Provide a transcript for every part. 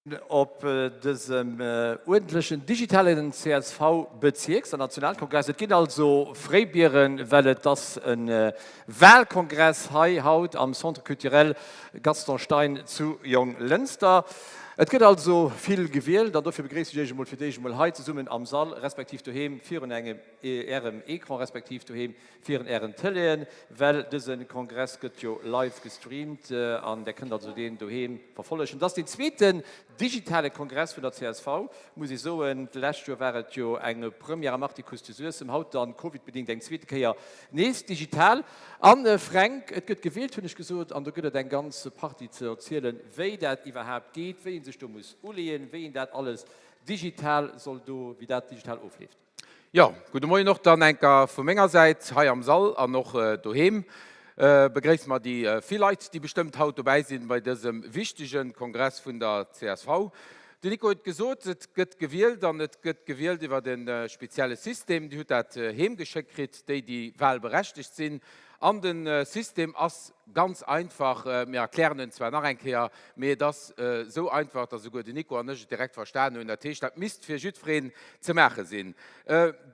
Op dësem uerdentlechen digitalen CSV-Bezierks an Nationalkongress. Et ginn also Fréibieren, well et ass e Wahlkongress hei haut am Centre culturel Gaston Stein zu Jonglënster. Et gëtt also vill gewielt an dofir begréissen ech Iech emol fir d'éischt emol hei zesummen am Sall, respektiv doheem virun engem Ärem Ecran, respektiv doheem virun Ären Tëleeën, well dëse Kongress gëtt jo live gestreamt an där kënnt also deen doheem verfollegen. Et ass deen zweeten digitale Kongress vun der csv, muss ee soen. D'lescht Joer war et jo eng Première am Artikuss zu Suessem, haut dann covidbedingt eng zweete Kéier nees digital. An Fränk, et gëtt gewielt, hunn ech gesot, an do gëtt et eng ganz Partie ze erzielen, wéi dat iwwerhaapt geet, wéi ee sech do muss uleeën, wéi een dat alles digital soll do, wéi dat digital ofleeft. Jo, gudde Moien och dann enker vu menger Säit hei am Sall an och doheem. Begréisse mer déi vill Leit, déi bestëmmt haut dobäi sinn bei dësem wichtege Kongress vun der csv. De Nico huet gesot, et gëtt gewielt an et gëtt gewielt iwwert e spezielle System. Dir hutt dat heem geschéckt kritt, déi déi wahlberechtegt sinn. An de System ass ganz einfach, mir erklären en zwar nach eng Kéier, mee et ass esou einfach, datt esouguer den Nico an ech et direkt verstan hunn. Dat heescht, dat misst fir jiddwereen ze maache sinn.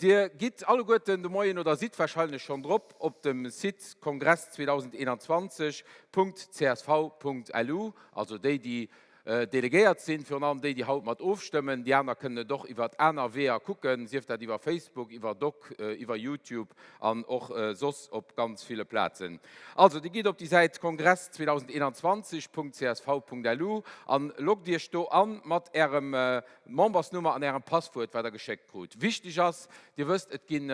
Dir gitt alleguerten de Moien oder sidd warscheinlech schonn drop op dem Site kongress2021.csv.lu, also déi, déi Delegéiert sinn, virun allem déi, déi haut mat ofstëmmen. Déi aner kënnen et och iwwert aner Weeër kucken, sief dat iwwer Facebook, iwwer Doc, iwwer YouTube an och soss op ganz ville Plazen. Also, Dir gitt op déi Säit kongress2021.csv.lu an loggt Iech do an mat Ärem Membersnummer an Ärem Passwuert, wat Der geschéckt krut. Wichteg ass, Dir wësst, et ginn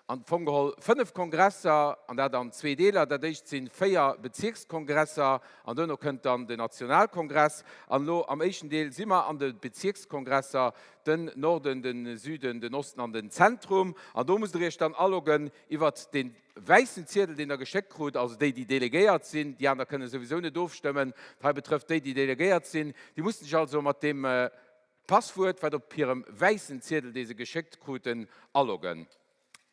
Am Fong geholl 5 Kongresser, an dat an zwee Deeler. Dat éischt sinn 4 Bezierkskongresser an duerno kënnt dann den Nationalkongress. An elo am éischten Deel si mer an de Bezierkskongresser, den Norden, den Süden, den Osten an den Zentrum. An do musst der iech dann aloggen iwwert dee wäissen Ziedel, deen der geschéckt krut, also déi, déi delegéiert sinn. Déi aner kënne souwisou net ofstëmmen. Dat hei betrëfft déi, déi delegéiert sinn. Déi mussen sech also mat deem Passwuert, wat op hirem wäissen Ziedel, dee se geschéckt kruten, aloggen.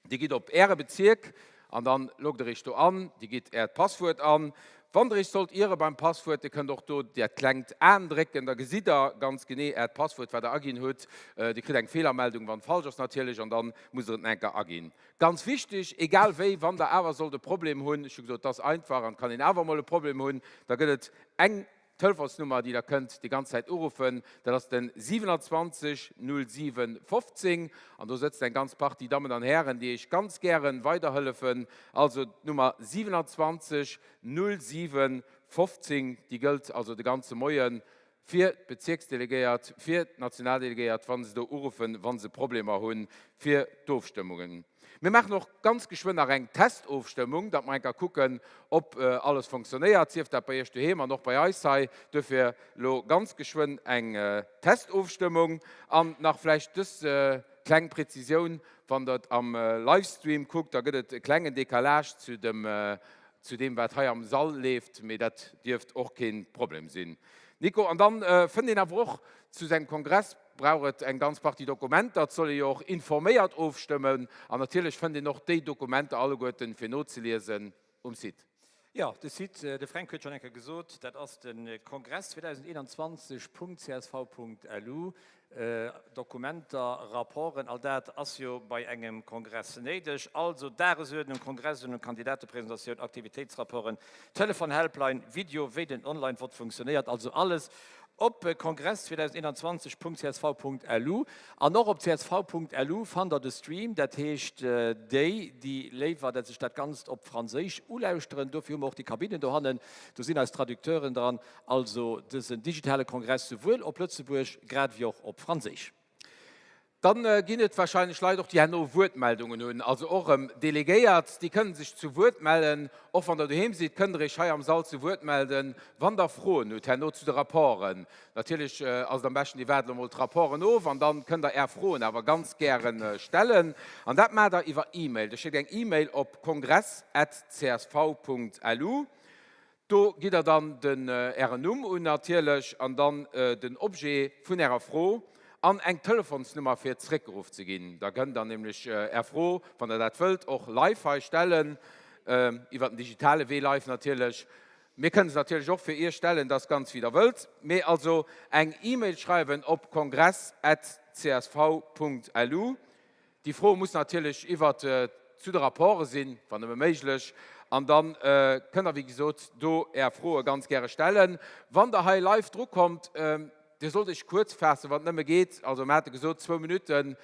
Dir gitt op Äre Bezierk an dann loggt der Iech do an. Dir gitt Äert Passwuert an. Wann der Iech sollt iere beim Passwuert, Dir kënnt och do dat klengt Aen drécken, da gesitt der ganz genee Äert Passwuert, wat der aginn hutt. Dir kritt eng Feelermeldung, wann et falsch ass natierlech, an dann musst der et nach eng Kéier aginn. Ganz wichteg, egal wéi, wann der awer sollt e Problem hunn, ech hu gesot, et ass einfach an et kann een awer emol e Problem hunn, da gëtt et eng D'Telefonsnummer déi der kënnt déi ganz Zäit uruffen, dat ass den 27 07 15 an do sëtzt eng ganz Partie Dammen an Hären, déi iech ganz gären weiderhëllefen. Also d'Nummer 27 07 15, déi gëllt also de ganze Moien fir d'Bezierksdelegéiert, fir d'Nationaldelegéiert, wa se do uruffen, wa se Problemer hunn fir d'Ofstëmmungen. Mir maachen och ganz geschwënn nach eng Testofstëmmung, datt mer eng Kéier kucken, ob alles fonctionnéiert, sief dat bei Iech doheem an och bei eis hei. Duerfir elo ganz geschwënn eng Testofstëmmung. An nach vläicht dës kleng Präzisioun, Wann Der et am Livestream kuckt, da gëtt et e klengen Décalage zu dem zu deem wat hei am Sall leeft, mee dat dierft och keen Problem sinn. Nico, an dann fënnt een awer och zu sengem Kongress brauch et eng ganz Partie Dokumenter, et soll ee jo och informéiert ofstëmmen an natierlech fënnt een och déi Dokumenter alleguerten fir nozeliesen um Site. Jo, de Site, de Fränk huet schonn eng Kéier gesot, dat ass de Kongress 2021 Punkt csv Punkt lu. Dokumenter, Rapporten, all dat ass jo bei engem Kongress néideg. Also Dagesuerdnung, Kongressuerdnung, Kandidatepresentatioun, Aktivitéitsrapporten, Telefon-Helpline, Video, wéi den Online-Vott funktionéiert, also alles op kongress2021.csv.lu. An och op csv.lu fannt der de Stream, dat heescht déi, déi léiwer dat sech dat Ganzt op Franséisch ulauschteren, dofir hu mer och déi Kabinnen dohannen, do sinn eis Traducteuren dran. Also dësen digitale Kongress souwuel op Lëtzebuerg grad ewéi och op Franséisch. Dann ginn et wahrscheinlech Leit och, déi herno Wuertmeldungen hunn, also och erëm Delegéiert, déi kënnen sech zu Wuert mellen. Och wann Der doheem sidd, kënnt Der Iech hei am Sall zu Wuert melden, wann Der Froen hutt herno zu de Rapporten. Natierlech ass et am beschten, Dir waart elo mol d'Rapporten of an dann kënnt Der Är Froen awer ganz gäre stellen. An dat maacht Der iwwer E-Mail. Der schéckt eng E-Mail op kongress at csv.lu. Do gitt der dann den Ären Numm un natierlech an dann den Objet vun Ärer Fro an eng Telefonsnummer fir zeréckgeruff ze ginn. Da kënnt der nämlech Är Fro, wann der dat wëllt, och live hei stellen, iwwer den digitale Wee live natierlech. Mir kënnen se natierlech och fir Iech stellen, dat ass ganz wéi Der wëllt. Mee also eng E-Mail schreiwen op kongress at csv Punkt lu. Déi Fro muss natierlech iwwert zu de Rapporte sinn, wann nëmme méiglech. An da kënnt Der wéi gesot do Är Froe ganz gäre stellen. Wann Der hei live drukommt, Dir sollt Iech kuerz faassen, wann et nëmme geet. Also mir hate gesot, zwou Minutten.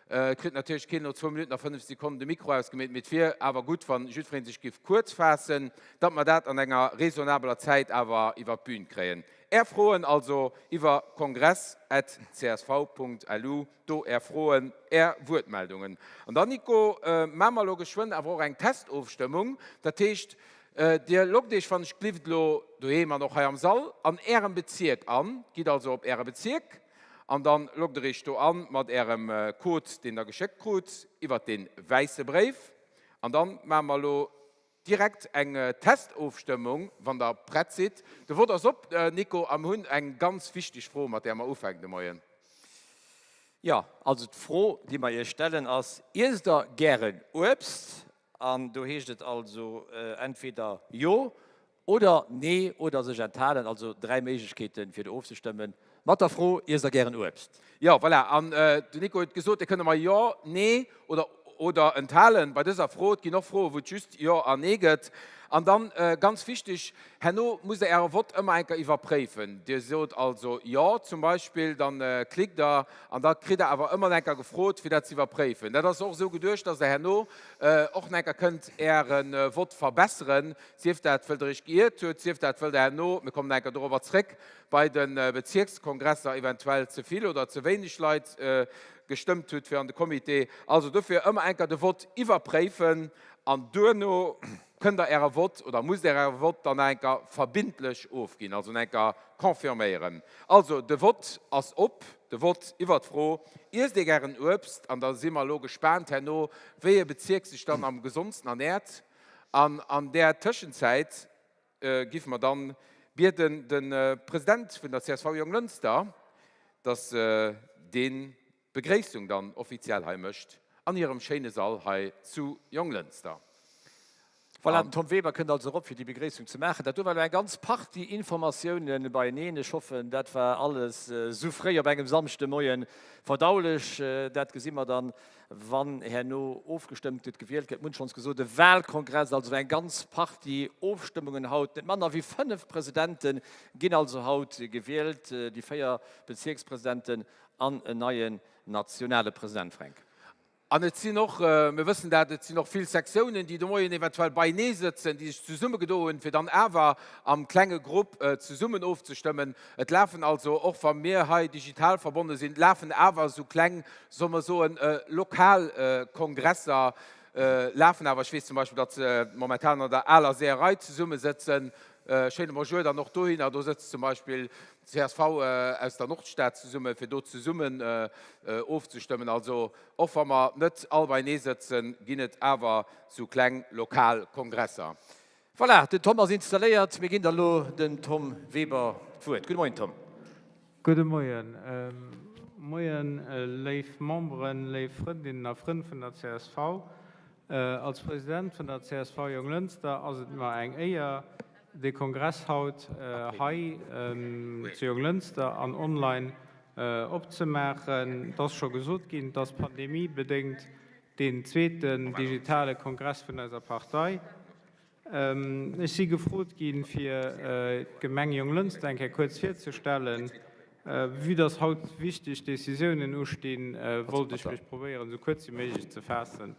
Et kritt natierlech keen no zwou Minutten a fënnef Sekonnen de Mikro ausgemeet, mee et wier awer gutt, wa jiddweree sech géif kuerz faassen, datt mer dat an enger raisonnabeler Zäit awer iwwer d'Bün kréien. Är Froen also iwwer kongress at csv Punkt lu, do Är Froen, Är Wuertmeldungen. An dann, Nico, maache mer elo geschwënn awer och eng Testofstëmmung. Dat heescht, Dir loggt Iech wann ech glift elo doheem an och hei am Sall an Ärem Bezierk an. Gitt also op Äre Bezierk an dann loggt der Iech do an mat Ärem Code deen der geschéckt krut iwwert dee wäisse Bréif. An dann maache mer elo direkt eng Testofstëmmung wann der prett sidd. De Vott ass op, Nico, a mir hunn eng ganz wichteg Fro mat där mer ufänken de Moien. Jo, also d'Fro déi mer Iech stellen ass, Iesst der gären Uebst? An do heescht et also entweder Jo oder Nee oder sech enthalen. Also 3 Méiglechkeeten, fir do ofzestëmmen mat der Fro, Iesst Der gären Uebst? Jo, voilà. An den Nico huet gesot, dir kënnt ëmmer Jo, Nee oder oder enthalen bei dëser Fro. Et ginn och Froen, wou et just Jo an Nee gëtt. An dann, ganz wichteg, herno musst Der Äre Vott ëmmer eng Kéier iwwerpréifen. Dir sot also Jo zum Beispill, dann klickt Der an da kritt Der awer ëmmer eng Kéier gefrot, fir dat ze iwwerpréifen. Dat ass och esou geduecht, dass Der herno och nach eng Kéier kënnt Äre Vott verbesseren, sief dat, wëll Der Iech geiert hutt, sief dat, wëll Der herno, mir kommen nach eng Kéier dorobber zréck, bei de Bezierkskongresser eventuell ze vill oder ze wéineg Leit gestëmmt hutt fir an de Comité. Also dofir ëmmer eng Kéier de Vott iwwerpréifen an duerno kënnt Der Äre Vott oder musst Der Äre Vott dann nach eng Kéier verbindlech ofginn, also nach eng Kéier confirméieren. Also de Vott ass op. De Vott iwwer d'Fro, Iesst Dir gären Uebst? An da si mer elo gespaant herno, wéi e Bezierk sech dann am gesondsten ernäert. An an där Tëschenzäit giffe mer dann bieden, de President vun der csv Jonglënster, dass deen d'Begréissung dann offiziell hei mécht an hirem schéine Sall hei zu Jonglënster. Voilà, den Tom Weber kënnt also erop, fir déi Begréissung ze maachen. Dat do war elo eng ganz Partie Informatiounen beieneen. Ech hoffen, dat war alles esou fréi op engem Samschdemoie verdaulech. Dat gesi mer dann, wann herno ofgestëmmt gëtt, gewielt gëtt. Mir hunn schonns gesot, e Wahlkongress, also eng ganz Partie Ofstëmmungen haut. Net manner wéi 5 Presidente ginn also haut gewielt, déi 4 Bezierkspresidenten an en neien nationale President. Fränk. An et sinn och, mir wëssen dat, et sinn och vill Sektiounen, déi de Moien eventuell beienee sëtzen, déi sech zesummegedo hunn, fir dann awer am klenge Grupp zesummen ofzestëmmen. Et lafen also, och wa mir hei digital verbonne sinn, lafen awer esou kleng, solle mer soen, lokal Kongresser lafen awer. Ech weess zum Beispill, datt se momentan an der aler Seeërei zesummesëtzen. Schéine Bonjour dann och dohinner. Do sëtzt zum Beispill csv aus der Nordstad zesummen, fir do zesummen ofzestëmmen. Also och wa mer net all beienee sëtzen, ginn et awer sou kleng lokal Kongresser. Voilà, den Tom ass installéiert. Mir ginn da lo dem Tom Weber d'Wuert. Gudde Moien, Tom. Gudde Moien. Moien, léif Memberen, léif Frëndinnen a Frënn vun der csv. Als President vun der csv Jonglënster ass et mer eng Éier, de Kongress haut hei zu Jonglënster an online opzemaachen. Et ass scho gesot ginn, et ass pandemiebedéngt deen zweeten digitale Kongress vun eiser Partei. Ech si gefrot ginn, fir d'Gemeng Jonglënster eng Kéier kuerz virzestellen. Vue dass haut wichteg Decisiounen ustinn, wollt ech mech probéieren, esou kuerz wéi méiglech ze faassen.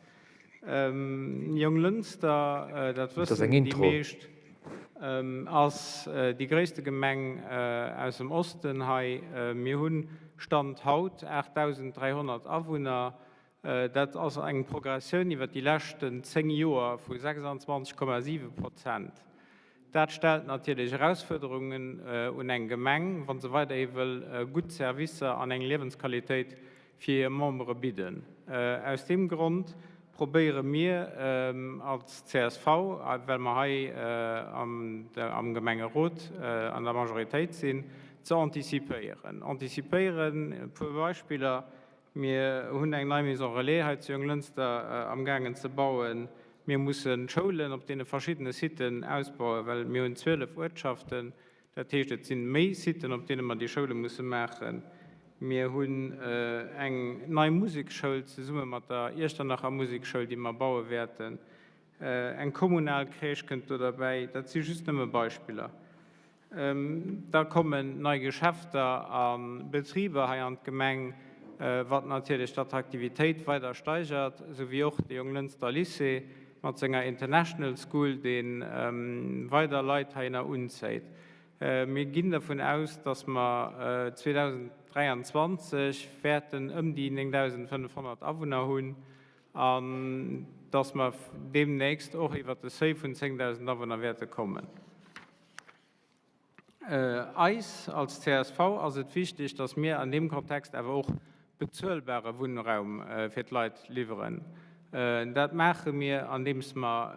Jonglënster, dat wëssen déi meescht, ass déi gréisste Gemeng aus dem Osten hei. Mir hu Stand haut 8.300 Awunner. Dat ass eng Progressioun iwwer déi leschten 10 Joer vu 26,7 Prozent. Dat stellt natierlech Erausfuerderungen un eng Gemeng, wa se weiderhi wëll gutt Servicer an eng Liewensqualitéit fir hir Membere bidden. Aus deem Grond probéiere mir als csv, well mer hei am Gemengerot an der Majoritéit sinn, ze anticipéieren. Anticipéieren, e puer Beispiller, Mir hunn eng nei Maison Relais hei zu Jonglënster amgaangen ze bauen. Mir mussen d'Schoulen op deene verschiddene Siten ausbauen, well mir hunn 12 Uertschaften. Dat heescht, et si méi Siten, op deene mer déi Schoule musse maachen. Mir hunn eng nei Musekschoul zesumme mat der Iechternacher Musekschoul, déi mer baue wäerten. Eng kommunal Crèche kënnt do derbäi. Dat si just nëmme Beispiller. Da kommen nei Geschäfter a Betriber hei an d'Gemeng, wat natierlech d'Attraktivitéit weider steigert, esou wéi och de Jonglënster Lycée mat senger International School, dee weider Leit heihinner unzéit. Mir ginn dervun aus, dass mer 2023 wäerten ëm déi 9.500 Awunner hunn an dass mer deemnächst och iwwert de Seuil vun 10.000 Awunner wäerte kommen. Eis als csv ass et wichteg, dass mir an deem Kontext awer och bezuelbare Wunnraum fir d'Leit liwweren. Dat maache mir, andeems mer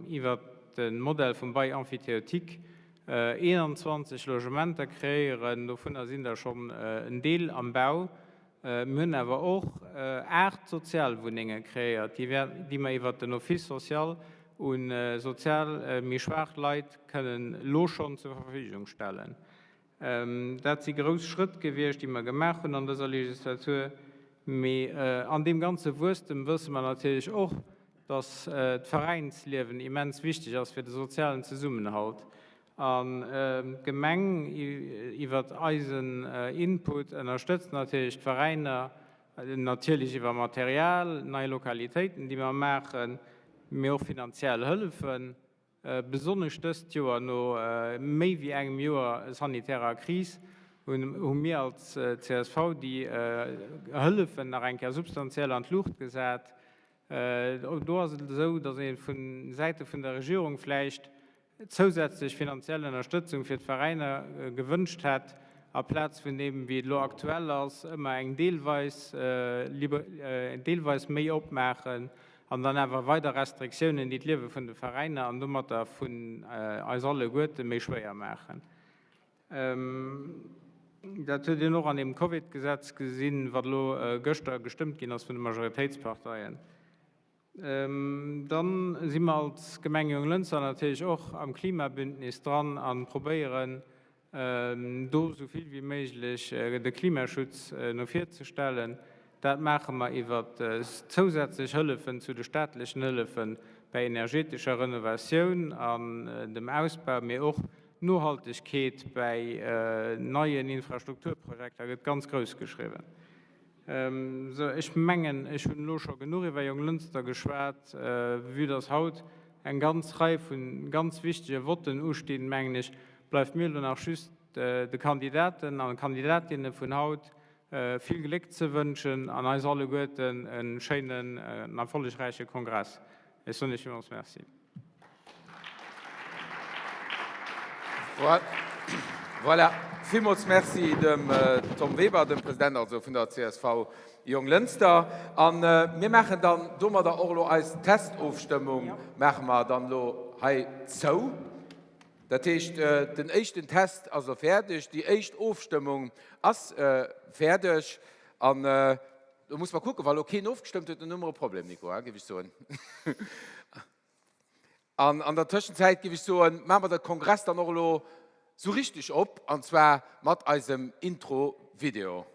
iwwert de Modell vum Bail emphytéotique 21 Logementer kreéieren. Dovunner sinn der schonn en Deel am Bau. Mir hunn awer och 8 Sozialwunnenge kreéiert, déi mer iwwert den Office social u sozial méi schwaach Leit kënnen elo schonn zur Verfügung stellen. Dat si grouss Schrëtt gewiescht, déi mer gemaach hunn an dëser Legislatur. Mee an deem ganze Wuesstem wësse mer natierlech och, dass d'Veräinsliewen immens wichteg ass fir de sozialen Zesummenhalt. An d'Gemeng, iwwert eisen Input, ënnerstëtzt natierlech d'Veräiner, natierlech iwwer Material, nei Lokalitéiten, déi mer maachen, mee och finanziell Hëllefen. Besonnesch dëst Joer, no méi wéi engem Joer sanitärer Kris, hu mir als csv déi Hëllefen nach eng Kéier substantiell an d'Luucht gesat. Do ass et esou, datt ee vu Säite vun der Regierung vläicht zousätzlech finanziell Ënnerstëtzung fir d'Veräiner gewënscht hätt, aplaz vun deem, wéi et elo aktuell ass, ëmmer eng deelweis deelweis méi opmaachen an dann awer weider Restriktiounen, déi d'Liewe vun de Veräiner an domatter vun eis alleguerte méi schwéier maachen. Dat huet een och an deem Covid-Gesetz gesinn, wat elo gëschter gestëmmt ginn ass vun de Majoritéitsparteien. Dann si mer als Gemeng Jonglënster natierlech och am Klimabündnis dran a probéieren do esou vill wéi méiglech de Klimaschutz no vir ze stellen. Dat maache mer iwwer zousätzlech Hëllefen zu de staatlechen Hëllefe bäi energetescher Renovatioun an dem Ausbau, mee och Nohaltegkeet bäi neien Infrastrukturprojekter gëtt ganz grouss geschriwwen. Sou, ech mengen, ech hunn elo scho genuch iwwer Jonglënster geschwat. Vue dass haut eng ganz Rei vu ganz wichtege Votten ustinn, mengen ech, bleift mir elo nach just de Kandidaten an Kandidatinne vun haut vill Gléck ze wënschen an eis alleguerten e schéinen an erfollegräiche Kongress. Ech soen Iech villmools Merci. Voilà, villmools Merci dem Tom Weber, dem President also vun der csv Jonglënster. A mir maachen dann domadder och elo eis Testofstëmmung maache mer dann elo hei zou. Dat heescht, den éischten Test ass elo fäerdeg, déi éischt Ofstëmmung ass fäerdeg. An do muss mer kucken, wa elo keen ofgestëmmt huet, dann hu mer e Problem, Nico, géif ech soen. An an der Tëschenzäit géif ech soen, maache mer de Kongress dann och elo sou richteg op, an zwar mat eisem Intro-Video.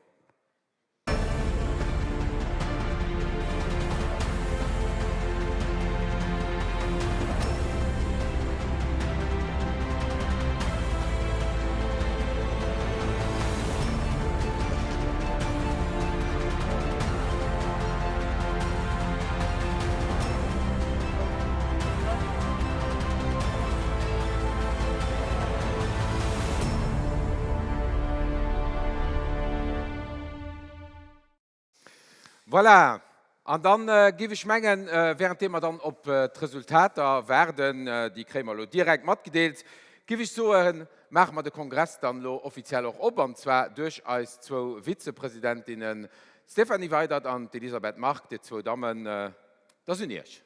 Voilà, an dann géif ech mengen, währenddeem mer dann op d'Resultater waarden, déi kréie mer elo direkt matgedeelt, géif ech soen, maache mer de Kongress dann elo offiziell och op, an zwar duerch eis zwou Vizepresidentinnen, d'Stéphanie Weydert an d'Elisabeth Margue. Dir zwou Dammen, et ass un Iech.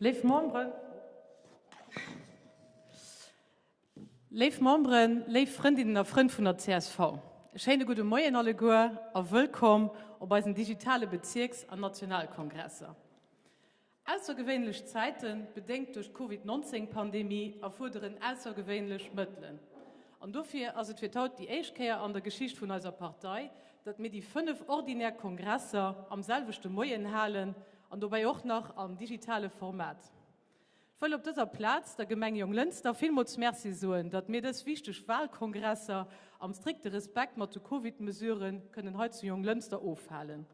Léif Memberen. Léif Memberen, léif Frëndinnen a Frënn vun der csv, e schéine gudde Moien alleguer a wëllkomm op eisen digitale Bezierks an Nationalkongresser. Aussergewéinlech Zäiten, bedéngt duerch d'Covid 19 Pandemie, erfuerderen aussergewéinlech Mëttelen. An dofir ass et fir d'haut déi éischt Kéier an der Geschicht vun eiser Partei, datt mir déi 5 ordinär Kongresser am selwechte Moien halen an dobäi och nach am digitale Format. Ech wëll op dëser Plaz der Gemeng Jonglënster villmools Merci soen, datt mir dës wichteg Wahlkongresser am strikte Respekt mat de Covid-Mesurë kënnen hei zu Jonglënster ofhalen.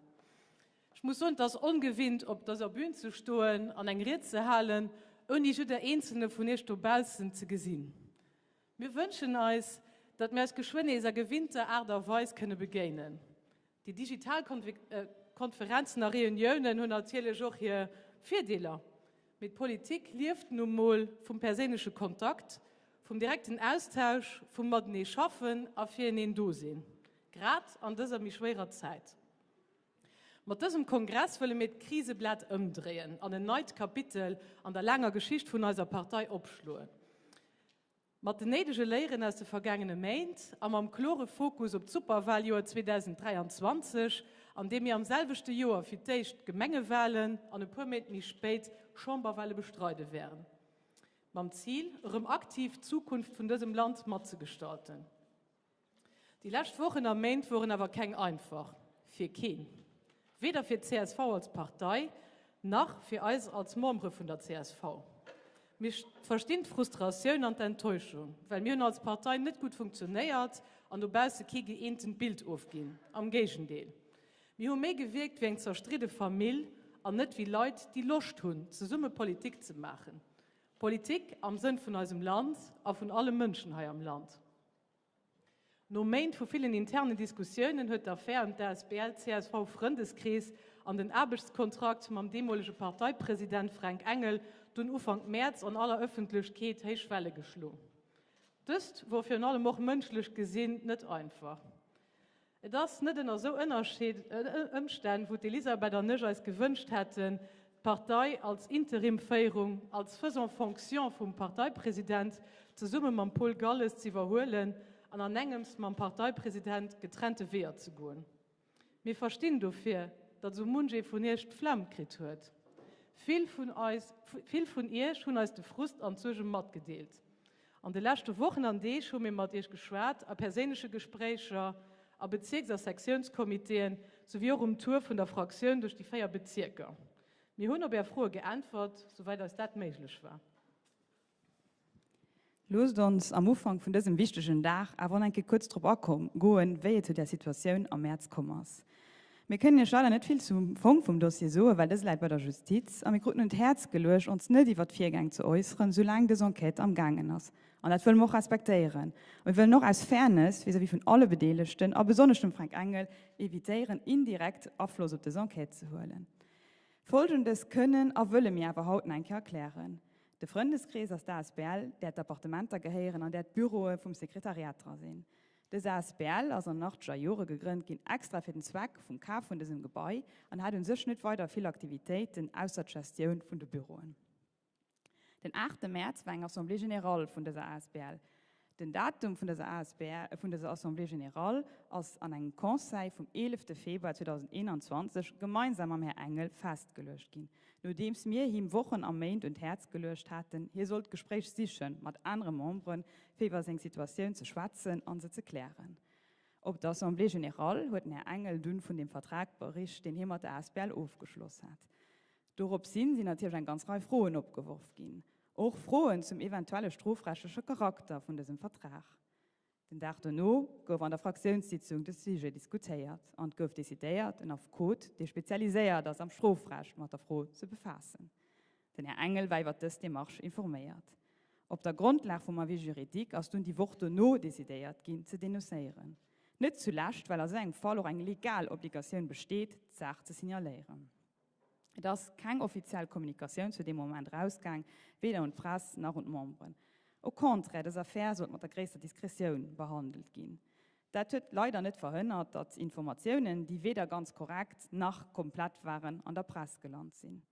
Ech muss soen, et ass ongewinnt op dëser Bühn ze stoen an eng Ried ze halen, ouni jidder eenzelne vun iech dobaussen ze gesinn. Mir wënschen eis, datt mir eis geschwënn nees a gewinnter Aart a Weis kënne begéinen. Déi digital Konferenzen a Reuniounen hunn natierlech och hir Virdeeler, mee d'Politik lieft nu mol vum perséinleche Kontakt, vum direkten Austausch, vum matenee schaffen a fireneen do sinn, grad an dëser méi schwéierer Zäit. Mat dësem Kongress wëlle mir d'Kriseblat ëmdréien an en neit Kapitel an der laanger Geschicht vun eiser Partei opschloen. Mat den néidege Léieren aus de vergaangene Méint a mam klore Fokus op d'Superwaljoer 2023, an deem mir am selwechte Joer fir d'éischt d'Gemengewalen an e puer Méint méi spéit Chamberwale bestreide wären. Mam Zil, erëm aktiv d'Zukunft vun dësem Land matzegestalten. Déi lescht Wochen a Méint woren awer keng einfach. Fir keen. Weder fir d'CSV als Partei, nach fir eis als Membere vun der csv. Mir verstinn d'Frustratioun an d'Enttäuschung, well mir hunn als Partei net gutt funktionéiert an dobausse kee gëeentent Bild ofginn. Am Géigendeel, mir hu méi gewierkt wéi eng zerstridde Famill an net wéi Leit, déi Loscht hunn, zesumme Politik ze maachen. Politik am Sënn vun eisem Land a vun alle Mënschen hei am Land. No Méint vu villen internen Diskussiounen huet d'Affär ëm d'ASBL csv Frëndeskrees an den Aarbechtskontrakt mam deemolege Parteipresident Fränk Engel dunn Ufank Mäerz an aller Ëffentlechkeet héich Welle geschloen. Dëst wor virun allem och mënschlech gesinn net einfach. Et ass net ënner esou Ëmstänn, wou d'Elisabeth an ech eis gewënscht hätten, d'Partei als Interimféierung, als faisant fonction vum Parteipresident, zesumme mam Paul Galles z'iwwerhuelen an an engems mam Parteipresident getrennte Weeër ze goen. Mir verstinn dofir, datt esou munch ee vun Iech d'Flemm kritt huet. Vill vun eis, vill vun Iech hunn eis de Frust an d'Suerge matgedeelt. An de leschte Wochen an Deeg hu mir mat Iech geschwat, a perséinleche Gespréicher, a Bezierks a Sektiounscomitéen, souwéi och um Tour vun der Fraktioun duerch déi 4 Bezierker. Mir hunn op Är Froe geäntwert, souwäit eis dat méiglech war. Loosst ons am Ufank vun dësem wichtegen Dag awer och eng Kéier kuerz drop agoen, wéi et zu där Situatioun am Mäerz komm ass. Mir kënnen Iech leider net vill zum Fong vum Dossier soen, well dëse läit bei der Justiz a mir kruten un d'Häerz geluecht, ons net iwwer d'Virgäng ze äusseren, soulaang dës Enquête am gaangen ass. An dat wëlle mer och respektéieren. A mir wëllen och aus Fairness vis-à-vis vun alle Bedeelegten, a besonnesch dem Fränk Engel, evitéieren, indirekt Afloss op dës Enquête ze huelen. Folgendes kënnen a wëlle mir awer haut nach eng Kéier erklären, De Frëndeskrees ass d'ASBL, där d'Appartementer gehéieren an där d'Büroe vum Sekretariat dra sinn. Dës asbl ass an den achteger Jore gegrënnt ginn extra fir den Zweck vum Kaf vun dësem Gebai an hat un sech net weider vill Aktivitéiten ausser d'Gestioun vun de Büroen. Den aachte Mäerz war eng Assemblée générale vun dëser asbl. Den Datum vun dëser asbl, vun dëser Assemblée générale ass an engem Conseil vum eelefte Februar 2021 gemeinsam mam Här Engel festgeluecht ginn, nodeems mir him Wochen a Méint un d'Häerz geluecht haten, hie sollt d'Gespréich siche mat anere Memberen, fir iwwer seng Situatioun ze schwätzen a se ze klären. Op der Assemblée générale huet den Här Engel dunn vun deem Vertrag bericht, deen hie mat der asbl ofgeschloss hat. Doropshin sinn natierlech eng ganz Rei Froen opgeworf ginn, och Froen zum eventuelle strofrechtleche Charakter vun dësem Vertrag. Den Dag dono gouf an der Fraktiounssitzung de Sujet diskutéiert an et gouf decidéiert, en Affekot, dee spezialiséiert ass am Strofrecht, mat der Fro ze befaassen. Den Här Engel war iwwer dës Demarche informéiert. Op der Grondlag vum Avis juridique ass dunn déi Woch dono decidéiert ginn, ze denoncéieren. Net zulescht, well a sou engem Fall och eng legal Obligatioun besteet, d'Saach ze signaléieren. Et ass keng offiziell Kommunikatioun zu deem Moment erausgaang, weder un d'Press nach un d'Memberen. Au contraire, dës Affär sollt mat der gréisster Diskretioun behandelt ginn. Dat huet leider net verhënnert, datt Informatiounen, déi weder ganz korrekt nach komplett waren, an der Press gelant sinn.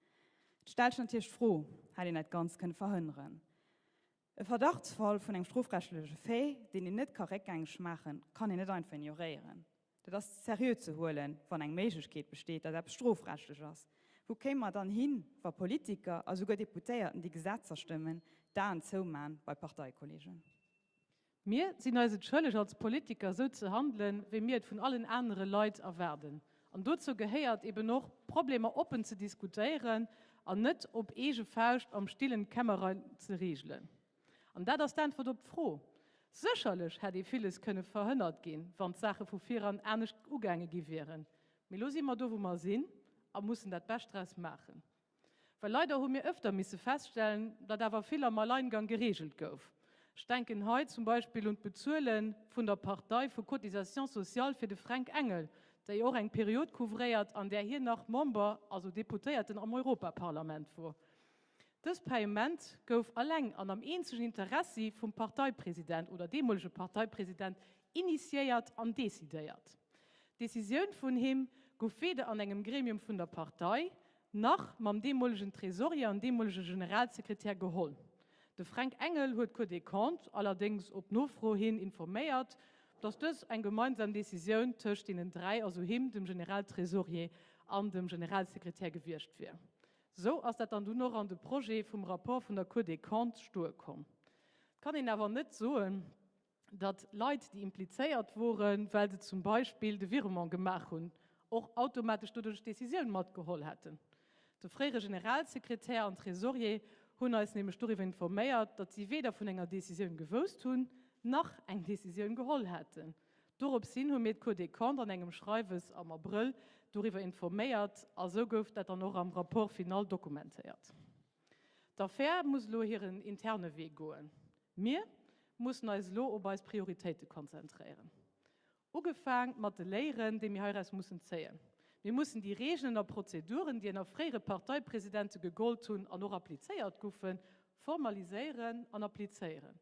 Et stellt sech natierlech d'Fro, Hätt een dat Ganzt kënne verhënneren? E Verdachtsfall vun engem strofrechtleche Fait, deen een net ka réckgängeg maachen, kann een net einfach ignoréieren. Dat ass seriö ze huelen, wann eng Méiglechkeet besteet, datt eppes strofrechtlech ass. Wou kéime mer dann hin, wa Politiker a souguer Deputéierten, déi Gesetzer stëmmen, d'Aen zouman bei Parteikollegen? Mir sinn eis et schëlleg als Politiker esou ze handelen, wéi mir et vun allen anere Leit erwaarden. An dozou gehéiert eben och, Problemer oppen ze diskutéieren an net op eege Fauscht am stillen Kämmerlein ze regelen. An dat ass d'Äntwert op d'Fro. Sécherlech hätt ee villes kënne verhënnert ginn, wann d'Saache vu viran anescht ugaange gi wieren. Mee lo si mer do, wou mer sinn a mussen dat Bescht draus maachen. Well leider hu mir ëfter misse feststellen, datt awer vill am Alleingang geregelt gouf. Ech denken hei zum Beispill un d'Bezuele vun der Partei vu Cotisations sociales fir de Fränk Engel, déi och eng Period couvréiert, an där hien nach Member, also Deputéierten am Europaparlament wor. Dës Paiement gouf alleng an am eenzegen Interessi vum Parteipresident oder deemolege Parteipresident initiéiert an decidéiert. D'Decisioun vun him gouf weder an engem Gremium vun der Partei, nach mam deemolegen Tresorier an deemolege Generalsekretär geholl. De Fränk Engel huet d'Cour des Comptes allerdéngs op Nofro hin informéiert, datt dës eng gemeinsam Decisioun tëscht deenen 3, also him, dem Generaltresorier an dem Generalsekretär gewiescht wier. Sou ass dat dann dunn och an de Projet vum Rapport vun der Cour des Comptes stoe komm. Et kann een awer net soen, datt Leit, déi implizéiert woren, well se zum Beispill de Virement gemaach hunn, och automatesch doduerch d'Decisioun matgeholl hätten. De fréiere Generalsekretär an Tresorier hunn eis nämlech doriwwer informéiert, datt si weder vun enger Decisioun gewousst hunn, nach eng Decisioun geholl hätten. Dorops hin hu mir d'Cour des Comptes an engem Schreiwes am Abrëll doriwwer informéiert a sou gouf dat dann och am Rapport final dokumentéiert. D'Affär muss elo hiren interne Wee goen. Mir mussen eis elo op eis Prioritéite konzentréieren. Ugefaang mat de Léieren, déi mir heiraus mussen zéien. Mir mussen déi Reegelen a Prozeduren, déi ënner fréiere Parteipresidente gegollt hunn an och applizéiert goufen, formaliséieren an applizéieren.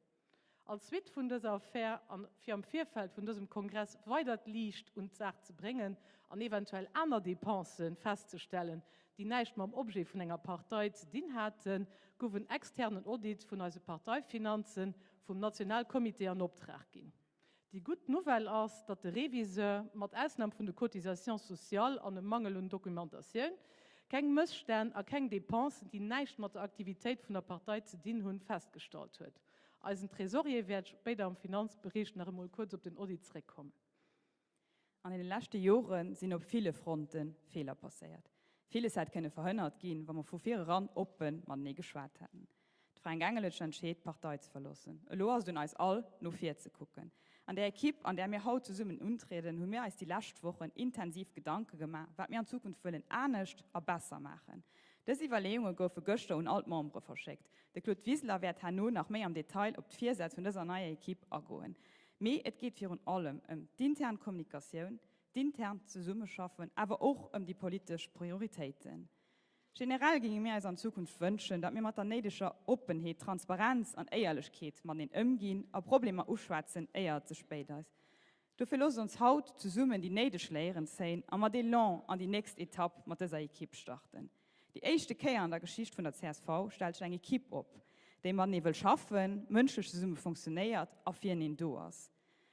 Als Suite vun dëser Affär an fir am Virfeld vun dësem Kongress weidert Liicht un d'Saach ze bréngen an eventuell aner Dépensen festzestellen, déi näischt mam Objet vun enger Partei ze dinn haten, gouf en externen Audit vun eise Parteifinanzen vum Nationalcomité an Optrag ginn. Déi gutt Nouvelle ass, datt de Reviseur, mat Ausnam vun de Cotisations sociales an e Mangel un Documentatioun, keng Mësstänn a keng Dépensen, déi näischt mat der Aktivitéit vun der Partei ze dinn hunn, festgestallt huet. Eisen Trésorier wäert spéider am Finanzbericht nach emol kuerz op den Audit zréckkommen. An deene leschte Jore sinn op ville Fronte Feeler passéiert. Villes hätt kënne verhënnert ginn, wa mer vu vir eran oppe matenee geschwat hätten. De Fränk Engel huet sech entscheet, d'Partei ze verloossen. Elo ass et un eis all, no vir ze kucken. An där Ekipp, an där mir haut zesummen untrieden, hu mir eis déi lescht Wochen intensiv Gedanke gemaach, wat mir an Zukunft wëllen anescht a besser maachen. Dës Iwwerleeunge goufe gëschter un all d'Membere verschéckt. De Claude Wiseler wäert herno nach méi am Detail op d'Virsätz vun dëser neier Ekipp agoen. Mee et geet virun allem ëm d'intern Kommunikatioun, d'internt Zesummeschaffen, awer och ëm déi politesch Prioritéiten. Generell géinge mir eis an Zukunft wënschen, datt mir mat der néideger Oppenheet, Transparenz an Éierlechkeet mateneen ëmginn a Problemer uschwätzen, éier et ze spéit ass. Dofir loosst ons haut zesummen déi néideg Léieren zéien a mat Elan an déi nächst Etapp mat dëser Ekipp starten. Déi éischte Kéier an der Geschicht vun der csv stellt sech eng Ekipp op, déi matenee wëll schaffen, mënschlech zesumme fonctionnéiert a fireneen do ass.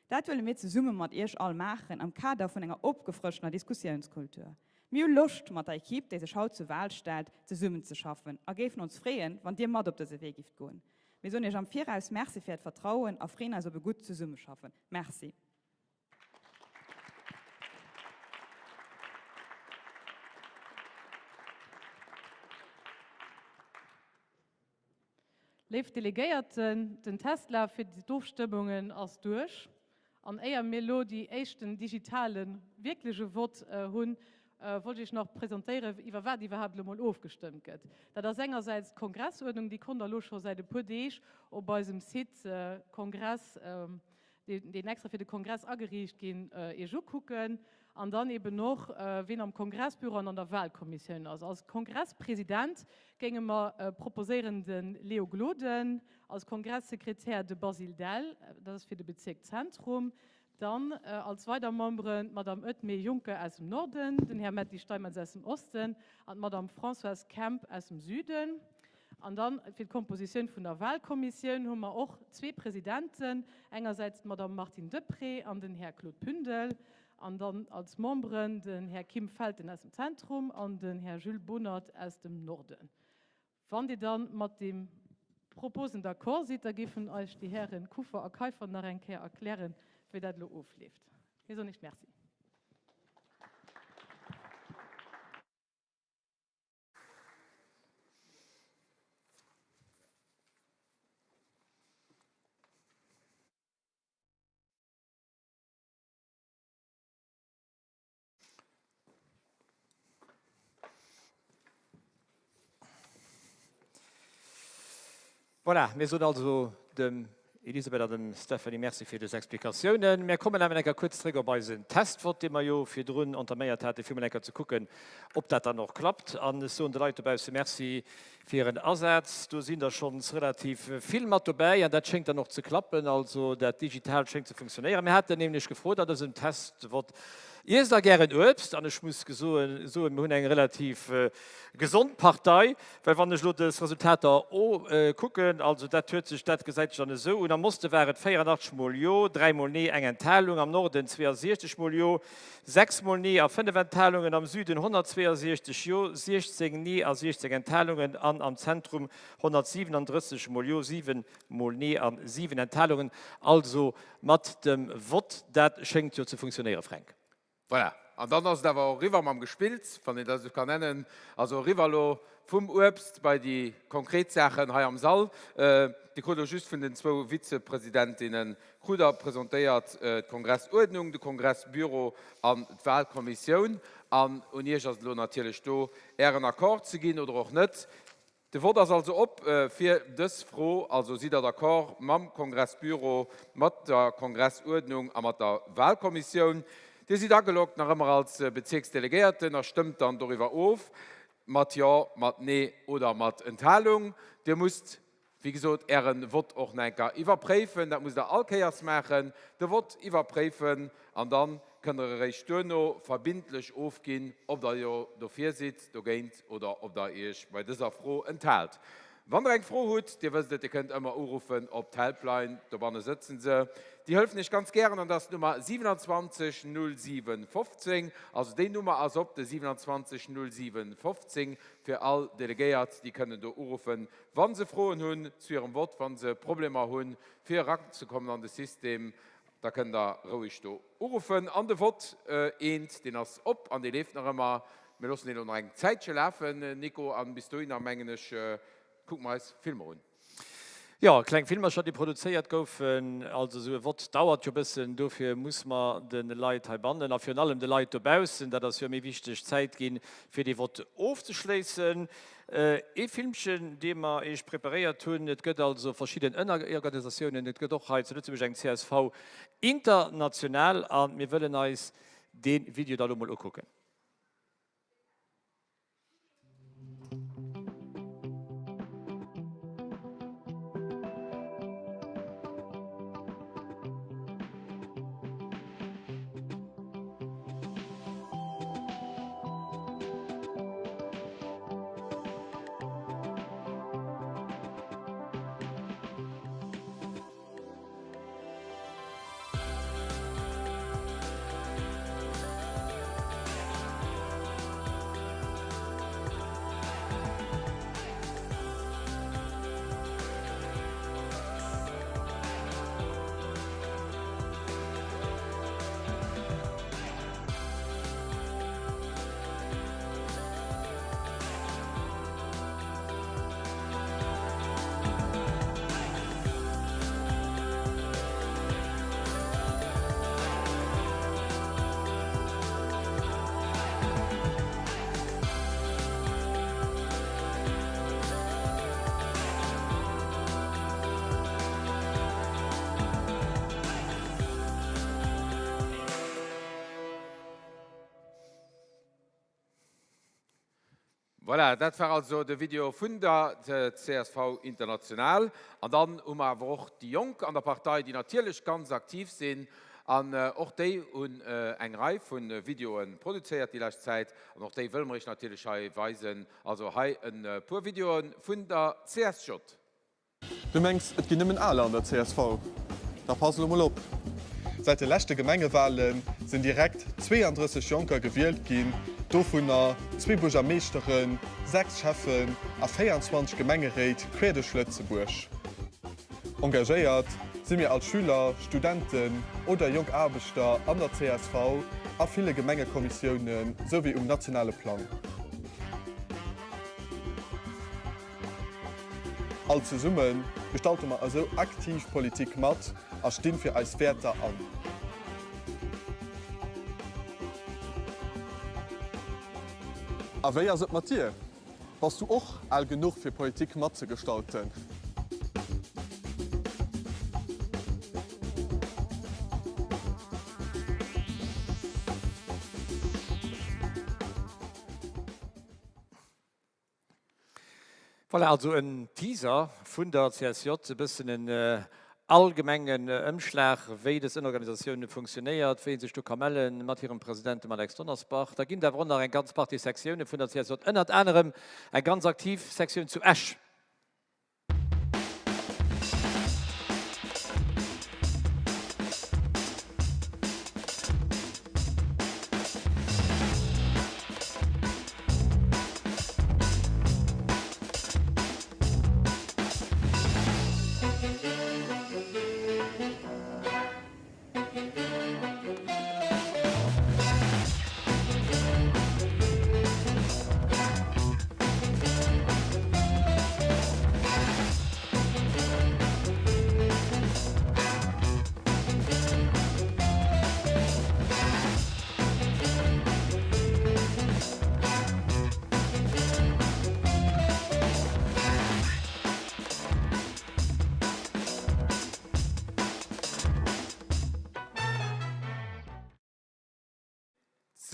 Dat wëlle mir zesumme mat Iech all maachen am Kader vun enger opgefrëschtener Diskussiounskultur. Mir hu Loscht, mat der Ekipp, déi sech haut zur Wahl stellt, zesummenzeschaffen a géifen ons freeën, wann Dir mat op dëse Wee gifft goen. Mir soen Iech am Viraus Merci fir Äert Vertrauen a freeën eis op e gutt Zesummeschaffen. Merci. Léif Delegéierten, den Testlaf fir d'Ofstëmmungen ass duerch. An éier mir elo déi éischten digitale wierkleche Vott hunn, wollt ech Iech nach presentéieren, iwwer wat iwwerhaapt elo mol ofgestëmmt gëtt. Dat ass engersäits d'Kongressuerdnung, déi konnt Der elo scho säit e puer Deeg op eisem Site Kongress deen extra fir de Kongress ageriicht ginn, Iech ukucken an dann eben och, wien am Kongressbüro an an der Wahlkommissioun ass. Als Kongresspresident géinge mer proposéieren de Leo Gloden, als Kongresssekretär de Basile Dell, dat ass fir de Bezierk Zentrum, dann als weider Memberen d'Madame Edmée Juncker aus dem Norden, den Här Metty Steinmetz aus dem Osten an d'Madame Françoise Kemp aus dem Süden. An dann fir d'Kompositioun vun der Wahlkommissioun hu mer och zwee Presidenten, engersäits d'Madame Martine Deprez an den Här Claude Pündel, an dann als Memberen den Här Kim Felten aus dem Zentrum an den Här Jules Bonert aus dem Norden. Wann Dir dann mat deem Proposen d'accord sidd, da géifen eis déi Hären Kuffer a Keiffer nach eng Kéier erklären, wéi dat elo ofleeft. Mir soen Iech Merci. Voilà, mir soen also dem Elisabeth an dem Stephanie Merci fir dës Explikatiounen. Mir kommen awer eng Kéier kuerz zréck op eisen Testvott, dee mer jo virdrun entaméiert haten, fir emol eng Kéier ze kucken, ob dat dann och klappt. An ech soen de Leit dobausse Merci fir hiren Asaz. Do sinn der schonns relativ vill mat dobäi an dat schéngt dann och ze klappen. Also dat Digitaalt schéngt ze funktionéieren. Mir haten nämlech gefrot an dësem Testvott, Iesst Der gären Uebst? An ech muss soen, mir hunn eng relativ gesond Partei, well wann ech elo dës Resultater kucken, also dat huet sech, dat gesäit sech dann esou un, Am Oste war et 84 mol Jo, 3 mol Nee, eng Enthalung, am Norden 62 mol Jo, 6 mol Nee a 5 Enthalungen, am Süden 162 Jo, 16 Nee a 16 Enthalungen an am Zentrum 137 mol Jo, 7 mol Nee a 7 Enthalungen. Also mat dem Vott, dat schéngt jo ze funktionéieren, Fränk. Voilà, an dann ass et awer och eriwwer mam Gespills, wann een dat esou kann nennen. Also eriwwer elo vum Uebst bei déi konkret Saachen hei am Sall. Dir krut elo just vun den zwou Vizepresidentinnen krut Der presentéiert d'Kongressuerdnung, de Kongressbüro an d'Wahlkommissioun. An un Iech ass et elo natierlech do Ären Accord ze ginn oder och net. De Vott ass also op fir dës Fro. Also, sidd Der d'accord mam Kongressbüro, mat der Kongressuerdnung a mat der Wahlkommissioun? Dir sidd ageloggt nach ëmmer als Bezierksdelegéierten a stëmmt dann doriwwer of, mat Jo, mat Nee oder mat Enthalung. Dir musst, wéi gesot, Äre Vott och nach eng Kéier iwwerpréifen. Dat musst Der all Kéiers maachen, de Vott iwwerpréifen an dann kënnt Der eréischt duerno verbindlech ofginn, ob Der jo dofir sidd, dogéint oder ob Der Iech bei dëser Fro enthaalt. Wann Der eng Fro hutt, Dir wësst et, Dir kënnt ëmmer uruffen op d'Helpline, dobanne sëtzen se, déi hëllefen Iech ganz gären an dat ass d'Nummer 27 07 15. Also déi Nummer ass op de 27 07 15 fir all Delegéiert, déi kënnen do uruffen, wa se Froen hunn zu hirem Vott, wa se Problemer hunn, fir eranzekommen an de System. Da kënnt Der roueg do uruffen. An de Vott eent, deen ass op an dee leeft nach ëmmer. Mir loossen deen elo nach eng Zäitche lafen, Nico, an bis dohinner, mengen ech, kucke mer eis Filmer un. Jo, kleng Filmercher, déi produzéiert goufen. Also esou e Vott dauert jo e bëssen, dofir muss mer de Leit heibannen a virun allem de Leit dobaussen, dat ass jo méi wichteg, Zäit ginn, fir dee Vott ofzeschléissen. Ee Filmchen, dee mer Iech preparéiert hunn. Et gëtt also verschidden Ënnerorganisatiounen. Et gëtt och hei zu Lëtzebuerg eng csv International a mir wëllen eis dee Video da lo mol ukucken. Voilà, dat war also de Video vun der csv International. An dann hu mer awer och déi Jonk an der Partei, déi natierlech ganz aktiv sinn. An och déi hunn eng Rei vu Videoe produzéiert déi lescht Zäit. An och déi wëlle mer iech natierlech hei weisen. Also hei e puer Videoe vun der CSJ. Du mengs et ginn nëmmen Aler an der csv? Da pass elo mol op! Säit de leschte Gemengewale sinn direkt 32 Jonker gewielt ginn, dovunner zwee Buergermeeschteren, 6 Schäffen a 24 Gemengeréit queer duerch Lëtzebuerg. Engagéiert si mir als Schüler, Studenten oder jonk Aarbechter an der csv, a ville Gemengekommissioune souwéi um nationale Plang. All zesumme gestalte mer esou aktiv Politik mat a stinn fir eis Wäerter an. A wéi ass et mat dir? Bass du och al genuch fir Politik matzegestalten? Voilà, also en Teaser vun der CSJ, e bëssen en allgemengen Ëmschlag, wéi dës Ënnerorganisatioun funktionéiert, wéi ee sech do ka mellen, mat hirem President, dem Alex Donnersbach. Da ginn et awer och nach eng ganz Partie Sektioune vun der CSJ, ënnert anerem eng ganz aktiv Sektioun zu Esch.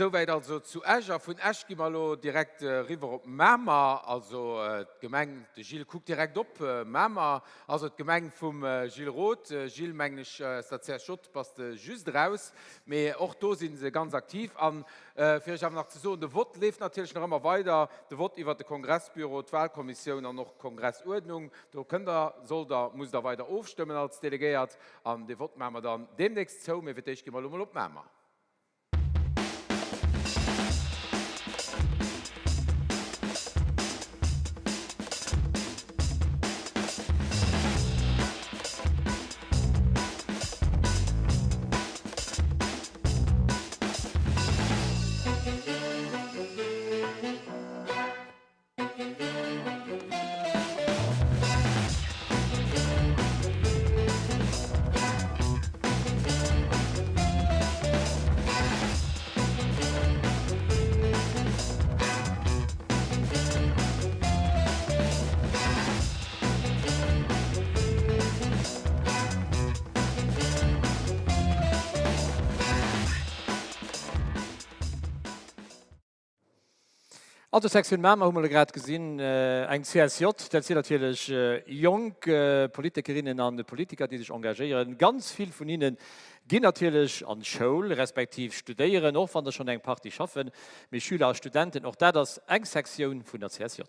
Souwäit also zu Esch. A vun Esch gi mer elo direkt eriwwer op Mamer, also d'Gemeng, de Gilles kuckt direkt op, Mamer, also d'Gemeng vum Gilles Roth. Gilles, mengen ech, aus der CSJ bass de just eraus, mee och do si se ganz aktiv. A fir iech awer nach ze soen, de Vott leeft natierlech nach ëmmer weider, de Vott iwwert de Kongressbüro, d'Wahlkommissioun an och d'Kongressuerdnung. Do kënnt der, sollt der, musst der weider ofstëmmen als Delegéiert. An dee Vott maache mer dann deemnächst zou, mee fir d'éischt gi mer elo mol op Mamer. Also Sektioun Mamer hu mer elo grad gesinn, eng CSJ, dat sinn natierlech jonk Politikerinnen an Politiker, déi sech engagéieren. Ganz vill vun hinne ginn natierlech an d'Schoul, respektiv studéieren, och wann der schonn eng Partie schaffen. Mee Schüler a Studenten, och dat ass eng Sektioun vun der CSJ.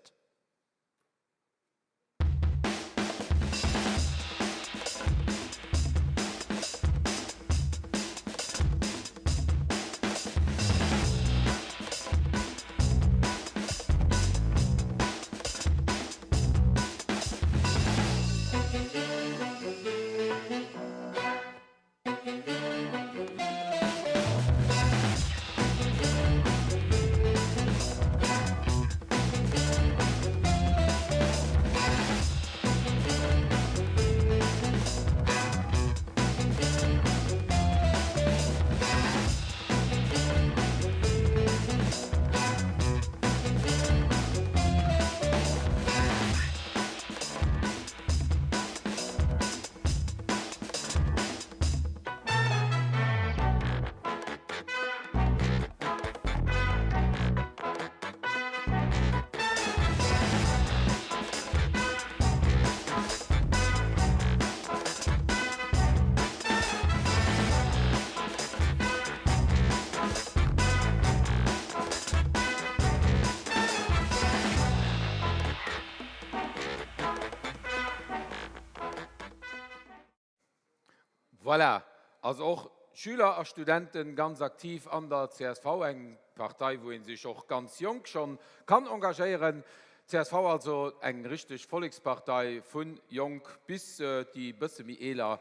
Voilà, also och Schüler a Studenten ganz aktiv an der csv, eng Partei wou ee sech och ganz jonk schonn kann engagéieren. Csv also eng richteg Vollekspartei, vu jonk bis déi bësse méi eeler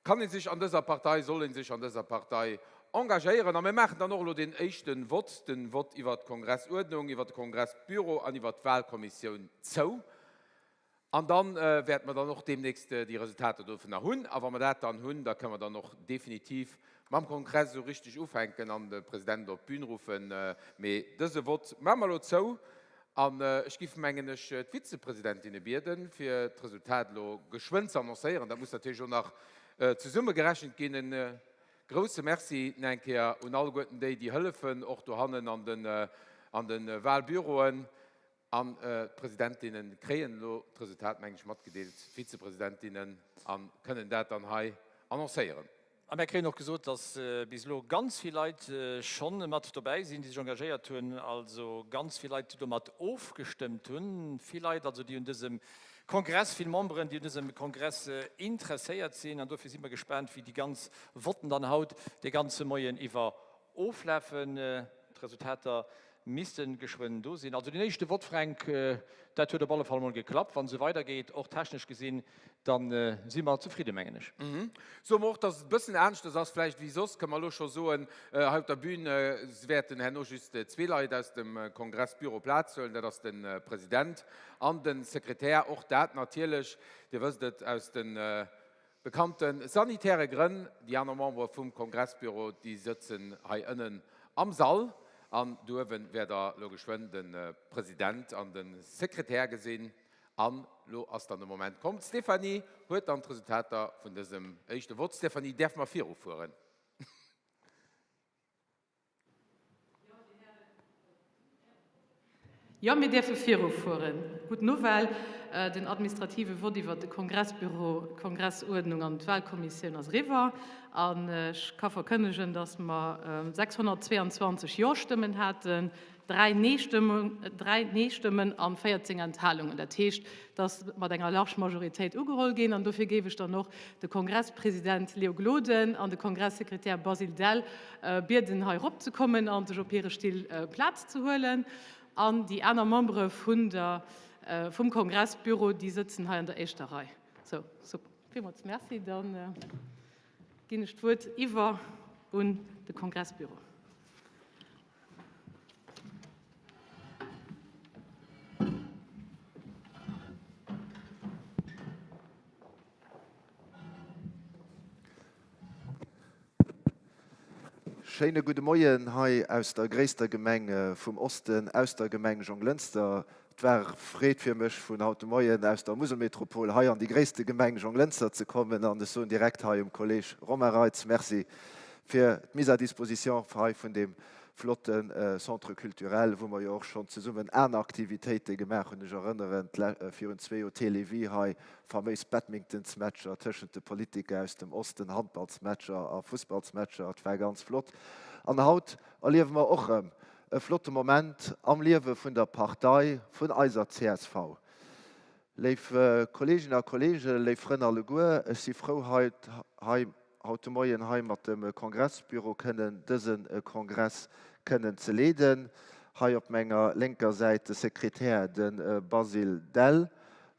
kann ee sech an dëser Partei, soll ee sech an dëser Partei engagéieren. A mir maachen dann och elo deen éischte Vott, de Vott iwwert d'Kongressuerdnung, iwwert de Kongressbüro an iwwert d'Wahlkommissioun zou. An da wäerte mer dann och deemnächst déi Resultater dovunner hunn. A wa mer dat dann hunn, da kënnen mer dann och definitiv mam Kongress esou richtig ufänken an de President op d'Bün ruffen. Mee dëse Vott maache mer elo zou. An ech giff, mengen ech, d'Vizepresidentinne bieden, fir d'Resultat elo geschwënn ze annoncéieren. Dat muss natierlech och nach zesummegerechent ginn. E grouse Merci nach eng Kéier un alleguerten déi, déi hëllefen, och dohannen an de Wahlbüroen. An d'Presidentinne kréien elo d'Resultat, mengen ech, matgedeelt, d'Vizepresidentinnen, a kënnen dat dann hei annoncéieren. A mär kréien och gesot, dass bis elo ganz vill Leit schonn mat dobäi sinn, déi sech engagéiert hunn, also ganz vill Leit, déi do mat ofgestëmmt hunn, vill Leit also, déi un dësem Kongress, vill Memberen, déi un dësem Kongress interesséiert sinn. An dofir si mer gespaant, wéi déi ganz Votten dann haut de ganze Moien iwwer oflafen. D'Resultater missten geschwënn do sinn. Also deen éischte Vott, Fränk, dat huet op alle Fall emol geklappt. Wann esou weider geet, och technesch gesinn, da si mer zefridden, mengen ech. Soe mer och, dass et e bëssen aneschters ass vläicht wéi soss, kënne mer elo scho soen hei op der Bühn. Se wäerten herno just zwee Leit aus dem Kongressbüro Plaz huelen, dat ass de President an de Sekretär. Och dat natierlech, Dir wësst et aus de Bekannte sanitäre Grënn, déi aner Membere vum Kongressbüro, déi sëtzen hei ënnen am Sall an do uewen wäert der lo geschwënn de President an de Sekretär gesinn. An lo ass dann de Moment komm, d'Stéphanie huet dann d'Resultater vun dësem éischte Vott. Stéphanie, däerfe mer virufueren? Jo, mir däerfe virufueren. Gutt Nouvelle, Den administrative Vott iwwert de Kongressbüro, d'Kongressuerdnung an d'Wahlkommissioun ass eriwwer. An ech ka verkënnegen, datt mer 622 Jo-Stëmmen haten, 3 Nee-Stëmmen an 14 Enthalungen. Dat heescht, dass mat enger large Majoritéit ugeholl ginn. An dofir géif ech dann och de Kongresspresident Léo Gloden an de Kongresssekretär Basile Dell bieden, hei eropzekommen a sech op hire Still Plaz ze huelen. An déi aner Membere vun der, vum Kongressbüro, déi sëtzen hei an der éischter Rei. Sou, super. Villmools Merci. Dann ginn ech d'Wuert iwwer un de Kongressbüro. Schéine gudde Moien hei aus der gréisster Gemeng vum Osten, aus der Gemeng Jonglënster. Et war e Freed fir mech vun haut de Moien aus der Muselmetropol hei an déi gréisste Gemeng Jonglënster ze kommen an ech soen direkt hei um Kolleg Romain Reitz Merci fir d'Mise à disposition hei vun deem flotte Centre culturel, wou mer jo och schonn zesummen aner Aktivitéite gemaach hunn. Ech erënneren virun zwee Joer Télévie hei, faméis Badmintonsmatcher tëschent de Politiker aus dem Osten, Handballsmatcher a Fussballsmatcher. Et war ganz flott. An haut erliewe mer och erëm e flotte Moment am Liewe vun der Partei, vun eiser csv. Léif Kolleeginnen a Kolleegen, léif Frënn alleguer, ech si frou hei haut de Moien hei mat dem Kongressbüro kënnen dëse Kongress kënnen ze leeden. Hei op menger lénker Säit de Sekretär, de Basile Dell,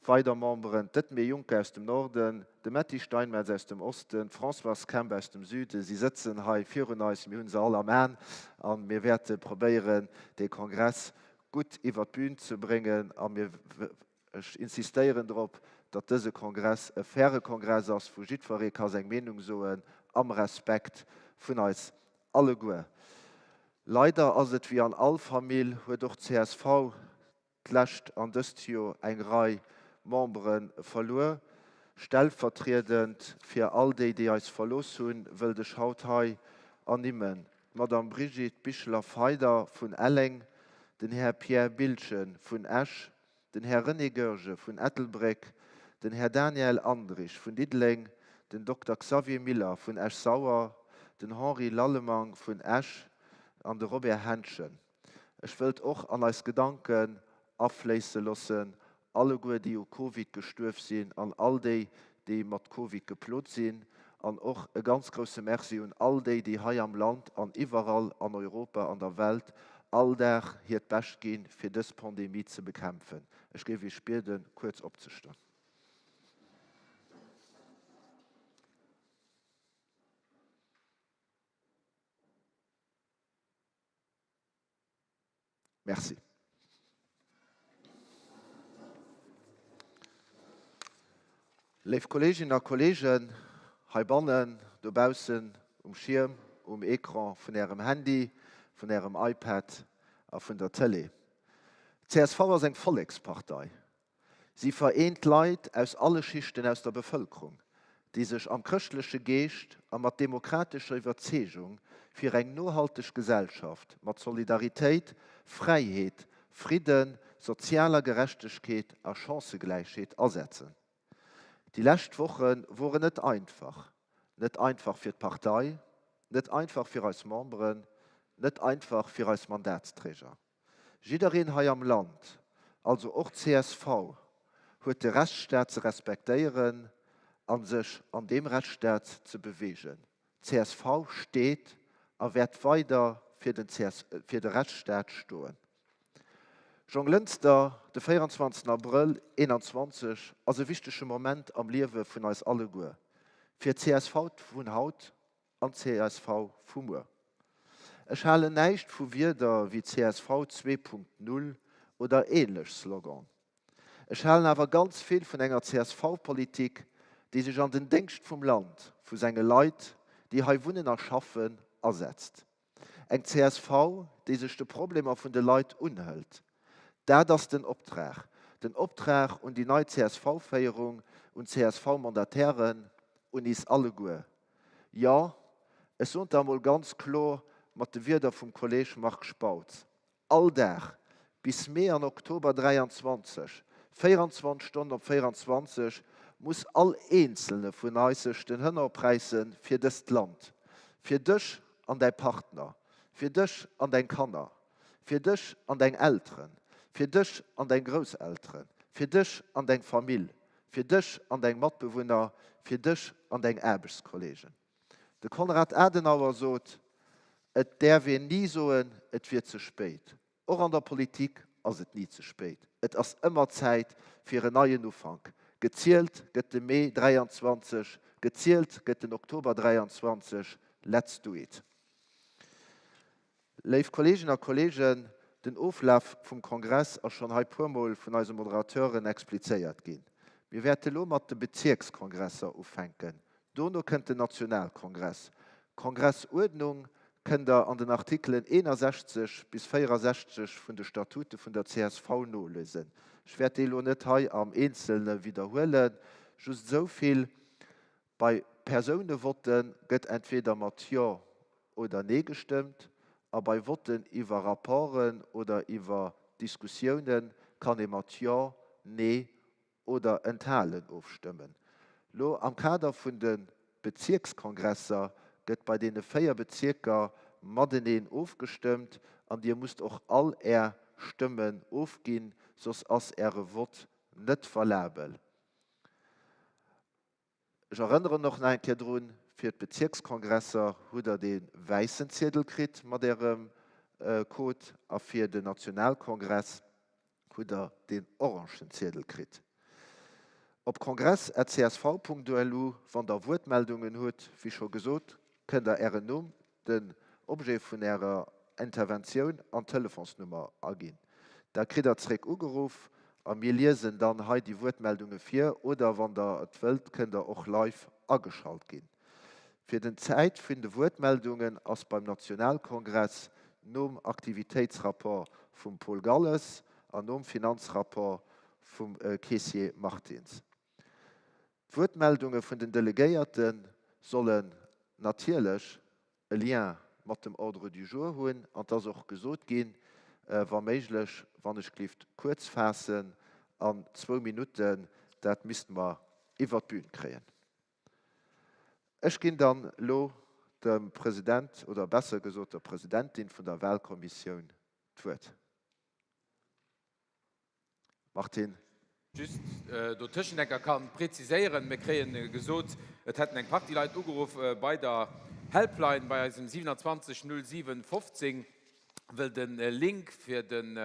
weider Memberen, d'Edmée Juncker aus dem Norden, de Metty Steinmetz aus dem Osten, d'Françoise Kemp aus dem Süden. Si sëtzen hei virun eis, mir hu se all am An a mir wäerte probéieren, dee Kongress gutt iwwert d'Bün ze bréngen a mir, ech insistéieren drop, datt dëse Kongress e faire Kongress ass, wou jiddweree ka seng Meenung soen, am Respekt vun eis alleguer. Leider ass et wéi an all Famill, huet och d'CSV d'lescht an dëst Joer eng Rei Membere verluer. Stellvertriedend fir all déi, déi eis verlooss hunn, wëllt ech haut hei ernimmen, d'Madame Brigitte Bicheler-Feider vun Elleng, den Här Pierre Biltgen vun Esch, den Här René Goerge vun Ettelbréck, den Här Daniel Andrich vun Diddeleng, den Dokter Xavier Miller vun Esch-Sauer, den Henri Lallemang vun Esch an de Robert Henschen. Ech wëllt och an eis Gedanken afléisse loossen, alleguer déi u Covid gestuerf sinn an all déi, déi mat Covid geplot sinn. An och e ganz grousse Merci un all déi, déi hei am Land an iwwerall an Europa an der Welt all Dag hiert Bescht ginn, fir dës Pandemie ze bekämpfen. Ech géif Iech bieden, kuerz opzestoen. Merci. Léif Kolleeginnen a Kolleegen heibannen, dobaussen, um Schierm, um Ecran vun Ärem Handy, vun Ärem iPad a vun der Tëlee, Csv ass eng Vollekspartei. Si vereent Leit aus alle Schichten aus der Bevëlkerung, déi sech am chrëschtleche Geescht a mat demokratescher Iwwerzeegung fir eng nohalteg Gesellschaft mat Solidaritéit, Fräiheet, Fridden, sozialer Gerechtegkeet a Chancëgläichheet asetzen. Déi lescht Woche woren net einfach. Net einfach fir d'Partei, net einfach fir eis Memberen, net einfach fir eis Mandatsträger. Jiddereen hei am Land, also och csv, huet de Rechtsstaat ze respektéieren a sech an deem Rechtsstaat ze beweegen. Csv steet a wäert weider fir de Rechtsstaat stoen. Jonglënster, de 24 Abrëll 21 ass e wichtege Moment am Liewe vun eis alleguer, fir csv vun haut an csv vu muer. Ech halen näischt vu Wierder wéi csv 2.0 oder ähnlech Slogan. Ech halen awer ganz vill vun enger CSV-Politik, déi sech an den Déngscht vum Land, vu senge Leit, déi hei wunnen a schaffen, asetzt. Eng csv, déi sech de Problemer vun de Leit unhëlt. Dat ass den Optrag. Den Optrag un déi nei CSV-Féierung, un d'CSV-Mandatairen, un is alleguer. Jo, ech soen der emol ganz kloer mat de Wierder vum Kolleg Marc Spautz, All Dag, bis Mee an Oktober 23, 24 Stonnen op 24, muss all Eenzelne vun eis sech den Hënner opräisse fir dëst Land, fir dech an däi Partner, fir dech an deng Kanner, fir dech an deng Elteren, fir dech an deng Grousselteren, fir dech an deng Famill, fir dech an deng Matbewunner, fir dech an deng Aarbechtskollegen. De Konrad Adenauer sot, Et däerf een ni soen, et wier ze spéit. Och an der Politik ass et ni ze spéit. Et ass ëmmer Zäit fir en neien Ufank. Gezielt gëtt de Mee 23, gezielt gëtt den Oktober 23. Let's do it! Léif Kolleeginnen a Kolleegen, den Oflaf vum Kongress ass schonn hei puermol vun eise Moderateuren explizéiert ginn. Mir wäerte lo mat de Bezierkskongresser ufänken. Dono kënnt den Nationalkongress. D'Kongressuerdnung kënnt der an den Artikelen 61 bis 64 vun de Statute vun der csv nolesen. Ech wäert déi lo net hei am Eenzelne widderhuelen, just esou vill, Bei Persounevotte gëtt entweder mat Jo oder Nee gestëmmt a bei Votten iwwer Rapporten oder iwwer Diskussioune kann ee mat Jo, Nee oder Enthalen ofstëmmen. Lo am Kader vun de Bezierkskongresser gëtt bei deene 4 Bezierker mateneen ofgestëmmt an Dir musst och all Är Stëmmen ofginn, soss ass Äre Vott net valabel. Ech erënneren och nach eng Kéier drun, Fir d'Bezierkskongresser hutt Der dee wäissen Ziedel kritt mat Ärem Code a fir den Nationalkongress hutt Der deen orangen Ziedel kritt. Op kongress@csv.lu, wann Der Wuertmeldungen hutt, wéi scho gesot, kënnt Der Ären Numm, den Objet vun Ärer Interventioun an d'Telefonsnummer aginn. Da kritt Der zréck ugeruff a mir liesen dann hei déi Wuertmeldunge vir oder wann Der et wëllt, kënnt Der och live ageschalt ginn. Fir den Zäit vun de Wuertmeldungen ass beim Nationalkongress nom Aktivitéitsrapport vum Paul Galles an nom Finanzrapport vum Caissier Martins. D'Wuertmeldunge vun den Delegéierte sollen natierlech e Lien mat dem Ordre du jour hunn an 't ass och gesot ginn, wa méiglech, wann ech glift kuerz faassen, an zwou Minutten, dat misste mer iwwert d'Bühn kréien. Ech ginn dann elo dem President, oder besser gesot der Presidentin vun der Wahlkommissioun d'Wuert. Martine. Just dotëschent enker kann präziséieren, mir kréien gesot. Et hätten eng Partie Leit ugeruff bei der Helpline bei eisem 27 07 15, wëll de Link fir den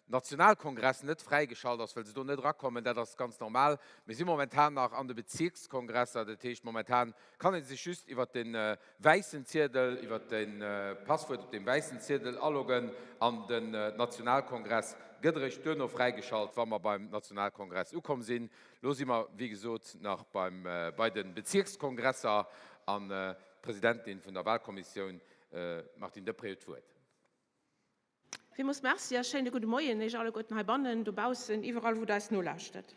Nationalkongress net fräigeschalt ass, wëll se do net erakommen. Dat ass ganz normal. Mir si momentan nach an de Bezierkskongresser, dat heescht momentan kann ee sech just iwwert de wäissen Ziedel, iwwert de Passwuert op deem wäissen Ziedel aloggen an den Nationalkongress gëtt eréischt duerno fräigeschalt, wa mer beim Nationalkongress ukomm sinn. Lo si mer, wéi gesot, nach beim, bei de Bezierkskongresser an d'Presidentin vun der Wahlkommissioun, Martine Deprez, huet d'Wuert. Villmools Merci a schéine gudde Moien Iech alleguerten heibannen, dobaussen, iwwerall wou Der eis nolauschtert.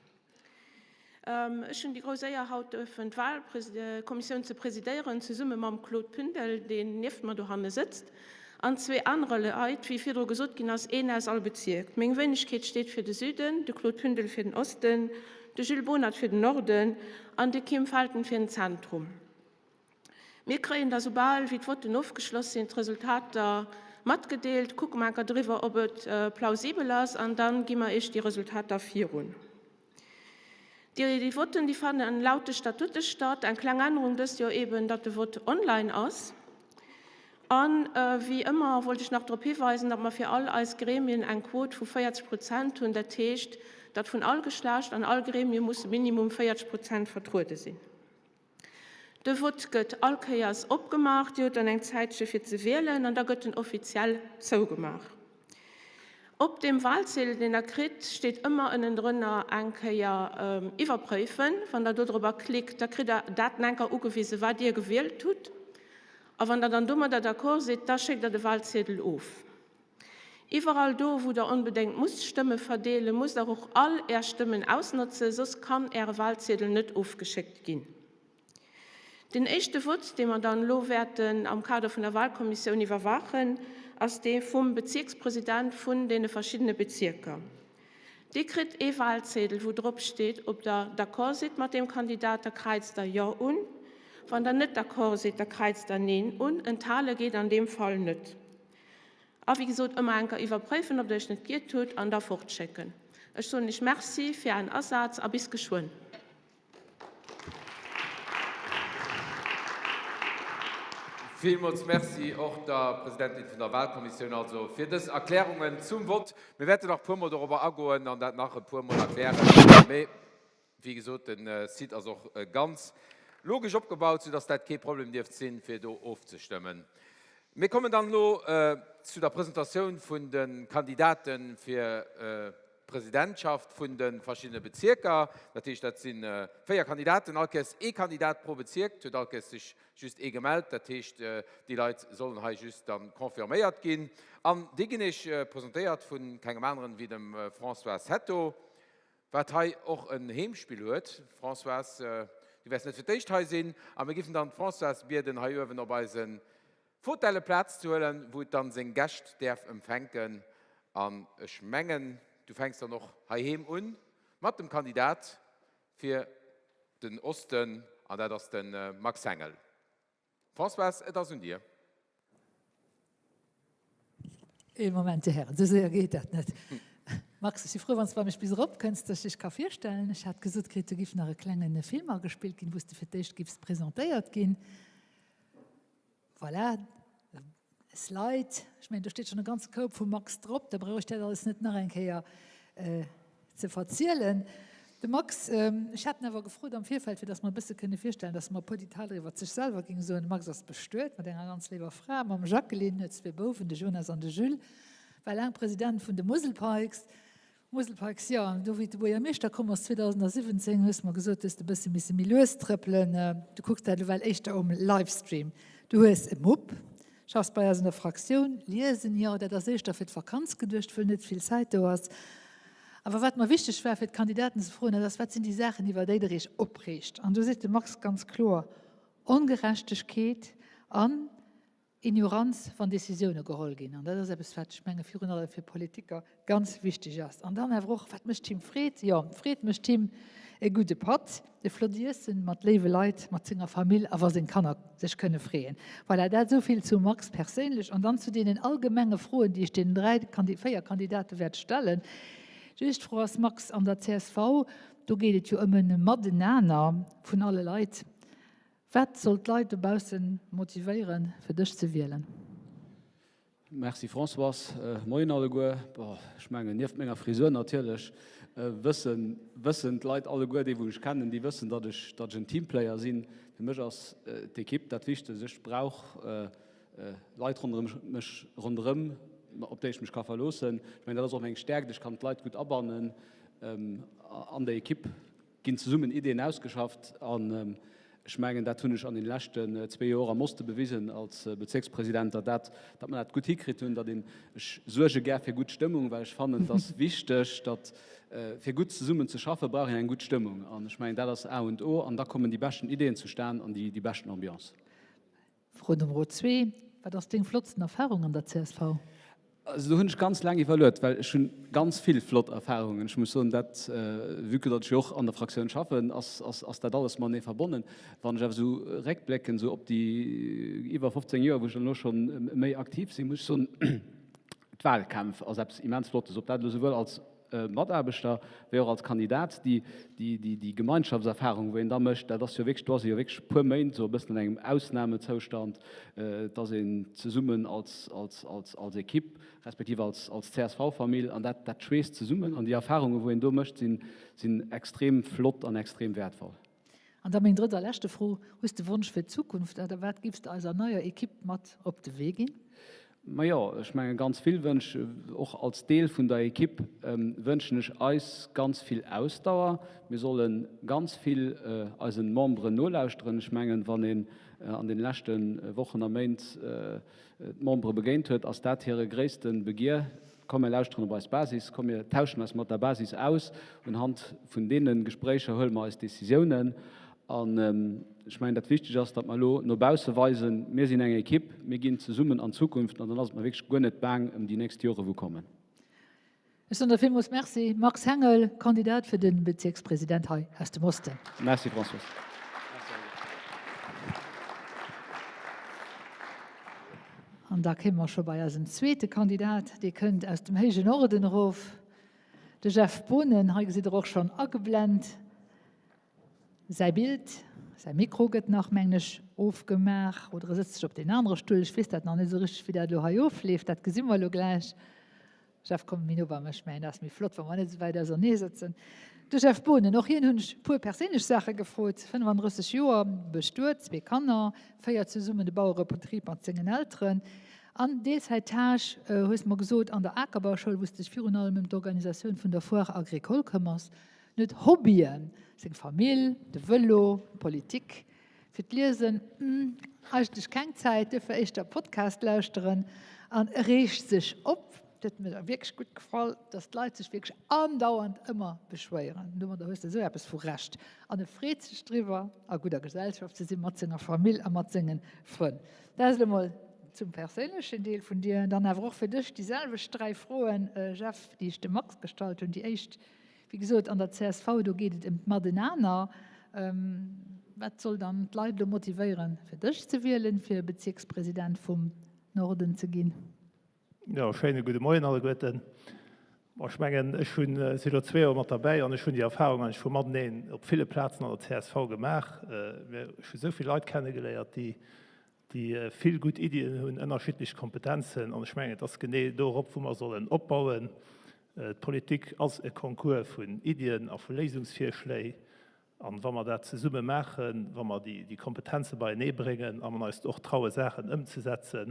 Ech hunn déi grouss Éier haut duerfen d'Wahlkommissioun ze presidéieren, zesumme mam Claude Pündel, deen nieft mer dohanne sëtzt, an zwee anere Leit, wéi virdru gesot ginn ass, een aus all Bezierk. Meng Wéinegkeet steet fir de Süden, de Claude Pündel fir den Osten, de Jules Bonert fir den Norden an de Kim Felten fir den Zentrum. Mir kréien da soubal wéi d'Votten ofgeschloss sinn d'Resultater matgedeelt, kucke mer enker driwwer ob et plausibel ass an dann gi mer Iech déi Resultater virun. Déi Votten déi fannen laut de Statute statt. Eng kleng Ännerung dëst Joer eben, datt de Vott online ass. An wéi ëmmer wollt ech nach drop hiweisen, datt mer fir all eis Gremien eng Quot vu 40 Prozent hunn. Dat heescht, datt vun all Geschlecht an all Gremium musse minimum 40 Prozent vertruede sinn. De Vott gëtt all Kéiers opgemaach, Dir hutt dann eng Zäitche fir ze wielen an da gëtt en offiziell zougemaach. Op deem Wahlziedel, deen Der kritt, steet ëmmer ënnendrënner eng Kéier iwwerpréifen. Wann Der dodrobber klickt, da kritt Der dat enker ugewisen, wat Dir gewielt hutt. A wann Der dann domadder d'accord sidd, da schéckt Der de Wahlziedel of. Iwwerall do, wou Der onbedéngt musst Stëmme verdeelen, musst Der och all Är Stëmmen ausnotzen, soss kann Äre Wahlziedel net ofgeschéckt ginn. Den éischte Vott, dee mer dann elo wäerten am Kader vun der Wahlkommissioun iwwerwaachen, ass dee vum Bezierkspresident vun deene verschiddene Bezierker. Dir kritt ee Wahlziedel, wou drop steet, ob Der d'accord sidd mat deem Kandidat, da kräizt Der Jo un. Wann Der net d'accord sidd, da kräizt Der Neen un. Enthale geet an deem Fall net. A wéi gesot, ëmmer enker iwwerpréifen, ob Der Iech net giert hutt, an da fortschécken. Ech soen Iech Merci fir Ären Asaz a bis geschwënn. Villmools Merci och der Presidentin vun der Wahlkommissioun also fir dës Erklärungen zum Vott. Mir wäerten nach e puermol dorobber agoen an dat nach e puermol erklären, mee Wéi gesot, de Site ass och ganz logesch opgebaut, soudass dat kee Problem dierft sinn, fir do ofzestëmmen. Mir kommen dann elo zu der Presentatioun vun de Kandidate fir d'Presidentschaft vun de verschiddene Bezierker. Dat heescht, dat si véier Kandidaten, all Kéiers ee Kandidat pro Bezierk. Et huet all Kéiers sech just ee gemellt, dat heescht, déi Leit sollen hei just da confirméiert ginn. An déi ginn Iech presentéiert vu kengem aneren wéi dem Françoise Hetto. Wat hei och en Heemspill huet. Françoise, du wäers net fir d'éischt hei sinn, a mir giffen dann d'Françoise bieden, hei uewen op eise Fotelle Plaz ze huelen, wou et dann seng Gäscht däerf empfänken. An ech mengen, du fänks dann och heiheem un mat dem Kandidat fir den Osten, an dat ass de Max Hengel. Françoise, et ass un dir. Ee Moment, Dir Hären, esou séier geet dat net. Max, ech si frou, wann s de bei mech bis erop kënns, dass ech dech ka virstellen. Ech hat gesot kritt, do giff nach e klenge Film agespillt ginn, wou s de fir d'éischt giffs presentéiert ginn. Voilà, e Slide. Ech mengen, do steet schonn e ganze Koup vum Max drop, da brauch ech dat alles net nach eng Kéier ze verzielen. De Max, ech hat en awer gefrot am Virfeld, fir datt mer e bësse kënne virstellen, datt mer e puer Detailer iwwert sech selwer géing soen. De Max ass bestuet mat enger ganz léiwer Fra, mam Jacqueline, huet zwee Bouwen, de Jonas an de Jules, war laang President vun de Muselpikes. Muselpikes, jo, an do wéi de Buergermeeschter komm ass 2017, hues mer gesot, hues de e bësse misse méi lues trëppelen. Du kucks dat elo well éischter um Livestream. Du hues e Mupp, schaffs bei eis an der Fraktioun. Liesen, jo, dat ass éischter fir d'Vakanz geduecht, wëll net vill Zäit do ass. Awer wat mer wichteg war, fir d'Kandidaten ze froen, dat ass, Wat sinn déi Saachen, iwwer déi Der Iech opreegt? An do seet de Max ganz kloer, Ongerechtegkeet an Ignoranz, wann Décisioune geholl ginn. An dat ass eppes, wat ech menge virun allem fir Politiker ganz wichteg ass. An dann awer och, Wat mécht him Freed? Jo, Freed mécht him e gudde Patt. E flott Iessen mat léiwe Leit, mat senger Famill a wa seng Kanner sech kënne freeën. Voilà, dat esou vill zum Max perséinlech. An dann zu deenen allgemenge Froen, déi ech deenen dräi, véier Kandidate wäert stellen. Déi éischt Fro ass, Max, an der csv, do geet et jo ëm e Matenaner vun alle Leit. Wat soll d'Leit dobausse motivéieren, fir dech ze wielen? Merci Françoise. Moien alleguer. Bon, ech mengen, nieft menger Frisur natierlech, wëssen, wëssen d'Leit alleguer, déi wou mech kennen, déi wëssen, datt ech, datt ech en Teamplayer sinn. Fir mech ass d'Ekipp dat Wichtegst. Ech brauch Leit ronderëm mech, ronderëm, op déi ech mech ka verloossen. Ech mengen, dat ass och meng Stäerkt, ech kann d'Leit gutt abannen an der Ekipp. Ginn zesummen Ideen ausgeschafft an ech mengen, dat hunn ech an den leschten zwee Joer am Oste bewisen als Bezirkspresident, datt dat, datt mer dat gutt hikritt hunn, datt een, ech suerge gär fir gutt Stëmmung, well ech fannen, et ass wichteg, datt fir gutt zesummen ze schaffe brauch een eng gutt Stëmmung an ech mengen, dat ass A und O an da kommen déi beschten Ideen zustan an déi beschten Ambiance. Fro Nummer zwee, Wat ass deng flottsten Erfarung an der csv? Also do hunn ech ganz laang iwwerluet, well ech hunn ganz vill flott Erfarungen. Ech muss soen, dat, vue que datt ech jo och an der Fraktioun schaffen, ass, ass, ass dat alles matenee verbonnen. Wann ech awer esou réckblécken, esou op déi iwwer 15 Joer, wou ech dann elo schonn méi aktiv sinn, muss ech soen, d'Wahlkämpf ass eppes immens Flottes, ob dat elo souwuel als Mataarbechter wéi och als Kandidat, déi, déi, déi Gemeinschaftserfahrung, wou een da mécht, dat ass jo wierklech, do ass ee jo wierklech e puer Méint esou e bëssen an engem Ausnahmezoustand, et ass een zesummen als, als, als, als Equipe, respektiv als, als CSV-Famill an dat, dat schweesst zesummen an déi Erfahrungen, wou een do mécht, sinn, sinn extrem flott an extrem wäertvoll. An da meng drëtt a leschte Fro, Hues de Wonsch fir d'Zukunft oder wat giffs de eiser neier Equipe mat op de Wee ginn? Majo, ech menge ganz vill Wënsch. Och als Deel vun der Equipe wënschen ech eis ganz vill Ausdauer. Mir solle ganz vill eisen Memberen nolauschteren. Ech mengen, wann een an den leschte Wochen a Méint d'Membere begéint huet, ass dat hire gréisste Begier, Komm mir lauschteren op eis Basis, komm mir tauschen eis mat der Basis aus. Unhand vun deene Gespréicher huele mer eis Decisiounen. An ech mengen, dat Wichteg ass, datt mer elo no bausse weisen, mir sinn eng Ekipp, mir ginn zesummen an d'Zukunft an dann ass et mer wierklech guer net baang ëm déi nächst Jore wou kommen. Ech soen der villmools Merci, Max Hengel, Kandidat fir de Bezierkspresident hei aus dem Osten. Merci Françoise. An da kéime mer scho bei eisem zweete Kandidat, dee kënnt aus dem héijen Norden erof, de Jeff Boonen. Hei gesitt Der och schonn ageblent säi Bild. Säi Mikro gëtt nach, mengen ech, ofgemaach oder e sëtzt sech op deen anere Stull. Ech weess dat nach net esou richteg, wéi dat elo hei ofleeft. Dat gesi mer elo gläich. Jeff, komm méi no bei mech, mä dat ass méi flott, wa mer net esou wäit ausernee sëtzen. De Jeff Boonen, och hien hunn ech e puer perséinlech Saache gefrot, 35 Joer, bestuet, zwee Kanner, féiert zesummen de Bauerebetrib mat sengen Elteren an Deelzäit-Tâche, hues mer gesot, an der Akerbauschoul, wou s de dech virun allem ëm d'Organisatioun vun der Foire agricole këmmers. En huet Hobbyen, seng Famill, de Vëlo, Politik. Fir d'Liesen, hm, eigentlech keng Zäit, duerfir éischter Podcast lauschteren. An e reegt sech op, dat huet mir wierklech gutt gefall, dass d'Leit sech wierklech andauernd ëmmer beschwéieren. Domadder hues de esou eppes vu Recht. An e freet sech driwwer, a gudder Gesellschaft ze sinn, mat senger Famill a mat senge Frënn. Dat ass elo mol zum perséinlechen Deel vun dir. Dann awer och fir dech déi selwecht 3 Froen, Jeff, déi ech dem Max gestallt hunn. Déi éischt, Wéi gesot, an der csv, do geet et ëm d'Matenaner. Wat soll dann d'Leit elo motivéieren, fir dech ze wielen, fir Bezierkspresident vum Norden ze ginn? Jo, schéine gudde Moien alleguerten. Bon, ech mengen, ech hunn, si elo zwee Joer mat derbäi an ech hunn déi Erfahrung eigentlech vu mateneen op ville Plazen an der csv gemaach. Ech hu sou vill Leit kennegeléiert, déi déi vill gutt Iddien hunn, ënnerschiddlech Kompetenzen, an ech mengen, et ass genee dorop, wou mer sollen opbauen. D'Politik ass e Concours vun Iddien a vu Léisungsvirschléi, an wa mer dat zesumme maachen, wa mer déi Kompetenze beienee bréngen a mer eis och traue Saachen ëmzesetzen,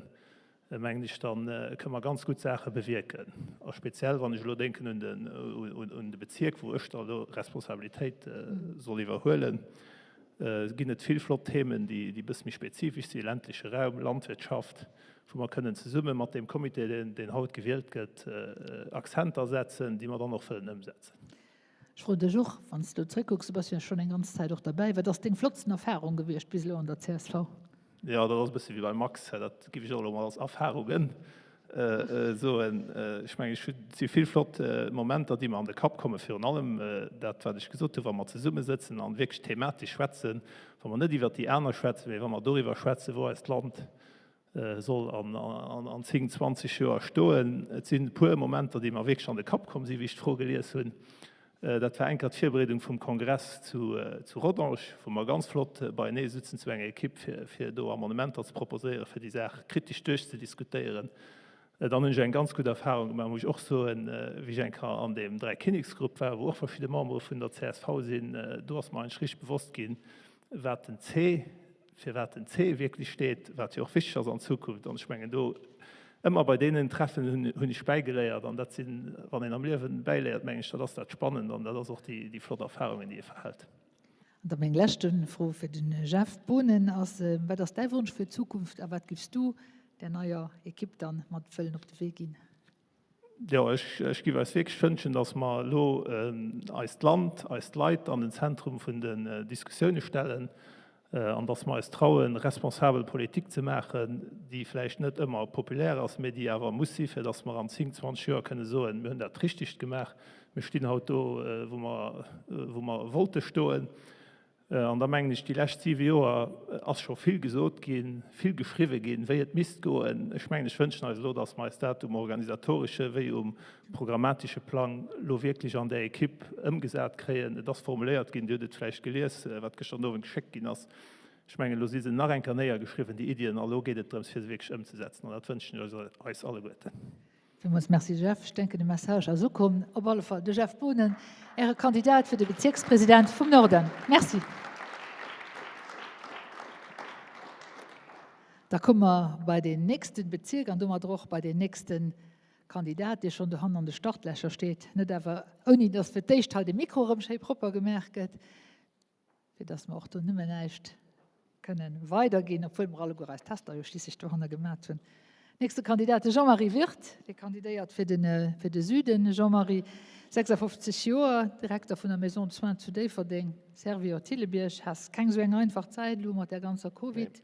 mengen ech, da kënne mer ganz gutt Saache bewierken. A speziell wann ech elo denken un de Bezierk, wou ech da elo Responsabilitéit soll iwwerhuelen, ginn et vill flott Themen, déi e bësse méi spezifesch sinn, ländleche Raum, Landwirtschaft, wou mer kënnen zesumme mat deem Comité, deen haut gewielt gëtt, Akzenter setzen, déi mer dann och wëllen ëmsetzen. Ech froen dech och, wann s de elo zréckkucks, du bass jo schonn eng ganz Zäit och derbäi, wat ass deng flottsten Erfarung gewiescht bis elo an der csv? Jo, dat ass e bësse wéi beim Max, dat géif ech och elo mol als Erfarungen soen. Ech mengen, ech hunn, et si vill flott Momenter, déi mer an de Kapp kommen, virun allem dat, wat ech gesot hunn, wa mer zesummesëtzen an wierklech thematesch schwätzen, wa mer net iwwert déi aner schwätzen, mee wa mer doriwwer schwätzen, wou eist Land soll an 10, 20 Joer stoen. Et sinn e puer Momenter, déi mer wierklech an de Kapp komm sinn, wéi ech d'Fro gelies hunn. Dat war eng Kéier d'Virbereedung vum Kongress zu Rodange, wou mer ganz flott beienee sutzen zu enger Ekipp, fir do Amendementer ze proposéieren, fir déi Saach kritesch duerchzediskutéieren. Dann hunn ech eng ganz gutt Erfahrung gemaach, muss ech och soen, wéi ech eng Kéier an deem Dräikinneksgrupp war, wou och verschidde Membere vun der csv sinn. Do ass mer eigentlech richteg bewosst ginn, wat den C, fir wat den C wierklech steet, wat jo och wichteg ass an Zukunft. An ech mengen, do ëmmer bei deenen Treffen hunn, hunn ech bäigeléiert. An dat sinn, wann een am Liewen bäiléiert, mengen ech, dat ass dat Spannend an dat ass och déi, déi flott Erfahrungen, déi ee verhält. An da meng leschte Fro fir de Jeff Boonen ass, Wat ass däi Wonsch fir d'Zukunft a wat giffs du där neier Ekipp dann mat wëllen op de Wee ginn? Jo, ech géif eis wierklech wënschen, datt mer elo eist Land, eis Leit an den Zentrum vun den Diskussioune stellen an datt mer eis trauen, responsabel Politik ze maachen, déi vläicht net ëmmer populär ass, mee déi awer muss si fir datt mer an 10, 20 Joer kënne soen, mir hunn dat Richtegt gemaach, mir stinn haut do, wou mer, wou mer wollte stoen. An da mengen ech, déi lescht siwe Joer ass scho vill gesot ginn, vill geschriwwe ginn, wéi et misst goen. Ech mengen, ech wënschen eis elo, datt mer eis dat um organisatoresche wéi um programmatesche Plang elo wierklech an där Ekipp ëmgesat kréien. Et ass formuléiert ginn, Dir hutt et vläicht gelies, wat gëschter den Owend geschéckt ginn ass. Ech mengen, elo si se nach eng Kéier néiergeschriwwen, déi Iddien, a elo geet et drëms, fir se wierklech ëmzesetzen. An dat wënschen ech eis alleguerten. Villmools Merci Jeff, ech denken de Message ass ukomm. Op alle Fall de Jeff Boonen, Äre Kandidat fir de Bezierkspresident vum Norden. Merci. Da komme mer bei deen nächste Bezierk an domadder och bei deen nächste Kandidat, dee schonn dohannen an de Startlächer steet. Net awer ouni, dass fir d'éischt hei de Mikro erëm schéi propper gemaach gëtt. fir dass mer och do nëmmen näischt kënnen weiderginn, obwuel mer alleguer eis Tester jo schliisslech dohanne gemat hunn. Nächste Kandidat, de Jean-Marie Wirth, dee kandidéiert fir de, fir de Süden. Jean-Marie, 56 Joer, Direkter vun der Maison de soins zu Déifferdeng, Servior Thillebierg. Has keng esou eng einfach Zäit elo mat där ganzer Covid,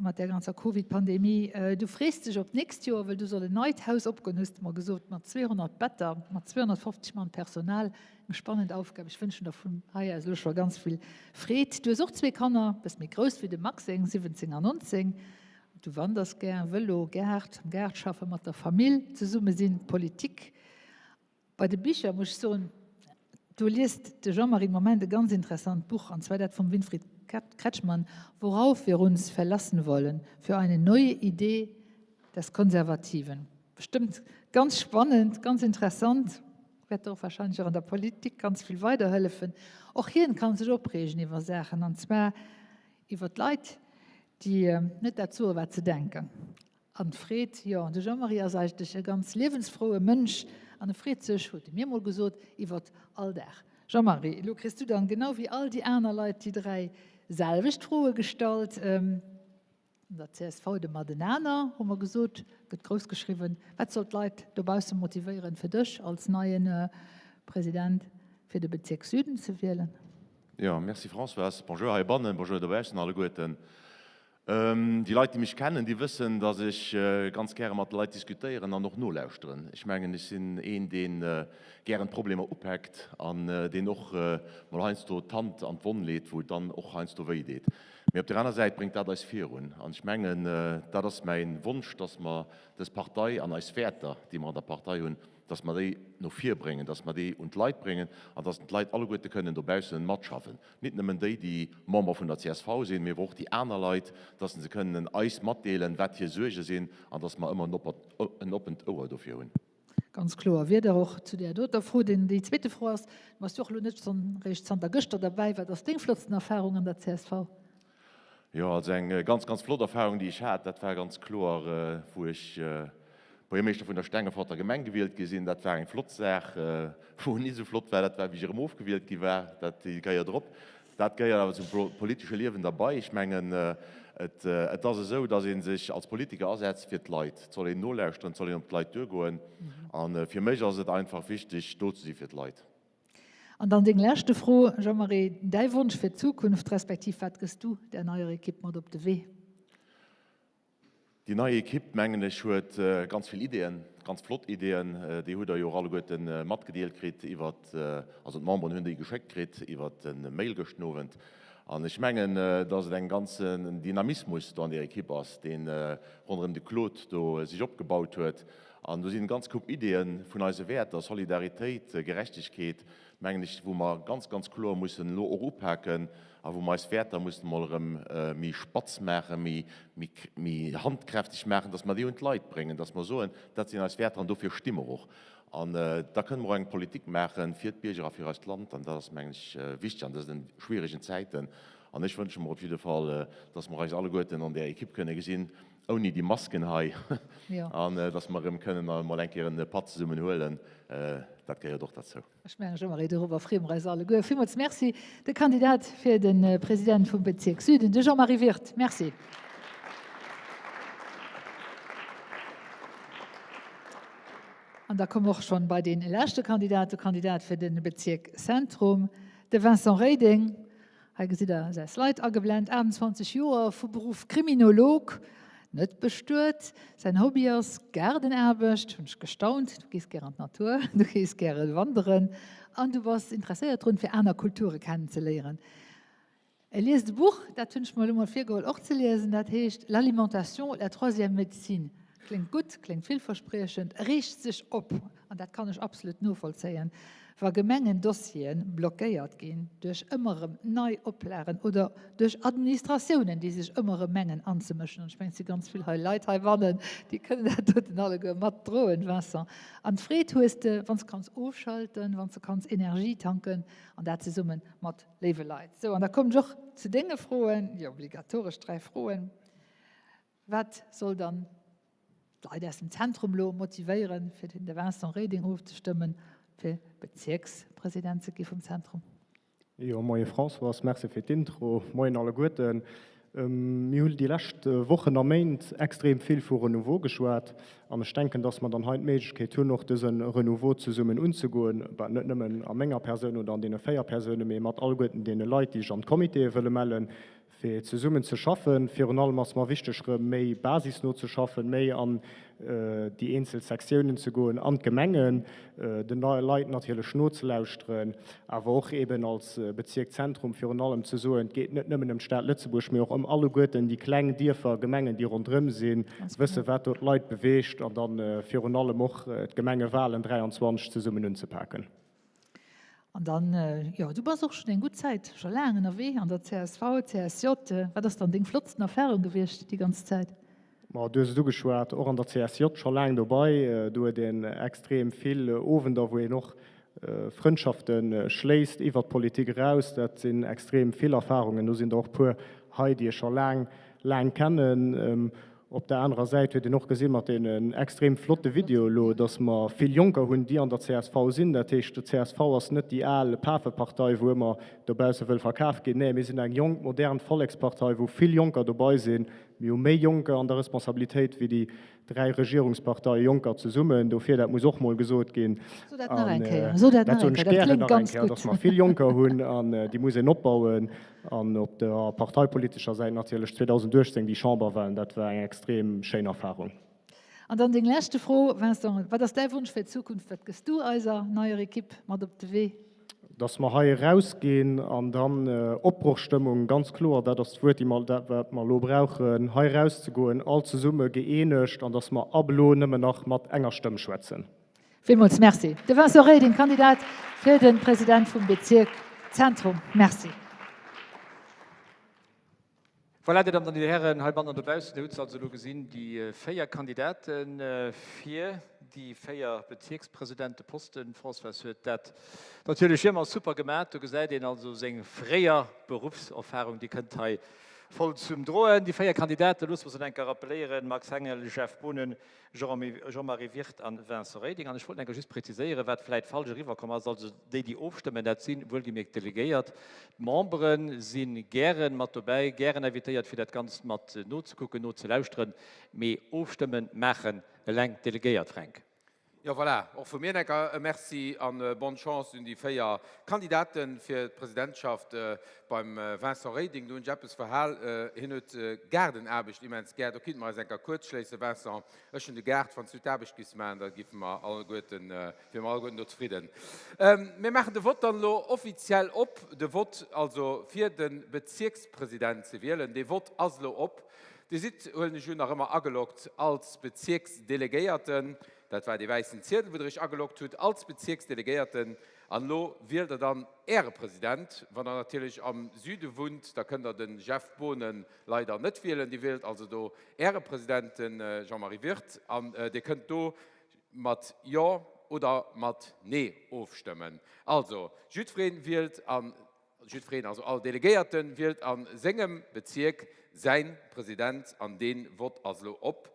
mat där ganzer Covid-Pandemie. Du frees dech op d'nächst Joer, wëll du soll en neit Haus opgoen, hues de mer gesot, mat 200 Better, mat 250 Mann Personal. Eng spannend Aufgab, ech wënschen der vun hei aus elo scho ganz vill Freed. Du hues och zwee Kanner, bëss méi grouss wéi de Max seng, 17 an 19. Du wanders gär, Vëlo, Gaart, am Gaart schaffen, mat der Famill zesumme sinn, Politik. Bei de Bicher muss ech soen, do liest de Jean-Marie de Moment e ganz interessant Buch, an zwar dat vum Winfried Kretschmann, Worauf wir uns verlassen wollen, für eine neue Idee des Konservativen. Bestëmmt ganz spannend, ganz interessant. Wäert der och wahrscheinlech och an der Politik ganz vill weiderhëllefen. Och hien kann sech opreegen iwwer Saachen, an zwar iwwer d'Leit, déi net dat soen, wat se denken. An freet, jo, de Jean-Marie ass eigentlech e ganz liewensfroue Mënsch an e freet sech, huet e mir mol gesot, iwwer all Dag. Jean-Marie, elo kriss du dann genau wéi all déi aner Leit déi 3 selwecht Froe gestallt. An der csv de Matenaner, hu mer gesot, gëtt grouss geschriwwen. Wat soll d'Leit dobausse motivéieren, fir dech als neie President fir de Bezierk Süden ze wielen? Jo, merci Françoise. Bonjour heibannen, bonjour dobaussen alleguerten. Déi Leit, déi mech kennen, déi wëssen, datt ech ganz gäre mat de Leit diskutéieren an och nolauschteren. Ech mengen, ech sinn een, dee gären d'Problemer upäkt an deen och mol heiansdo d'Hand an d'Wonn leet, wou et dann och heiansdo wéi deet. Mee op där aner Säit bréngt dat eis virun. An ech mengen, dat ass mäi Wonsch, dass mer dës Partei an eis Wäerter, déi mer an der Partei hunn, dass mer déi no vir bréngen, dass mer déi un d'Leit bréngen an dass d'Leit alleguerte kënnen dobausse matschaffen. Nit nëmmen déi, déi Member vun der csv sinn, mee awer och déi aner Leit, dass se kënnen eis matdeelen, wat hir Suerge sinn an dass mer ëmmer en oppent Ouer dofir hunn. Ganz kloer Wierder och zu där doter Fro. Déi zweete Fro ass, Du bass jo och elo net schonn eréischt zanter gëschter derbäi, wat ass deng flottsten Erfarung an der csv? Jo, also eng ganz, ganz flott Erfarung, déi ech hat, dat war ganz kloer, wou ech Buergermeeschter vun der Stengeforter Gemeng gewielt gi sinn. Dat war eng flott Saach. Wou et net esou flott war, dat war, wéi ech erëm ofgewielt gi war, dat déi Kéier drop. Dat gehéiert awer zum politesche Liewen derbei. Ech mengen, et ass esou, datt ee sech als Politiker asetzt fir d'Leit. Et soll een nolauschteren, et soll een op d'Leit duergoen. A fir mech ass et einfach wichteg, do ze si fir d'Leit. An dann deng leschte Fro, Jean-Marie, däi Wonsch fir d'Zukunft, respektiv wat gëss du där neier Ekipp mat op de Wee? Déi nei Ekipp, mengen ech, huet ganz vill Ideeën, ganz flott Ideeën. Déi hutt Der jo och alleguerte matgedeelt kritt iwwer, also d'Memberen hunn déi geschéckt kritt iwwer de Mail gëschten Owend. An ech mengen, dass et en ganzen Dynamismus do an där Ekipp ass, dee ronderëm de Claude do sech opgebaut huet. An do sinn e ganz Koup Ideeën vun eise Wäerter, Solidaritéit, Gerechtegkeet, mengen ech, wou mer ganz, ganz kloer mussen elo och upaken a wou mer eis Wäerter mussen emol erëm méi spatz maachen, méi, méi, méi handkräfteg maachen, dass mer déi un d'Leit bréngen, dass mer soen, dat sinn eis Wäerter an dofir sti mer och. An da kënne mer och eng Politik maache fir d'Bierger a fir eist Land. An dat ass, mengen ech, wichteg an dësen schwierigen Zäiten. An ech wënsche mer op jidde Fall, dass mer eis alleguerten an där Ekipp kënne gesinn, ouni déi Masken hei, an dass mer erëm kënnen emol eng Kéier e Patt zesummen huelen. Dat gehéiert och derzou. Ech mengen, Jean-Marie, dorobber freeë mer eis alleguer. Villmools Merci. De Kandidat fir de President vum Bezierk Süden, de Jean-Marie Wirth. Merci. An da komme mer och schonn bei dee leschte Kandidat, de Kandidat fir de Bezierk Zentrum, de Vincent Reding. Hei gesitt Der säi Slide ageblent, 28 Joer, vu Beruff Kriminolog, net bestuet. Säin Hobby ass Gaardenaarbecht. Hunn ech gestaunt, du gees gär an d'Natur, du gees gäre wanderen an du bass interesséiert drun, fir aner Kulture kennenzeléieren. E liest e Buch, dat hunn ech mer elo mol virgeholl och ze liesen, dat heescht L'alimentation, la troisième médecine. Kléngt gutt, kléngt villverspriechend, reegt sech op, an dat kann ech absolut novollzéien, wa Gemengendossiere blockéiert ginn duerch ëmmer erëm nei Oplagen oder duerch Administratiounen, déi sech ëmmer erëm mengen anzemëschen. An ech mengen, et si ganz vill hei Leit heibannen, déi kënnen dat doten alleguer matdroen, Vincent. An d'Freed hues de, wann s de kanns ofschalten, wann s de kanns Energie tanken, an dat zesumme mat léiwe Leit. Sou, an da kommen ech och zu denge Froen, déi obligatoresch 3 Froen. Wat soll dann d'Leit aus dem Zentrum elo motivéieren, fir den de Vincent Reding ofzestëmmen, fir Bezierkspresident ze gi vum Zentrum? Jo, moie Françoise, merci fir d'Intro. Moien alleguerten. Mir hunn déi lescht Wochen a Méint extrem vill vu Renouveau geschwat an ech denken, dass mer dann hei d'Méiglechkeet hunn, och dëse Renouveau zesummen unzegoen, bah, net nëmmen a menger Persoun oder an deene 4 Persounen, mee mat alleguerten deene Leit, déi sech an d'Comitéë wëlle mellen, fir zesummen ze schaffen. Virun allem ass mer wichteg, erëm méi basisno ze schaffen, méi an déi eenzel Sektiounen ze goen, an d'Gemengen, de Leit natierlech nozelauschteren, awer och eeben als Bezierk Zentrum virun allem ze soen, et geet net nëmmen ëm d'Stad Lëtzebuerg, mee och ëm alleguerten déi kleng Dierfer, Gemengen, déi ronderëm sinn, wëssen, wat do d'Leit beweegt an da virun allem och d'Gemengewalen 23 zesummen unzepaken. An dann, jo, du bass och schonn eng gutt Zäit, scho laang ënnerwee an der csv, CSJ. Wat ass dann deng flottsten Erfarung gewiescht déi ganz Zäit? Ma du hues et ugeschwat, och an der CSJ scho laang dobei. Do huet een extrem vill Owender, wou een och Frëndschafte schléisst iwwert d'Politik eraus. Dat sinn extrem vill Erfarungen. Do sinn der och puer hei, déi ech scho laang, laang kennen. Op der anerer Säit huet een och gesi mat deenen extrem flotte Videoe elo, datt mer vill Jonker hunn, déi an der csv sinn. Dat heescht, d'CSV ass net déi al Pafepartei, wou ëmmer dobausse wëll verkaf ginn. Nee, mir sinn eng jonk, modern Vollekspartei, wou vill Jonker dobei sinn. Mir hu méi Jonker an der Responsabilitéit wéi déi dräi Regierungsparteie Jonker zesummen. Dofir, dat muss och mol gesot ginn. So dat nach eng Kéier, so dat nach eng Kéier, dat kléngt ganz gutt. Datt mer vill Jonker hunn an déi muss een opbauen. An op der parteipolitescher Säit natierlech 2018 déi Chamberwahlen, dat war eng extrem schéin Erfahrung. An dann deng leschte Fro, Vincent, Wat ass däi Wonsch fir d'Zukunft? Wat gëss du eiser neier Ekipp mat op de Wee? Dass mer hei erausginn an dann Opbrochstëmmung, ganz kloer, dat ass d'Wuert, déi mer, dat wat mer elo brauchen, hei erauszegoen, all zesumme gëeenegt an dass mer ab elo nëmmen nach mat enger Stëmm schwätzen. Villmools Merci. De Vincent Reding, Kandidat fir de President vum Bezierk Zentrum. Merci. Voilà, Dir Dammen an Dir Hären heibannen an dobaussen, Dir hutt se also elo gesinn, déi 4 Kandidate fir déi 4 Bezierkspresidenteposten. D'Françoise huet dat natierlech wéi ëmmer super gemaach. Do gesäit een also seng fréier Beruffserfahrung, déi kënnt hei voll zum Droen. Déi 4 Kandidaten, loosse mer se nach eng Kéier rappeléieren, Max Hengel, Jeff Boonen, Jean-Marie Wirth an Vincent Reding. An ech wollt enker just präziséieren, wat vläit falsch eriwwerkomm ass, Also déi, déi ofstëmmen, dat si wuelgemierkt d'Delegéiert. D'Membere si gäre mat dobäi, gären invitéiert, fir dat Ganzt mat nozekucken, nozelauschteren. Mee ofstëmmen maachen eleng d'Delegéiert, Fränk. Jo voilà, och vu mir enker e Merci an bonne Chance un déi 4 Kandidaten fir d'Presidentschaft. Beim Vincent Reding, do hunn ech eppes verhal, hien huet Gaardenaarbecht immens gär, do kinnte mer eis enker kuerz schléissen, Vincent. Ech hunn de Gaart, wann s du d'Aarbecht giffs maachen, da giffe mer alleguerten, wiere mer alleguerten do zefridden. Mir maachen de Vott dann elo offiziell op, de Vott also fir de Bezierkspresident ze wielen. Dee Vott ass elo op. Dir sidd, huelen ech un, nach ëmmer ageloggt als Bezierksdelegéierten. Dat war dee wäissen Ziedel, wou Der Iech ageloggt hutt als Bezierksdelegéierten. An elo wielt Der dann Äre President. Wann Der natierlech am Süde wunnt, da kënnt Der de Jeff Boonen leider net wielen. Dir wielt also do Äre President, de Jean-Marie Wirth. An Dir kënnt do mat Jo oder mat Nee ofstëmmen. Also, jiddweree wielt a Jiddwereen, also all Delegéierte wielt a sengem Bezierk säin President an dee Vott ass elo op.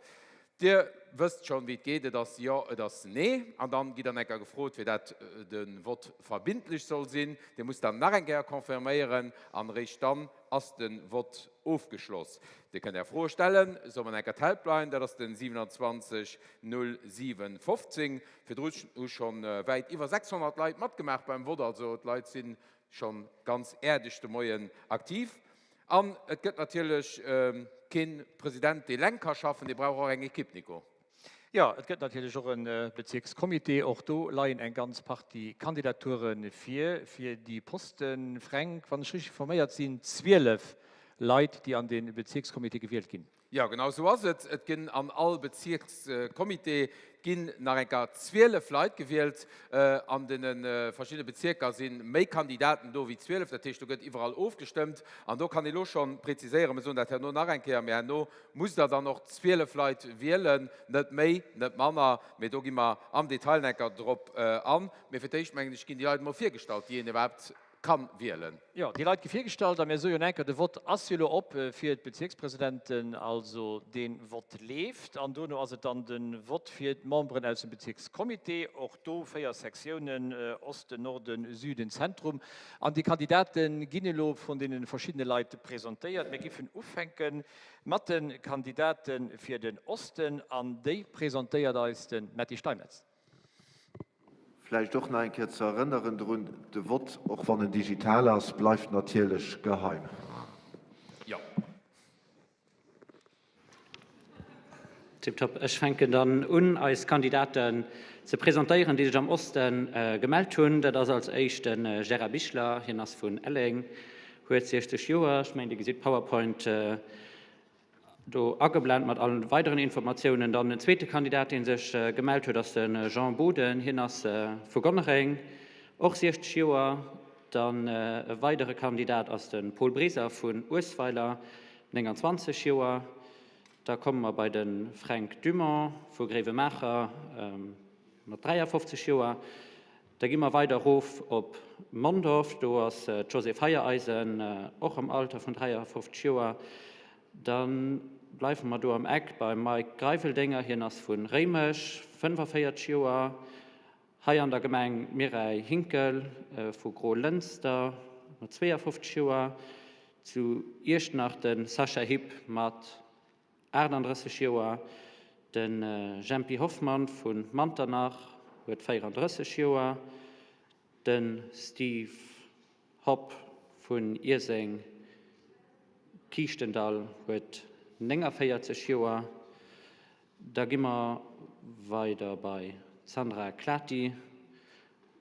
Dir wësst schonn, wéi et geet, et ass Jo, et ass Nee. An dann gitt der enker gefrot, fir dat de Vott verbindlech soll sinn. Dir musst dann nach eng Kéier confirméieren an eréischt dann ass de Vott ofgeschloss. Dir kënnt Är Froe stellen, soe mer enker d'Helpline, dat ass den 27 07 15. Virdru hu schonn wäit iwwer 600 Leit matgemaach beim Vott, also d'Leit si schonn ganz äerdeg de Moien aktiv. An et gëtt natierlech kee President, dee leng ka schaffen, dee brauch och eng Ekipp, Nico. Jo, et gëtt natierlech och e Bezierkscomité. Och do leien eng ganz Partie Kandidature vir, fir déi Posten. Fränk, wann ech richteg informéiert sinn, 12 Leit, déi an de Bezierkscomité gewielt ginn. Jo, genau esou ass et. Et ginn an all Bezierkscomité ginn nach eng Kéier 12 Leit gewielt. An deene verschiddene Bezierker si méi Kandidaten do wéi 12. Dat heescht, do gëtt iwwerall ofgestëmmt. An do kann ee lo scho preziséieren, mir soen dat herno nach eng Kéier, mee herno musst Der dann och 12 Leit wielen, net méi, net manner. Mee do gi mer am Detail nach eng Kéier drop an. Mee fir d'éischt, mengen ech, ginn déi Leit emol virgestallt, déi een iwwerhaapt kann wielen. Jo, déi Leit gi virgestallt a mir soe jo enker, de Vott ass jo elo op fir d'Bezierkspresidenten, also dee Vott leeft. An dono ass et dann de Vott fir d'Memberen aus dem Bezierkscomité, och do 4 Sektiounen, Osten, Norden, Süden, Zentrum. An déi Kandidate ginn elo vun deene verschiddene Leit presentéiert. Mir giffen ufänke mat de Kandidate fir den Osten an déi presentéiert eis de Metty Steinmetz. Vläicht och nach eng Kéier ze erënneren drun, De Vott, och wann en digital ass, bleift natierlech geheim. Jo. Tiptop. Ech fänken dann un, eis Kandidaten ze presentéieren, déi sech am Oste gemellt hunn. Dat ass als éischt de Gérard Bichler. Hien ass vun Elleng, huet 60 Joer. Ech mengen, Dir gesitt d'Powerpoint Do ageblent mat allen weideren Informatiounen. Dann den zweete Kandidat, dee sech gemellt huet, ass de Jean Boden. Hien ass vu Gonnereng, och 60 Joer. Dann e weidere Kandidat ass de Paul Breser vun Uesweiler, 29 Joer. Da komme mer bei de Fränk Dumont vu Gréiwemaacher mat 53 Joer. Da gi mer weider erof op Mondorf, do ass d'Josée Feiereisen, och am Alter vun 53 Joer. Da bleiwe mer do am Eck beim Mike Greiveldinger, hien ass vu Réimech, 45 Joer. Hei an der Gemeng d'Mireille Hinkel vu Grolënster mat 52 Joer. Zu Iechternach de Sascha Hipp mat 38 Joer, de Jempy Hoffmann vu Manternach huet 34 Joer, de Steve Hopp vun Ierseng Kiischtendall huet 49 Joer. Da gi mer weider bei d'Sandra Klati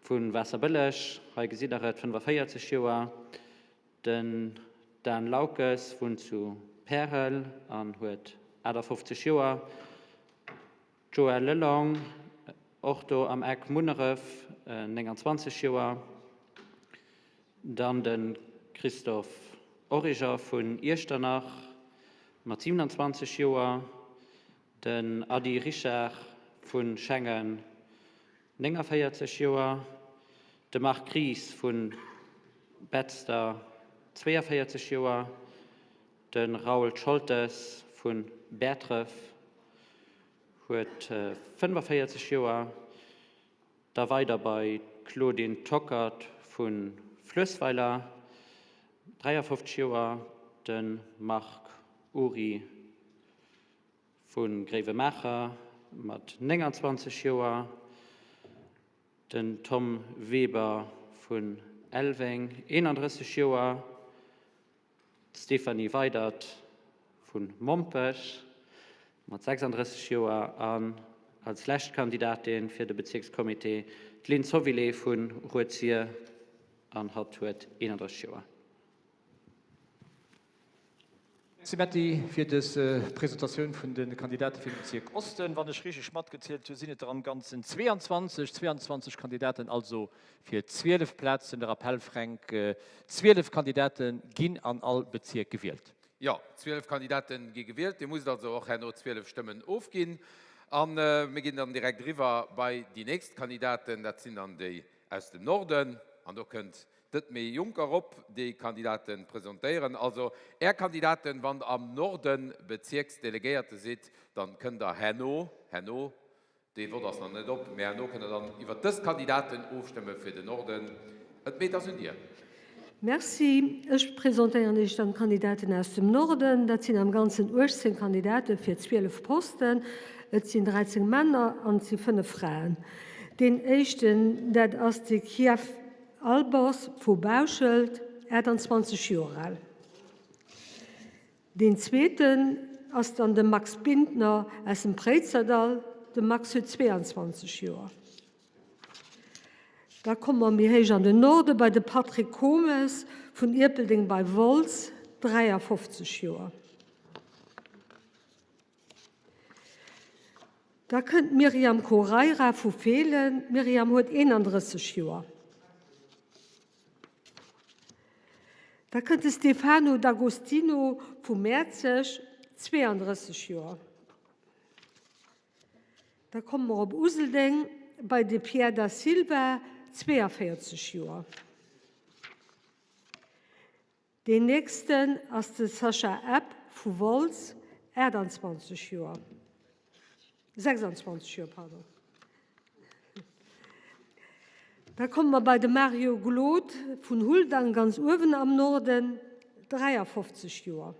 vu Waasserbëlleg, hei gesitt der et, 45 Joer. Den Dan Laukes wunnt zu Pärel an huet 58 Joer. D'Joëlle Lelong, och do am Eck Munneref, 29 Joer. Dann de Christophe Origer vun Iechternach mat 27 Joer. Den Ady Richard vu Schengen, 49 Joer, de Marc Ries vu Betzder, 42 Joer, de Raoul Scholtes vu Bäertref huet 45 Joer, da weider bei d'Claudine Tockert vu Fluessweiler, 53 Joer, de Marc Ury Vu Gréiwemaacher mat 29 Joer. Den Tom Weber vun Elweng, 31 Joer. D'Stéphanie Weydert vu Mompech mat 36 Joer an als lescht Kandidatin fir de Bezierkscomité d'Lynn Zovilé vu Rued-Sir an hatt huet 31 Joer. Merci Metty fir dës Presentatioun vun de Kandidate fir de Bezierk Osten. Wann ech richteg matgezielt hu sinn et der am Ganzen 22, 22 Kandidaten also fir 12 Plazen. De Rappell Fränk, 12 Kandidate ginn an all Bezierk gewielt. Jo, 12 Kandidate gi gewielt. Dir musst also och herno 12 Stëmmen ofginn. A mir ginn dann direkt eriwwer bei déi nächst Kandidaten. Dat sinn dann déi aus dem Norden. An do kënnt D'Edmée Juncker op déi Kandidaten presentéieren. Also Är Kandidaten, wann der am Norden Bezierksdelegéierte sidd, dann kënnt der herno, herno, dee Vott ass nach net op, mä herno kënnt der dann iwwert dës Kandidaten ofstëmme fir den Norden. Edmée, et ass un dir. Merci. Ech presentéieren Iech dann d'Kandidaten aus dem Norden. Dat sinn am Ganzen 18 Kandidate fir 12 Posten. Et sinn 13 Männer an et si 5 Fraen. Deen éischten, dat ass de Kiew Albers vu Bauschelt, 28 Joer al. Deen zweeten ass dann de Max Bintner aus dem Préizerdall. De Max huet 22 Joer. Da komme mer méi héich an den Norde bei de Patrick Comes vun Ierpeldeng bei Wolz, 53 Joer. Da kënnt d'Myriam Coreira vu Feelen. D'Myriam huet 31 Joer. Da kënnt de Stefano D'Agostino vu Mäerzeg, 32 Joer. Da komme mer op Useldeng bei de Pierre Da Silva, 42 Joer. Deen nächsten ass de Sascha Epp vu Wolz, 28 Joer, 26 Joer, pardon. Da komme mer bei de Mario Glod vun Huldang, ganz uewen am Norden, 53 Joer.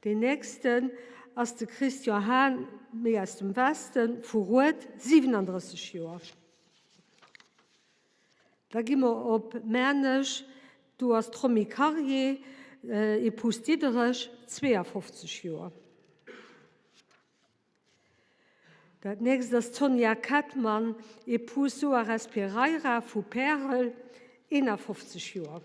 Deen nächsten ass de Christian Hahn, méi aus dem Westen, vu Rued, 37 Joer. Da gi mer op Maarnech, do ass d'Romy Karier, Épouse Diderich, 52 Joer. Dat nächst ass d'Sonja Kettmann, Épouse Soares Pereira vu Pärel, 51 Joer.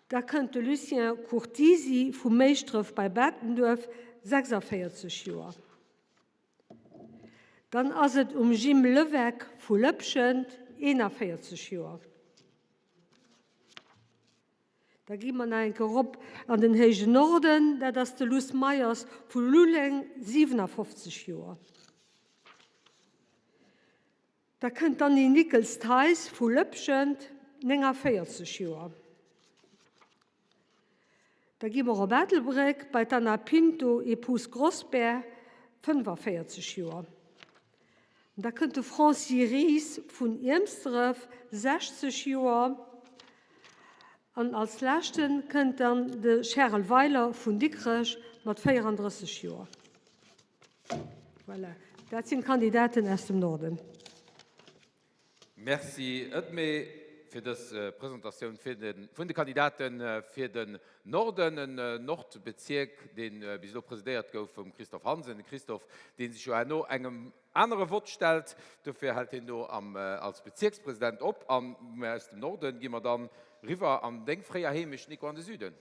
Da kënnt de Lucien Curtisi vu Méischdref bei Bettenduerf, 46 Joer. Dann ass et um Jim Levesque vu Lëpschent, 41 Joer. Da gi mer nach eng Kéier erop an den héijen Norden, dat ass de Luss Meyers vu Lulleng, 57 Joer. Da kënnt d'Anny Nickels-Theis vu Lëpschent, 49 Joer. Da gi mer op Ettelbréck bei d'Anna Pinto, Épouse Grosbert, 45 Joer. An da kënnt de Francis Ries vun Iermsdref, 60 Joer. An als leschte kënnt dann de Charel Weiler vun Dikrech mat 34 Joer. Voilà, dat sinn d'Kandidaten aus dem Norden. Merci Edmée fir dës Presentatioun vun de Kandidate fir den Norden, en Nordbezierk, dee bis elo presidéiert gouf vum Christophe Hansen. De Christophe, dee sech jo herno engem anere Vott stellt, dofir hält hien do als Bezierkspresident op. A aus dem Norden gi mer dann riwwer an deng fréier Heemecht, Nico, an de Süden.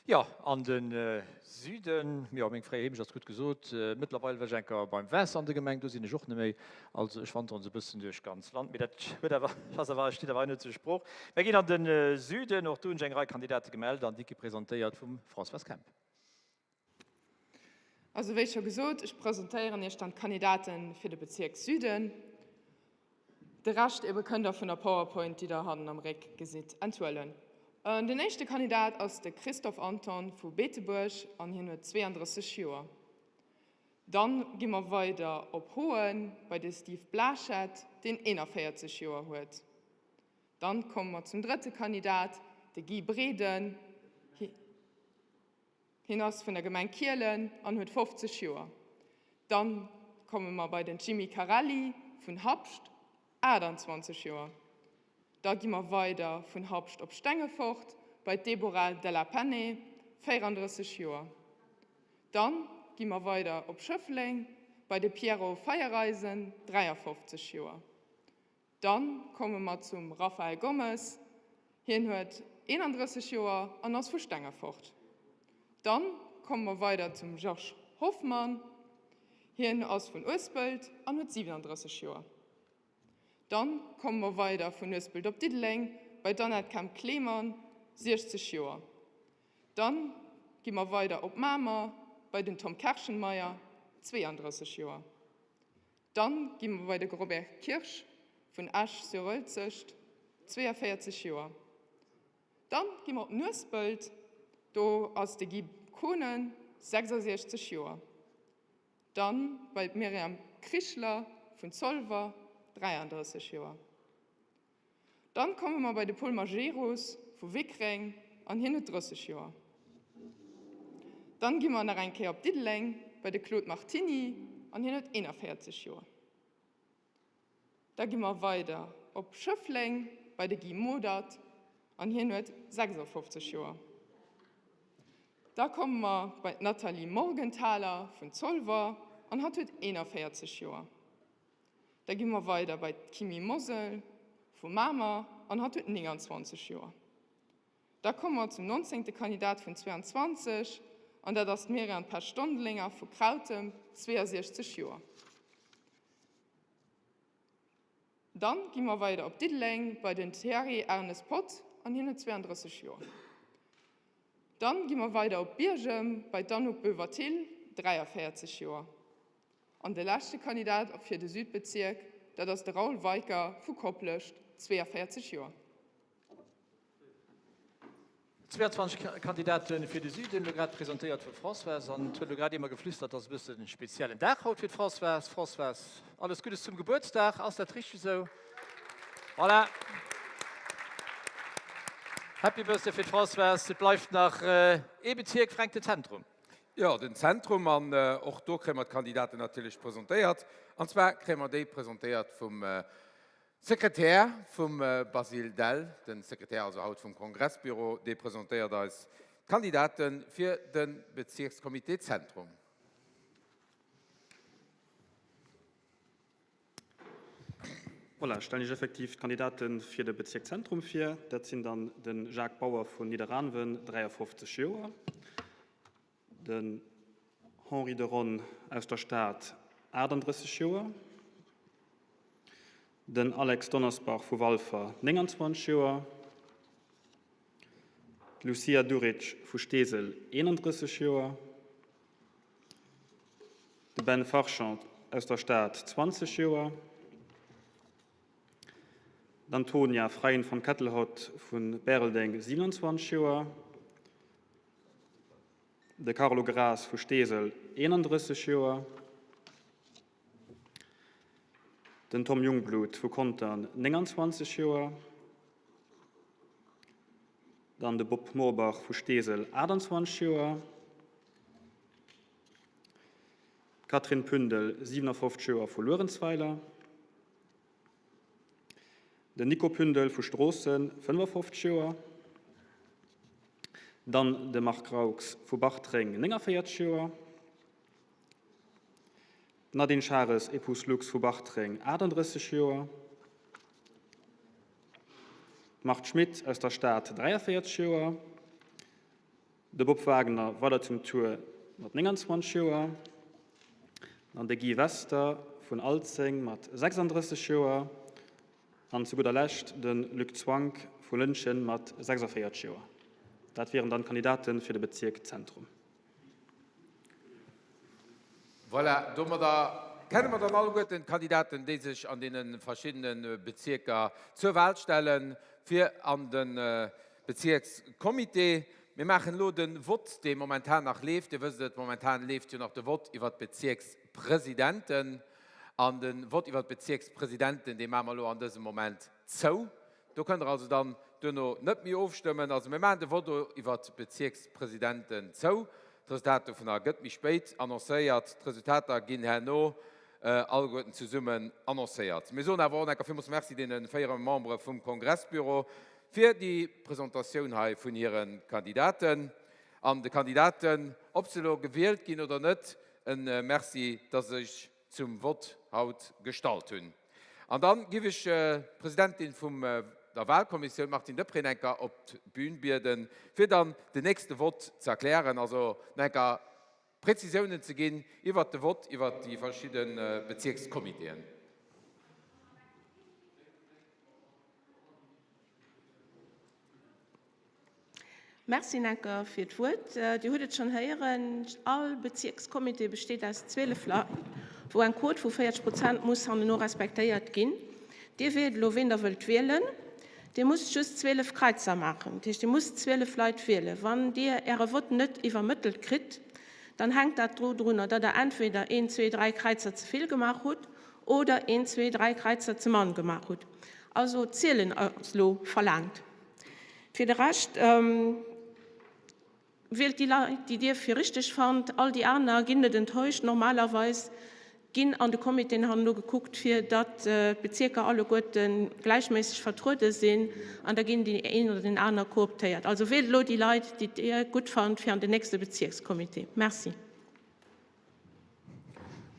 Jo, an de Süden, jo, meng fréier Heemecht ass gutt gesot. Mëttlerweil war ech eng Kéier beim Vincent an der Gemeng, do sinn ech och net méi. Also ech wanderen esou e bëssen duerch d'ganz Land, mee dat huet awer, ass awer, steet awer hei net zur Sprooch. Mir ginn an de Süden, och do hunn sech eng Rei Kandidate gemellt an déi gi presentéiert vum Françoise Kemp. Also wéi scho gesot, ech presentéieren Iech dann d'Kandidate fir de Bezierk Süden. De Rescht ebe kënnt der vun der Powerpoint, déi der hannen am Réck gesitt, enthuelen. Den éischte Kandidat ass de Christophe Anton vu Beetebuerg an hien huet 32 Joer. Dann gi mer weider op Hoen bei de Steve Blaschette, deen 41 Joer huet. Dann komme mer zum drëtte Kandidat, de Guy Breden. Hien ass vun der Gemeng Kielen an huet 50 Joer. Dann. komme mer bei den Jimmy Carelli vun Habscht, 28 Joer. Da gi mer weider vun Habscht op Stengefort bei d'Deborah Della Penne, 34 Joer. Dann gi mer weider op Schëffleng bei de Pierrot Feiereisen, 53 Joer. Dann komme mer zum Rafael Gomes, hien huet 31 Joer an ass vu Stengefort. Dann komme mer weider zum Georges Hoffmann, hien ass vun Uespelt an huet 37 Joer. Dann komme mer weider vun Uespelt op Diddeleng bei d'Annette Kemp-Klemann, 60 Joer. Dann gi mer weider op Mamer bei den Tom Kerschenmeyer, 32 Joer. Dann gi mer bei de Robert Kirsch vun Esch-sur-Uelzecht, 42 Joer. Dann gi mer op Nuespelt, do ass de Guy Kohnen, 66 Joer. Dann bei d'Myriam Krichler vun Zolwer, 33 Joer. Dann komme mer bei de Paul Majerus vu Wickreng an hien huet 30 Joer. Dann gi mer nach eng Kéier op Diddeleng bei de Claude Martini an hien huet 41 Joer. Da gi mer weider op Schëffleng bei de Guy Modert an hien huet 56 Joer. Da komme mer bei d'Nathalie Morgenthaler vun Zolwer an hatt huet 41 Joer. Da gi mer weider bei d'Kimy Mosel vu Mamer an hatt huet 29 Joer. Da komme mer zum nonzéngte Kandidat vun 22 an dat ass d'Myriam Pesch-Dondelinger vu Krautem, 62 Joer. Dann gi mer weider op Diddeleng bei den Thierry Ernes Pott an hien huet 32 Joer. Dann gi mer weider op Biergem bei d'Anouk Boever-Thill, 43 Joer. An de leschte Kandidat fir de Südbezierk, dat ass de Raoul Weicker vu Koplescht, 42 Joer. 22 Kandidate fir de Süden, elo grad presentéiert vum Françoise. An et huet elo grad ee mer geflüstert, et ass e bësse speziellen Dag haut fir d'Françoise. Françoise, alles Guddes zum Gebuertsdag, ass dat richteg esou? Voilà! Happy Birthday fir d'Françoise. Et bleift nach ee Bezierk, Fränk, den Zentrum. Jo, den Zentrum. An och do kréie mer d'Kandidaten natierlech presentéiert. An zwar kréie mer déi presentéiert vum Sekretär vum Basile Dell. De Sekretär also haut vum Kongressbüro, dee presentéiert eis d'Kandidate fir de Bezierkscomité Zentrum. Voilà, ech stellen Iech effektiv d'Kandidate fir de Bezierk Zentrum vir. Dat sinn dann de Jacques Bauer vun Nidderaanwen, 53 Joer, den Henri de Ronn aus der Stad, 38 Joer, den Alex Donnersbach vu Walfer, 29 Joer, d'Lucia Duric vu Steesel, 31 Joer, De Ben Farchant aus der Stad, 20 Joer. D'Antonia Freiin von Kettelhott vu Bäreldeng, 27 Joer. De Carlo Graas vu Steesel, 31 Joer. Den Tom Jungblut vu Contern, 29 Joer. Dann de Bob Morbach vu Steesel, 28 Joer. D'Catherine Pündel, 57 Joer, vu Luerenzweiler. Den Nico Pündel vu Stroossen, 55 Joer. Dann de Marc Raux vu Bartreng, 49 Joer. D'Nadine Schares, épouse Lux vu Bartreng, 38 Joer. D'Marthe Schmit aus der Stad, 43 Joer. De Bob Wagner weider zum Tour mat 29 Joer an de Guy Wester vun Alzeng mat 36 Joer an zu gudder Lescht de Luc Zwank vu Lëntgen mat 46 Joer. Dat wieren dann d'Kandidate fir de Bezierk Zentrum. Voilà, domadder kenne mer dann alleguerten d'Kandidaten, déi sech an deene verschiddene Bezierker zur Wahl stellen, fir an de Bezierkscomité. Mir maachen elo de Vott, dee momentan nach leeft. Dir wësst et, momentan leeft jo nach de Vott iwwert d'Bezierkspresidenten. An de Vott iwwert d'Bezierkspresidenten, dee maache mer elo an dësem Moment zou. Do kënnt Der also dann duerno net méi ofstëmmen. Also mir maachen de Vott elo iwwert d'Bezierkspresidenten zou. D'Resultat dovunner gëtt méi spéit annoncéiert. D'Resultater ginn herno. alleguerten zesummen annoncéiert. Mir soen awer och enker villmools Merci deene 4 Membere vum Kongressbüro fir déi Presentatioun hei vun hire Kandidaten. An de Kandidaten, ob se elo gewielt ginn oder net, e Merci, dass se sech zum Vott haut gestallt hunn. An dann giff ech d'Presidentin vum der Wahlkommissioun, d'Martine Deprez, enker op d'Bühn bieden, fir dann den nächste Vott ze erklären, also nach enker Prezisiounen ze ginn iwwert de Vott iwwert déi verschidde Bezierkscomitéen. Merci Necker fir d'Wuert. Dir hutt et schonn héieren, all Bezierkscomité besteet aus 12 Leit, wou eng Quot vu 40 Prozent muss hanneno respektéiert ginn. Dir wielt elo, ween Der wëllt wielen. Dir musst just 12 Kraizer maachen, dat heescht, Dir musst 12 Leit wielen. Wann Dir Äre Vott net iwwermëttelt kritt, dann hänkt dat dodrunner, datt Der entweder een, zwee, dräi Kraizer ze vill gemaach hutt oder een, zwee, dräi Kraizer ze mann gemaach hutt. Also zielen ass elo verlaangt. Fir de Rescht, wielt déi Leit, déi Dir fir richteg fannt. All déi aner ginn net enttäuscht. Normalerweis ginn an de Comitéen herno gekuckt, fir datt d'Bezierker alleguerte gläichméisseg vertruede sinn, an da ginn déi een oder deen aner kooptéiert. Also wielt elo déi Leit, déi Dir gutt fannt fir an den nächste Bezierkscomité. Merci.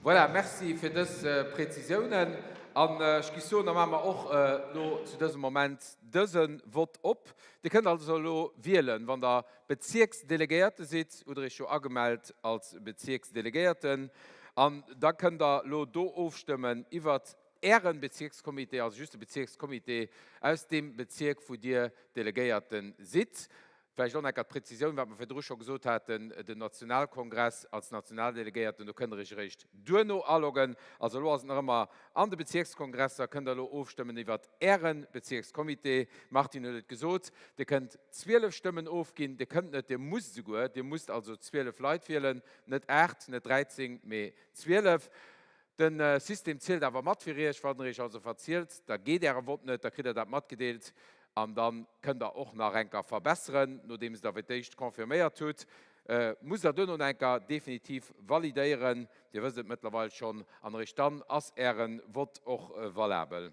Voilà, merci fir dës Präzisiounen. An ech géif soen, da maache mer och elo zu dësem Moment dëse Vott op. Dir kënnt also elo wielen, wann Der Bezierksdelegéierte sidd, hutt Der Iech jo agemellt als Bezierksdelegéierten, an da kënnt Der elo do ofstëmmen iwwert Ären Bezierkscomité, also just de Bezierkscomité aus deem Bezierk, wou Dir Delegéierte sidd. Vläicht och nach enker d'Präzisioun, wat mer virdru scho gesot haten, den Nationalkongress als Nationaldelegéierten, do kënnt Der Iech eréischt duerno aloggen. Also elo ass et nach ëmmer an de Bezierkskongresser, kënnt Der elo ofstëmmen iwwert Äre Bezierkscomité. D'Martine huet et gesot, Dir kënnt 12 Stëmmen ofginn. Dir kënnt net, Dir musst esouguer, Dir musst also 12 Leit wielen, net 8, net 13, mee 12. De System zielt awer mat fir Iech. Wann Der Iech also verzielt, da geet Äre Vott net, da kritt Der dat matgedeelt an da kënnt Der och nach enker verbesseren. Nodeems Der fir d'éischt confirméiert hutt, musst Der duerno nach enker definitiv validéieren. Dir wësst et mëttlerweil schonn an eréischt dann ass Äre Vott och valabel.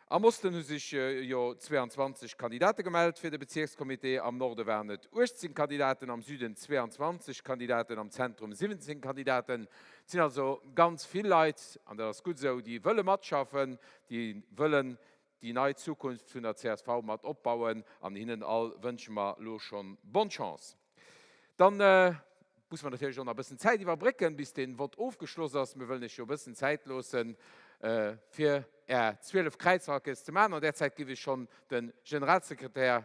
Am Osten hu sech jo 22 Kandidate gemellt fir de Bezierkscomité, am Norde waren et 18 Kandidaten, am Süden 22 Kandidaten, am Zentrum 17 Kandidaten. Et sinn also ganz vill Leit, an dat ass gutt esou, déi wëlle matschaffen, déi wëllen déi nei Zukunft vun der csv mat opbauen an hinnen all wënsche mer elo schonn bonne Chance. Dann musse mer natierlech och nach e bëssen Zäit iwwerbrécken, bis dee Vott ofgeschloss ass. Mir wëllen Iech jo e bëssen Zäit loossen, fir Är 12 Kräizeralkes ze maachen. An där Zäit géif ech schonn de Generalsekretär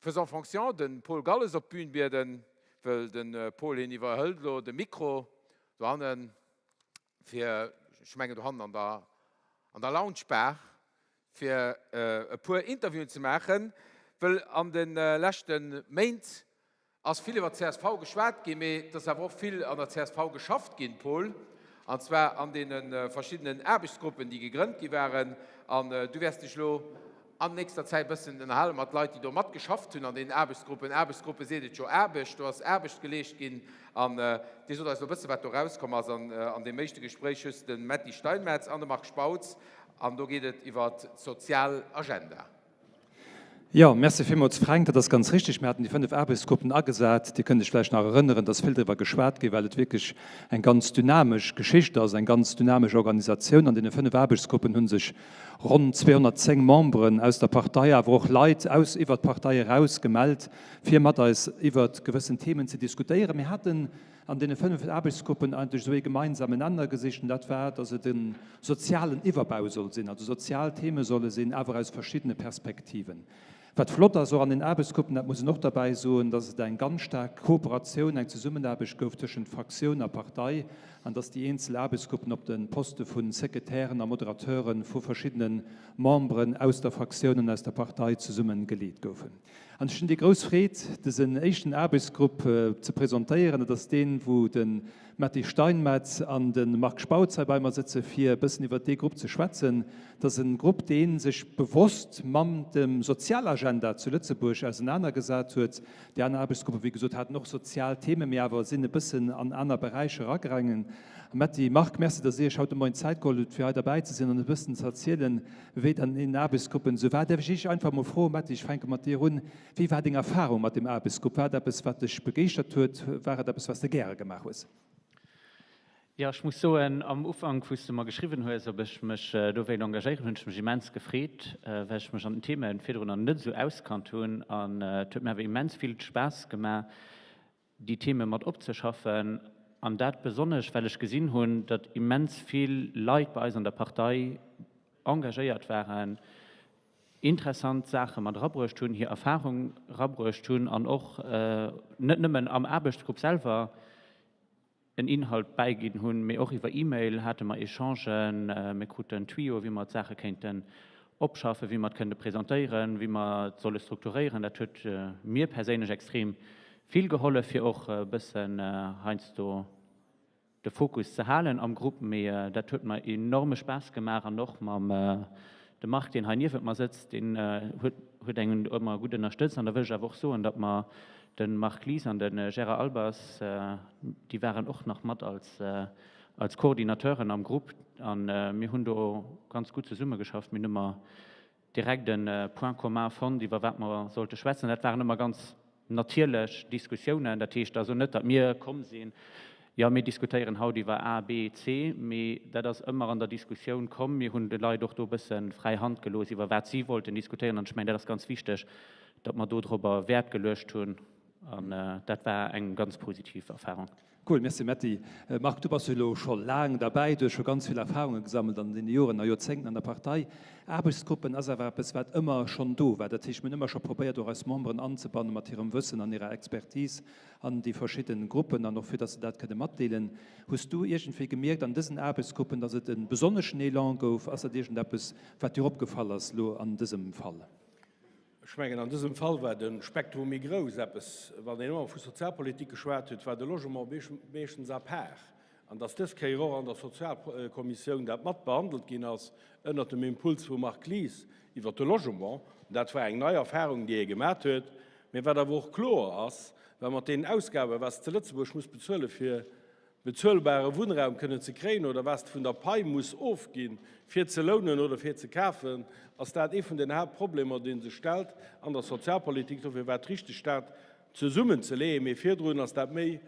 faisant fonction, de Paul Galles, op d'Bün bieden, wëll de Paul, hien iwwerhëlt elo de Mikro dohannen, fir, ech mengen dohannen an der, an der Lounge Bar, fir e puer Interviewen ze maachen, wëll an de leschte Méint ass vill iwwer d'CSV geschwat ginn, mee et ass awer och vill an der csv geschafft ginn, Paul, an zwar an deene verschiddenen Aarbechtsgruppen, déi gegrënnt gi waren. An du wäers dech elo an nächster Zäit e bëssen ënnerhale mat Leit, déi do matgeschafft hunn an deenen Aarbechtsgruppen. Aarbechtsgruppe seet et jo, Aarbecht, do ass Aarbecht geleescht ginn. An Dir sot eis elo e bësse wat do erauskomm ass. An an deem éischte Gespréich hues de Metty Steinmetz an de Marc Spautz. An do geet et iwwer d'sozial Agenda. Jo, merci villmools, Fränk. Dat ass ganz richtig. Mir haten déi 5 Aarbechtsgruppen agesat. Dir kënnt Iech vläicht nach erënneren, dass vill driwwer geschwat gi, well et wierklech eng ganz dynamesch Geschicht ass, eng ganz dynamesch Organisatioun. An deene 5 Aarbechtsgruppen hu sech ronn 210 Memberen aus der Partei, awer och Leit aus iwwert d'Partei eraus gemellt, fir mat eis iwwert gewëssen Themen ze diskutéieren. Mir haten an deene 5 Aarbechtsgruppen eigentlech esou ee gemeinsamen Nenner gesicht, an dat war, dass et e sozialen Iwwerbau soll sinn, also sozial Theme solle sinn, awer aus verschiddene Perspektiven. Wat flott ass och an den Aarbechtsgruppen, dat muss een och derbäi soen, dass et eng ganz staark Kooperatioun, eng Zesummenaarbecht gouf tëschent Fraktioun a Partei an dass déi eenzel Aarbechtsgruppen op de Poste vu Sekretären a Moderateure vu verschiddene Memberen aus der Fraktioun an aus der Partei zesumme geleet goufen. An ech hunn déi grouss Freed, dësen éischten Aarbechtsgrupp ze presentéieren. Dat ass deen, wou de Metty Steinmetz an de Marc Spautz hei bei mer sëtzen, fir e bëssen iwwert dee Grupp ze schwätzen. Dat ass e Grupp, dee sech bewosst mam dem Sozialagenda zu Lëtzebuerg ausenanergesat huet. Déi aner Aarbechtsgruppen, wéi gesot, haten och sozial Themen, mee awer sinn e bëssen an aner Beräicher eragaangen. Metty, Marc, Merci, dass Dir Iech haut de Moien Zäit geholl hutt, fir hei derbäi ze sinn an e bëssen ze erzielen, Wéi et an den Aarbechtsgruppen esou war. Däerf ech Iech einfach emol froen, Metty, ech fänke mat dir un, Wéi war deng Erfahrung mat dem Aarbechtsgrupp? War et eppes, wat dech begeeschtert huet? War et eppes, wat s de gäre gemaach hues? Jo, ech muss soen, am Ufank, wou s de mer geschriwwen hues, ob ech mech do wéilt engagéieren, hunn ech mech immens gefreet, well ech mech an den Theme virdrun nach net esou auskannt hunn. An et huet mir awer immens vill Spaass gemaach, déi Theme mat opzeschaffen, an dat besonnesch, well ech gesinn hunn, datt immens vill Leit bei eis an der Partei engagéiert waren, interessant Saache mat erabruecht hunn, hir Erfahrung erabruecht hunn an och net nëmmen am Aarbechtsgrupp selwer en Inhalt bäiginn hunn, mee och iwwer E-Mail hate mer Echangen, mir kruten Tuyau, wéi mer d'Saache kéinten opschaffen, wéi mer et kënnte presentéieren, wéi mer et solle strukturéieren. Dat huet mir perséinlech extrem vill gehollef, fir och e bëssen heiansdo de Fokus ze halen am Grupp. Mee dat huet mer enorme Spaass gemaach an och mam de Marc, deen hei niewent mer sëtzt, deen huet huet engem ëmmer gutt ënnerstëtzt. An da wëll ech awer och soen, datt mer de Marc Lies an de Gérard Albers, déi waren och nach mat als als Coordinateuren am Grupp an mir hunn do ganz gutt zesummegeschafft. Mir hunn ëmmer direkt e Point commun fonnt, iwwer wat mer sollte schwätzen. Dat waren ëmmer ganz natierlech Diskussiounen. Dat heescht also net, datt mir komm sinn, jo mir diskutéieren haut iwwer A, B, C, mee dat ass ëmmer an der Diskussioun komm. Mir hunn de Leit och do e bësse fräi Hand gelooss, iwwer wat si wollten diskutéieren. An ech mengen, dat ass ganz wichteg, datt mer dodrobber Wäert geluecht hunn. An dat war eng ganz positiv Erfahrung. Cool, merci Metty. Marc, du bass jo elo scho laang derbäi, du hues scho ganz vill Erfahrunge gesammelt an deene Joren a Joerzéngten an der Partei. Aarbechtsgruppen ass awer eppes, wat ëmmer schonn do war. Dat heescht, mir hunn ëmmer scho probéiert, och eis Memberen anzebanne mat hirem Wëssen an hirer Expertise an déi verschidde Gruppen an och fir datt se dat kënne matdeelen. Hues du iergendwéi gemierkt an dësen Aarbechtsgruppen, datt et e besonneschen Elan gouf? Ass dat iergendeppes, wat dir opgefall ass elo an dësem Fall? Ech mengen, an dësem Fall war de Spektrum méi grouss. Eppes, wann een ëmmer vu Sozialpolitik geschwat huet, war de Logement meeschtens à part. An dass dës Kéier och an der Sozialkommissioun dat mat behandelt ginn ass, ënnert dem Impuls vum Marc Lies iwwert de Logement, dat war eng nei Erfahrung, déi ee gemat huet. Mä wat awer och kloer ass, well mat deenen Ausgaben, wat s de zu Lëtzebuerg muss bezuele fir bezuelbare Wunnraum kënnen ze kréien oder wat s de vun der Pai muss ofginn, fir ze lounen oder fir ze kafen, ass dat ee vun den Haaptproblemer, dee sech stellt an der Sozialpolitik. Dofir war et richteg, dat zesummenzeleeën. Mee virdrun ass dat méi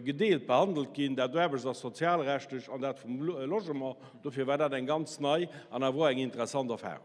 gedeelt behandelt ginn, dat aarbechts a sozialrechtlech an dat vum Logement. Dofir war dat eng ganz nei an awer och eng interessant Erfahrung.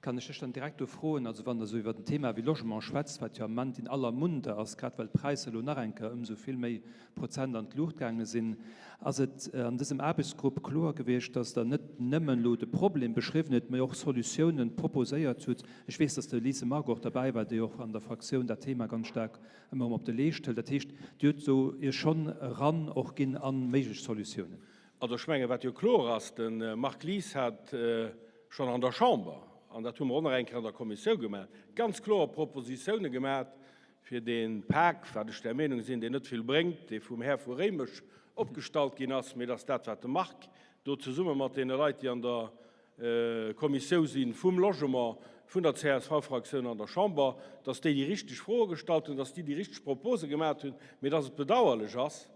Kann ech dech dann direkt do froen, also wann Der esou iwwert en Thema wéi Logement schwätzt, wat jo am Ament in aller Munde ass, grad well d'Präisser elo nach eng Kéier ëm esou vill méi Prozent an d'Luucht gaange sinn, ass et an dësem Aarbechtsgrupp kloer gewiescht, dass Der net nëmmen elo de Problem beschriwwen hutt, mä och Solutiounen proposéiert hutt? Ech weess, dass de Lise Margue och derbäi war, déi och an der Fraktioun dat Thema ganz staark ëmmer erëm op de Leescht hëlt. Dat heescht, Dir hutt do Iech schonn eran och ginn a méiglech Solutiounen. Also ech menge wat jo kloer ass, de Marc Lies hat schonn an der Chamber, an dat hu mer och nach eng Kéier an der Kommissioun gemaach, ganz kloer Propositione gemaach fir dee Pak, wat ech der Meenung sinn, deen net vill bréngt, dee vum Här vu Réimech opgestallt ginn ass, mee dass dat, wat de Marc do zesumme mat deene Leit, déi an der Kommissiou si vum Logement, vun der CSV-Fraktioun an der Chamber, dass déi déi richteg Froe gestallt hunn, dass déi déi richteg Propose gemaach hunn, mee dass et bedauerlech ass,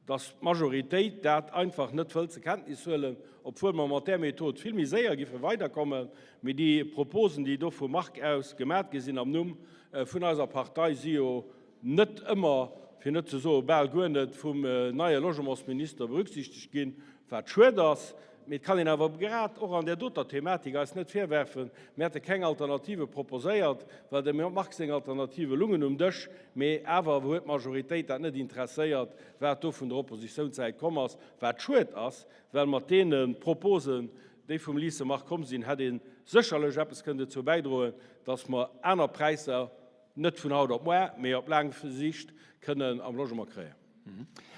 dass d'Majoritéit dat einfach net wëllt zur Kenntnis huelen, obwuel mer mat där Method vill méi séier giffe weiderkommen. Mee déi Proposen, déi do vum Marc aus gemat gi sinn am Numm vun eiser Partei, si jo net ëmmer, fir net ze soe bal guer net, vum neie Logementsminister berücksichtegt ginn, wat schued ass. Mee et kann een awer grad och an där doter Thematik eis net virwerfen, mir hätte keng Alternative proposéiert, well dem Marc seng Alternative lungen um Dësch, mee awer huet d'Majoritéit dat net interesséiert, wat do vun der Oppositiounssäit komm ass, wat schued ass, well mat deene Proposen, déi vum Liese Marc komm sinn, hätt ee sécherlech eppes kënnen dozou bäidroen, dass mer aner Präisser, net vun haut op muar, mee op laang Sicht kënnen am Logement kréien.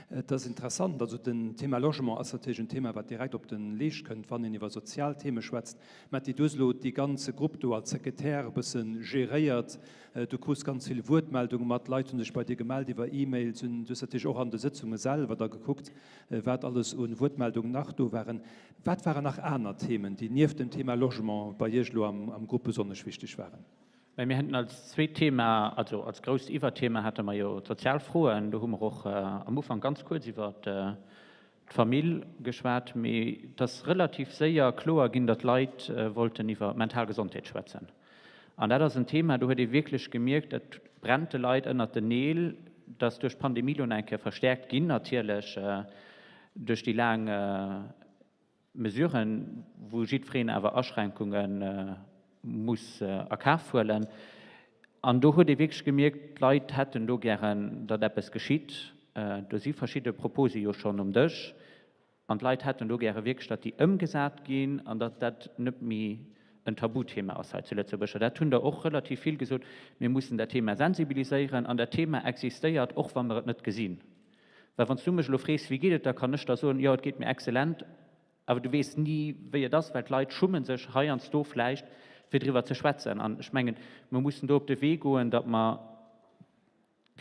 Et ass interessant, also den Thema Logement ass natierlech en Thema, wat direkt op de Leescht kënnt, wann een iwwer sozial Theme schwätzt. Metty, du hues elo dee ganze Grupp do als Sekretär e bësse geréiert. Du krus ganz vill Wuertmeldunge mat, Leit hu sech bei dir gemellt iwwer E-Mails. Du hues natierlech och an de Sëtzunge selwer da gekuckt, wat alles u Wuertmeldungen nach do waren. Wat waren nach aner Themen, déi nieft dem Thema Logement bei Iech elo am Grupp besonnesch wichteg waren? Mä mir hätten als zweet Thema, also als grousst Iwwerthema hate mer jo d'sozial Froen. Do hu mer och am Ufank ganz kuerz iwwert d'Famill geschwat, mee et ass relativ séier kloer ginn, datt d'Leit wollten iwwer d'mental Gesondheet schwätzen. An dat ass en Thema, do huet ee wierklech gemierkt, dat brennt de Leit ënnert den Neel, dat ass duerch d'Pandemie lo nach eng Kéier verstäerkt ginn natierlech, duerch déi laang Mesuren, wou jiddwereen awer Aschränkunge muss a Kaf huelen. An do huet ee wierklech gemierkt, d'Leit hätten do gären, datt eppes geschitt. Do si verschidde Propose jo schonn um Dësch. An d'Leit hätten do gäre wierklech, datt déi ëmgesat ginn an datt dat net méi en Tabuthema ass hei zu Lëtzebuerg. A dat hunn der och relativ vill gesot, Mir mussen dat Thema sensibiliséieren. An dat Thema existéiert, och wa mer et net gesinn. Well wann s du mech elo frees, wéi geet et, da kann ech der soen, jo, et geet mir exzellent, awer du weess ni, wéi et ass, well d'Leit schumme sech heiansdo vläicht, fir driwwer ze schwätzen. An ech mengen, mer mussen do op de Wee goen, datt mer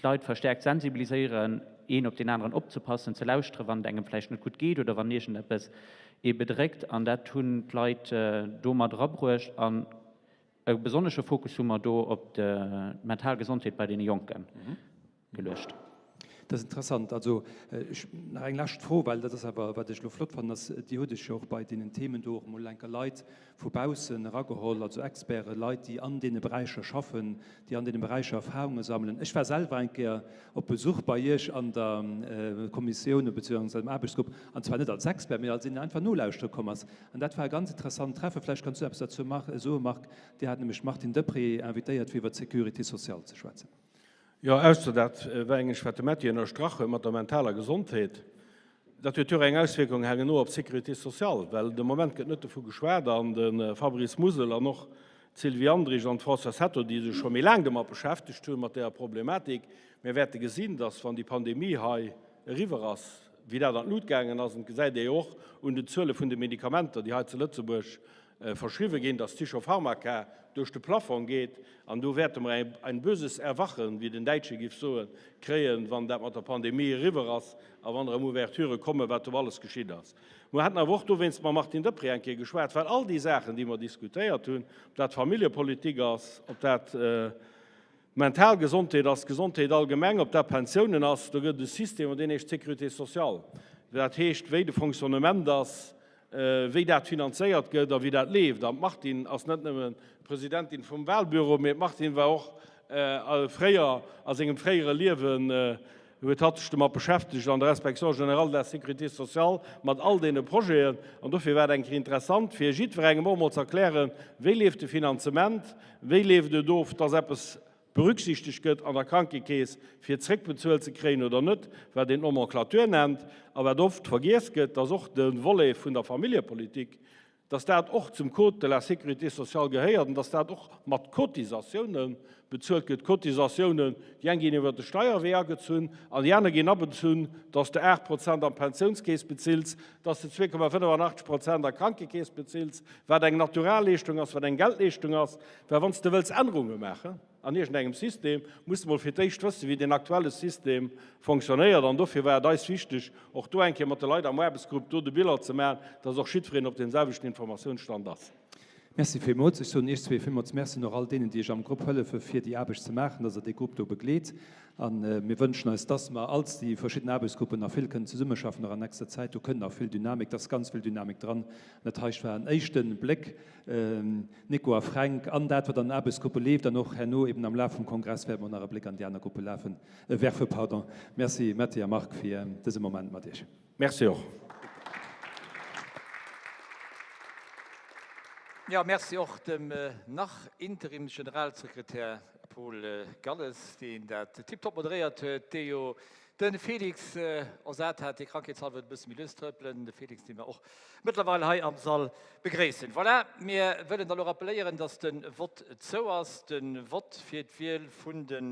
d'Leit verstärkt sensibiliséieren, een op deen aneren opzepassen, ze lauschteren, wann et engem vläicht net gutt geet oder wann iergendeppes ee bedréckt. An dat hunn d'Leit do mat erabruecht. An e besonnesche Fokus hu mer do op d'mental Gesondheet bei deene Jonken. Geluecht. Dat ass interessant. Also ech, nach eng lescht Fro, well dat ass awer, wat ech elo flott fannen, ass, Dir hutt Iech jo och bei deenen Themen do och emol enker Leit vu baussen erageholl, also Experten, Leit, déi an deene Beräicher schaffen, déi an deene Beräicher Erfahrunge sammelen. Ech war selwer eng Kéier op Besuch bei Iech an der Kommissioun beziehungsweise am Aarbechtsgrupp, an zwar net als Expert, mee als een, deen einfach nolauschtere komm ass. An dat war e ganz interessant Treffen. Vläicht kanns du eppes derzou soen, Marc. Dir hat nämlech d'Martine Deprez invitéiert, fir iwwer d'Sécurité sociale ze schwätzen. Jo, ausser dat war engesch, wat de Metty ënnerstrach huet mat der mentaler Gesondheet, dat huet jo och eng Auswierkung herno op d'Sécurité sociale, well de Moment gëtt net dovu geschwat an de Fabrice Musel an och d'Sylvie Andrich an d'Françoise Hetto, déi sech scho méi laang domat beschäftegt hunn, mat deeër Problematik, mir wäerte gesinn, dass, wann déi Pandemie hei eriwwer ass, wéi dat an d'Lut gaangen ass, an et gesäit ee jo och un den Zuele vun de Medikamenter, déi hei zu Lëtzebuerg verschriwwe ginn, dass d'Psychopharmaka duerch de Plafong geet, an do wäerte mer ein böses Erwachen, wéi den Däitsche giff soen, kréien, wann dat mat der Pandemie eriwwer ass a wann erëm Ouverturë kommen, wat do alles geschitt ass. Mer haten awer och dowéinst mam Martine Deprez eng Kéier geschwat, well all déi Saachen, déi mer diskutéiert hunn, ob dat Familljepolitik ass, ob dat D'mental Gesondheet ass d'Gesondheet allgemeng, ob dat Pensiounen ass, do gëtt et e System an deen heescht Sécurité sociale. Dat heescht, wéi de Fonctionnement ass, wéi dat finanzéiert gëtt a wéi dat leeft. An d'Martine ass net nëmme Presidentin vum Wahlbüro, mee d'Martine war och fréier, a sengem fréiere Liewen, huet hatt sech domat beschäftegt an der Inspection générale de la Sécurité sociale mat all deene Projeten. An dofir war et eng Kéier interessant, fir jiddwerengem och emol ze erklären, wéi leeft de Finanzement, wéi leeft et of, dass eppes berücksichtegt gëtt an der Krankekeess, fir zréckbezuelt ze kréien oder net, wat een d'Nomenclature nennt a wat oft vergiess gëtt, dass och de Volet vun der Familljepolitik, dass dat och zum Code de la sécurité sociale gehéiert an dass dat och mat Cotisatiounen bezuelt gëtt, Cotisatiounen, déi eng ginn iwwert de Steierwee agezunn an déi aner ginn abezunn, dass de 8 Prozent an d'Pensiounskeess bezills, dass de 2,85 Prozent an d'Krankekeess bezills, wat eng Naturalleeschtung ass, wat eng Geldleeschtung ass, well wann s de wëlls Ännerunge maachen, An iergendengem System muss de mol fir d'éischt wëssen, wéi deen aktuelle System fonctionnéiert. An dofir war et eis wichteg, och do eng Kéier mat de Leit am Aarbechtsgrupp do de Bilan ze maachen, dass och jiddwereen op deem selwechten Informatiounsstand ass. Merci villmools. Ech soen Iech zwee villmools Merci an och all deenen, déi Iech am Grupp hëllefe fir déi Aarbecht ze maachen, dass Der dee Grupp do begleet. A mir wënschen eis, dass mer als déi verschidden Aarbechtsgruppen nach vill kënnen zesummeschaffen, och an nächster Zäit. Do kënnt nach vill Dynamik, et ass ganz vill Dynamik dran. An dat heischt war en éischte Bléck Nico a Fränk, an dat, wat an den Aarbechtsgruppe leeft, an och herno eben am Laf vum Kongress wäerte mer nach e Bléck an déi aner Gruppe lafen, werfe. Pardon. Merci, Metty a Marc, fir dëse Moment mat Iech. Merci och. Jo, merci och dem nach-Interimsgeneralsekretär Paul Galles, deen dat tiptop moderéiert huet, dee jo. De Felix ersat hat, dee krankheetshalwer huet e bësse méi lues trëppelen. De Felix, dee mer och mëttlerweil hei am Sall begréissen. Voilà, mir wëllen da lo rappeléieren, dass de Vott zou ass, de Vott fir d'Wiel vun de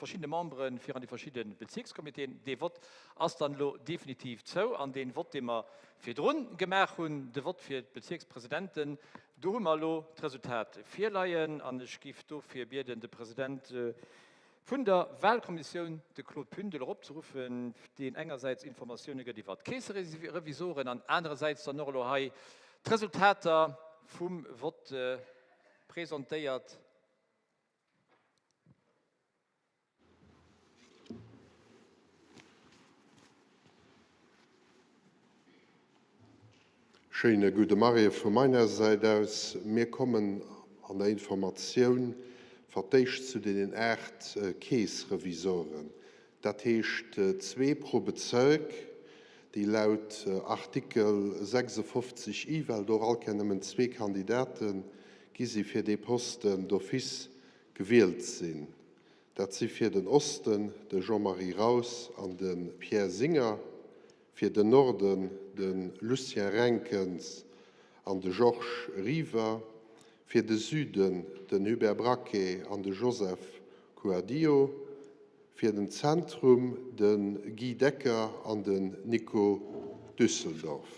verschiddene Membere fir an déi verschidde Bezierkscomitéen. Dee Vott ass dann elo definitiv zou. An dee Vott, dee mer virdrun gemaach hunn, de Vott fir d'Bezierkspresidenten, do hu mer elo d'Resultat virleien. An ech géif dofir bieden, de President vun der Wahlkommissioun, de Claude Pündel, eropzeruffen, deen engersäits Informatioune gëtt iwwert d'Keesserevisoren an anerersäits dann och elo hei d'Resultater vum Vott presentéiert. Schéine gudde Moie vu meiner Säit aus. Mir kommen an der Informatioun fer d'éischt zu deenen 8 Keesrevisoren, dat heescht zwee pro Bezirk, déi laut Artikel 56 I, well do och all Kéier nëmmen zwee Kandidate gi si fir dee Posten, d'office gewielt sinn. Dat si fir den Osten de Jean-Marie Raus an de Pierre Singer, fir den Norden de Lucien Renkens an de Georges River, fir de Süden den Hubert Braquet an de Joseph Kouadio, fir den Zentrum de Guy Decker an den Nico Düsseldorf.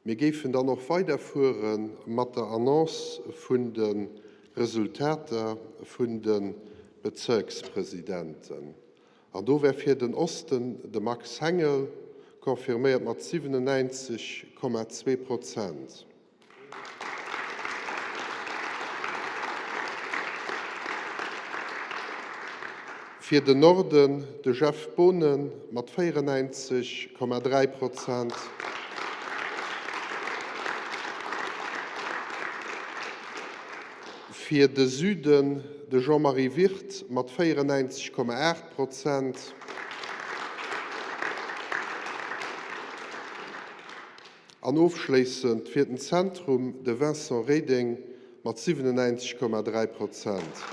Mir géifen dann och weiderfuere mat der Annonce vun de Resultater vun de Bezirkspresidenten. An do wär fir den Osten de Max Hengel confirméiert mat 97,2 Prozent. Fir den Norden de Jeff Boonen mat 94,3 Prozent. Fir de Süden de Jean-Marie Wirth mat 94,8 Prozent. An ofschléissend fir den Zentrum de Vincent Reding mat 97,3 Prozent.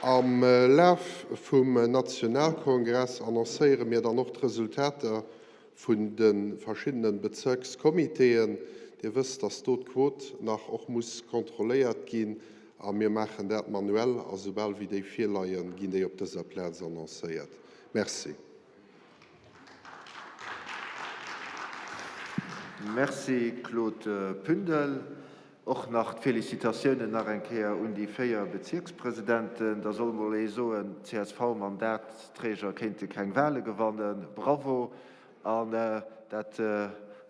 Am Laf vum Nationalkongress annoncéiere mir dann och d'Resultater vun de verschiddene Bezirkscomitéen. Dir wësst, dass do d'Quot nach och muss kontrolléiert ginn A mir maachen dat manuell, a soubal wéi déi virleien, ginn déi op dëser Plaz annoncéiert. Merci. Merci Claude Pündel. Och nach d'Félicitatiounen nach eng Kéier un déi 4 Bezierkspresidenten. Da soll mol ee soen, d'CSV-Mandatsträger kéinte keng Wahle gewannen. Bravo! An dat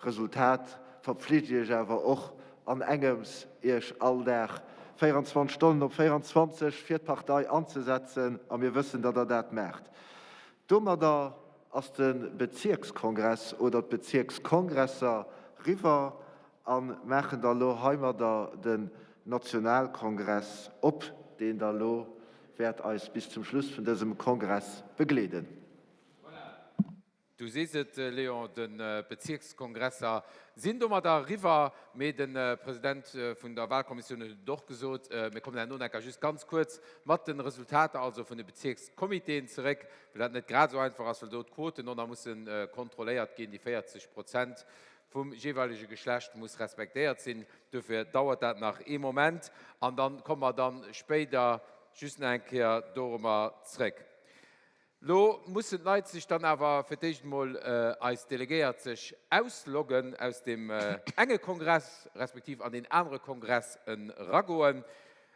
Resultat verpflicht Iech awer och an engems, Iech all Dag 24 Stonnen op 24 fir d'Partei anzesetzen. A mir wëssen, datt Der dat maacht. Domadder ass de Bezierkskongress oder d'Bezierkskongresser riwwer a maachen da lo heimadder den Nationalkongress op, deen da lo wäert eis bis zum Schluss vun dësem Kongress begleeden. Du sees et, Léon, de Bezierkskongresser sinn domadder eriwwer, mee de President vun der Wahlkommissioun huet et och gesot, mir kommen herno enker just ganz kuerz mat de Resultater also vun de Bezierkscomitéen zeréck, well dat net grad esou einfach ass, well do d'Quoten och nach musse kontrolléiert ginn, déi 40 Prozent vum jeeweilege Geschlecht muss respektéiert sinn. Dofir dauert dat nach ee Moment an dann komme mer dann spéider just nach eng Kéier dorëmmer zeréck. Lo mussen d'Leit sech dann awer fir d'éischt emol, eis Delegéiert, sech ausloggen aus deem enge Kongress, respektiv an deen anere Kongress eragoen.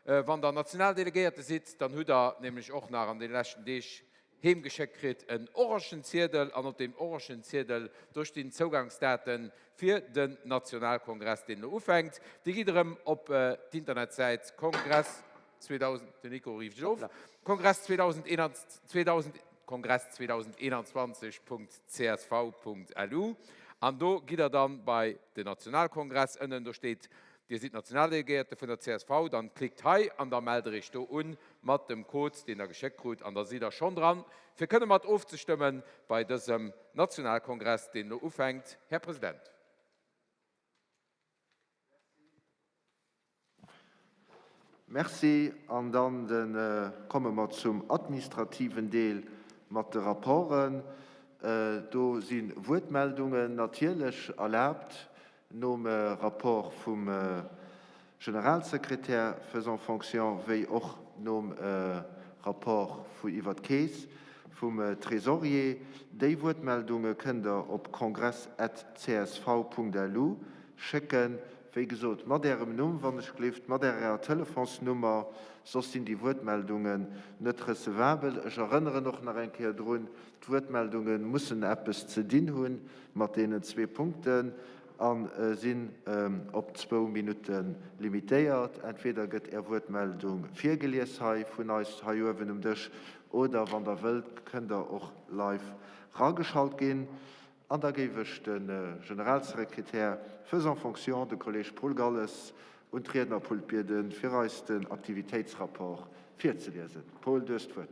Wann der Nationaldelegéierte sidd, dann hutt der nämlech och nach an de leschten Deeg heemgeschéckt kritt en orangen Ziedel an op deem orangen Ziedel, do stinn d'Zougangsdate fir den Nationalkongress, deen elo ufänkt. Dir gitt erëm op d'Internetsäit Kongress. 2000, den Nico riift ech of, Kongress 2021, Kongress 2021.csv.lu an do gitt der dann bei den Nationalkongress ënnen, do steet Dir sidd Nationaldelegéierte vun der csv, dann klickt hei an da mellt der iech do un mat dem Code deen der geschéckt krut an da sidd der schonn dran fir kënne mat ofzestëmmen bei dësem Nationalkongress deen elo ufänkt. Här President. Merci. An dann komme mer zum administrativen Deel mat de Rapporten. Do si Wuertmeldungen natierlech erlaabt nom Rapport vum Generalsekretär faisant fonction wéi och nom Rapport iwwer d'Keess vum Trésorier. Déi Wuertmeldunge kënnt Der op congress@csv.lu schécken. Wéi gesot, mat Ärem Numm, wann ech gelift, mat Ärer Telefonsnummer, soss sinn déi Wuertmeldungen net recevabel. Ech erënneren och nach eng Kéier drun, D'Wuertmeldunge mussen eppes ze dinn hu mat deenen zwee Punkten a sinn op zwou Minutte limitéiert. Entweder gëtt Är Wuertmeldung virgelies hei vun eis hei uewen um Dësch oder, wann Der wëllt, kënnt Der och live rageschalt ginn. An da géif ech de Generalsekretär faisant fonction, de Kolleg Paul Galles, un d'Riednerpult bieden, fir eis den Aktivitéitsrapport virzeliesen. Paul, du hues d'Wuert.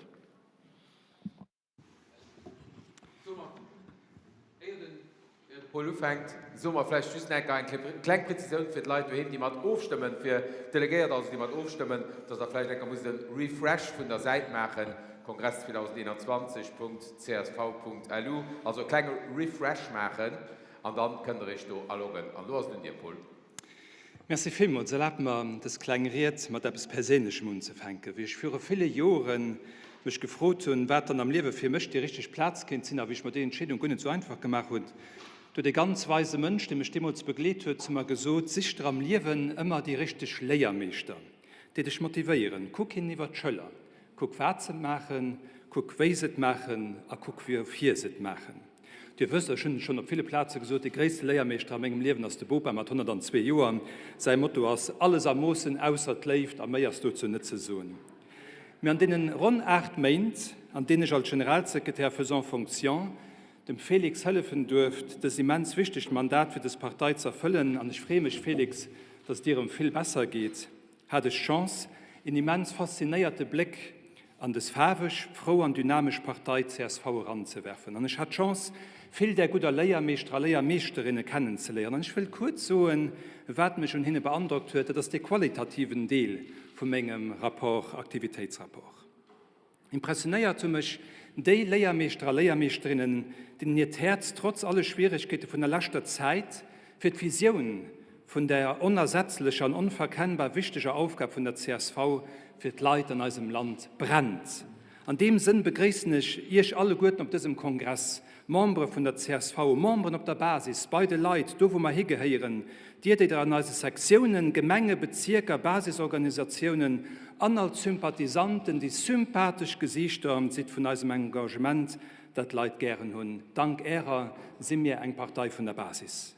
Éier de Paul ufänkt, soe mer vläicht just nach eng kleng Prezisioun fir d'Leit doheem, déi mat ofstëmmen, fir d'Delegéiert also, déi mat ofstëmmen, dass Der vläicht eng Kéier musst e Refresh vun der Säit maachen, kongress2021.csv.lu, also e klenge Refresh maachen an da kënnt Der Iech do aloggen. An elo ass et un dir, Paul. Merci villmools. Erlaabt mer, dës kleng Ried mat eppes Perséinlechem unzefänken. Wéi ech viru ville Jore mech gefrot hunn, wat dann am Liewe fir mech déi richteg Plaz kéint sinn a wéi ech mer déi Entscheedung guer net esou einfach gemaach hunn, do huet e ganz weise Mënsch, dee mech deemools begleet huet, zu mer gesot, Sich der am Liewen ëmmer déi richteg Léiermeeschter, déi dech motivéieren. Kuck hinnen iwwer d'Schëller. Kuck, wat se maachen, kuck, wéi se et maachen a kuck, woufir se et maachen. Dir wësst, ech hunn et schonn op ville Plaze gesot, de gréisste Léiermeeschter a mengem Liewen ass de Bopa mat 102 Joer. Säi Motto ass, Alles a Moossen, ausser d'Léift, a méi ass dozou net ze soen. Mee an deenen ronn 8 Méint, an deenen ech als Generalsekretär faisant fonction dem Félix hëllefen duerft, dëst immens wichtegt Mandat fir dës Partei z'erfëllen, an ech freeë mech, Félix, dass et dir erëm vill besser geet, hat ech d'Chance, een immens faszinéierte Bléck an des faarweg, frou an dynamesch Partei csv eranzewerfen. An ech hat d'Chance, vill där gudder Léiermeeschter a Léiermeeschterinne kennenzeléieren. An ech wëll kuerz soen, wat mech un hinne beandrockt huet. Dat ass dee qualitativen Deel vu mengem Rapport, Aktivitéitsrapport. Impressionéiert hu mech déi Léiermeeschter a Léiermeeschterinnen, deenen hiert Häerz trotz alle Schwieregkeete vun der leschter Zäit fir d'Visioun vun der onersetzlecher an onverkennbar wichteger Aufgab vun der csv fir d'Leit an eisem Land brennt. An deem Sënn begréissen ech Iech alleguerten op dësem Kongress, Membere vun der csv, Memberen op der Basis, bei de Leit, do wou mer higehéieren, Dir, déi Der an eise Sektiounen, Gemenge, Bezierker, Basisorganisatiounen an als Sympathisanten déi sympathesch Gesiichter sidd vun eisem Engagement, dat d'Leit gären hunn. Dank Ärer si mir eng Partei vun der Basis.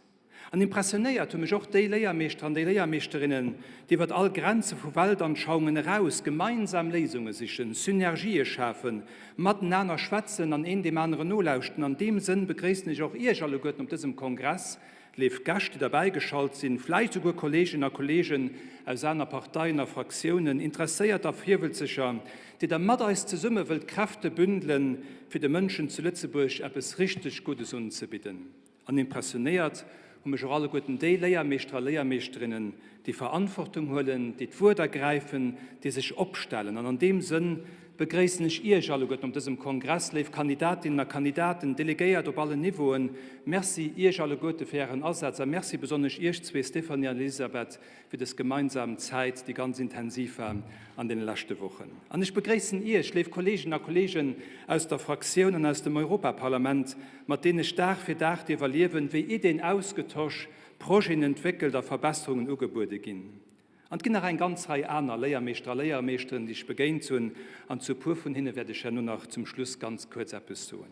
An impressionéiert hu mech och déi Léiermeeschter an déi Léiermeeschterinnen, déi iwwert all Grenze vu Weltanschauungen eraus gemeinsam Léisunge sichen, Synergië schafen, matenaner schwätzen an een deem aneren nolauschten. An deem Sënn begréissen ech och Iech alleguerten op dësem Kongress, léif Gäscht, déi derbäigeschalt sinn, vläicht souguer Kolleeginnen a Kolleegen aus aner Parteien a Fraktiounen, Interesséierter a Virwëlzeger, déi der mat eis zesumme wëllt Kräfte bündelen, fir de Mënschen zu Lëtzebuerg eppes richteg Guddes unzebidden. An impressionéiert hu mech och alleguerten déi Léiermeeschter a Léiermeeschterinnen, déi Verantwortung huelen, déi d'Wuert ergräifen, déi sech opstellen. An an deem Sënn begréissen ech Iech alleguerten op dësem Kongress, léif Kandidatinnen a Kandidaten, Delegéiert op allen Niveauen. Merci Iech alleguerte fir Ären Asaz a Merci besonnesch Iech zwee, Stéphanie an Elisabeth, fir dës gemeinsam Zäit, déi ganz intensiv war an deene leschte Wochen. An ech begréissen Iech, léif Kolleeginnen a Kolleegen aus der Fraktioun an aus dem Europaparlament, mat deenen ech Dag fir Dag dierf erliewen, wéi Ideen ausgetosch, Projeten entwéckelt a Verbesserungen ugebuede ginn. An et ginn nach eng ganz Rei aner Léiermeeschter a Léiermeeschteren, déi ech begéint hunn, an zu e puer vun hinne wäert ech herno nach zum Schluss ganz kuerz eppes soen.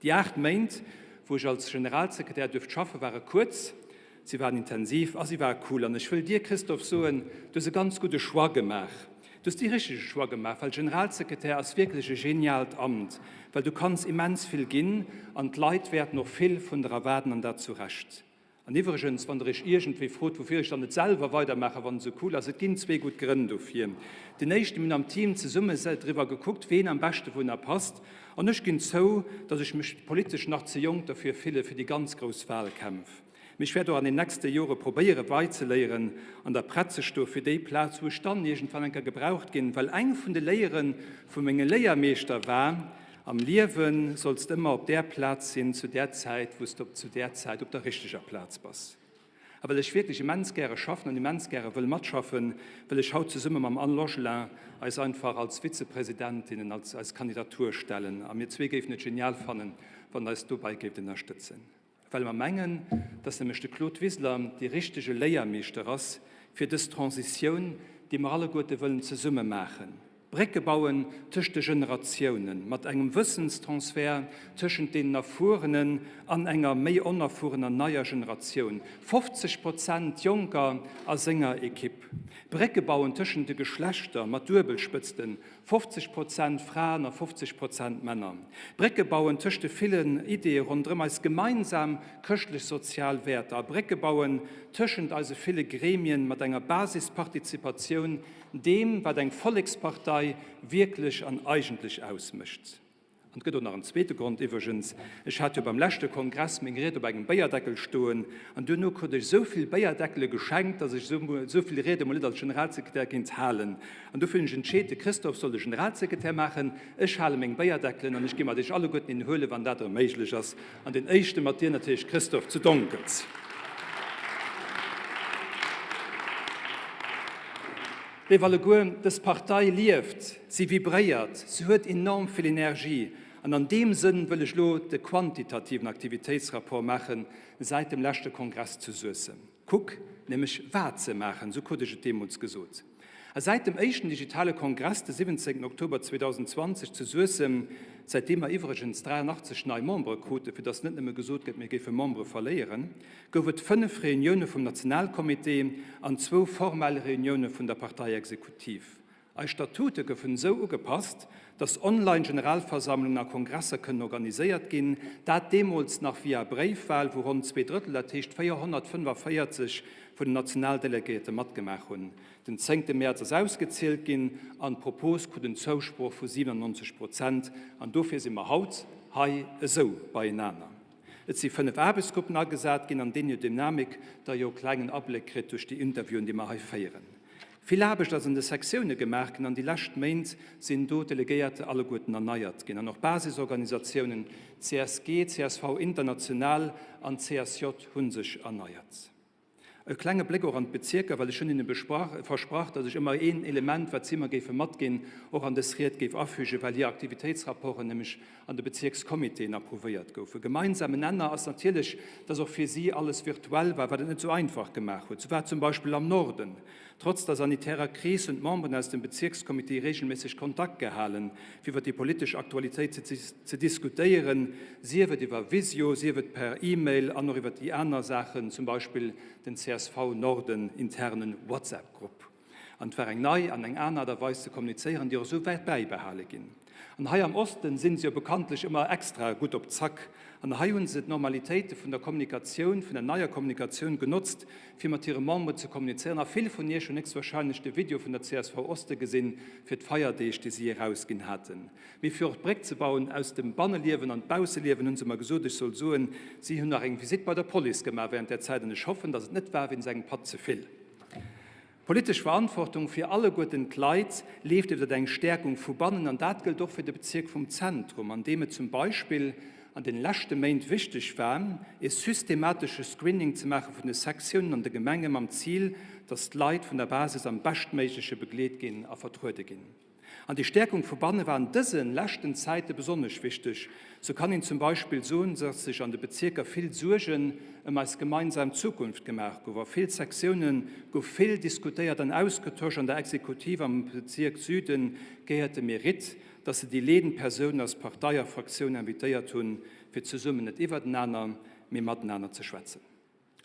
Déi 8 Méint, wou ech als Generalsekretär duerft schaffen, ware kuerz, si waren intensiv a si ware cool. An ech wëll dir, Christophe, soen, du hues e ganz gudde Choix gemaach. Du hues dee richtege Choix gemaach, well Generalsekretär ass wierklech e geniaalt Amt, well du kanns immens vill ginn an d'Leit wäerten och vill vun der erwaarden an dat zu Recht. An iwwregens, wann der iech iergendwéi frot, woufir ech dann net selwer weidermaachen, wann et esou cool ass, et ginn zwee gutt Grënn dofir. Den éischten, mir hunn am Team zesumme driwwer gekuckt, ween am beschte wouhinner passt. An ech ginn zou, datt ech mech politesch nach ze jonk derfir fille fir déi ganz grouss Wahlkämpf. Mee ech wäert och an den nächste Jore probéiere beizeléieren an der prett ze stoe fir déi Plaz, wou ech dann iergendwann eng Kéier gebraucht ginn. Well eng vun de Léiere vu menge Léiermeeschter war, Am Liewe solls de ëmmer op där Plaz sinn, zu där Zäit, wou s de op zu där Zäit op der richteger Plaz bass. A well ech wierklech immens gäre schaffen an immens gäre wëll matschaffen, wëll ech haut zesumme mam Anne Logelin eis einfach als Vizepresidentinnen als eis Kandidatur stellen. A mir zwee géifen et genial fannen, wann Der eis dobäi géift ënnerstëtzen. Well mer mengen, dass nämlech de Claude Wiseler dee richtege Léiermeeschter ass fir dës Transitioun, déi mer alleguerte wëllen zesumme maachen. Brécke bauen tëscht de Generatiounen, mat engem Wëssenstransfert tëschent deenen erfuerenen an enger méi onerfuerener neier Generatioun, 50 Prozent Jonker a senger Ekipp. Brécke bauen tëschent de Geschlechter, mat Duebelspëtzten, 50 Prozent Fraen a 50 Prozent Männer. Brécke bauen tëscht de villen Ideeë ronderëm eis gemeinsam chrëschtlech-sozial Wäerter a Brécke bauen tëschent eise ville Gremien mat enger Basispartizipatioun, deem wat eng Vollekspartei wierklech an eigentlech ausmécht. An et gëtt och nach en zweete Grond iwwregens, Ech hat jo beim leschte Kongress meng Ried op engem Béierdeckel stoen an duerno krut ech esou vill Béierdeckele geschenkt, datt ech esou vill Riede mol net als Generalsekretär kéint halen. An dofir hunn ech entscheet, de Christophe soll de Generalsekretär maachen, ech hale meng Béierdeckelen an ech gi mat iech alleguerten een huelen, wann dat erëm méiglech ass. An deen éischte mat dir natierlech, Christophe, zu Donkels. Léif alleguer, dës Partei lieft, si vibréiert, se huet enorm vill Energie. An an deem Sënn wëll ech elo de quantitativen Aktivitéitsrapport maache säit dem leschte Kongress zu Suessem. Kuck nämlech wat se maachen, esou krut ech et deemools gesot. A säit dem éischten digitale Kongress de 17 Oktober 2020 zu Suessem, säitdeem mer iwwregens 83 nei Membere kruten, fir datt net nëmme gesot gëtt, mir géife Membere verléieren, gouf et 5 Reunioune vum Nationalcomité an zwou formell Reunioune vun der Parteiexekutiv. Eis Statute goufen esou ugepasst, dass Online-Generalversammlungen a Kongresser kënnen organiséiert ginn, dat deemools nach via Bréifwal, wou ronn 2/3, dat heescht 445 vun den Nationaldelegéierte matgemaach hunn. Den zéngte Mäerz ass ausgezielt ginn an d'Propos krut en Zousproch vu 97 Prozent an dofir si mer haut hei esou beienaner. Et si 5 Aarbechtsgruppen agesat ginn, an deenen hir Dynamik Der jo e klengen Abléck kritt duerch déi Interviewen, déi mer hei féieren. Vill Aarbecht ass an de Sektioune gemaach ginn an déi lescht Méint sinn do d'Delegéierte alleguerten erneiert ginn an och Basisorganisatiounen, CSG, csv International an CSJ, hu sech erneiert. E klenge Bléck och an d'Bezierker, well ech hunn hinne versprach, datt ech ëmmer een Element, wat si mer géife matginn, och an dës Ried géif afügen, well hir Aktivitéitsrapporten nämlech an de Bezierkscomitéen approuvéiert goufen. Gemeinsamen Nenner ass natierlech, datt och fir si alles virtuell war, wat et net esou einfach gemaach huet. Sou war zum Beispill am Norden Trotz der sanitärer Kris hunn d'Memberen aus dem Bezierkscomité reegelméisseg Kontakt gehalen, fir iwwer déi politesch Aktualitéit ze diskutéieren, sief et iwwer Visio, sief et per E-Mail an och iwwer déi aner Saachen, zum Beispill den csv Norden internen WhatsApp-Grupp. An et war eng nei an eng aner Aart a Weis ze kommunizéieren, déi och esou wäert bäibehale ginn. An hei am Osten sinn se jo bekanntlech ëmmer extra gutt op Zack. An hei hunn se d'Normalitéite vun der Kommunikatioun, vun der neier Kommunikatioun genotzt, fir mat hire Memberen ze kommunizéieren. A vill vun Iech hunn héchstwahrscheinlech de Video vun der csv Oste gesinn fir d'Feierdeeg, déi si erausginn haten. Mee fir och d'Bréck ze bauen aus dem Banneliewen an d'Bausseliewen, hunn se mer gesot, ech soll soen, si hunn nach eng Visitt bei der Police gemaach während där Zäit. An ech hoffen, datt et net war wéinst engem Patt ze vill. D'politesch Verantwortung fir alleguerten d'Leit leeft iwwert eng Stäerkung vu bannen, an dat gëllt och fir de Bezierk vum Zentrum, an deem et zum Beispill an den leschte Méint wichteg war, e systematesche Screening ze maache vun de Sektiounen an de Gemenge mam Zil, dass d'Leit vun der Basis am beschtméigleche begleet ginn a vertruede ginn. An déi Stäerkung vu banne war an dëse leschten Zäite besonnesch wichteg. Sou kann een zum Beispill soen, dass sech an de Bezierker vill Suergen ëm eis gemeinsam Zukunft gemaach gouf. A vill Sektioune gouf vill diskutéiert an ausgetosch. An der Exekutiv am Bezierk Süden gehéiert de Mérite, dass se déi leedend Persounen aus Partei a Fraktioun invitéiert hunn, fir zesummen net iwwertenaner, mee matenaner ze schwätzen.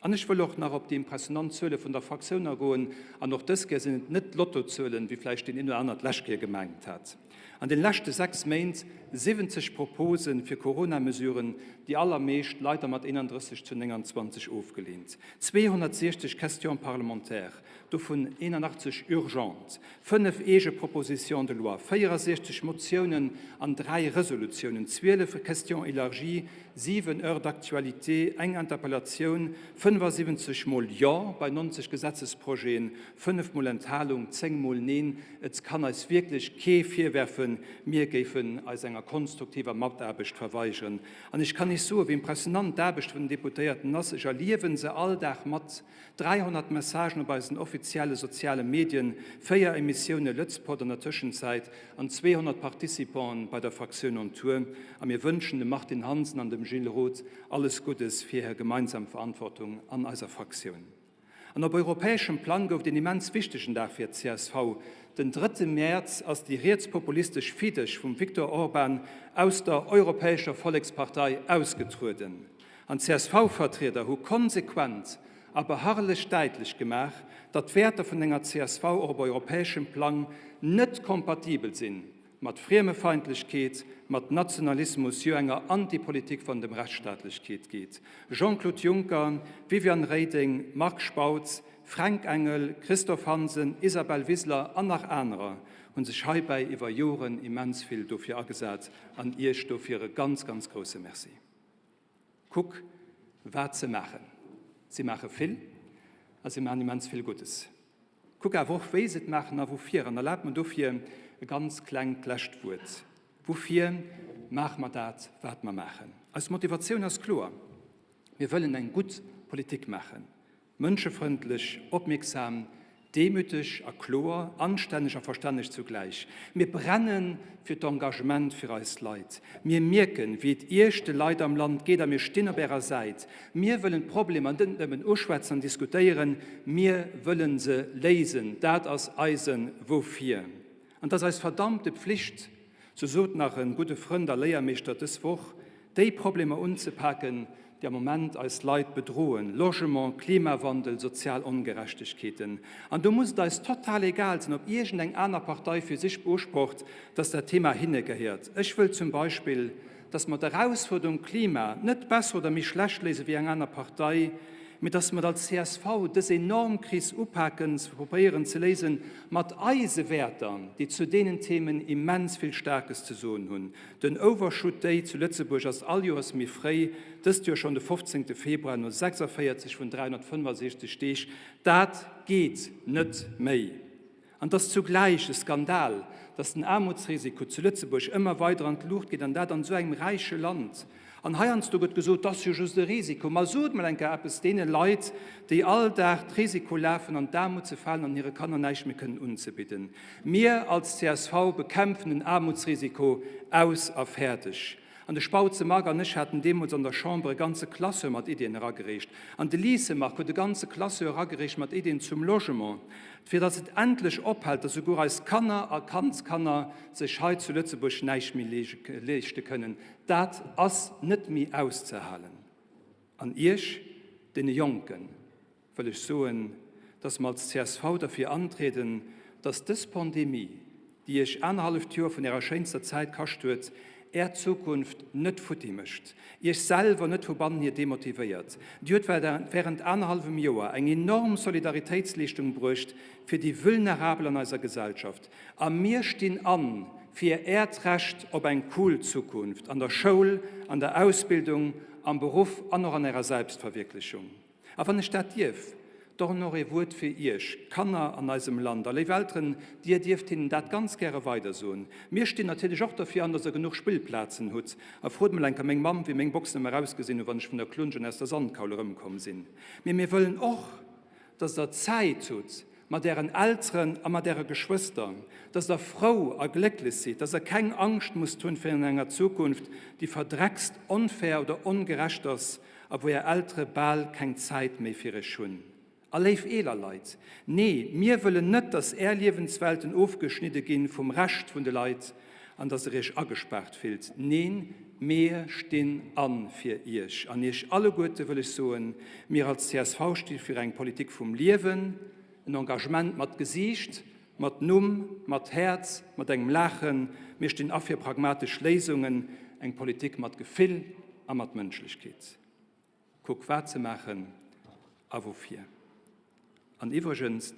An ech wëll och nach op déi impressionant Zuele vun der Fraktioun agoen. An och dës Kéier sinn et net d'Lottozuelen, wéi vläicht deen een oder aner d'lescht Kéier gemengt hat. An den leschte 6 Méint 70 Propose fir Coronamesuren, déi allermeescht leider mat 31 zu 29 ofgeleent. 260 Questions parlementaires, dovun 81 urgent, 5 eege Propositions de loi, 64 Motiounen an 3 Resolutiounen, 12 Questions élargies, 7 Heures d'actualité, eng Interpellatioun, 5. 75 mol Jo bei 90 Gesetzesprojeten, 5 mol Enthalung, 10 mol Neen. Et kann eis wierklech kee virwerfen, mir géifen eis enger konstruktiver Mataarbecht verweigeren. An ech kann Iech soen, wéi impressionant d'Aarbecht vun den Deputéierten ass. Ech erliewe se all Dag mat. 300 Messagen op eisen offizielle soziale Medien, 4 Emissioune Lëtzpod an der Tëschenzäit an 200 Participanten bei der Fraktioun on Tour. A mir wënschen dem Martine Hansen an dem Gilles Roth alles Guddes fir hir gemeinsam Verantwortung an eiser Fraktioun. An op europäeschem Plang gouf et een immens wichtegen Dag fir d'CSV. Den drëtte Mäerz ass déi rietspopulistesch Fidesz vum Viktor Orban aus der Europäescher Vollekspartei ausgetrueden. An d'CSV-Vertrieder hu konsequent a beharrlech däitlech gemaach, datt d'Wäerter vun enger csv och op europäeschem Plang net kompatibel si mat Friemefeindlechkeet, mat Nationalismus, jo enger Antipolitik wann et ëm Rechtsstaatlechkeet geet. Jean-Claude Juncker, Viviane Reding, Marc Spautz, Fränk Engel, Christophe Hansen, Isabel Wiseler an nach anerer hu sech heibäi iwwer Joren immens vill dofir agesat an Iech dofir e ganz, ganz grousse Merci. Kuck, wat se maachen. Si maache vill a si maachen immens vill Guddes. Kuck awer och, wéi se et maachen a woufir. An erlaabt mer dofir e ganz klengt lescht Wuert. Woufir maache mer dat, wat mer maachen? Eis Motivatioun ass kloer, Mir wëllen eng gutt Politik maachen. Mënschefrëndlech, opmierksam, demüteg a kloer, anstänneg a verstänneg zugläich. Mir brenne fir d'Engagement fir eis Leit. Mir mierken, wéi et Iech, de Leit am Land, geet a mir stinn op Ärer Säit. Mir wëllen d'Problemer net nëmmen uschwätzen an diskutéieren, mir wëllen se léisen. Dat ass eise Woufir. An 't ass eis verdammte Pflicht, sou sot nach en gudde Frënd a Léiermeeschter dës Woch, déi Problemer unzepaken, déi am Moment eis Leit bedroen, Logement, Klimawandel, sozial Ongerechtegkeeten. An do muss et eis total egal sinn, ob iergend eng aner Partei fir sech beusprocht, dass dat Thema hinne gehéiert. Ech wëll zum Beispill, dass mer d'Erausfuerderung Klima net besser oder méi schlecht léise wéi eng aner Partei, mee dass mer als csv dës enorm Kris upaken, se probéieren ze léisen mat eise Wäerter, déi zu deenen Themen immens vill Staarkes ze soen hunn. Den Overshoot Day zu Lëtzebuerg ass all Joers méi fréi, dëst Joer schonn de 15. Februar no 46 vun 365 Deeg. Dat geet net méi! An et ass zugläich e Skandal, dass den Aarmutsrisiko zu Lëtzebuerg ëmmer weider an d'Luucht geet, an dat an esou engem räiche Land. An heiansdo gëtt gesot, 't ass jo just e Risiko. Ma sot mol eng Kéier eppes deene Leit, déi all Dag d'Risiko lafen, an d'Aarmut ze falen an hire Kanner näischt méi kënnen unzebidden. Mir als csv bekämpfen den Aarmutsrisiko aus a fäerdeg. An de Spautze Marc an ech haten deemools an der Chamber e ganze Classeur mat Iddien eragereecht. An de Liese Marc huet e ganze Classeur eragereecht mat Iddien zum Logement, fir datt et endlech ophält, datt souguer eis Kanner a Kandskanner sech hei zu Lëtzebuerg näischt méi leeschte kënnen. Dat ass net méi auszehalen. An Iech, deene Jonken, wëll ech soen, dass mer als csv derfir antrieden, dass dës Pandemie, déi Iech anerhalleft Joer vun Ärer schéinster Zäit kascht huet, Är Zukunft net futti mécht, Iech selwer net vu bannen hier demotivéiert. Dir hutt während anerhallwem Joer eng enorm Solidaritéitsleeschtung bruecht fir déi Vulnerabel an eiser Gesellschaft. A mir stinn an fir Äert Recht op eng cool Zukunft an der Schoul, an der Ausbildung, am Beruff an och an Ärer Selbstverwierklechung. A wann ech dat dierf, dann och ee Wuert fir Iech, Kanner an eisem Land. A léif Elteren, Dir dierft hinnen dat ganz gäre weidersoen. Mir stinn natierlech och derfir an, dass Der genuch Spillplazen hutt. A frot mol enker meng Mamm, wéi meng Boxen ëmmer ausgesinn hunn, wann ech vun der Klunsch an aus der Sandkaul erëmkomm sinn. Mee mir wëllen och, dass Der Zäit hutt mat Ären Elteren a mat Äre Geschwëster, dass Der frou a glécklech sidd, dass Der keng Angscht musst hunn virun enger Zukunft, déi verdreckst, onfair oder ongerecht ass a wou Är Eltere bal keng Zäit méi fir Iech hunn. A léif eeler Leit, nee, mir wëllen net, dass Är Liewenswelten ofgeschnidde ginn vum Rescht vun de Leit an dass Der Iech agespaart fillt. Neen, mir stinn an fir Iech. An Iech alleguerte wëll ech soen, mir als csv sti fir eng Politik vum Liewen, en Engagement mat Gesiicht, mat Numm, mat Häerz, mat engem Laachen. Mir stinn a fir pragmatesch Léisungen, eng Politik mat Gefill a mat Mënschlechkeet. Kuck wat se maachen a woufir. An iwwregens,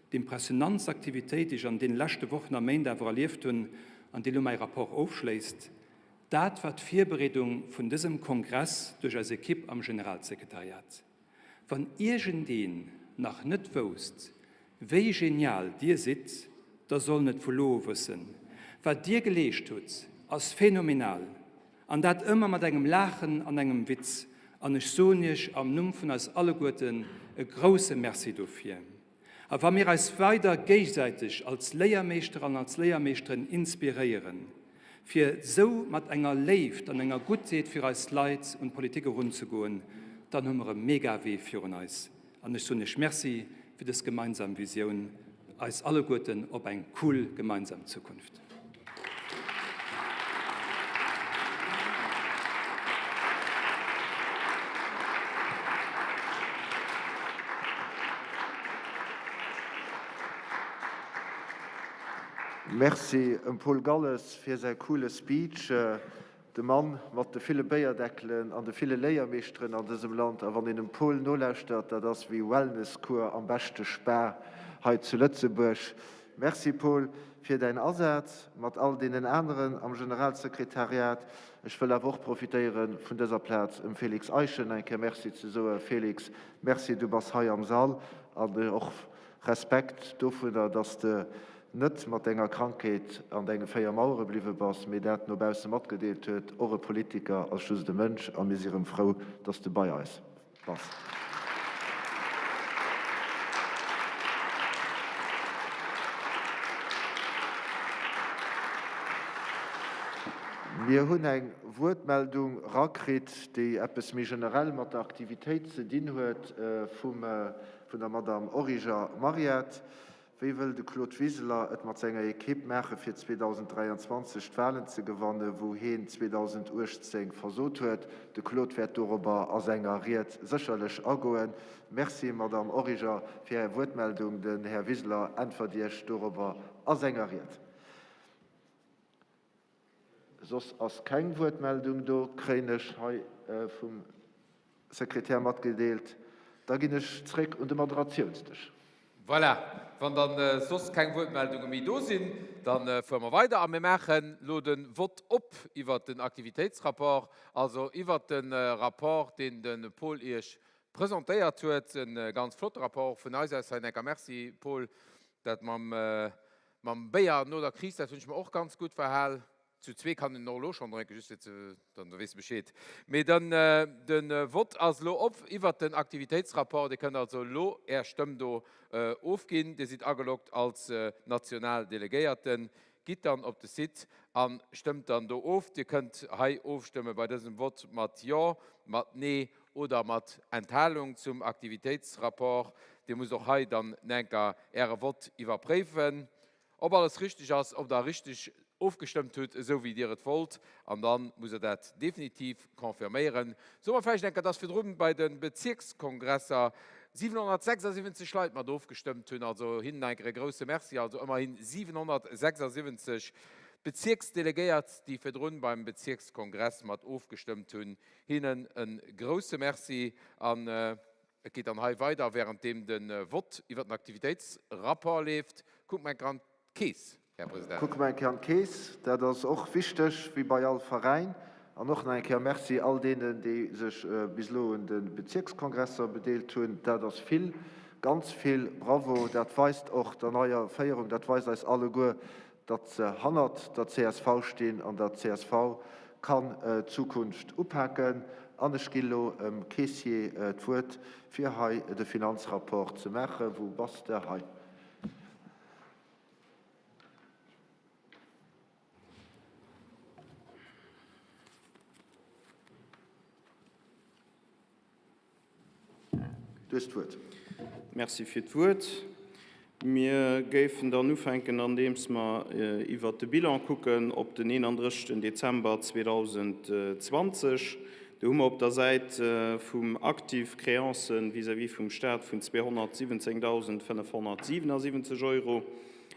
d'impressionantst Aktivitéit, déi ech an deene leschte Wochen a Méint awer erlieft hunn an déi elo mäi Rapport ofschléisst, dat war d'Virbereedung vun dësem Kongress duerch eis Ekipp am Generalsekretariat. Wann iergendeen nach net wousst, wéi genial Dir sidd, da soll en et vu lo u wëssen. Wat Dir geleescht hutt, ass phänomenal, an dat ëmmer mat engem Laachen an engem Witz, an ech soen Iech am Numm vun eis alleguerten e grousse Merci dofir. A wa mir eis weider géigesäiteg als Léiermeeschter an als Léiermeeschteren inspiréieren, fir sou mat enger Léift an enger Guttheet fir eis Leit un d'Politik erunzegoen, dann hu mer e mega Wee virun eis. An ech soen Iech Merci fir dës gemeinsam Visioun, eis alleguerten op eng cool gemeinsam Zukunft. Merci em Paul Galles fir säi coole Speech. De Mann mat de ville Béierdeckelen an de ville Léiermeeschteren an dësem Land. A wann een dem Paul nolauschtert, dat ass wéi Wellnesskur am beschte Spa hei zu Lëtzebuerg. Merci Paul fir däin Asaz mat all deenen aneren am Generalsekretariat. Ech wëll awer och profitéiere vun dëser Plaz em Félix Eischen eng Kéier Merci ze soen. Félix, Merci, du bass hei am Sall an och Respekt dovunner, dass de net mat denger Krankheet an denge 4 Mauere bliwwe bass, mee dat no bausse matgedeelt huet. Och e Politiker ass just e Mënsch a mir si rëm frou, dass de bei eis bass. Mir hunn eng Wuertmeldung rakritt, déi eppes méi generell mat der Aktivitéit ze dinn huet vum vun der Madame Origer Mariette. Wéi wëll de Claude Wiseler et mat senger Equipe maache fir 2023 d'Wahlen ze gewanne wou heen 2018 versot huet? De Claude wäert dorobber a senger Ried sécherlech agoen. Merci Madame Origer fir Är Wuertmeldung. Den Här Wiseler äntwert Iech dorobber a senger Ried. Soss ass keng Wuertmeldung do, kréien ech hei vum Sekretär matgedeelt. Da ginn ech zréck un de Moderatiounsdësch. Voilà, wann dann soss keng Wuertmeldunge méi do sinn, da fuere mer weider a mir maachen elo de Vott op iwwert den Aktivitéitsrapport, also iwwert de Rapport, deen de Paul Iech presentéiert huet. E ganz flotte Rapport och vun eis aus hei. Enker Merci, Paul, dat mam Mam Béier no der Kris, dat hunn ech mer och ganz gutt verhal. Zu zwee kann een och elo schonn drénken, just fir ze, dann weess de Bescheed. Mee dann, de Vott ass elo op iwwert den Aktivitéitsrapport. Dir kënnt also elo Är Stëmm do ofginn. Dir sidd ageloggt als national Delegéierten. Gitt dann op de Site a stëmmt dann do of. Dir kënnt hei ofstëmme bei dësem Vott mat Jo, mat Nee oder mat Enthalung zum Aktivitéitsrapport. Dir musst och hei dann enker Äre Vott iwwerpréifen, ob alles richteg ass, ob Der richteg ofgestëmmt hutt, esou wéi Dir et wollt, an da musst Der dat definitiv confirméieren. Soe mer vläicht enker, dass virdrun bei de Bezierkskongresser 776 Leit mat ofgestëmmt hunn, also hinnen enker e grouse Merci, also ëmmerhin 776 Bezierksdelegéiert, déi virdrun beim Bezierkskongress mat ofgestëmmt hunn. Hinnen e grousse Merci an et geet dann hei weider, währenddeem de Vott iwwer den Aktivitéitsrapport leeft. Kucke mer eng Kéier an d'Keess, Här President. Kucke mer eng Kéier an d'Keess, dat ass och wichteg, wéi bei all Veräin. An och nach eng Kéier Merci all deenen, déi sech bis elo un de Bezierkskongresser bedeelt hunn. Dat ass vill, ganz vill. Bravo! Dat weist och der neier Féierung, dat weist eis alleguer, datt se hannert der csv stinn an datt csv kann d'Zukunft upaken. An ech gi lo em Caissier d'Wuert, fir hei de Finanzrapport ze maachen. Wou bass de? Hei. Du hues d'Wuert. Merci fir d'Wuert. Mir géifen dann ufänken, andeems mer iwwert de Bilan kucken op den 31. Dezember 2020. Do hu mer op der Säit vum Actif Créancen vis-à-vis vum Stat vun 217.577 Euro.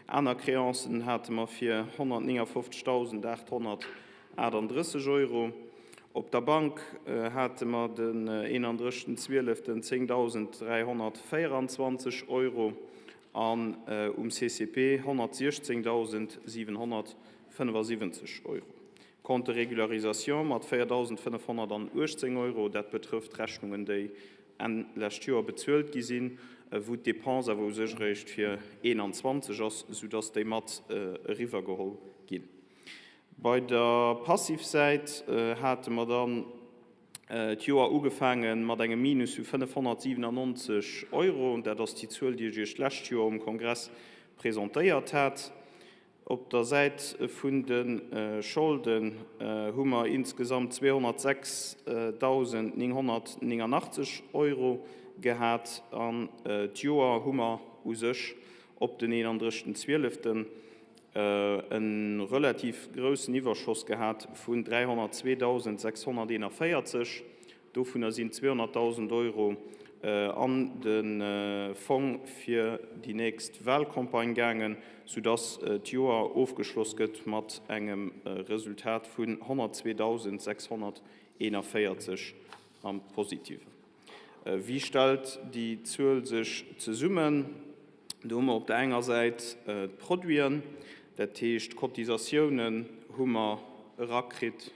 Aner Créancen hate mer fir 159.800. 38 Euro. Op der Bank hate mer den 31. 12. 10.324 Euro an um CCP 116.775 Euro. Compte de régularisation mat 4.518 Euro, dat betrëfft Rechnungen, déi. Enn lescht Joer bezuelt gi sinn, wou d'Depense awer u sech eréischt fir 21 ass, soudass déi mat eriwwergeholl ginn. Bei der Passivsäit hate mer dann d'Joer ugefaange mat engem Minus vu 597 Euro. Dat ass déi Zuel, déi ech Iech d'lescht Joer um Kongress presentéiert hat. Op der Säit vun de Scholden hu mer insgesamt 206.989 Euro gehat an d'Joer hu mer u sech op den 31. Zwieleften e relativ groussen Iwwerschoss gehat vun 302.641. Dovunner sinn 200.000 Euro an de Fong fir déi nächst Wahlcampagne gaangen, soudass d'Joer ofgeschloss gëtt mat engem Resultat vun 102.641 am Positiven. Wéi stellt déi Zuel sech zesummen? Do hu mer op der enger Säit d'Produiten, dat heescht d'Cotisatiounen hu mer erakritt,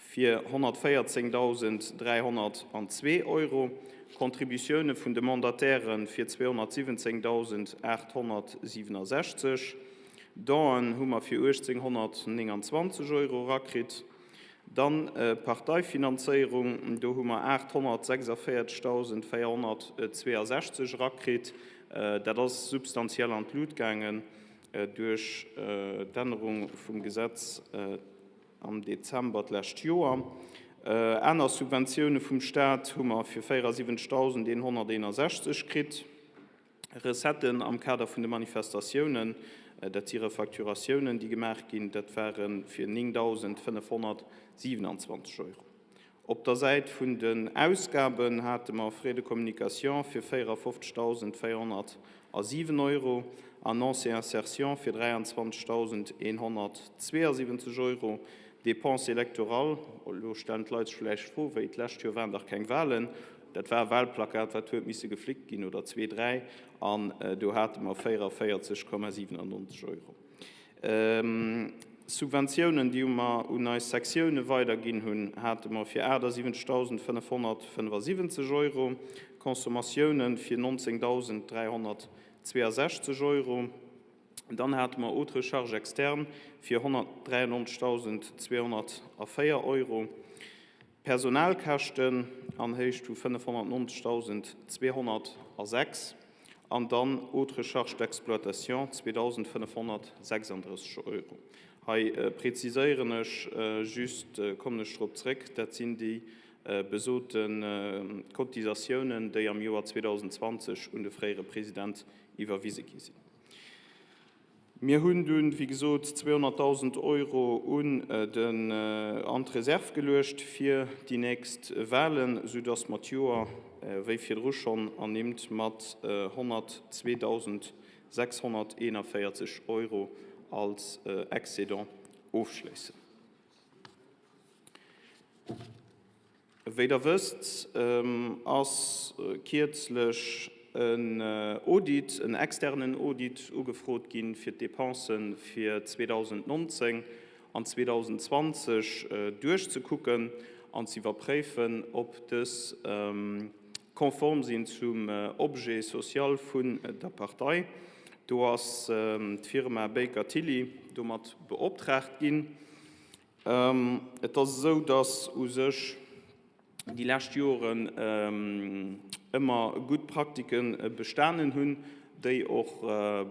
fir 114.302 Euro, Contributioune vun de Mandataire fir 217.867, Donen hu mer fir 1.829 Euro erakritt. Dann d'Parteifinanzéierung, do hu mer 846.462 erakritt. Dat ass substantiell an d'Lut gaangen duerch d'Ännerung vum Gesetz am Dezember d'lescht Joer. Aner Subventioune vum Staat hu mer fir 74.161 kritt. Recetten am Kader vun de Manifestatiounen, dat si Refacturatiounen, déi gemaach ginn, dat ware fir 9.527 Euro. Op der Säit vun den Ausgaben hate mer Frais de communication fir 54.407 Euro, Annonces et insertion fir 23.172 Euro, Dépenses électorales, elo stellen d'Leit sech vläicht d'Fro, wéi, d'lescht Joer waren dach keng Wahlen, dat war e Wahlplakat, wat huet misse geflickt ginn, oder zwee, dräi, an do hate mer 44,97 Euro. Subventiounen, déi mer un eis Sektioune weiderginn hunn, hate mer fir 78.575 Euro, Consommatioune fir 19.362 Euro. Dann hate mer autres charges externes fir 193.204 Euro. Personalkäschten an Héicht vu 590.206 an dann autres charges d'exploitation 2.536 Euro. Hei preziséieren ech just, kommen ech drop zréck, dat sinn déi besote Cotisatiounen, déi am Joer 2020 un de fréiere President iwwerwise gi sinn. Mir hunn dunn, wéi gesot, 200.000 Euro un den, an d'Reserv geluecht fir déi nächst Wahlen, soudass mer d'Joer, wéi virdru schonn ernimmt, mat 102.641 Euro als Excédent ofschléissen. Wéi Der wësst, ass kierzlech en Audit, en externen Audit ugefrot ginn, fir d'Dépense fir 2019 an 2020 duerchzekucken an ze iwwerpréifen, ob dës konform sinn zum Objet social vun der Partei. Do ass d'Firma Baker Tilly domat beoptraagt ginn. Et ass esou, datt u sech déi lescht Joren ëmmer gutt Praktike bestanen hunn, déi och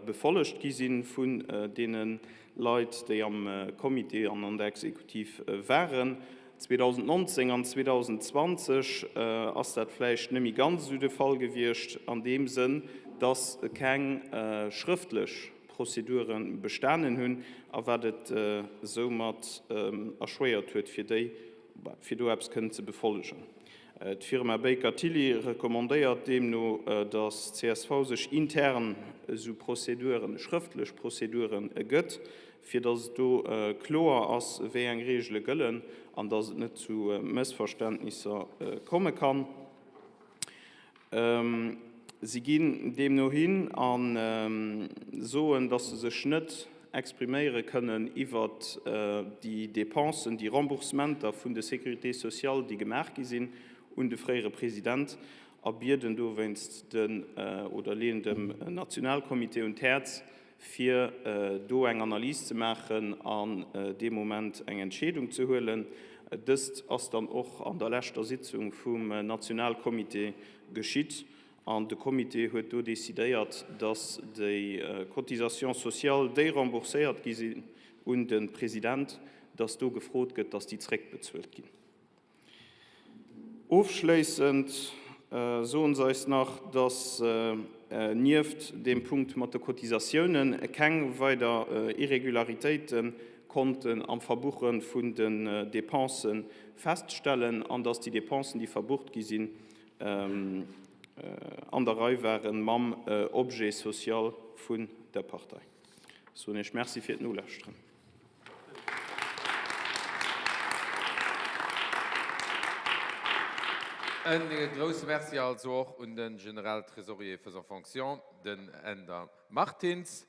befollegt gi si vun deene Leit, déi am Comité an an der Exekutiv waren. 2019 an 2020 ass dat vläicht net méi ganz esou de Fall gewiescht, an deem Sënn, datt keng schrëftlech Prozedure bestanen hunn a wat et soumat erschwéiert huet, fir déi, fir do eppes kënnen ze befollegen. D'Firma Baker Tilly recommandéiert deemno, datt csv sech intern esou Prozeduren, schrëftlech Prozeduren gëtt, fir datt et do kloer ass, wéi eng Reegele gëllen an datt et net zu Mëssverständnisser komme kann. Si ginn deemno hin a soen, datt se sech net expriméiere kënnen iwwert déi Dépensen, déi Remboursementer vun de Sécurité sociale, déi gemaach gi sinn. un de fréiere President a bieden dowéinst den oder leeën dem Nationalcomité un d'Häerz, fir do eng Analys ze maachen an dee Moment eng Entscheedung ze huelen. Dëst ass dann och an der leschter Sitzung vum Nationalcomité geschitt an de Comité huet do decidéiert, dass déi Cotisations sociales, déi rembourséiert gi sinn un de President, dass do gefrot gëtt, dass déi zréckbezuelt ginn. Ofschléissend soen se eis nach, dass nieft deem Punkt mat de Cotisatiounen keng weider Irregularitéite konnten am Verbuche vun den Dépensen feststellen an dass déi Dépensen, déi verbucht gi sinn, an der Rei waren mam Objet social vun der Partei. Ech soen Iech Merci fir d'Nolauschteren. E grousse Merci also och un de Generaltresorier faisant fonction, den Änder Martins.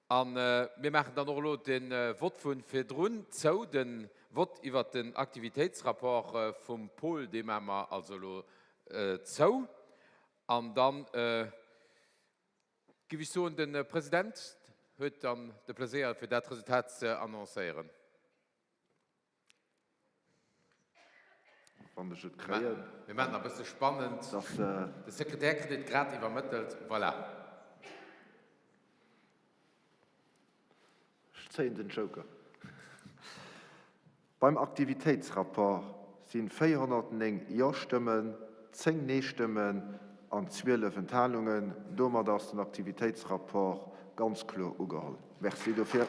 A mir maachen dann och elo de Vott vu virdrun zou, de Vott iwwert den Aktivitéitsrapport vum Paul, dee maache mer also elo zou. An dann Giff ech soen, de President huet dann de Pleséier fir dat Resultat ze annoncéieren. Wann ech et kréien. Mir maachen nach e bësse spannend. De Sekretär kritt et grad iwwermëttelt. Voilà. Ech zéien den Joker. Beim Aktivitéitsrapport si 409 Jo-Stëmmen, 10 Nee-Stëmmen an 12 Enthalungen. Domat ass den Aktivitéitsrapport ganz kloer ugeholl. Merci dofir.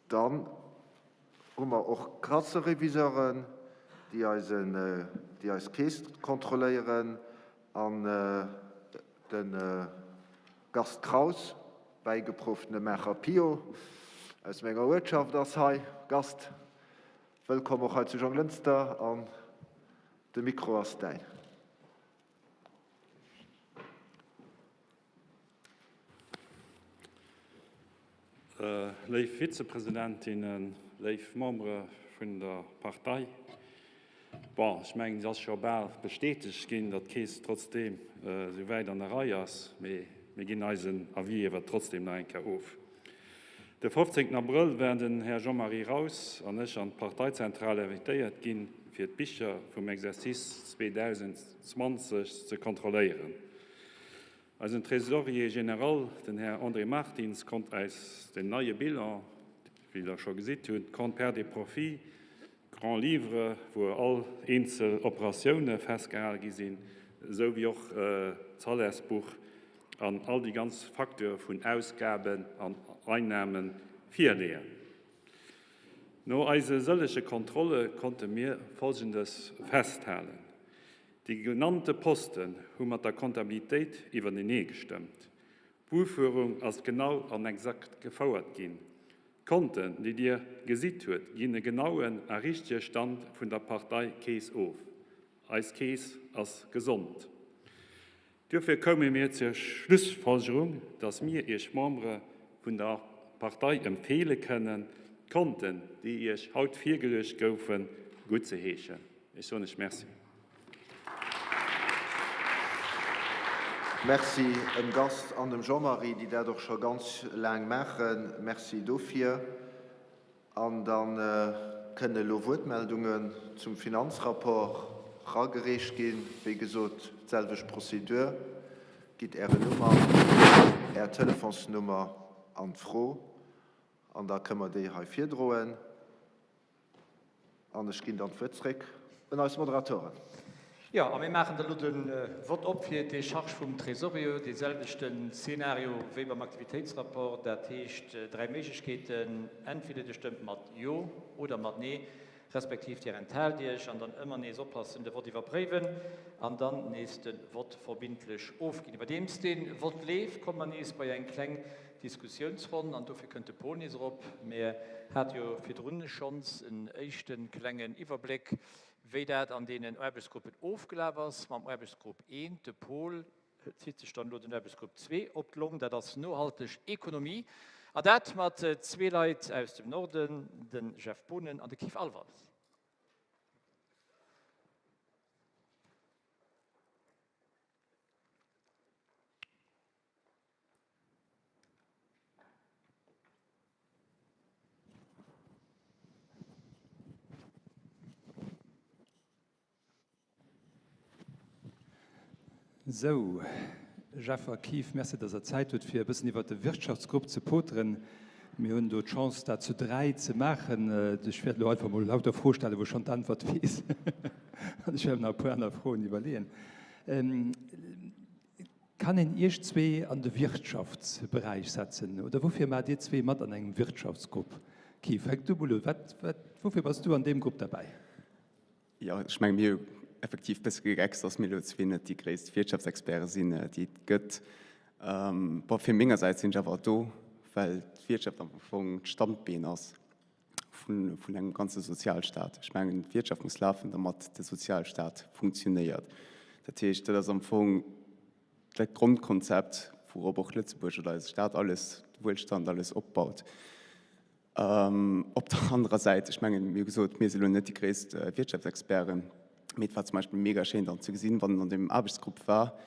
Dann hu mer och Kassereviseuren, déi eisen, déi eis Keess kontrolléieren an de Gast Kraus, bäigeprooftene Maacher Pio aus menger Uertschaft ass hei. Gast, wëllkomm och hei zu Jonglënster an de Mikro ass däin. Léif Vizepresidentinnen, léif Membere vun der Partei, bon, ech mengen, et ass scho bal bestätegt ginn, datt d'Keess trotzdeem esou wäit an der Rei ass, mee mir ginn eisen Avis ewer trotzdeem nach eng Kéier of. De 15 Abrëll waren den Här Jean-Marie Raus an ech an d'Parteizentral invitéiert ginn, fir d'Bicher vum Exercice 2020 ze kontrolléieren. Eisen Trésorier général, den Här André Martins, konnt äis den neie Bilan, wéi Der scho gesitt hutt, Compte pertes et profits, Grand livre, wou all eenzel Operatioune festgehale gi sinn, esou wéi och d'Salairsbuch an all déi ganz Facteure vun Ausgaben an Einnahme virleeën. No eise sëllege Kontrolle konnte mir Folgendes festhalen, Déi genannte Posten hu mat der Comptabilitéit iwwertenee gestëmmt. D'Buchführung ass genau an exakt gefouert ginn. D'Konten, déi Dir gesitt huet, ginn e genauen a richtege Stand vun der Parteikeess of. Eis Keess ass gesond. Duerfir koume mir zur Schlussfolgerung, dass mir Iech Membere vun der Partei empfeele kënnen, d'Konten, déi Iech haut virgeluecht goufen, guttzeheeschen. Ech soen Iech Merci. Merci dem Gast an dem Jean-Marie, déi dat och scho ganz laang maachen. Merci dofir. An da kënne elo Wuertmeldungen zum Finanzrapport eragereecht ginn. Wéi gesot, d'selwecht Prozedur. Gitt Ären Numm an, Är Telefonsnummer an d'Fro, an da kënne mer déi hei virdroen. An ech ginn dann d'Wuert zréck un eis Moderatoren. Jo, a mir maachen da lo de Vott op fir d'Décharge vum Tresorier, dee selwechten Szenario wéi beim Aktivitéitsrapport. Dat heescht, dräi Méiglechkeeten, Entweder Dir stëmmt mat Jo oder mat Nee, respektiv Dir enthaalt Iech an dann ëmmer nees oppassen, de Vott iwwerpréiwen an dann nees de Vott verbindlech ofginn. Iwwerdeems dee Vott leeft, komme mer nees bei eng kleng Diskussiounsronn, an dofir kënnt de Paul nees erop. Mir hate jo virdrun schonns en éischte klengen Iwwerbléck, wéi dat an deenen Aarbechtsgruppen ofgelaf ass mam Aarbechtsgrupp I. De Paul zitt sech dann elo den Aarbechtsgrupp ii op d'Long, dat ass nohalteg Ekonomie. A dat mat zwee Leit aus dem Norden, de Jeff Boonen an de Keith Alvers. Sou, Jeff a Keith, Merci, dass Der Zäit hutt, fir e bëssen iwwert de Wirtschaftsgrupp ze poteren. Mir hunn do d'Chance, dat zu dräi ze maachen. Ech wäert elo einfach mol lauter Froe stellen, wou ech schonn d'Äntwert weess. An ech wäert mer nach e puer aner Froen iwwerleeën. Kann een Iech zwee an de Wirtschaftsberäich setzen? Oder woufir maacht Dir zwee mat an engem Wirtschaftsgrupp? Keith, fänk du mol un. Wat, wat, woufir bass du an deem Grupp derbäi? Jo, ech menge mir hu effektiv e bësse gegeckst, datt mir elo zwee net déi gréisst Wirtschaftsexperte sinn, déi et gëtt. Bon, fir mengersäits sinn ech awer do, well d'Wirtschaft am Fong d'Standbeen ass vun, vun engem ganze Sozialstaat. Ech mengen, d'Wirtschaft muss lafen, dermat de Sozialstaat funktionéiert. Dat heescht, dat ass am Fong dat Grondkonzept, wourop och Lëtzebuerg oder eise Staat alles, de Wuelstand alles opbaut. Op der anerer Säit, ech mengen, mir hu gesot, mir si lo net déi gréisst Wirtschaftsexperten, mee et war zum Beispill mega schéin dann ze gesinn, wann een an deem Aarbechtsgrupp war,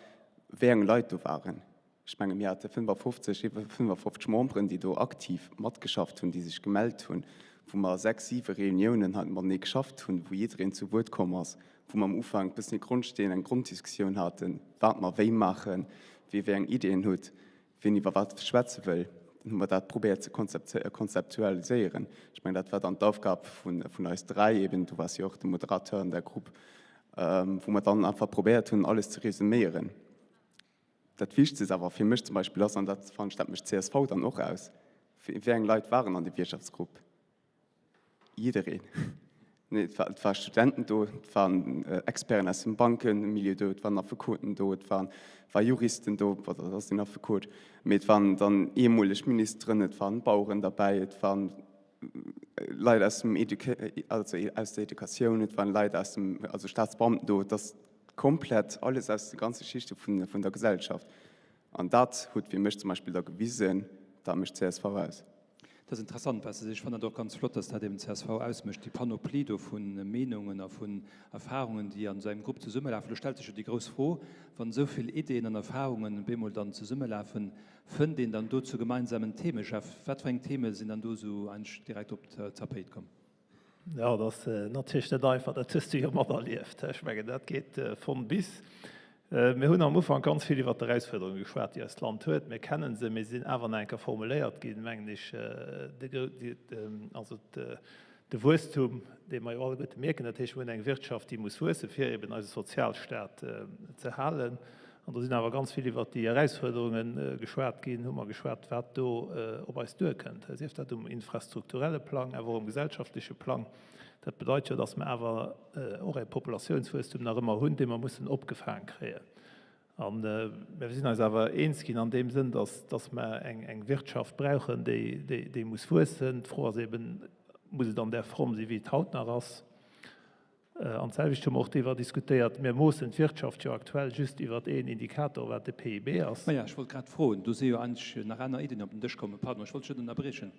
wéi eng Leit do waren. Ech menge mir hate 55, iwwer 55 Memberen, déi do aktiv matgeschafft hunn, déi sech gemellt hunn, wou mer sechs, siwe Reuniounen hei matenee geschafft hunn, wou jiddereen zu Wuert komm ass, wou mer am Ufank e bëssen e Grondsteen, eng Gronddiskussioun haten, wat mer wéi maachen, wie wéi eng Ideeën hutt, wien iwwer wat schwätze wëll. Dann hu mer dat probéiert ze konzeptualiséieren. Ech mengen, dat war dann d'Aufgab vun eis dräi eben, du waars jo och de Moderateur an der Grupp, wou mer dann einfach probéiert hunn, alles ze resuméieren. Dat Wichtegst awer fir mech zum Beispill ass, an dat fannen ech, dat mécht csv dann och aus, wéi eng Leit waren an deem Wirtschaftsgrupp? Jiddereen. Et war, et war Studenten do, et waren Experten aus dem Bankenmilieu do, et waren Affekoten do, et waren, war Juristen do, bon, dat ass een Affekot, mee et waren dann ehemaleg Ministeren, et waren Baueren derbäi, et waren Leit aus dem Educa-, also aus der Educatioun, et waren Leit aus dem, also Staatsbeamten do. Et ass komplett alles aus de ganze Schichte vun, vun der Gesellschaft. An dat huet fir mech zum Beispill da gewisen, dat mécht csv aus. Dat ass interessant, wat s de sees. Ech fannen dat och ganz flott, dass dat eben csv ausmécht, déi Panoplie do vu Meenungen a vun Erfahrungen, déi an esou engem Grupp zesummelafen. Do stellt sech jo déi grouss Fro, wann esou vill Ideeën an Erfahrungen op eemol dann zesummelafen, fënnt een dann do zu gemeinsamen Theme? Jeff, wat fir eng Theme sinn dann do esou eigentlech direkt op d'Tapéit komm? Jo, dat ass natierlech net einfach, dat hues du jo materlieft. Ech mengen, dat geet von bis. Mir hunn am Ufank ganz vill iwwert d'Erausfuerderunge geschwat, déi eist Land huet. Mir kennen se, mee se sinn awer nach eng Kéier formuléiert ginn, mengen ech, also de Wuesstum, dee mer jo alleguerte mierken. Dat heescht, mir hunn eng Wirtschaft, déi muss wuessen, fir eben eise Sozialstaat ze halen. An do sinn awer ganz vill iwwert déi Erausfuerderunge geschwat ginn, hu mer geschwat, wat do op eis duerkënnt, sief dat um infrastrukturelle Plang, awer och um gesellschaftleche Plang. Dat bedeit jo, datt mer awer och e Populatiounswuesstum nach ëmmer hunn, dee mer mussen opgefaang kréien. A mir sinn eis awer eens ginn an deem Sënn, datt mer eng Wirtschaft brauchen, déi muss wuessen. D'Fro ass eben, Muss et an där Form sinn, wéi et haut nach ass? An d'selwecht hu mer och driwwer diskutéiert, mir moossen d'Wirtschaft jo aktuell just iwwert een Indikator, wat de PIB ass. Maja, ech wollt grad froen, do si jo eigentlech nach aner Iddien op den Dësch kommen. Pardon, ech wollt dech net ënnerbriechen.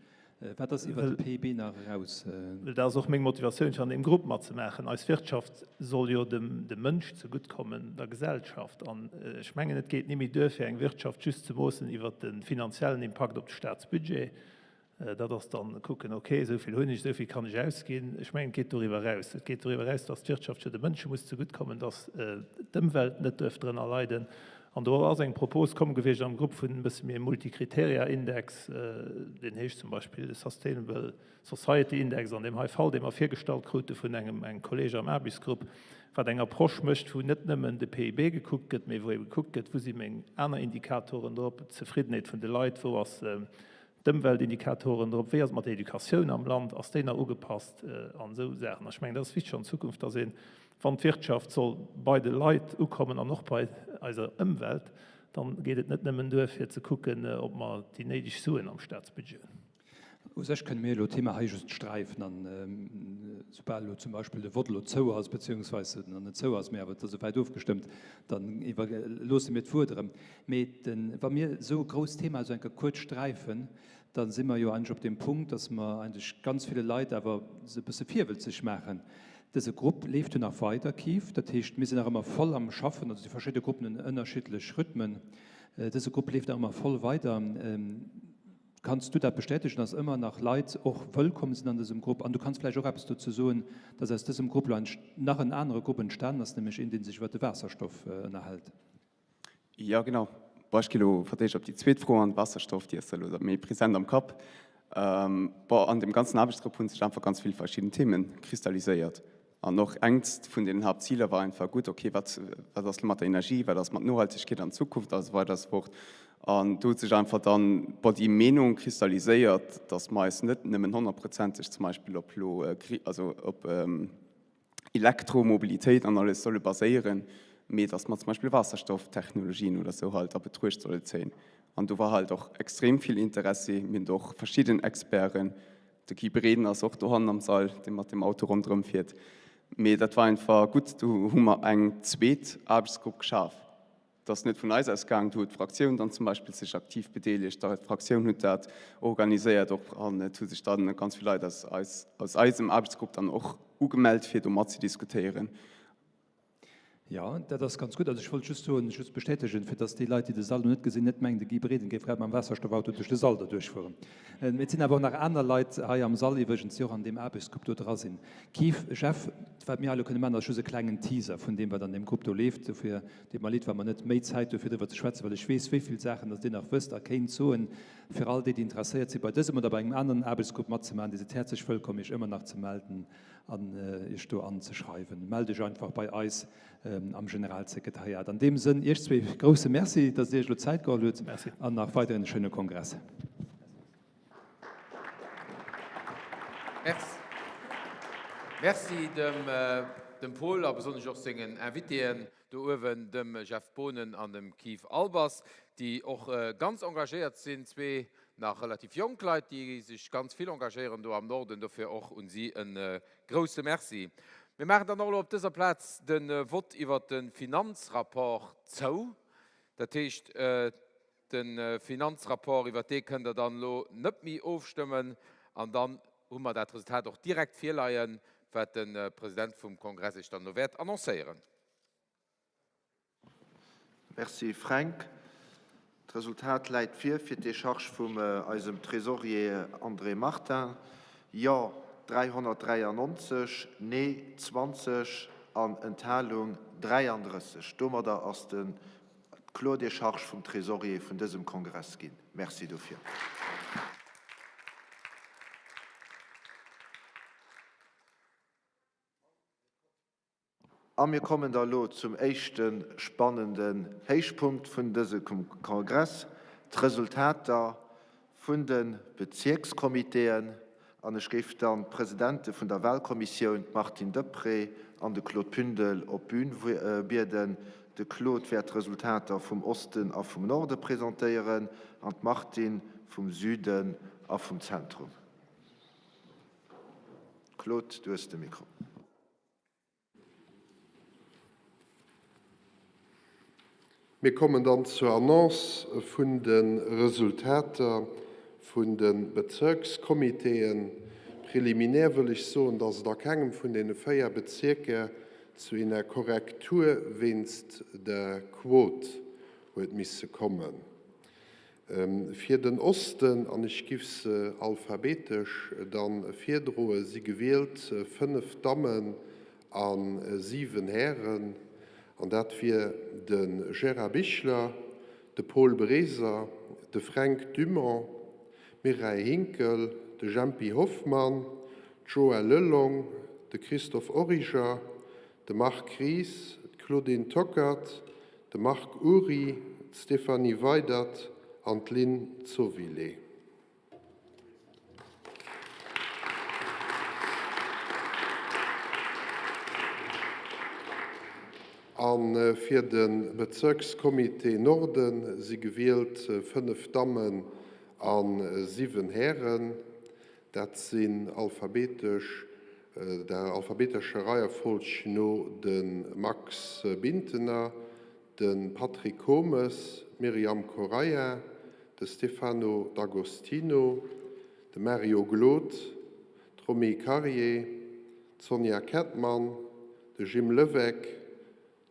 Wat ass iwwert de PIB nach eraus? Well dat ass och meng Motivatioun, fir an deem Grupp matzemaachen. Eis Wirtschaft soll jo dem Mënsch zeguttkommen, der Gesellschaft. An ech mengen, et geet ni méi duer, fir eng Wirtschaft just ze moossen iwwert de finanziellen Impakt op de Staatsbudget. Dat ass dann kucken, ok, esou vill hunn ech, esou vill kann ech ausginn. Ech mengen, et geet doriwwer eraus. Et geet doriwwer eraus, dass d'Wirtschaft jo de Mënsche muss zeguttkommen, dass d'Ëmwelt net duerf drënner leiden. An do ass eng Propos komm gewiescht am Grupp vun e bësse méi engem Multikriteria-Index, deen heescht zum Beispill Sustainable Society Index an deem hei Fall, dee mer virgestallt krute vun engem engem Kolleeg am Aarbechtsgrupp, wat eng Approche mécht, wou net nëmmen de PIB gekuckt gëtt, mee wou ebe gekuckt gëtt, wou si meng aner Indikatoren drop, d'Zefriddenheet vun de Leit, wou ass d'Ëmweltindikatoren drop, wéi ass et mat der Educatioun am Land, ass déi nach ugepasst an esou Saachen. Ech mengen, dat ass wichteg an Zukunft, dass een, wann d'Wirtschaft soll bei de Leit ukommen an och bei eiser Ëmwelt, dann geet et net nëmmen duer fir ze kucken, ob mer déi néideg Suen am Staatsbudget hunn. U sech kënne mir elo d'Thema hei just sträifen an soubal elo zum Beispill de Vott elo zou ass, beziehungsweise nach net zou ass, mee awer et ass esouwäit ofgestëmmt, dann iwwerloosse mir d'Wuert erëm. Mee wa mir esou e grousst Thema esou eng Kéier kuerz sträifen, Da si mer jo eigentlech op deem Punkt, dass mer eigentlech ganz ville Leit awer se e bësse virwëlzeg maachen. Dëse Grupp leeft jo nach weider, Keith. Dat heescht, mir sinn nach ëmmer voll am Schaffen. Also déi verschidde Gruppen hunn ënnerschiddlech Rhythmen. Dëse Grupp leeft nach ëmmer voll weider. Kanns du dat bestätegen, dass ëmmer nach Leit och wëllkomm sinn an dësem Grupp? An du kanns vläicht och eppes dozou soen, dass aus dësem Grupp elo nach en anere Grupp entstanen ass, nämlech een, dee sech iwwert de Waasserstoff ënnerhält. Jo, genau. Bon, ech gi elo fir d'éischt op déi zweet Fro an, Waasserstoff, déi ass elo méi present am Kapp. Bon, an deem ganzen Aarbechtsgrupp hu sech einfach ganz vill verschidden Themen kristalliséiert. An och engt vun den Haaptziler war einfach, gutt, okay, wat, wat ass elo mat der Energie, wat ass mat Nohaltegkeet an Zukunft a sou weider a sou fort. An do huet sech einfach dann, bon, déi Meenung kristalliséiert, dass mer eis net nëmmen honnertprozenteg zum Beispill op elo, also op Elektromobilitéit an alles solle baséieren, mee dass mer zum Beispill Waasserstofftechnologien oder sou halt a Betruecht solle zéien. An do war halt och extrem vill Interessi. Mir hunn do och verschidden Experten, De Guy Breden ass och dohannen am Sall, dee mat dem Auto ronderëm fiert. Mee dat war einfach gutt, do hu mer eng zweet Aarbechtsgrupp geschaf. Dat ass net vun eis aus gaang, do huet d'Fraktioun dann zum Beispill sech aktiv bedeelegt, d'Fraktioun huet dat organiséiert och an et hu sech dann ganz vill Leit aus eis, aus eisem Aarbechtsgrupp dann och ugemellt, fir do matzediskutéieren. Jo, dat ass ganz gutt. Also ech wollt just soen, just bestätegen, fir dass déi Leit, déi de Sall elo net gesinn, net mengen, de Guy Breden géif grad mam Waasserstoffauto duerch de Sall derduerch fueren. Mee et sinn awer och nach aner Leit hei am Sall iwwregens, déi och an deem Aarbechtsgrupp do dra sinn. Keith, Jeff, wat mir hei elo kënne maachen, ass just e klengen Teaser vun deem, wat an deem Grupp do leeft. Dofir deet mer leed, wa mer net méi Zäit hu fir driwwer ze schwätzen, well ech weess, wéi vill Saachen dass Dir nach wësst a kéint soen. Fir all déi, déi interesséiert sinn, bei dësem oder bei engem aneren Aarbechtsgrupp matzemaachen, Dir sidd häerzlech wëllkomm, Iech ëmmer nach ze melden. an Iech do anzeschreiwen. Mellt Iech einfach bei eis am Generalsekretariat. An deem Sënn Iech zwee grousse Merci, dass Dir Iech elo Zäit geholl hutt an nach weiderhin e schéine Kongress. Merci dem Paul a besonnesch och sengen Invitéen. Do uewen dem Jeff Boonen an dem Keith Albers, déi och ganz engagéiert sinn, zwee nach relativ jonk Leit, déi sech ganz vill engagéieren do am Norden. Dofir och un si e grouse Merci. Mir maachen dann och elo op dëser Plaz de Vott iwwert de Finanzrapport zou. Dat heescht, De Finanzrapport, iwwert dee kënnt Der dann elo net méi ofstëmmen. An dann hu mer dat Resultat och direkt virleien, wat de President vum Kongress Iech dann elo wäert annoncéieren. Merci Fränk. D'Resultat läit vir fir d'Décharge vum eisem Trésorier André Martin, Jo 393, Nee 20 an Enthalung 33. Domadder ass den d'kloer Decharge vum Trésorier vun dësem Kongress ginn. Merci dofir. A mir kommen da lo zum éischte spannenden Héichpunkt vun dëse Kongress, d'Resultater vun de Bezierkscomitéen. An ech géif dann d'Presidente vun der Wahlkommissioun, d'Martine Deprez an de Claude Pündel, op d'Bün bieden. De Claude wäert d'Resultater vum Osten a vum Norde presentéieren an d'Martine vum Süden a vum Zentrum. Claude, du hues de Mikro. Mir kommen dann zur Annonce vun de Resultater vun de Bezirkscomitéen. Preliminär wëll ech soen, dass et a kengem vun deene 4 Bezierker zu ener Korrektur wéinst der Quote huet misse kommen. Fir den Osten, an ech giff se alphabetesch dann virdroen, si gewielt 5 Dammen a 7 Hären, an dat wier de Gérard Bichler, de Paul Breser, de Fränk Dumont, d'Mireille Hinkel, de Jempy Hoffmann, d'Joëlle Lelong, de Christophe Origer, de Marc Ries, d'Claudine Tockert, de Marc Ury, d'Stéphanie Weydert an d'Lynn Zovilé. A fir de Bezirkscomité Norden si gewielt 5 Dammen a 7 Hären. Dat sinn alphabetesch, der alphabetescher Reierfolg no de Max Bintener, de Patrick Comes, d'Myriam Correia, de Stefano D'Agostino, de Mario Glod, d'Romy Karier, d'Sonja Kettmann, de Jim Levesque,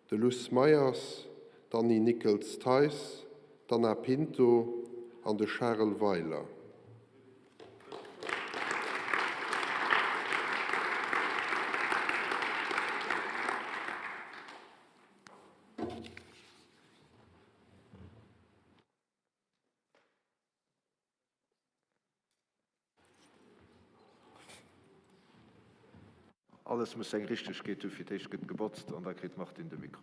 de Luss Meyers, d'Annie Nickels-Theis, d'Anna Pinto an de Charel Weiler. Alles muss seng Richtegkeet hu, fir d'éischt gëtt gebotzt an da kritt d'Martine de Mikro.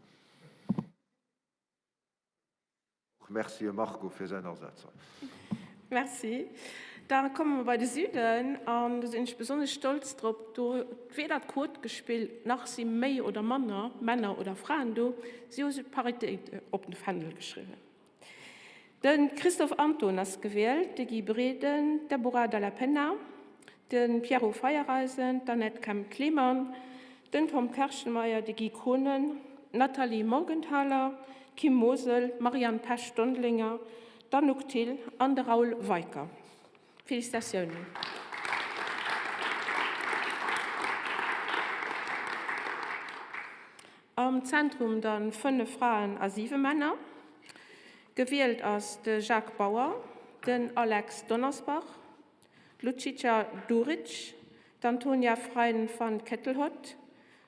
Och Merci dem Marco fir säin Asaz hei. Merci. Da komme mer bei de Süden an do sinn ech besonnesch stolz drop. Do huet weder d'Quot gespillt, nach si méi oder manner Männer oder Fraen do. Si hu sech d'Paritéit op de Fändel geschriwwen. De Christophe Anton ass gewielt, de Guy Breden, d'Deborah Dalla Penna, de Pierrot Feiereisen, d'Annette Kemp-Klemann, den Tom Kerschenmeyer, de Guy Kohnen, d'Nathalie Morgenthaler, d'Kim Mosel, d'Marianne Pesch-Dondelinger, d'Anouk Thill an de Raoul Weicker. Félicitatiounen! Am Zentrum dann 5 Fraen a 7 Männer. Gewielt ass de Jacques Bauer, den Alex Donnersbach, d'Lucica Duric, d'Antonia Freiin-van Kettelhott,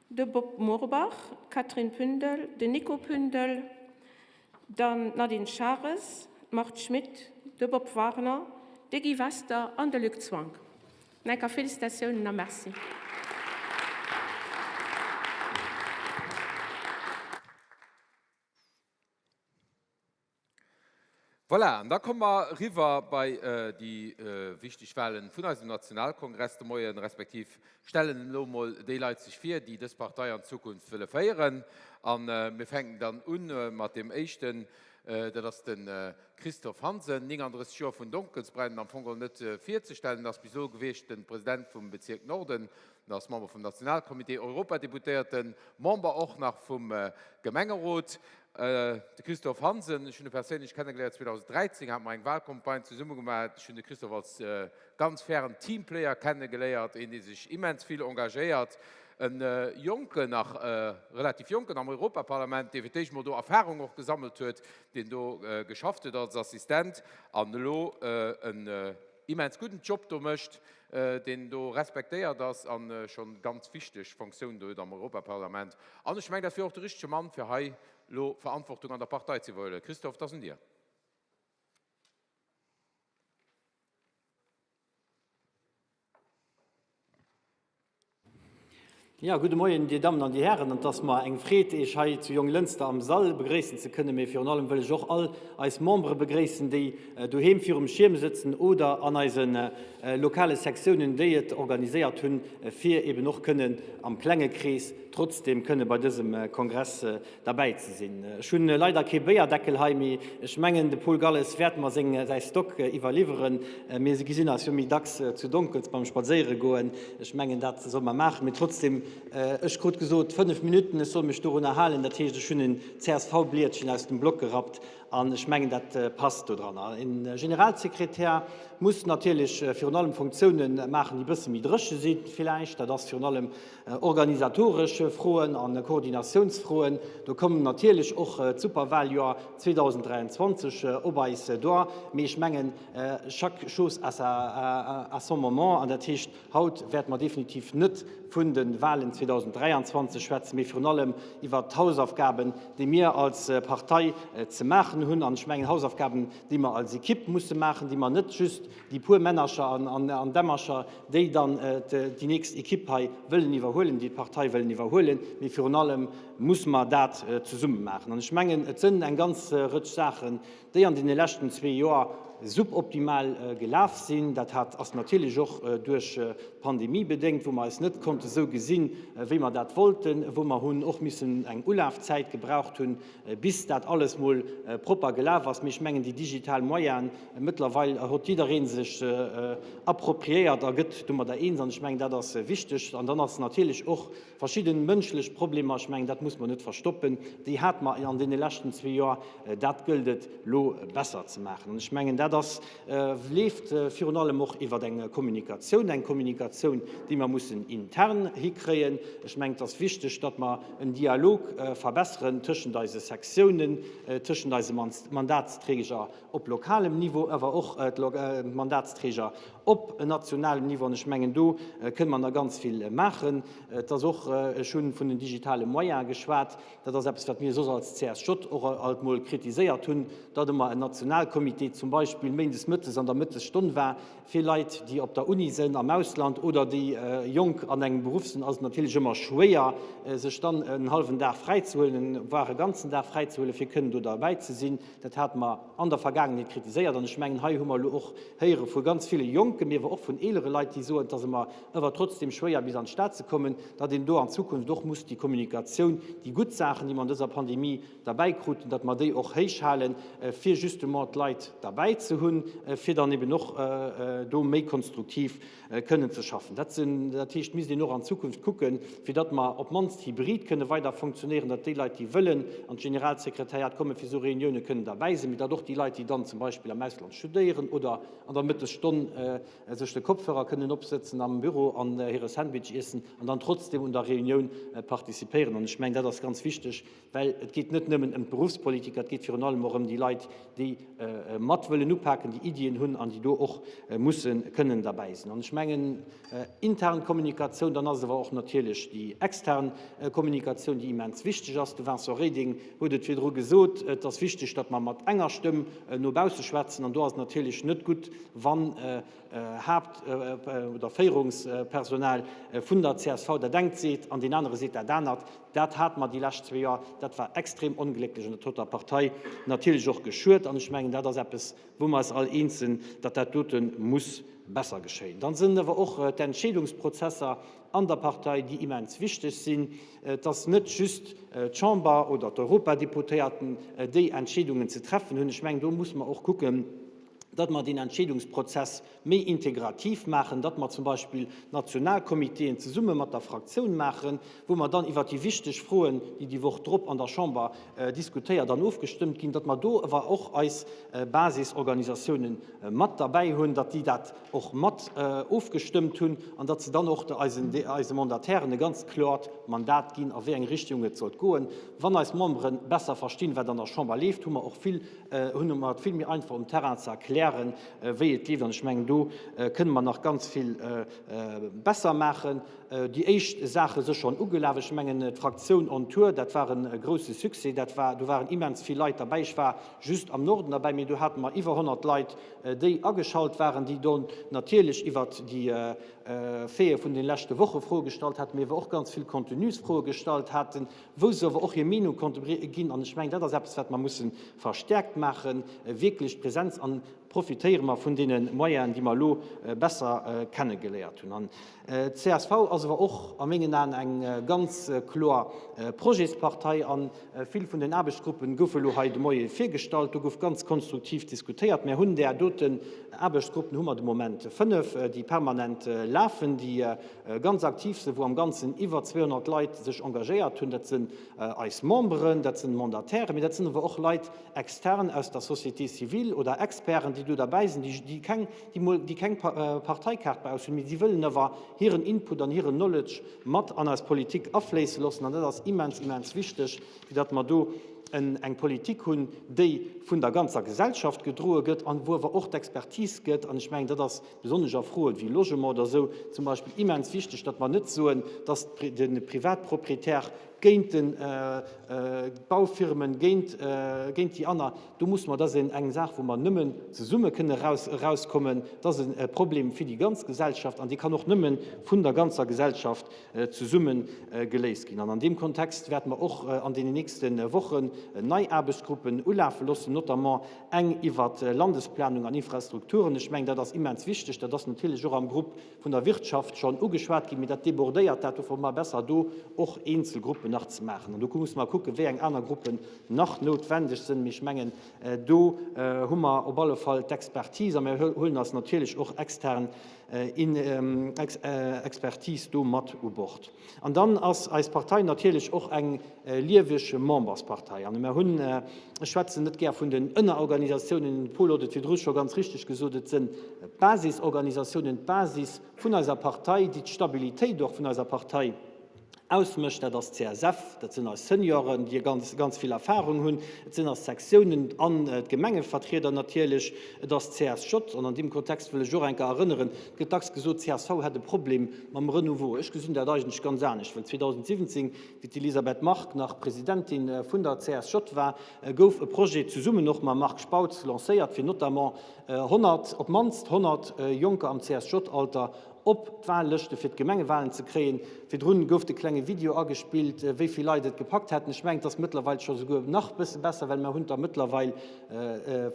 de Bob Murbach, d'Catherine Pündel, den Nico Pündel, dann d'Nadine Schares, d'Marthe Schmit, de Bob Wagner, de Guy Wester an de Luc Zwank. Enker Félicitatiounen a Merci. Voilà, an da komme mer eriwwer bei déi wichteg Wahlen vun eisem Nationalkongress de Moien, respektiv stellen elo emol déi Leit sech vir, déi dës Partei an Zukunft wëlle féieren. A mir fänken dann u mat deem éischten, dat ass de Christophe Hansen, 39 Joer, vun Donkelsbrennen, am Fong geholl net virzestellen, ass bis elo gewiescht de President vum Bezierk Norden, en ass Member vum Nationalcomité, Europadeputéierten, Member och nach vum Gemengerot. De Christophe Hansen, ech hunn e perséinlech kennegeléiert 2013, hate mer eng Wahlcampagne zesumme gemaach. Ech hunn de Christophe als ganz fairen Teamplayer kennegeléiert, een dee sech immens vill engagéiert, e Jonken, nach relativ Jonken am Europaparlament, dee fir d'éischt mol do Erfahrung och gesammelt huet, deen do geschafft huet als Assistent an elo en immens gudden Job do mécht, deen do respektéiert ass a schonn ganz wichteg Fonctioun do huet am Europaparlament. An ech mengen, dat wier och de richtege Mann, fir hei elo Verantwortung an der Partei ze iwwerhuelen. Christophe, et ass un dir. Jo, gudde Moien, Dir Dammen an Dir Hären. Et ass mer eng Freed, Iech hei zu Jonglënster am Sall begréissen ze kënnen. Mee virun allem wëll ech och all eis Membere begréissen, déi doheem virum Schierm sëtzen oder an eise lokale Sektiounen, déi et organiséiert hunn, fir eben och kënnen am klenge Krees trotzdeem kënne bei dësem Kongress derbäi ze sinn. Ech hunn leider kee Béierdeckel hei, mee ech mengen de Paul Galles wäert mer seng säi Stock iwwerliwweren. Mir gesinn eis jo méi dacks zu Donkels beim Spadséiere goen. Ech mengen dat soll mer maachen. Mee trotzdem, ech krut gesot 5 Minutten, ech soll mech dorunner halen. Dat heescht, ech hunn en CSV-Blietchen aus dem Block gerappt an ech mengen dat passt dodranner. E Generalsekretär muss natierlech virun allem Funktiounen maachen, déi e bësse méi dréche si villäicht. Dat ass virun allem Organisatoresch Froen a Koordinatiounsfroen, do kommen natierlech och d'Superwahljoer 2023 op eis duer, mee ech mengen, chaque chose à sa, à son moment, an dat heescht, haut wäerte mer definitiv net vun de Wahlen 2023 schwätzen, mee virun allem iwwert d'Hausaufgaben, déi mir als Partei ze maachen hunn, an ech mengen Hausaufgaben, déi mer als Equipe musse maachen, déi mer net just déi puer Männercher an Dämmercher, déi dann déi nächst Equipe hei wëllen iwwerhuelen, déi d'Partei wëllen iwwerhuelen, mee virun allem muss mer dat zesumme maachen. An ech mengen, et sënn eng ganz Rëtsch Saachen, déi an deene leschten zwee Joer suboptimal gelaf sinn. Dat hat, ass natierlech och duerch d'Pandemie bedéngt, wou mer eis net konnte sou gesinn, wéi mer dat wollten, wou mer hunn och missen eng Ulafzäit gebraucht hunn, bis dat alles mol propper gelaf ass. Mee ech mengen, déi digital Moyenen, mëttlerweil hott jidderee sech se appropriéiert a gëtt domadder eens. An ech mengen, dat ass wichteg. An dann ass natierlech och verschidde mënschlech Problemer, ech mengen, dat muss mer net verstoppen, déi hate mer an deene leschten zwee Joer. Dat gëllt et elo besser ze maachen. An ech mengen, dat ass leeft virun allem och iwwer eng Kommunikatioun, eng Kommunikatioun, déi mer mussen intern hikréien. Ech mengen, et ass wichteg, datt mer en Dialog verbesseren tëschent eise Sektiounen, tëschent eise Mandatsträger op lokalem Niveau, awer och d'Mandatsträger op nationalem Niveau. An ech mengen, do kënne mer nach ganz vill maachen. Et ass och, ech hu vun den digitale Moyene geschwat, Dat ass eppes, wat mir soss als CSJ och alt mol kritiséiert hunn, datt ëmmer en Nationalcomité zum Beispill méindes mëttes an der Mëttesstonn war. Fir Leit, déi op der Uni sinn, am Ausland oder déi jonk an engem Beruff sinn, ass et natierlech ëmmer schwéier, sech dann en hallwen Dag fräizehuelen, voire e ganzen Dag fräizehuelen, fir kënnen do derbäi ze sinn. Dat hate mer an der Vergaangenheet kritiséiert. An ech mengen, hei hu mer elo och héiere vu ganz ville Jonken, mee awer och vun eelere Leit, déi soen, et ass ëmmer ëwer trotzdem schwéier bis an d'Stad ze kommen, datt een do an Zukunft och muss déi Kommunikatioun, déi gutt Saachen, déi mer an dëser Pandemie derbäi kruten, datt mer déi och héich halen, fir justement d'Leit derbäi ze hunn, fir dann eben och do méi konstruktiv kënnen ze schaffen. Dat sinn, dat heescht, misst een och an Zukunft kucken, fir datt mer op d'mannst hybrid kënne weider funktionéieren, datt déi Leit, déi wëllen an d'Generalsekretariat kommen, fir esou Reuniounen, kënnen derbäi sinn, mee datt och déi Leit, déi dann zum Beispill am Ausland studéieren oder an der Mëttesstonn sech de Kopfhörer kënnen opsëtzen am Büro an hire Sandwich iessen an dann trotzdem un der Reunioun participéieren. An ech mengen, dat ass ganz wichteg, well et geet net nëmmen ëm d'Beruffspolitiker, et geet virun allem och ëm déi Leit, déi mat wëllen upaken, déi Iddien hunn an déi do och musse kënnen derbäi sinn. An ech mengen, intern Kommunikatioun, dann ass et awer och natierlech déi extern Kommunikatioun, déi immens wichteg ass. De Vincent Reding huet et virdru gesot, et ass wichteg, datt mer mat enger Stëmm no bausse schwätzen. An do ass et natierlech net gutt, wann Haapt oder Féierungspersonal vun der csv dat engt seet an deen anere seet dat anert. Dat hate mer déi lescht zwee Joer. Dat war extrem onglécklech an dat huet der Partei natierlech och geschuet. An ech mengen, dat ass eppes, wou mer eis all eens sinn, datt dat dote muss besser geschéien. Dann sinn awer och d'Entscheedungsprozesser an der Partei, déi immens wichteg sinn. Et ass net just d'Chamber oder d'Europadeputéierten, déi Entscheedungen ze treffen hunn. Ech mengen, do muss mer och kucken, datt mer deen Entscheedungsprozess méi integrativ maachen, datt mer zum Beispill Nationalcomitéen zesumme mat der Fraktioun maachen, wou mer dann iwwert déi wichteg Froen, déi déi Woch drop an der Chamber diskutéiert an ofgestëmmt ginn, datt mer do awer och eis Basisorganisatiounen mat derbäi hunn, datt déi dat och mat ofgestëmmt hunn an datt se dann och eise Mandatairen e ganz kloert Mandat ginn, a wéi eng Richtung et sollt goen. Wann eis Membere besser verstinn, wat an der Chamber leeft, hu mer och vill hunn mer et vill méi einfach um Terrain ze erklären, wéi et leeft. An ech mengen, do kënne mer nach ganz vill besser maachen. Déi éischt Saache si schonn ugelaf. Ech mengen, d'Fraktioun on Tour, dat war e grouse Succès. Dat war, do waren immens vill Leit derbäi. Ech war just am Norden derbäi, mee do hate mer iwwer 100 Leit, déi ageschalt waren, déi do natierlech iwwert déi Faite vun de leschte Woche Froe gestallt haten, mee awer och ganz vill Contenusfroe gestallt haten, wou se awer och hir Meenung konnte ginn. An ech mengen, dat ass eppes, wat mer musse verstärkt maachen, wierklech d'Präsenz. An profitéiere mer vun deene Moyenen, déi mer elo besser kennegeléiert hunn. An d'CSV ass awer och a mengen Aen eng ganz kloer Projetspartei. A vill vun den Aarbechtsgruppe goufe elo hei de Moie virgestallt. Do gouf ganz konstruktiv diskutéiert. Mär hunn där doten Aarbechtsgruppen hu mer de Moment fënnef, déi permanent lafen, déi ganz aktiv sinn, wou am Ganzen iwwer 200 Leit sech engagéiert hunn. Dat sinn eis Memberen, dat sinn Mandatairen, mee dat sinn awer och Leit extern aus der Société civile oder Experten, déi do derbäi sinn, déi keng, déi mol, déi keng Parteikaart bei eis hunn, mee déi wëllen awer hiren Input an hiren Knowledge mat an eis Politik afléisse loossen. An dat ass immens, immens wichteg, fir datt mer do eng Politik hunn, déi vun der ganzer Gesellschaft gedroe gëtt an wou awer och d'Expertise gëtt. An ech mengen, dat ass besonnesch a Froen wéi Logement oder esou zum Beispill immens wichteg, datt mer net soen, datt de Privatproprietär géint d'Baufirmen, géint déi aner, do musse mer, dat ass eng Saach, wou mer nëmmen zesumme kënne erauskommen, dat ass e Problem fir déi ganz Gesellschaft an dee kann och nëmme vun der ganzer Gesellschaft zesumme geléist ginn. An an deem Kontext wäerte mer och an deenen nächste Wochen nei Aarbechtsgruppen ulafe loossen, notamment Eng iwwert Landesplanung an Infrastrukturen. Ech mengen, dat ass immens wichteg. Dat ass natierlech och am Grupp vun der Wirtschaft schonn ugeschwat ginn, mee dat débordéiert dat. Dofir hu mer besser do och eenzel Gruppen. Gruppen nach ze maachen. An do musse mer kucken, wéi eng aner Gruppen nach noutwendeg sinn. Mee ech mengen, do hu mer op alle Fall d'Expertise a mir huelen eis natierlech och extern Expertise do mat u Bord. An dann ass eis Partei natierlech och eng lieweg Memberspartei. An mer hunn, ech schwätzen net gär vun den Ënnerorganisatiounen, de Paul huet et virdru scho ganz richteg gesot, et sënn d'Basisorganisatiounen, d'Basis vun eiser Partei, déi d'Stabilitéit och vun eiser Partei ausmécht. Dat ass d'CSF, dat sinn eis Senioren, déi ganz, ganz vill Erfahrung hunn, et sinn eis Sektiounen an d'Gemengevertrieder natierlech, et ass d'CSJ. An an deem Kontext wëll ech och eng Kéier erënneren, Et gëtt dacks gesot, csv hätt e Problem mam Renouveau. Ech gesinn dat eigentlech ganz anescht, well 2017, wéi d'Elisabeth Margue nach Presidentin vun der CSJ war, gouf e Projet zesummen och mam Marc Spautz lancéiert, fir notamment 100, op d'mannst 100 Jonker am CSJ-Alter op d'Wahllëschte fir d'Gemengewahlen ze kréien. Virdrun gouf de klenge Video agespillt, wéi vill Leit et gepackt hätten. Ech mengen, et ass mëttlerweil scho souguer nach bësse besser, well mer hunn der mëttlerweil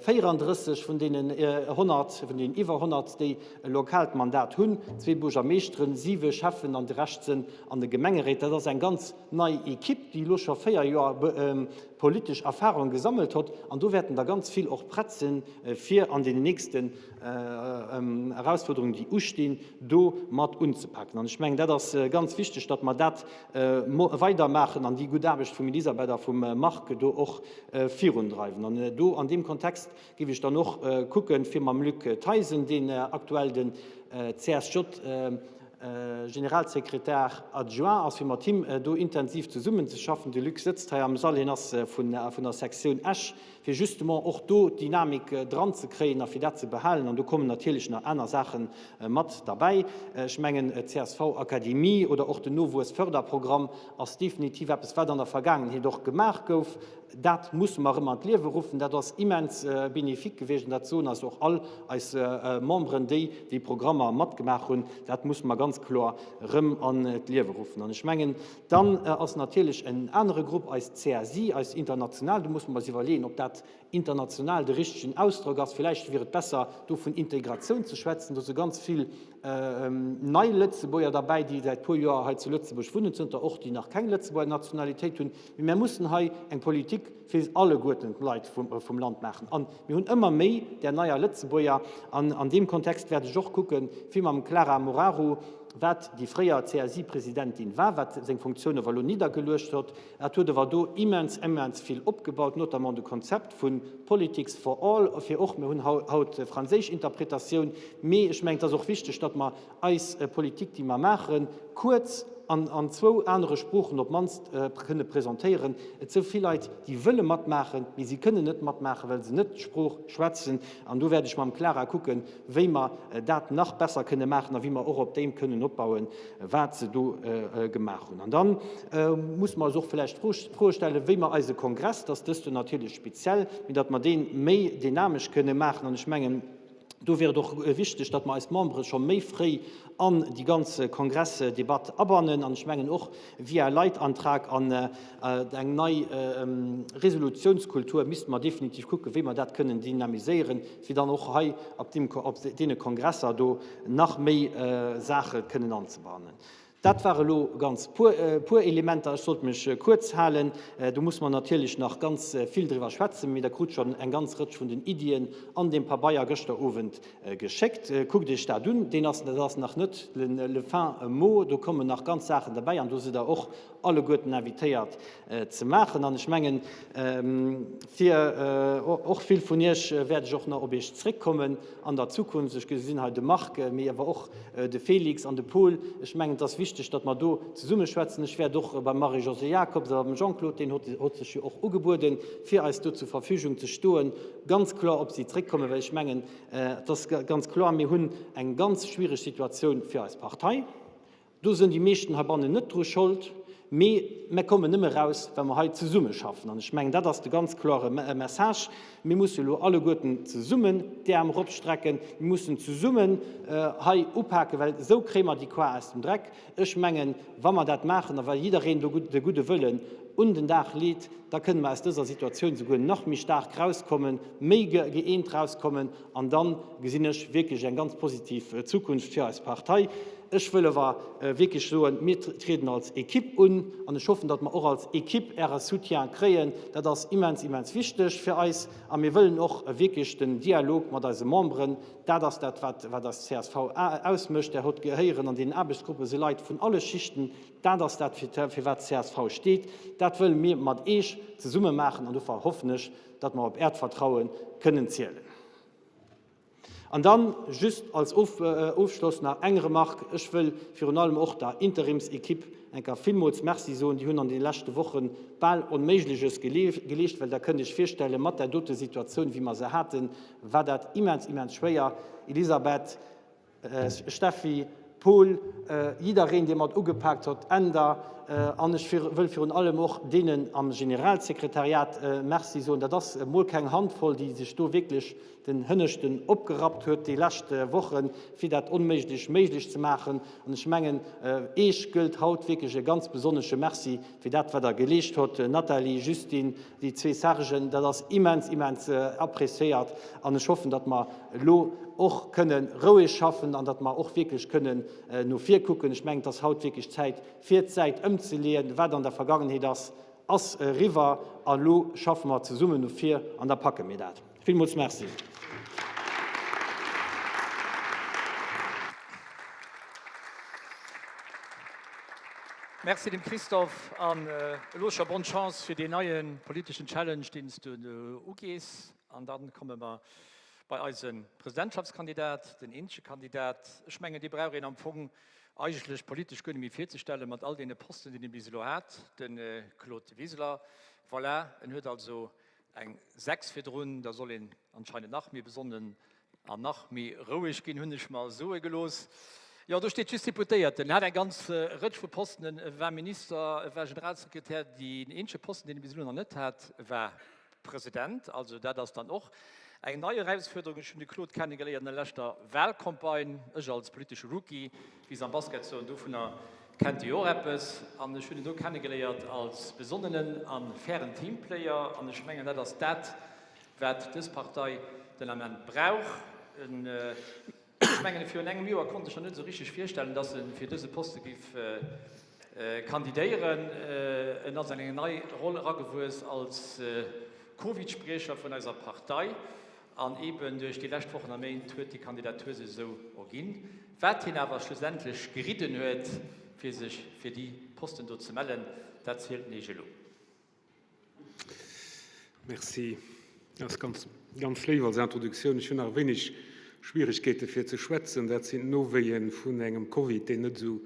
34 vun deenen 100, vun deenen iwwer 100, déi e lokaalt Mandat hunn, zwee Buergermeeschteren, siwe Schäffen an de Rescht sënn an de Gemengeréit. Dat ass eng ganz nei Equipe, déi elo scho véier Joer politesch Erfahrung gesammelt hott. An do wäerten der ganz vill och prett sinn, fir an deenen nächsten Erausfuerderungen, déi ustinn, do mat unzepaken. An ech mengen, dat ass ganz wichteg, datt mer dat weidermaachen an déi gutt Aarbecht vum Elisabeth a vum Marc do och virundreiwen. An do an deem Kontext géif ech dann och kucken, fir mam Luc Theisen, deen aktuell den CSJ-Generalsekretär adjoint ass, fir mat him do intensiv zesummenzeschaffen. De Luc sëtzt hei am Sall, hien ass vun der Sektioun Esch, fir justement och do d'Dynamik dran ze kréien a fir dat ze behalen. An do kommen natierlech nach aner Saache mat derbäi. Ech mengen, d'CSV-Akademie oder och den Nowuessförderprogramm ass definitiv eppes, wat an der Vergaangenheet och gemaach gouf. Dat musse mer erëm an d'Liewe ruffen. Dat ass immens bénéfique gewiescht an dat soen eis och all eis Memberen, déi déi Programmer matgemaach hunn. Dat musse mer ganz kloer erëm an d'Liewe ruffen. An ech mengen, dann ass natierlech en anere Grupp, eis CSI, eis international. Do musse mer eis iwwerleeën, ob dat international de richtegen Ausdrock ass. Villäicht wier et besser, do vun Integratioun ze schwätzen. Do si ganz vill nei Lëtzebuerger derbäi, déi säit puer Joer hei zu Lëtzebuerg wunnen, zënter och déi nach keng Lëtzebuerger Nationalitéit hunn. Mee mär mussen hei eng Politik fir alleguerten d'Leit vum Land maachen. A mir hunn ëmmer méi där neier Lëtzebuerger. An an deem Kontext wäert ech och kucken, fir mam Clara Moraru, wat déi fréier CSI-Presidentin war, wat seng Funktioun awer elo niddergeluecht huet, Et huet awer do immens, immens vill opgebaut, notamment de Konzept vu Politics for all, fir och, mir hunn haut franséisch Interpretatioun, mee ech mengen, et ass och wichteg, datt mer eis Politik, déi mer maachen, kuerz an an zwou anere Sproochen op d'mannst kënne presentéieren. Et si vill Leit, déi wëlle matmaachen, mee si kënnen net matmaachen, well se net d'Sprooch schwätzen. An do wäert ech mam Clara kucken, wéi mer dat nach besser kënne maachen a wéi mer och op deem kënnen opbauen, wat se do gemaach hunn. An da musse mer eis och vläicht d'Fro stellen, wéi mer eise Kongress, dat ass dëst Joer natierlech speziell, mee datt mer dee méi dynamesch kënne maachen. An ech mengen, do wier et och wichteg, datt mer eis Membere scho méi fréi an déi ganz Kongressdebatt abannen. An ech mengen och via Leitantrag an eng nei Resolutionskultur misste mer definitiv kucken, wéi mer dat kënnen dynamiséieren, fir dann och hei op deene Kongresser do nach méi Saache kënnen anzebannen. Dat ware elo ganz puer Elementer. Ech sollt mech kuerz halen. Do musse mer natierlech nach ganz vill driwwer schwätzen, mee Der krut schonn eng ganz Rëtsch vun den Iddien an deem Pabeier gëschter Owend geschéckt. Kuckt Iech dat un. Deen ass, dat ass nach net le fin mot. Do kommen nach ganz Saachen derbäi an do sidd Der och alleguerten invitéiert ze maachen. An ech mengen, fir och vill vun Iech wäert ech och nach op Iech zréckkommen an der Zukunft. Ech gesinn hei de Marc, mee awer och de Félix an de Paul. Ech mengen, et ass wichteg, datt mer do zesummeschwätzen. Ech wäert och beim Marie-Josée Jacobs a beim Jean-Claude, deen hott sech jo och ugebueden, fir eis do zur Verfügung ze stoen, ganz kloer op si zréckkommen, well ech mengen, et ass ganz kloer, mir hunn eng ganz schwiereg Situatioun fir eis Partei. Do sënn déi meeschten heibannen net dru Schold, mee mer kommen nëmme raus, wa mer hei zesummeschaffen. An ech mengen, dat ass de ganz klore Message. Mir musse elo alleguerten zesummen d'Äerm eropstrecken. Mir mussen zesummen hei upaken, well esou kréie mer déi Koar aus dem Dreck. Ech mengen, wa mer dat maachen a wa jiddereen do de gudde Wëllen un den Dag leet, da kënne mer aus dëser Situatioun souguer nach méi staark rauskommen, méi gëeent rauskommen. An da gesinn ech wierklech eng ganz positiv Zukunft fir eis Partei. Ech wëll awer wierklech soen, mir trieden als Equipe un an ech hoffen, datt mer och als Equipe Äre Soutien kréien. Dat ass immens, immens wichteg fir eis a mir wëllen och wierklech den Dialog mat eise Memberen. Dat ass dat, wat wat eis csv ausmécht. Där hott gehéieren an deenen Aarbechtsgruppe si Leit vun alle Schichten. Dat ass dat, fir wat d'CSV steet. Dat wëlle mir mat Eech zesumme maachen an dofir hoffen ech, datt mer op Äert Vertraue kënnen zielen. An dann just als Ofschloss nach eng Remarque, Ech wëll virun allem och der Interimsequipe eng Kéier villmools Merci soen. Déi hunn an deene leschte Woche bal Onméigleches geleescht, well Der kënnt Iech virstellen, mat där dote Situatioun, wéi mer se haten, war dat immens, immens schwéier. Elisabeth, Steffi, Paul, jiddereen, dee mat ugepaakt huet, Änder, an ech wëll virun allem och deenen am Generalsekretariat Merci soen. Dat ass emol keng Handvoll, déi sech do wierklech den Hënneschten opgerappt huet déi lescht Wochen, fir dat Onméiglech méiglech ze maachen. An ech mengen, Eech gëllt haut wierklech e ganz besonnesche Merci fir dat, wat Der geleescht hutt, Nathalie, Justine, déi zwee Sergen. Dat ass immens, immens appréciéiert. An ech hoffen, datt mer elo och kënne roueg schaffen an datt mer och wierklech kënnen no vir kucken. Ech mengen, et ass haut wierklech Zäit, fir d'Säit ëmzeleeën. Wat an der Vergangenheet ass, ass eriwwer. A elo schaffe mer zesummen no vir an da packe mir dat. Villmools Merci. Merci dem Christophe an elo scho bonne Chance fir deen neie politeschen Challenge, deen s du ugees. An dann komme mer bei eise Presidentschaftskandidat, den eenzege Kandidat. Ech mengen, dee brauch een am Fong eigentlech politesch guer net méi virzestellen, mat all deene Posten, déi en bis elo hat, de Claude Wiseler. Voilà, en huet also Eng 6 virdrun, da soll een anscheinend nach méi besonnen an nach méi roueg ginn, hunn ech mer soe gelooss. Jo, do steet just Deputéierten. En hat eng ganz Rëtsch vu Posten, e war Minister, e war Generalsekretär. Deen eenzege Posten, deen e bis elo nach net hat, war President. Also dat ass dann och eng nei Erausfuerderung. Ech hunn de Claude kennegeléiert an der leschter Wahlcampagne, ech als politesche Rookie, wéi se am Basket soen, dovunner kennt Dir jo och eppes. An ech hunn en do kennegeléiert als besonnenen a fairen Teamplayer. An ech mengen, dat ass dat, wat dës Partei den Ament brauch. Ech mengen, virun engem Joer konnt ech mer net esou richteg virstellen, datt e fir dëse Poste géif kandidéieren. En ass an eng nei Roll eragewuess als Covid-Spriecher vun eiser Partei. An eben duerch déi lescht Wochen a Méint huet déi Kandidatur sech esou erginn. Wat hien awer schlussendlech geridden huet, fir sech fir déi Posten do ze mellen, dat zielt en Eech elo. Merci. Dat ass ganz, ganz léif als Introduktioun. Ech hunn nach e wéineg Schwieregkeete fir ze schwätzen. Dat sinn d'Nowéie vun engem Covid, deen net esou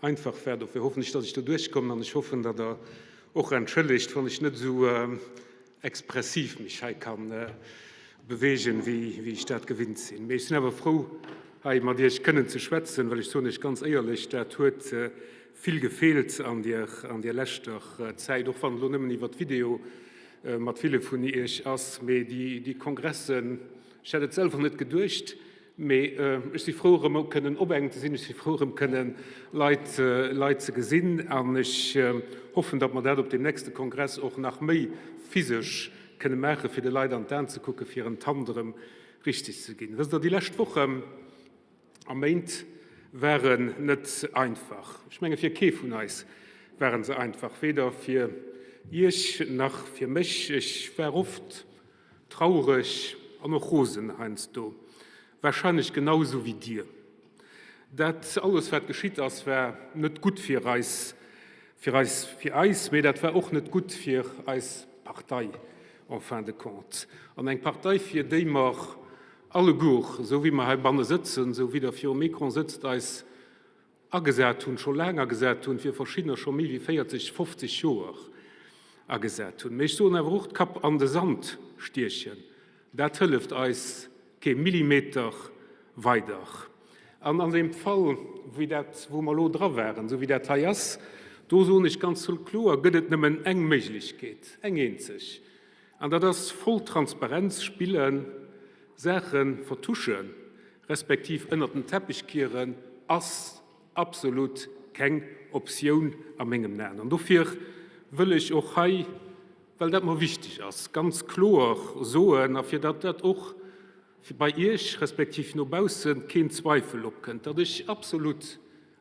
einfach war. Dofir hoffen ech, datt ech do duerchkommen an ech hoffen, datt Der och entschëllegt, wann ech net esou expressiv mech hei kann beweegen, wéi ech dat gewinnt sinn. Mee ech sinn awer frou, hei mat Iech kënnen ze schwätzen, well ech soen Iech ganz éierlech, dat huet vill gefeelt an deer, an deer leschter Zäit, och wann et elo nëmmen iwwert Video mat ville vun Iech ass. Mee déi, déi Kongressen, ech hätt et selwer net geduecht, Mee ech si frou, erëm kënnen op engem ze sinn. Ech si frou, erëm kënnen Leit, Leit ze gesinn. An ech hoffen, datt mer dat op deem nächste Kongress och nach méi physesch kënne maachen, fir de Leit an d'Aen ze kucken, fir en d'Hand erëm richteg ze ginn. Wësst Der, déi lescht Wochen a Méint waren net einfach. Ech menge fir kee vun eis ware se einfach, weder fir Iech nach fir mech. Ech war oft Traureg an och rosen heiansdo, wahrscheinlech genau esou wéi dir. Dat alles wat geschitt ass war net gutt fir eis, fir eis, fir eis, mee dat war och net gutt fir eis Partei en fin de compte. An eng Partei fir déi mer alleguer, esou wéi mer heibanne sëtzen, esou wéi der virum Ecran sëtzt, eis agesat hunn, scho laang agesat hunn, fir verschiddener scho méi wéi 40, 50 Joer agesat hunn. Mee ech soen awer och, d'Kap an de Sand stiechen, dat hëlleft eis kee Millimeter weider. An an deem Fall, wéi dat, wou mer elo dra waren, esou wéi dat hei ass, do soen ech ganz kloer, gëtt et nëmmen eng Méiglechkeet, eng eenzeg, An dat ass voll Transparenz spillen, Saache vertuschen, respektiv ënnert den Teppech kieren, ass absolut keng Optioun a mengem Aen. An dofir wëll ech och hei, well dat mer wichteg ass, ganz kloer soen, a fir datt dat och bei Iech respektiv no bausse keen Zweifel opkënnt, datt ech absolut.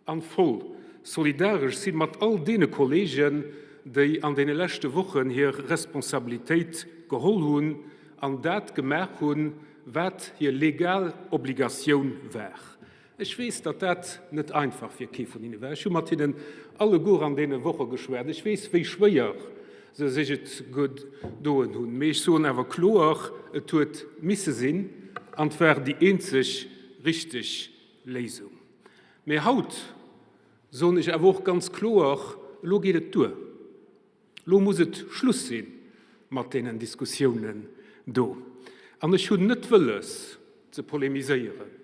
An voll solidaresch sinn mat all deene Kollegen, déi an deene leschte Wochen hir Responsabilitéit geholl hunn an dat gemaach hunn, wat hir legal Obligatioun war. Ech weess, datt dat net einfach fir kee vun hinne war. Ech hu mat hinnen alleguer an deene Woche geschwat. Ech weess, wéi schwéier se sech et gedoen hunn. Mee ech soen awer kloer, Et huet misse sinn an et war déi eenzeg richteg Léisung. Mee haut soen ech awer och ganz kloer, Elo geet et duer. Elo muss et Schluss si mat deenen Diskussiounen do. An ech hunn net wëlles ze polemiséieren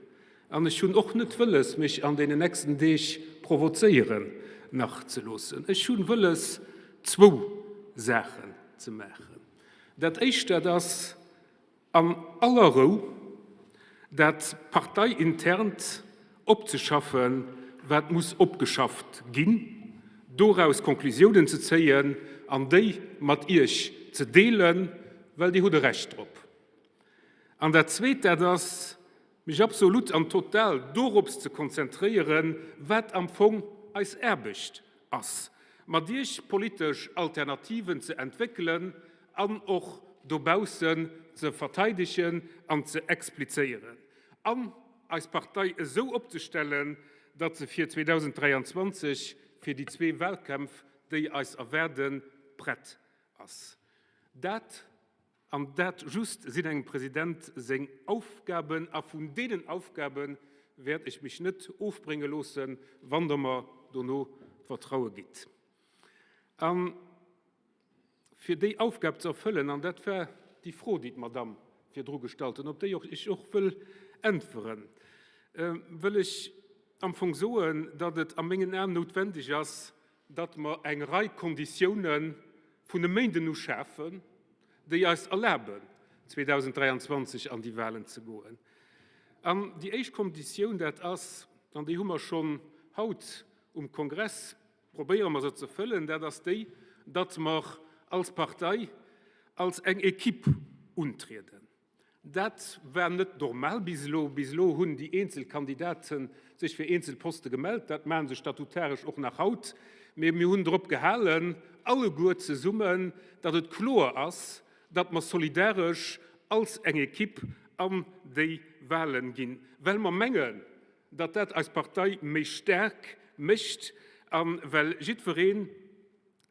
an ech hunn och net wëlles, mech an deenen nächsten Deeg provozéieren nach ze loossen. Ech hunn wëlles, zwou Saachen ze maachen. Dat Éischt, dat ass, An aller Rou dat parteiinternt opzeschaffen, wat muss opgeschafft ginn, doraus Conclusiounen ze zéien an déi mat Iech ze deelen, well Dir hutt e Recht drop. An dat Zweet, dat ass, mech absolut an total dorops ze konzentréieren, wat am Fong eis Aarbecht ass, mat Iech politesch Alternativen ze entwéckelen an och dobaussen ze verteidegen an ze explizéieren an eis Partei esou opzestellen, datt se fir 2023, fir déi zwee Wahlkämpf, déi eis erwaarden, prett ass. Dat an dat just sinn engem President seng Aufgaben a vun deenen Aufgabe wäert ech mech net ofbrénge loossen, wann Der mer dono d'Vertraue gitt. A fir déi Aufgab ze erfëllen, an dat war déi Fro, déi d'Madamm virdru gestallt huet, op déi och ech och wëll äntweren, wëll ech am Fong soen, datt et a mengen Aen noutwendeg ass, datt mer eng Rei Konditiounen vun e Méinden u schafen, déi eis erlaben, 2023 an déi Wahlen ze goen. An déi éischt Konditioun, dat ass, an déi hu mer schonn haut um Kongress, probéiere mer se ze fëllen, dat ass déi, datt mer als Partei als eng Equipe untrieden. Dat war net normal bis elo. Bis elo hunn déi eenzel Kandidate sech fir eenzel Poste gemellt. Dat maache se statutaresch och nach haut. Mee mir hunn drop gehalen, alleguer zesummen, datt et kloer ass, datt mer solidaresch als eng Equipe an déi Wahlen ginn, well mer mengen, datt dat eis Partei méi staark mécht a well jiddwereen,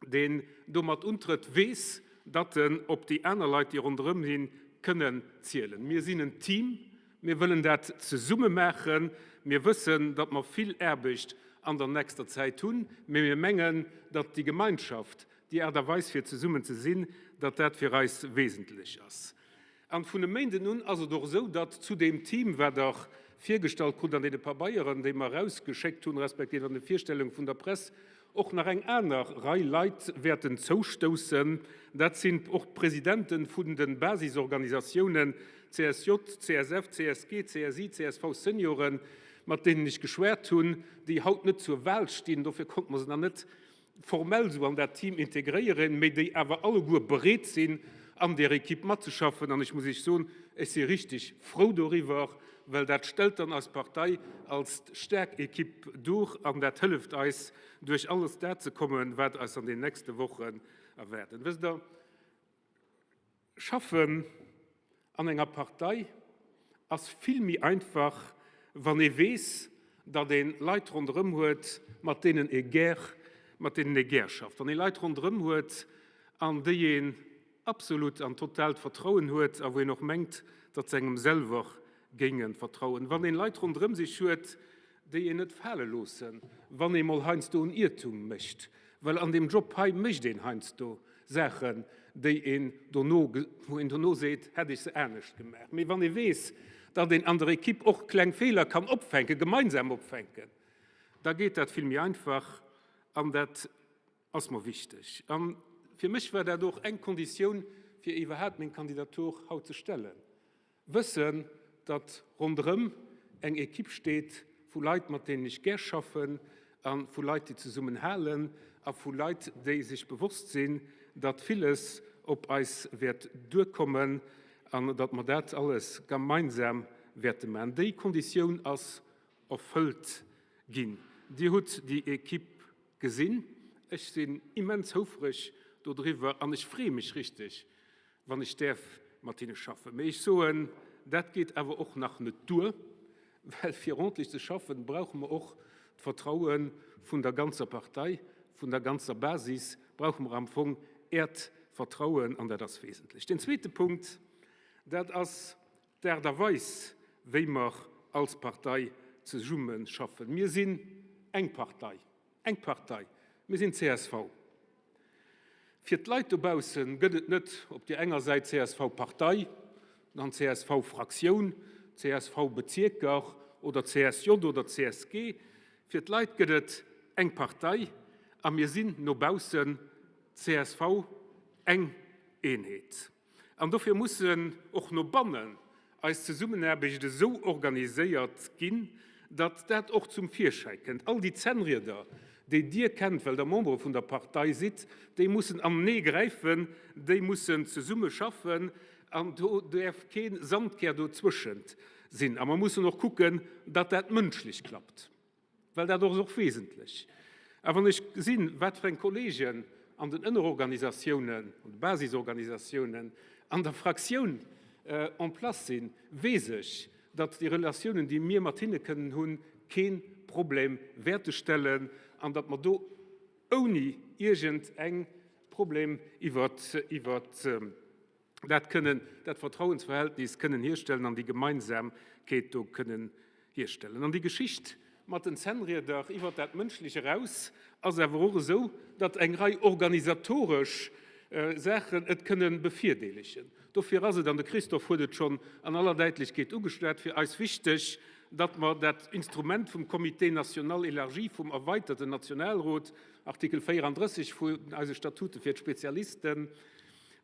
deen domat untrëtt, weess, datt en op déi aner Leit, déi ronderëm hien, kënnen zielen. Mir sinn en Team, mir wëllen dat zesumme maachen. Mir wëssen, datt mer vill Aarbecht an der nächster Zäit hunn, mee mir mengen, datt déi Gemeinschaft, déi Aart a Weis fir zesummen ze sinn, datt dat fir eis wesentlech ass. An vun e Méinden un ass et och esou, datt zu deem Team, wat Der virgestallt krut an deene Pabeieren, déi mer erausgeschéckt hunn, respektiv an de Virstellunge vun der Press, och nach eng aner Rei Leit wäerten zoustoussen. Dat sinn och d'Presidente vun de Basisorganisatiounen CSJ, CSF, CSG, CSI, csv Senioren, mat deenen ech geschwat hunn, déi haut net zur Wahl stinn. Dofir konnte mer se nach net formell esou an dat Team integréieren, mee déi awer alleguer bereet sinn, an där Equipe matzeschaffen. An ech muss Iech soen, ech si richtig frou doriwwer, well dat stellt dann eis Partei als staark Equipe duer an dat hëlleft eis, duerch alles dat ze kommen, wat eis an den nächste Wochen erwaarden. Wësst Der, Schaffen an enger Partei ass vill méi einfach, wann ee weess, datt ee Leit ronderëm huet, mat deenen ee gär, mat deenen ee gär schafft. Wann ee Leit ronderëm huet, an déi een absolut an totaalt Vertrauen huet a wou een och mengt, datt se engem selwer géinge vertrauen. Wann een Leit ronderëm sech huet, déi een net fale loossen, wann ee mol heiansdo en Iertum mécht, well an deem Job hei mécht een heiansdo Saachen, déi een dono, wou een dono seet, hätt ech se anescht gemaach. Mee wann ee weess, datt een an der Equipe och kleng Feeler kann opfänken, gemeinsam opfänken, da geet dat vill méi einfach an dat ass mer wichteg. A fir mech war dat och eng Konditioun, fir iwwerhaapt meng Kandidatur haut ze stellen. Wëssen, datt ronderëm eng Equipe steet vu Leit, mat deenen ech gär schaffen, a vu Leit, déi zesummen halen, a vu Leit, déi sech bewosst sinn, datt villes op eis wäert duerkommen an datt mer dat alles gemeinsam wäerte maachen. Déi Konditioun ass erfëllt ginn. Dir hutt déi Equipe gesinn. Ech sinn immens houfreg dodriwwer an ech freeë mech richteg, wann ech däerf mat hinne schaffen. Mee ech soen, dat geet awer och nach net duer, well fir ordentlech ze schaffen, brauche mer och d'Vertraue vun der ganzer Partei, vun der ganzer Basis, brauche mer am Fong Äert Vertrauen, an dat ass wesentlech. Deen zweete Punkt, dat ass d'Aart a Weis, wéi mer als Partei zesummeschaffen. Mir sinn eng Partei. Eng Partei, mir sinn csv. Fir d'Leit dobausse gëtt et net op där enger Säit CSV-Partei, dann CSV-Fraktioun, CSV-Bezierker oder CSJ oder CSG. Fir d'Leit gëtt et eng Partei a mir sinn no baussen csv, eng Eenheet. An dofir mussen och no bannen eis Zesummenaarbecht esou organiséiert ginn, datt dat och zum Virschäi kënnt. All déi Zännrieder, déi Dir kennt, well Der Membere vun der Partei sidd, déi mussen anenee gräifen, déi mussen zesumme schaffen an do däerf kee Sandkär dozwëschent sinn. A mer mussen och kucken, datt dat mënschlech klappt. Well dat ass och wesentlech. A wann ech gesinn, wat fir eng Kollegen an den Ënnerorganisatiounen, an de Basisorganisatiounen, an der Fraktioun en place sinn, weess ech, datt déi Relatiounen, déi mir mat hinne kënnen hunn, kee Problem wäerte stellen an datt mer do ouni iergend eng Problem iwwert dat kënnen, dat Vertrauensverhältnis kënnen hierstellen an déi Gemeinsamkeet do kënnen hierstellen. An déi Geschicht mat den Zännrieder iwwert dat Mënschlech eraus ass awer och esou, datt eng Rei organisatoresch Saachen et kënnen bevirdeelegen. Dofir ass et, an de Christophe huet et schonn an aller Däitlechkeet ugeschwat, fir eis wichteg, datt mer dat Instrument vum Comité national élargi, vum erweiterten Nationalrot, Artikel 34 vun eise Statute fir d'Spezialisten,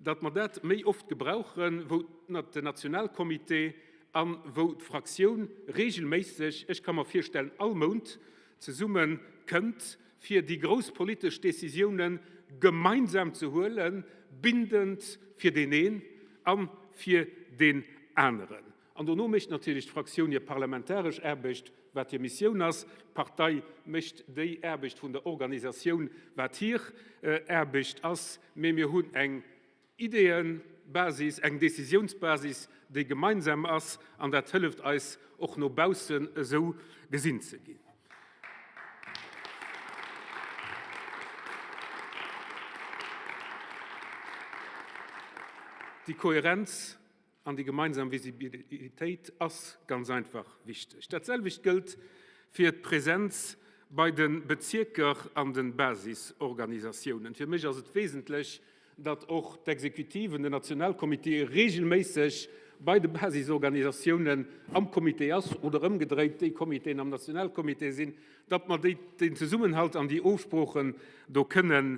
datt mer dat méi oft gebrauchen, wou den Nationalcomité a wou d'Fraktioun regelméisseg, ech ka mer virstellen all Mount, zesumme kënnt, fir déi grouss politesch Décisiounen gemeinsam ze huelen, bindend fir deen een a fir deen aneren. An dono mécht natierlech d'Fraktioun hir parlamentaresch Aarbecht, wat hir Missioun ass. D'Partei mécht déi Aarbecht vun der Organisatioun, wat hir Aarbecht ass. Mee mir hunn eng Ideeëbasis, eng Décisiounsbasis, déi gemeinsam ass, an dat hëlleft eis och no baussen esou gesinn ze ginn. Déi Kohärenz An déi gemeinsam Visibilitéit ass ganz einfach wichteg. Dat selwecht gëllt fir d'Präsenz bei de Bezierker an de Basisorganisatiounen. Fir mech ass et wesentlech, datt och d'Exekutive, den Nationalcomité regelméisseg bei de Basisorganisatiounen am Comité ass oder ëmgedréit, déi Comitéen am Nationalcomité sinn, datt mer déi, deen Zesummenhalt an déi Ofsproochen do kënnen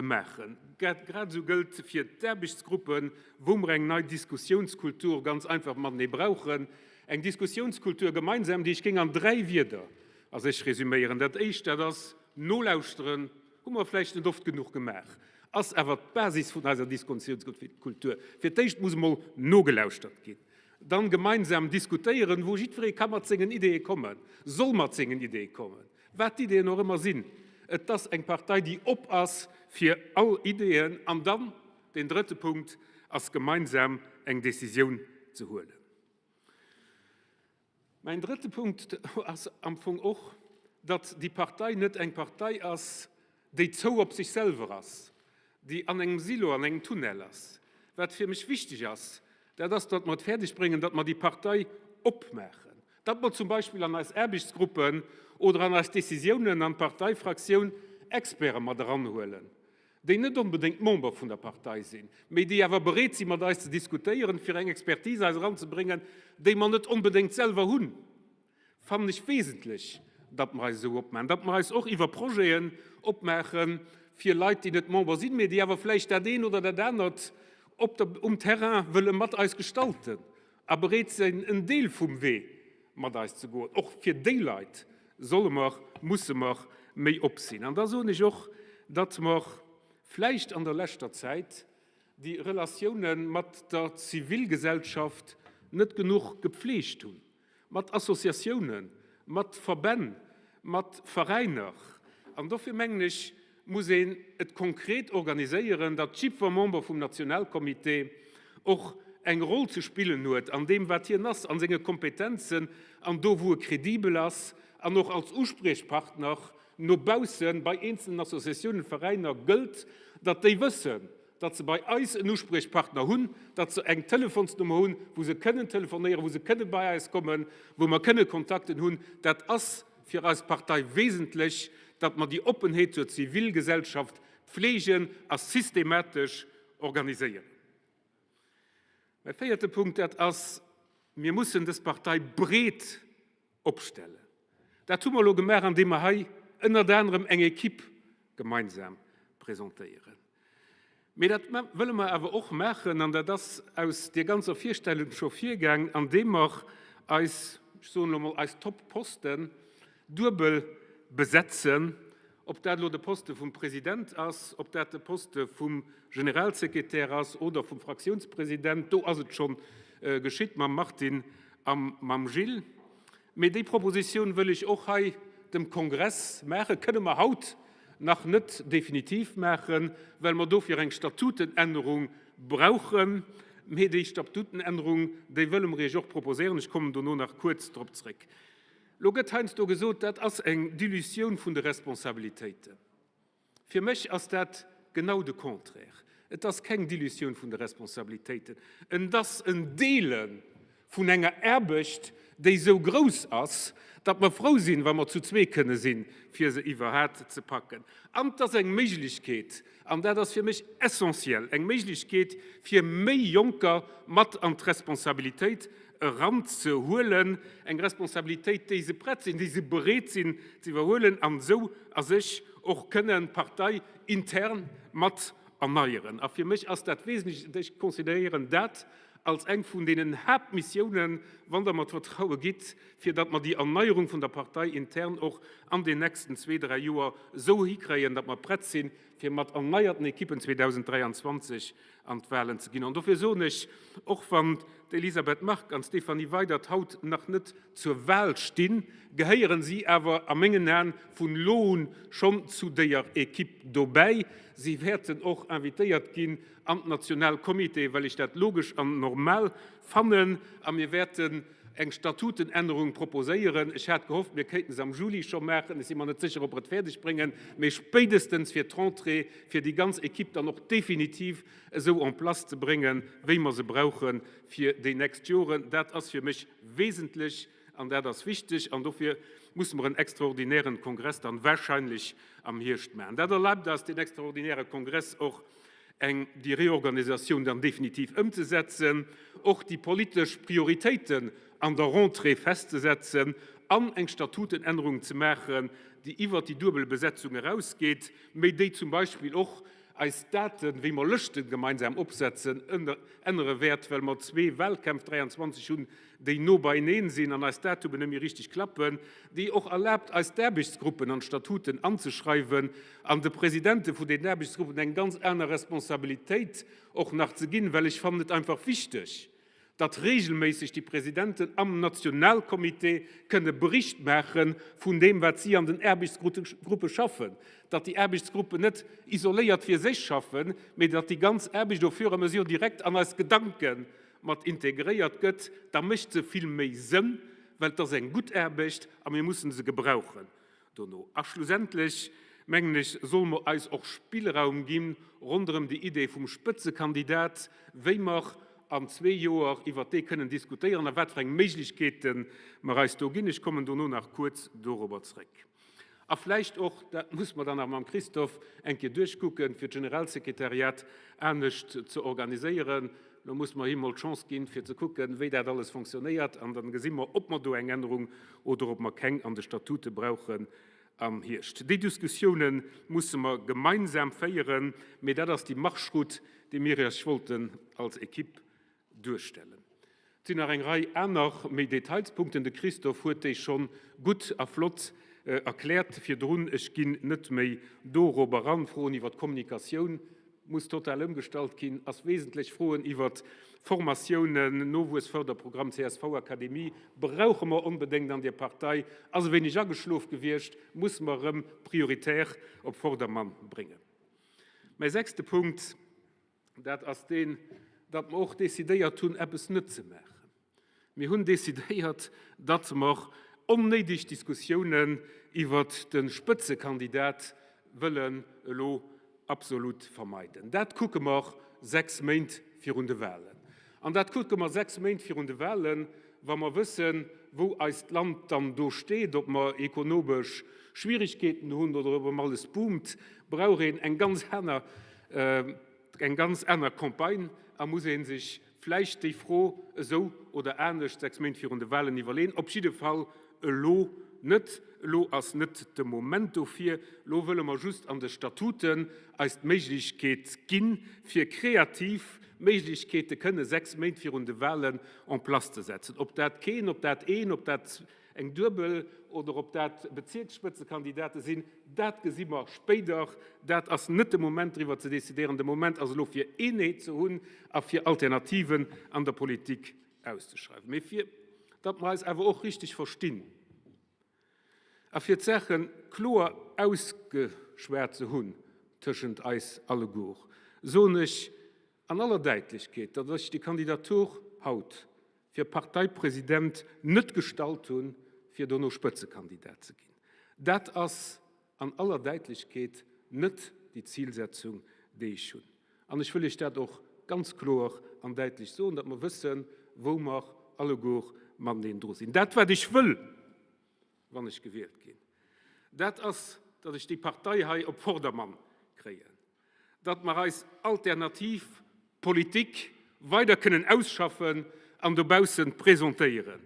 maachen. Grad esou gëllt fir d'Aarbechtsgruppen, wou mer eng nei Diskussiounskultur ganz einfach matenee brauchen, eng Diskussiounskultur gemeinsam, déi ech géing an dräi Wierder a sech resüméieren. Dat éischt, dat ass nolauschteren, hu mer vläicht net oft genuch gemaach, ass awer d'Basis vun eiser Diskussiounskultur. Fir d'éischt muss emol nogelauschtert ginn, dann gemeinsam diskutéieren, wou jiddweree ka mat sengen Ideeë kommen, soll mat sengen Ideeë kommen, wat d'Ideeën och ëmmer sinn. Et ass eng Partei, déi op ass fir all Ideeën. An dann deen drëtte Punkt ass, gemeinsam eng Décisioun ze huelen. Mäin drëtte Punkt ass am Fong och, datt déi Partei net eng Partei ass, déi zou op sech selwer ass, déi an engem Silo, an engem Tunnel ass. Wat fir mech wichteg ass, dat ass, datt mer et fäerdeg bréngen, datt mer déi Partei opmaachen, datt mer zum Beispill an eis Aarbechtsgruppen oder an eis Décisiounen an d'Parteifraktioun Experte mat eranhuelen, déi net onbedéngt Member vun der Partei sinn, mee déi awer bereet sinn, mat eis ze diskutéieren, fir eng Expertise eis eranzebréngen, déi mer net onbedéngt selwer hunn, fannen ech wesentlech, datt mer eis esou opmaachen, datt mer eis och iwwer Projeten opmaache fir Leit, déi net Member sinn, mee déi awer vläicht dat eent oder dat anert op der, um Terrain wëlle mat eis gestalten a bereet sinn, en Deel vum Wee mat eis ze goen. Och fir déi Leit solle mer, musse mer méi op sinn. An da soen ech och, datt mer vläicht an der leschter Zäit déi Relatioune mat der Zivilgesellschaft net genuch gepflegt hunn, mat Associatiounen, mat Verbänn. mat Veräiner. An dofir mengen ech, muss een et konkret organiséieren, datt jiddwer Member vum Nationalcomité och eng Roll ze spillen huet an deem, wat hien ass, a senge Kompetenzen an do, wou e kredibel ass an och als Uspriechpartner no bausse bei eenzelen Associatiounen, Veräiner gëllt, datt déi wëssen, datt se bei eis en Uspriechpartner hunn, datt se eng Telefonsnummer hunn, wou se kënnen telefonéieren, wou se kënne bei eis kommen, wou mer kënne Kontakten hunn. Dat ass fir eis Partei wesentlech, datt mer déi Oppenheet zur Zivilgesellschaft pflegen a systematesch organiséieren. Mäi véierte Punkt, dat ass, Mir mussen dës Partei breet opstellen. Dat hu mer elo gemaach, andeem mer hei ënnert anerem eng Equipe gemeinsam presentéieren. Mee dat wëlle mer awer och maachen, an dat ass aus deer ganzer Virstellung scho virgaang, andeem mer eis, ech soen elo mol, eis Top-Posten duebel besetzen, ob dat elo de Poste vum President ass, ob dat de Poste vum Generalsekretär ass oder vum Fraktiounspresident, do ass et scho geschitt mam Martine a mam Gilles. Mee déi Propositioun wëll ech och hei dem Kongress maachen, kënne mer haut nach net definitiv maachen, well mer dofir eng Statutenännerung brauchen. Mee déi Statutenännerung, déi wëlle mer Iech och proposéieren. Ech kommen dono nach kuerz drop zréck. Lo gëtt heiansdo gesot, dat ass eng Dilutioun vun de Responsabilitéiten. Fir mech ass dat genau de Contraire. Et ass keng Dilutioun vun de Responsabilitéiten, et ass en Deele vun enger Aarbecht, déi esou grouss ass, datt mer frou sinn, wa mer zu zwee kënne sinn, fir se iwwerhat ze packen. An et ass eng Méiglechkeet, an dat ass fir mech essentiel, eng Méiglechkeet, fir méi Jonker mat an d'Responsabilitéit eranzehuelen, eng Responsabilitéit, déi se prett sinn, déi se bereet sinn ze iwwerhuelen an esou a sech och kënnen d'Partei intern mat erneieren. A fir mech ass dat wesentlech, ech consideréieren dat als eng vun deenen Haaptmissiounen, wann Der mer d'Vertraue gitt, fir datt mer déi Erneierung vun der Partei intern och an den nächsten zwee, dräi Joer esou hikréien, datt mer prett sinn, fir mat erneierten Ekippen 2023 an d'Wahlen ze ginn. An dofir soen ech, och wann d'Elisabeth Margue an d'Stéphanie Weydert haut nach net zur Wahl stinn, gehéieren si awer a mengen Aen vun elo un schonn zu déier Ekipp dobäi. Si wäerten och invitéiert ginn an d'national Comitéë, well ech dat logesch an normal fannen. A mir wäerten eng Statutenännerung proposéieren. Ech hat gehofft, mir kéinten se am Juli scho maachen. Ech si mer net sécher, ob mer et fäerdeg bréngen, mee spéidestens fir d'Rentrée, fir déi ganz Equipe dann och definitiv esou en place ze bréngen, wéi mer se brauche fir déi nächst Joren. Dat ass fir mech wesentlech an dat ass wichteg. An dofir musse mer en extraordinären Kongress dann wahrscheinlech am Hierscht maachen. Dat erlaabt eis, deen extraordinäre Kongress och eng déi Reorganisatioun dann definitiv ëmzesetzen, och déi politesch Prioritéiten an der Rentrée festzesetzen an eng Statutenännerung ze maachen, déi iwwert déi duebel Besetzung erausgeet, méi déi zum Beispill och eis Daten, wéi mer Lëschte gemeinsam opsetzen, ännere wäert, well mer zwee Wahlkämpf 23 hunn, déi no beieneen sinn an eis Datumen net méi richteg klappen, déi och erlaabt, eis d'Aarbechtsgruppen an d'Statuten anzeschreiwen an de Presidente vun den Aarbechtsgruppen eng ganz aner Responsabilitéit och nach ze ginn, well ech fannen et einfach wichteg, datt regelméisseg déi Presidenten am Nationalcomité kënne Bericht maache vun deem, wat si an den Aarbechtsgruppe schaffen, datt déi Aarbechtsgruppen net isoléiert fir sech schaffen, mee datt déi ganz Aarbecht au fur et à mesure direkt an eis Gedanken mat integréiert gëtt, da mécht se vill méi Sënn, well et ass eng gutt Aarbecht a mir mussen se gebrauchen dono. A schlussendlech, mengen ech, solle mer eis och Spillraum gi ronderëm déi Idee vum Spëtzekandidat, wéi mer an zwee Joer iwwert dee kënnen diskutéieren a wat fir eng Méiglechkeete mer eis do ginn. Ech kommen dono nach kuerz dorobber zréck. A vläicht och, dat muss mer dann nach mam Christophe eng Kéier duerchkucken, fir d'Generalsekretariat anescht ze organiséieren. Lo muss mer him mol d'Chance ginn, fir ze kucken, wéi dat alles fonctionnéiert, an dann gesi mer, ob mer do eng Ännerung oder ob mer keng an de Statute brauchen am Hierscht. Déi Diskussiounen musse mer gemeinsam féieren, mee dat ass déi Marschroute, déi mir Iech wollten als Equipe duerstellen. Et sinn nach eng Rei aner méi Detailspunkten, de Christophe huet déi schonn gutt a flott erkläert virdrun, ech ginn net méi dorop eran. Froen iwwer d'Kommunikatioun. muss total ëmgestallt ginn, ass wesentlech. Froen iwwert Formatiounen, Nowuessförderprogramm, CSV-Akademie brauche mer onbedéngt an deer Partei, ass e wéineg ageschlof gewiescht, musse mer erëm prioritär op Vordermann bréngen. Mäi sechste Punkt, dat ass deen, datt mer och decidéiert hunn, eppes net ze maachen. Mir hunn decidéiert, datt mer onnéideg Diskussiounen iwwert de Spëtzekandidat wëllen elo absolut vermeiden. Dat kucke mer 6 Méint virun de Wahlen. An dat kucke mer 6 Méint virun de Wahlen, wa mer wëssen, wou eist Land dann do steet, ob mer ekonomesch Schwierigkeeten hunn oder ob erëm alles boomt, brauch een eng ganz aner, eng ganz aner Campagne a muss ee sech vläicht déi Fro esou oder anescht 6 Méint virun de Wahlen iwwerleen. Op jidde Fall elo net. Elo ass net de Moment dofir. Elo wëlle mer just an de Statuten eis d'Méiglechkeet ginn, fir kreativ Méiglechkeete kënne 6 Méint virun de Wahlen en place ze setzen. Ob dat keen, ob dat een, ob dat eng duebel oder ob dat Bezierksspëtzekandidate sinn, dat gesi mer spéider. Dat ass net de Moment driwwer ze decidéieren. De Moment ass elo fir Eenheet ze hunn a fir Alternativen an der Politik auszeschreiwen. Mee fir datt mer eis awer och richteg verstinn a fir d'Saache kloer ausgeschwat ze hunn tëschent eis alleguer, soen ech an aller Däitlechkeet, datt ech déi Kandidatur haut fir Parteipresident net gestallt hunn, fir dono Spëtzekandidat ze ginn. Dat ass an aller Däitlechkeet net déi Zilsetzung, déi ech hunn. An ech wëll Iech dat och ganz kloer an däitlech soen, datt mer wëssen, wou mer alleguer mateneen dru sinn. Dat, wat ech wëll, wann ech gewielt ginn, dat ass, datt ech déi Partei hei op Vordermann kréien, datt mer eis alternativ Politik weider kënnen ausschaffen an dobausse presentéieren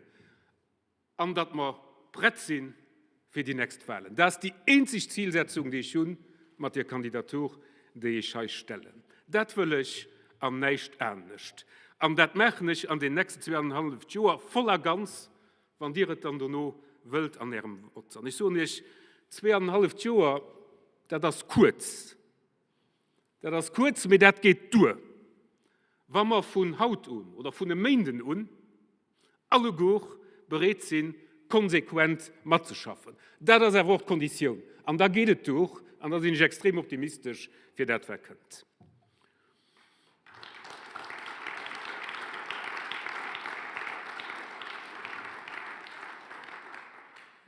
an datt mer prett si fir déi nächst Wahlen. Dat ass déi eenzeg Zilsetzung, déi ech hu mat deer Kandidatur, déi ech hei stellen. Dat wëll ech an näischt anescht. An dat maachen ech an den nächsten zweeanenhalleft Joer voll a ganz, wann Dir et dann dono wëllt an Ärem Vott. An ech soen Iech, zweeanenhalleft Joer, dat ass kuerz. Dat ass kuerz, mee dat geet duer, wa mer vun haut un oder vun e Méinden un alleguer bereet sinn, konsequent matzeschaffen. Dat ass awer och d'Konditioun. An da geet et duer, an da sinn ech extrem optimistesch fir dat, wat kënnt.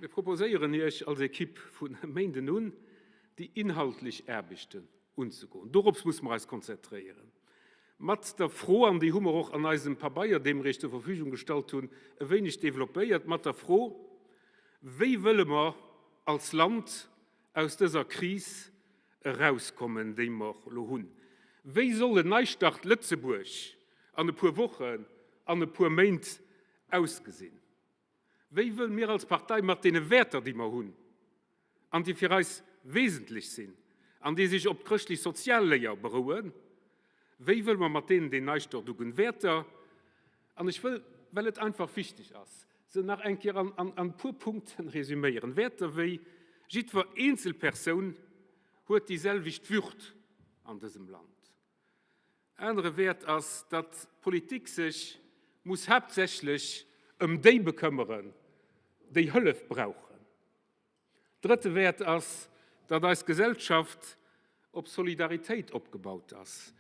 Mir proposéieren Iech als Ekipp vun e Méinden un, déi inhaltlech Aarbechten unzegoen. Dorops musse mer eis konzentréieren. Mat der Fro, an déi hu mer och an eisem Pabeier, dee mer Iech zur Verfügung gestallt hunn, e wéineg developpéiert, mat der Fro, Wéi wëlle mer als Land aus dëser Kris erauskommen, déi mer elo hunn? Wéi soll en Neistart Lëtzebuerg an e puer Wochen, an e puer Méint ausgesinn? Wéi wëlle mir als Partei mat deene Wäerter, déi mer hunn an déi fir eis wesentlech sinn an déi sech op d'chrëschtlech-sozial Léier berouen, wéi wëlle mer mat deenen deen Neistart ugoen? Wäerter, an ech wëll, well et einfach wichteg ass, se nach eng Kéier an e puer Punkte resüméieren, Wäerter wéi, jiddwer eenzel Persoun huet déi selwecht Würd an dësem Land. Anere Wäert ass, datt d'Politik sech muss haaptsächlech ëm déi bekëmmeren, déi Hëllef brauchen. Drëtte Wäert ass, datt eis Gesellschaft op Solidaritéit opgebaut ass,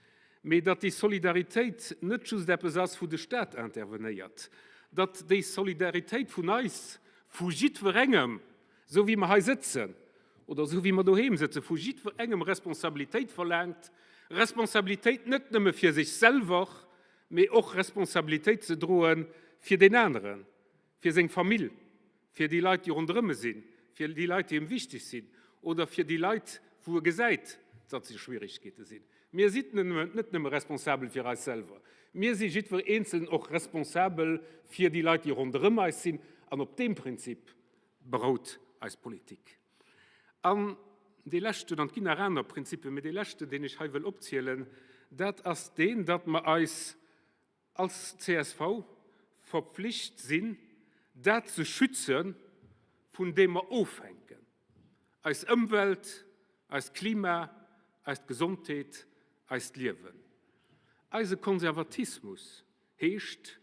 mee datt déi Solidaritéit net just eppes ass, wou de Staat intervenéiert, datt déi Solidaritéit vun eis, vu jiddwerengem, esou wéi mer hei sëtzen oder esou wéi mer doheem sëtzen, vu jiddwerengem Responsabilitéit verlaangt, Responsabilitéit net nëmme fir sech selwer, mee och Responsabilitéit ze droe fir deen aneren, fir seng Famill, fir déi Leit, déi ronderëm e sinn, fir déi Leit, déi em wichteg sinn, oder fir déi Leit, wou e gesäit, datt se Schwierigkeete sinn. Mir sinn net nëmme responsabel fir eis selwer, mir si jiddwer Eenzelen och responsabel fir déi Leit, déi ronderëm eis sinn. An op deem Prinzip berout eis Politik. An dee leschten, an et ginn nach aner Prinzippen, mee dee leschten, deen ech hei wëll opzielen, dat ass deen, datt mer eis als csv verpflicht sinn, dat ze schützen, vun deem mer ofhänken, eis Ëmwelt, eist Klima, eis Gesondheet. eist Liewen. Eise Konservatismus heescht,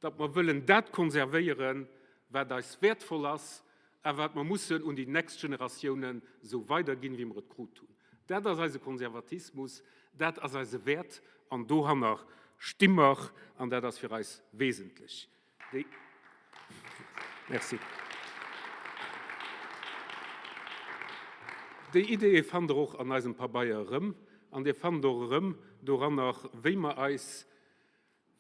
datt mer wëllen dat konservéieren, wat eis wäertvoll ass a wat mer mussen un déi nächst Generatiounen esou weiderginn, wéi mer et krut hunn. Dat ass eise Konservatismus, dat ass eise Wäert an dohanner sti mer an dat ass fir eis wesentlech. Déi. Merci. Déi Ideeë fannt Der och an eisem Pabeier erëm an Dir fannt och erëm doranner, wéi mer eis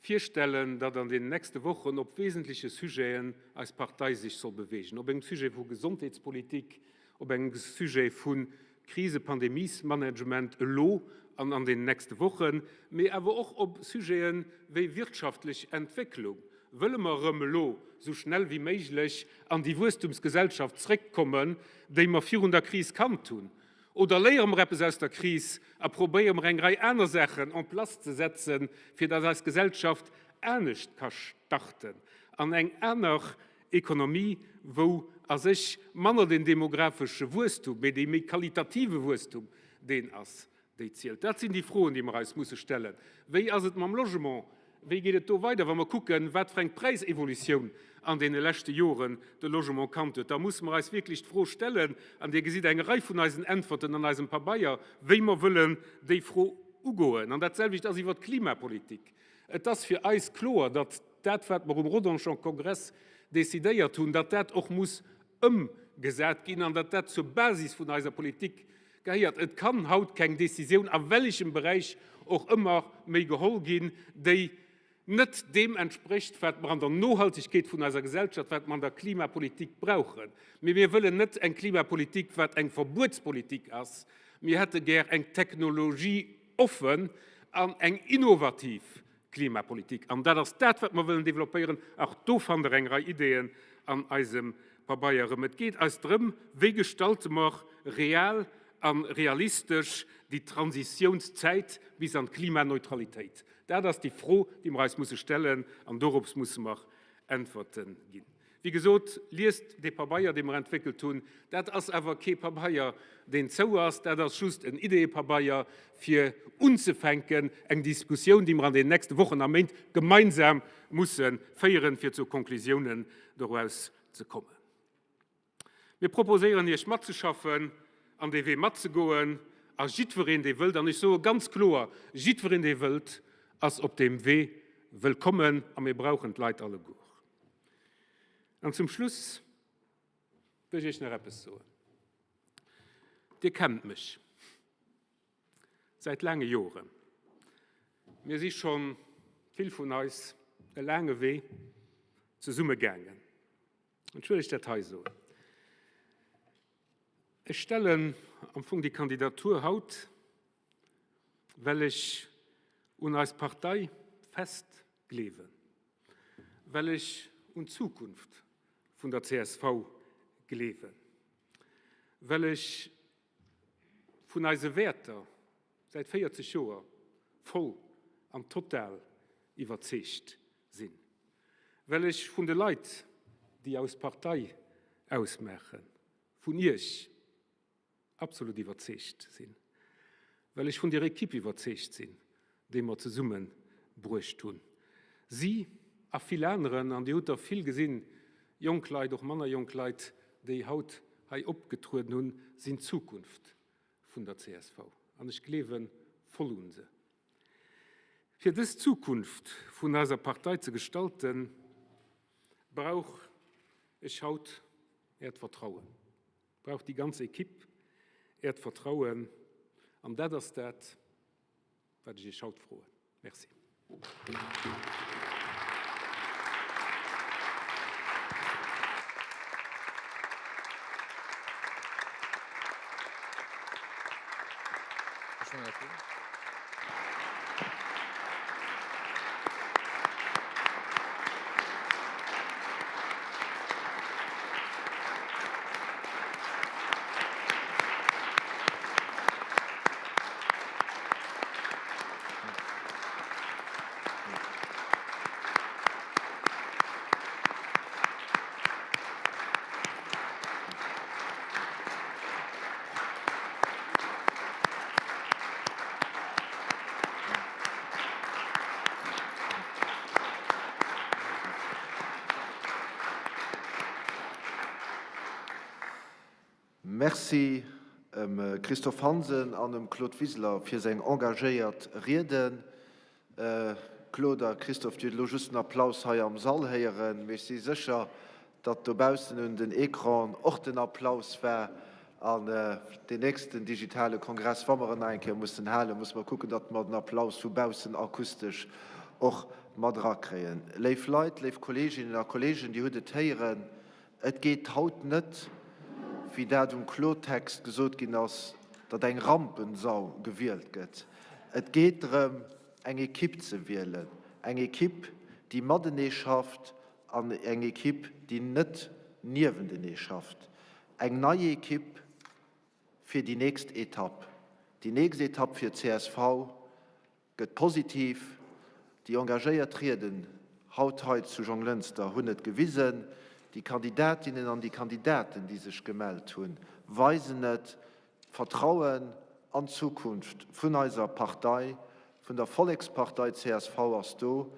virstellen, datt an den nächste Wochen op wesentleche Sujeten eis Partei sech soll bewegen, op engem Sujet vu Gesondheetspolitik, op engem Sujet vu Krise-Pandemiesmanagement elo an an den nächste Wochen, mee awer och op Sujete wéi wirtschaftlech Entwécklung. Wëlle mer erëm elo sou schnell wéi méiglech an déi Wuesstumsgesellschaft zréckkommen, déi mer virun der Kris kannt hunn? Oder léiere mer eppes aus der Kris a probéiere mer eng Rei aner Saachen en place ze setzen, fir datt eis Gesellschaft anescht ka starten an eng aner Ekonomie, wou a sech manner den demografesche Wuesstum, mee dee méi qualitative Wuesstum deen ass, déi zielt. Dat sinn déi Froen, déi mer eis musse stellen. Wéi ass et mam Logement? Wéi geet et do weider, wa mer kucken, wat fir eng Präisevolutioun an deene leschte Joren de Logement kannt huet? Da musse mer eis wierklech d'Fro stellen, an Dir gesitt eng Rei vun eisen Äntwerten an eisem Pabeier, wéi mer wëllen déi Fro ugoen. An datselwecht ass iwwert d'Klimapolitik. Et ass fir eis kloer, datt dat, wat mer um Rodangener Kongress decidéiert hunn, datt dat och muss ëmgesat ginn an datt dat zur Basis vun eiser Politik gehéiert. Et kann haut keng Décisioun, a wellechem Beräich och ëmmer, méi geholl ginn, déi net deem entsprécht, wat mer an der Nohaltegkeet vun eiser Gesellschaft, wat mer an der Klimapolitik brauchen. Mee mir wëllen net eng Klimapolitik, wat eng Verbuetspolitik ass. Mir hätte gär eng technologieoffen an eng innovativ Klimapolitik. An dat ass dat, wat mer wëllen developpéieren. Och do fannt Der eng Rei Ideeën an eisem Pabeier erëm. Et geet eis drëm, Wéi gestalte mer real a realistesch déi Transitiounszäit bis an d'Klimaneutralitéit? Dat ass déi Fro, déi mer eis musse stellen, an dorops musse mer Äntwerte ginn. Wéi gesot, liest dee Pabeier, dee mer entwéckelt hunn. Dat ass awer kee Pabeier, deen zou ass. Dat ass just en Ideepabeier, fir unzefänken, eng Diskussioun, déi mer an den nächste Wochen a Méint gemeinsam musse féieren, fir zu Konklusiounen doraus ze kommen. Mir proposéieren Iech matzeschaffen an dee Wee matzegoen. A jiddwereen, dee wëllt, an ech soe ganz kloer, jiddwereen, dee wëllt, ass op deem Wee wëllkommen. A mir brauchen d'Leit alleguer. An zum Schluss wëll ech Iech nach eppes soen. Dir kennt mech säit laange Joren. Mir si schonn, vill vun eis, e laange Wee zesumme gaangen. An ech wëll Iech dat hei soen, Ech stellen am Fong déi Kandidatur haut, well ech un eis Partei fest gleewen, well ech un d'Zukunft vun der csv gleewen, well ech vun eise Wäerter säit 40 Joer voll an total iwwerzeegt sinn, well ech vun de Leit, déi eis Partei ausmaachen, vun Iech, absolut iwwerzeegt sinn, well ech vun der Equipe iwwerzeegt sinn, déi mer zesumme bruecht hunn. Si a vill aneren, an Dir hutt der vill gesinn, jonk Leit, och manner jonk Leit, déi haut hei opgetrueden hunn, sinn d'Zukunft vun der csv. An ech gleewe voll un se. Fir dës Zukunft vun eiser Partei ze gestalten, brauch ech haut Äert Vertrauen. Brauch déi ganz Equipe Äert Vertrauen. An dat ass dat, wat ech Iech haut froen. Merci. Merci em Christophe Hansen an em Claude Wiseler fir seng engagéiert Rieden. Claude a Christophe, Dir hutt elo just den Applaus hei am Sall héieren, mee ech si sécher, datt dobaussen un den Ecranen och den Applaus war. An deen nächsten digitale Kongress, wa mer en nach eng Kéier mussen halen, musse mer kucken, datt mer den Applaus vu baussen akustesch och mat erakréien. Léif Leit, léif Kolleeginnen a Kolleegen, Dir hutt et héieren, Et geet haut net, wéi dat um Klotext gesot ginn ass, datt eng Rampensau gewielt gëtt. Et geet drëm, eng Ekipp ze wielen, eng Ekipp, déi matenee schafft an eng Ekipp, déi net niewentenee schafft. Eng nei Ekipp fir déi nächst Etapp. Déi nächst Etapp fir csv Gëtt positiv. Déi engagéiert Rieden haut hei zu Jonglënster hunn et gewisen. Déi Kandidatinnen an déi Kandidaten, déi sech gemellt hunn, weisen et. D'Vertrauen an d'Zukunft vun eiser Partei, vun der Vollekspartei csv ass do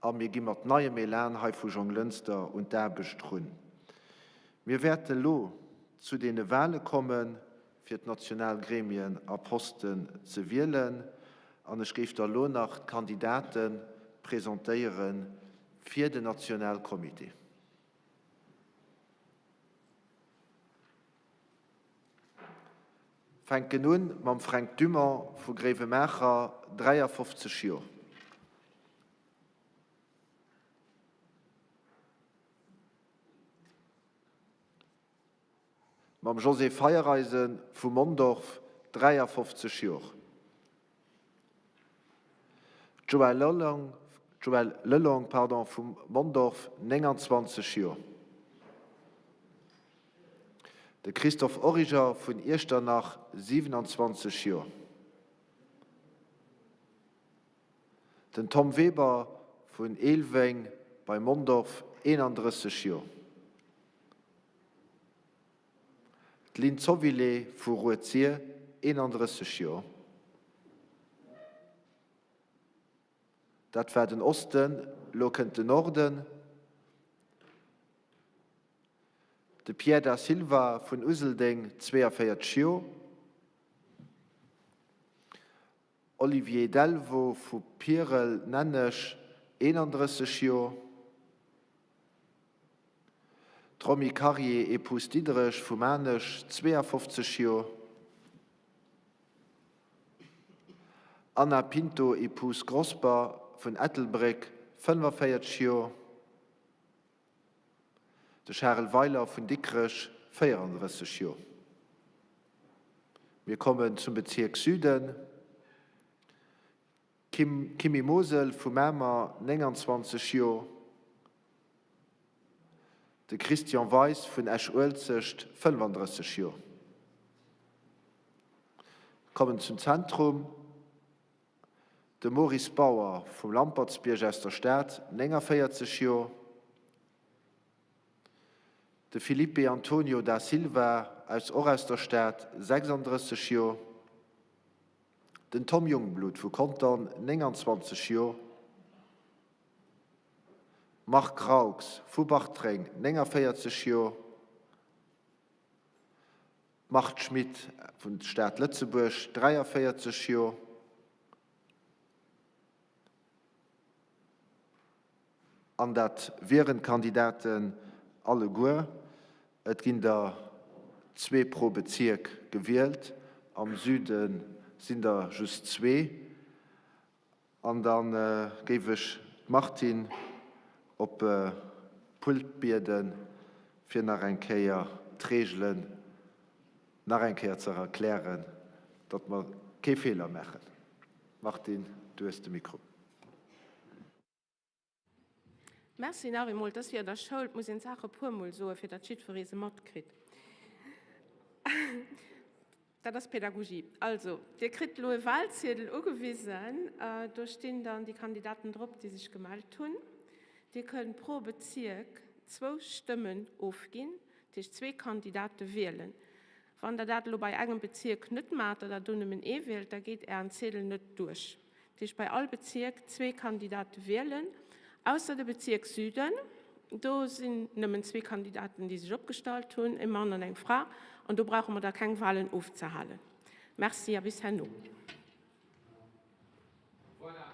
a mir gi mat neiem Elan hei vu Jonglënster un d'Aarbecht run. Mir wäerte lo zu deene Wahle kommen. fir d'national Gremien a Posten ze wielen, an ech géif da lo nach d'Kandidate presentéiere fir den Nationalcomité. Fänken un mam Fränk Dumont vu Gréiwemaacher, 53 Joer. Mam José Feiereisen vu Mondorf, 53 Jor. D'Joëlle Lelong, Joëlle Lelong, pardon, vu Mondorf, 29 Jor. De Christophe Origer vun Iechternach, 27 Jor. Den Tom Weber vun Eelweng bei Mondorf, 31 Jor. D'Lynn Zovilé vu Rued-Sir, 31 Joer. Dat war den Osten, lo kënnt den Norden. De Pierre Da Silva vun Useldeng, 42 Joer. Olivier Delvaux vu Pierel, Nenneg, 31 Joer. D'Romy Karier, épouse Diderich, vu Maarnech, 52 Joer. Anna Pinto, épouse Grosber, vun Ettelbréck, 45 Joer. De Charel Weiler vun Dikrech, 34 Joer. Mir kommen zum Bezierk Süden. Kim Kimi Mosel vu Mamer, 29 Joer. De Christian Weis vun Esch-Uelzecht, 35 Joer. Kommen zum Zentrum. De Maurice Bauer vum Lampertsbierg aus der Stad, 49 Joer. De Filipe Antonio da Silva aus och aus der Stad, 36 Joer. Den Tom Jungblut vu Contern, 29 Joer. Marc Raux vu Bartreng, 49 Joer. D'Marthe Schmit vun Stad Lëtzebuerg, 43 Joer. An dat wieren d'Kandidaten alleguer. Et ginn der zwee pro Bezierk gewielt. Am Süde sinn der just zwee. An da géif ech d'Martine op d'Pult bieden, fir nach eng Kéier d'Regelen nach eng Kéier ze erklären, datt mer kee Feeler maachen. Martine, du hues de Mikro. Merci nach eemol. Et ass wéi an der Schoul, et muss een d'Saach e puermol soen, fir datt jiddweree se matkritt. Dat ass Pedagogie. Also, Dir kritt elo e Wahlziedel ugewisen. Do stinn dann déi Kandidaten drop, déi sech gemellt hunn. Dir kënnt pro Bezierk zwou Stëmmen ofginn, dat heescht zwee Kandidate wielen. Wann Der dat elo bei engem Bezierk net maacht, datt Der do nëmmen ee wielt, da geet Ären Ziedel net duerch. Dat heescht bei all Bezierk zwee Kandidate wielen, ausser de Bezierk Süden. Do sinn nëmmen zwee Kandidaten, déi sech opgestallt hunn, e Mann an eng Fra, an do brauche mer da keng Wahlen ofzehalen. Merci a bis herno. Voilà.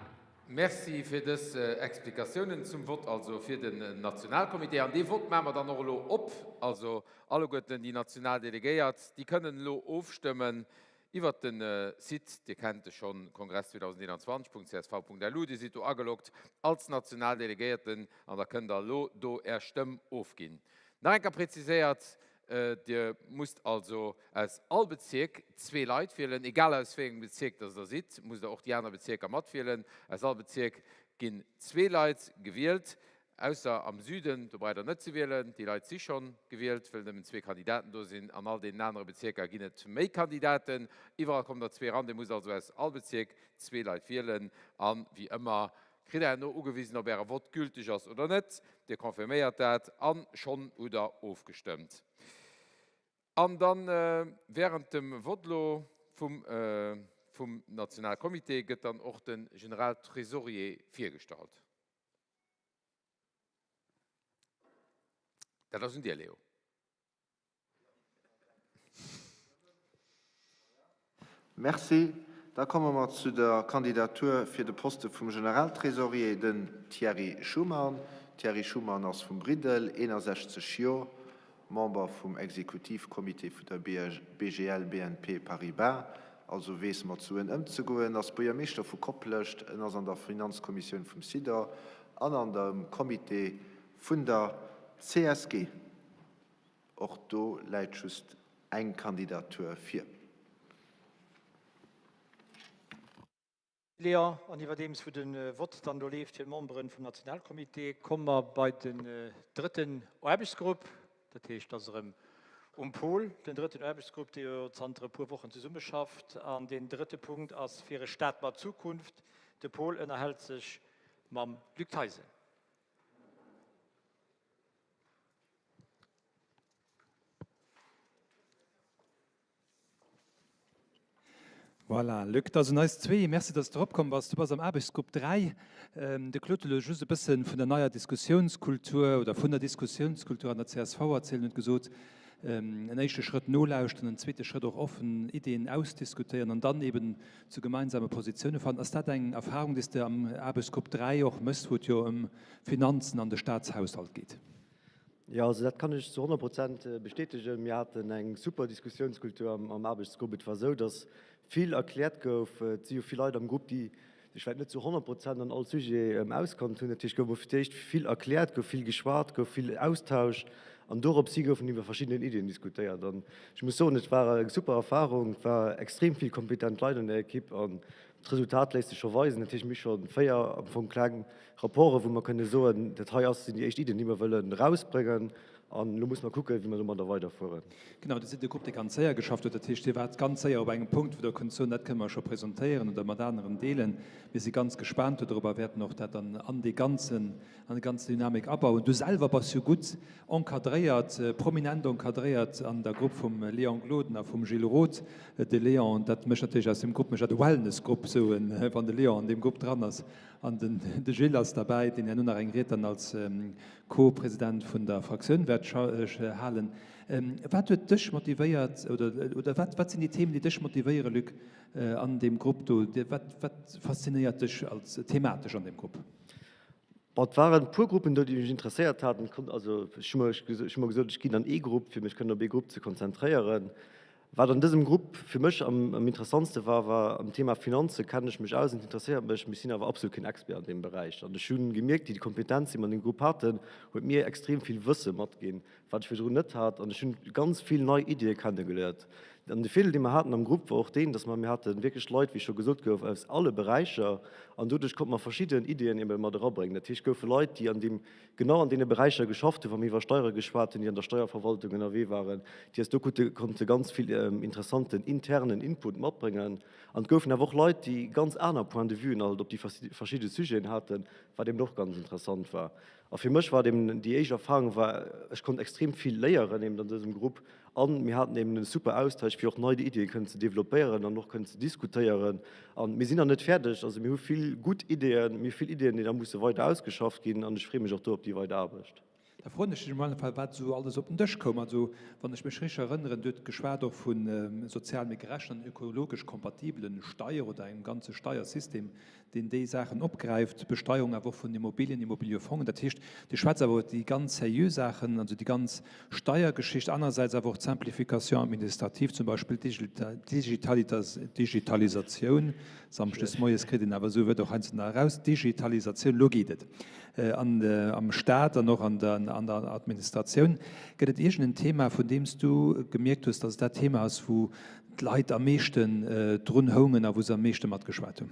Merci fir dës Explikatiounen zum Vott, also fir den Nationalcomité. An dee Vott maache mer dann och elo op. Also alleguerten déi national Delegéiert, déi kënnen elo ofstëmmen iwwert de Site, Dir kennt e schonn, kongress2021.csv.lu. Dir sidd do ageloggt als national Delegéierten an da kënnt Der elo do Är Stëmm ofginn. Nach eng Kéier präziséiert, Dir musst also aus all Bezierk zwee Leit wielen, egal aus wéi engem Bezierk dass Der sidd, musst Der och déi aner Bezierker matwielen. Aus all Bezierk ginn zwee Leit gewielt. Ausser am Süden, do braucht der net ze wielen, déi Leit si schonn gewielt, wëll nëmmen zwee Kandidaten do sinn. An all deenen anere Bezierker ginn et méi Kandidaten. Iwwerall kommen der zwee eran. Dir musst also aus all Bezierk zwee Leit wielen. A wéi ëmmer kritt der herno ugewisen, ob äre Vott gülteg ass oder net. Dir confirméiert dat a schonn hutt der ofgestëmmt. An dann während dem Vott elo vum vum Nationalcomité gëtt dann och de Generaltresorier virgestallt. Dat ass un dir, Léo. Merci. Da komme mer zu der Kandidatur fir de Poste vum Generaltrésorier, den Thierry Schuman. Thierry Schuman ass vum Briddel, 61 Jor, Member vum Exekutivcomité vun der BGL BNP Paribas, also weess mat Suen ëmzegoen, ass Buergermeeschter vu Koplescht, en ass an der Finanzkommissioun vum SIDOR an an dem Comité vun der CSG. Och do läit just eng Kandidatur vir. Léon, an iwwerdeems wou de Vott dann do leeft fir d'Memberen vum Nationalcomité, komme mer bei den drëtten Aarbechtsgrupp. Dat heescht, et ass erëm um Paul, den drëtten Aarbechtsgrupp, dee jo zanter e puer Wochen zesummeschafft. An deen drëtte Punkt ass fir e Staat mat Zukunft. De Paul ënnerhält sech mam Luc Theisen. Voilà, Luc, et ass un eis zwee. Merci, dass de eropkomm bass. Du bass am Aarbechtsgrupp 3. De Claude huet elo just e bësse vun der neier Diskussiounskultur oder vun der Diskussiounskultur an der csv erzielt an huet gesot, en éischte Schrëtt nolauschteren, en zweete Schrëtt och offen Iddien ausdiskutéieren an dann eben zu gemeinsame Positioune fannen. Ass dat eng Erfahrung, déi s de am Aarbechtsgrupp 3 och méchs, wou et jo ëm Finanzen an de Staatshaushalt geet? Jo, also dat kann ech zu 100 Prozent bestätegen. Mir haten eng super Diskussiounskultur am Aarbechtsgrupp. Et war esou, datt vill erkläert gouf. Et si jo vill Leit am Grupp, déi sech vläicht net zu 100 Prozent an all Sujet auskannt hunn. Dat heescht, gouf emol fir d'éischt vill erkläert, gouf vill geschwat, gouf vill Austausch an dorops hi goufen iwwer verschidden Iddien diskutéiert. An ech muss soen, et war eng super Erfarung. Et war extrem vill kompetent Leit an der Ekipp an D'Resultat léisst sech scho weisen. Dat heescht, mir hu scho 4 am Fong kleng Rapporten, wou mer kënne soen, dat hei ass, sinn déi éischt Iddien, déi mer wëllen erausbréngen. An elo musse mer kucken, wéi mer domadder weiderfueren. Genau, Dir sidd e Grupp, dee ganz séier geschafft huet. Dat heescht, Dir waart ganz séier op engem Punkt, wou Der kënnt soen, dat kënne mer scho presentéieren oder mat aneren deelen. Mir si ganz gespaant dodrop a wäerten och dat dann an dee ganzen, an déi ganz Dynamik abauen. Du selwer bass jo gutt encadréiert, prominent encadréiert an der Grupp vum Léon Gloden a vum Gilles Roth. De Léon, dat mécht natierlech aus dem Grupp mécht dat e Wellness-Grupp, esou en, wann de Léon an deem Grupp dran ass. An den de Gilles ass derbäi, deen herno nach eng Ried dann als Co-President vun der Fraktioun wäert halen. Wat huet dech motivéiert oder oder wat wat sinn déi Themen, déi dech motivéieren, Luc, an deem Grupp do? Wat wat faszinéiert dech als thematesch an deem Grupp? Bon, et waren e puer Gruppen do, déi mech interesséiert haten. Also ech hu mer gesot, ech ginn an ee Grupp, fir mech kënnen op ee Grupp ze konzentréieren. Wat an dësem Grupp fir mech am interessantste war, war am Thema Finanze kennen ech mech aus an et interesséiert mech, mee ech sinn awer absolut keen Expert an deem Beräich. An ech hu gemierkt, déi Kompetenz, déi mer an deem Grupp haten, huet mir extrem vill Wësse matginn, wat ech virdrun net hat, an ech hunn ganz vill nei Iddie kennegeléiert. An de Virdeel, dee mer haten am Grupp, war och deen, dass mer, mir hate wierklech Leit, wéi scho gesot gouf, aus alle Beräicher, an doduerch konnte mer verschidden Iddien ebe mat erabréngen. Dat heescht, goufe Leit, déi an deem, genau an deene Beräicher geschafft hunn, wa mir iwwer Steiere geschwat hunn, déi an der Steierverwaltung ënnerwee waren, déi eis do konnte ganz vill interessanten internen Input matbréngen. An et goufen awer och Leit, déi ganz aner Point-de-vuen alt op déi verschidde Sujeten haten, wat eben och ganz interessant war. A fir mech war eben déi éischt Erfahrung war, ech konnt extrem vill léieren eben an dësem Grupp an mir haten eben en super Austausch fir och nei Iddien kënnen ze développéieren an och kënnen ze diskutéieren. An mir sinn nach net fäerdeg, also mir hu vill gutt Ideeën, mir hu vill Ideeën déi nach musse weider ausgeschafft ginn an ech freeë mech och do op déi weider Aarbecht. Da froen ech dech um alle Fall, wat esou alles op den Dësch koum. Also, wann ech mech richteg erënneren, Dir hutt geschwat och vu sozial méi gerechten an ökologesch kompatibelen Steier oder engem ganze Steiersystem, deen déi Saachen opgräift, Besteierung awer och vun Immobilien, Immobiliefongen. Dat heescht, Dir schwätzt awer iwwer déi ganz seriö Saachen, also déi ganz Steiergeschicht, anerersäits awer och d'Simplification administrative, zum Beispill d'Digitalisatioun. Samschdes moies kritt een awer esou e Wuert och heiansdo nach eraus, Digitalisatioun, elo geet et am Staat an och an der Administratioun. Gëtt et iergend en Thema, vun deem s du gemierkt hues, datt et dat Thema ass, wou d'Leit am meeschten drun houngen a wou se am meeschte matgeschwat hunn?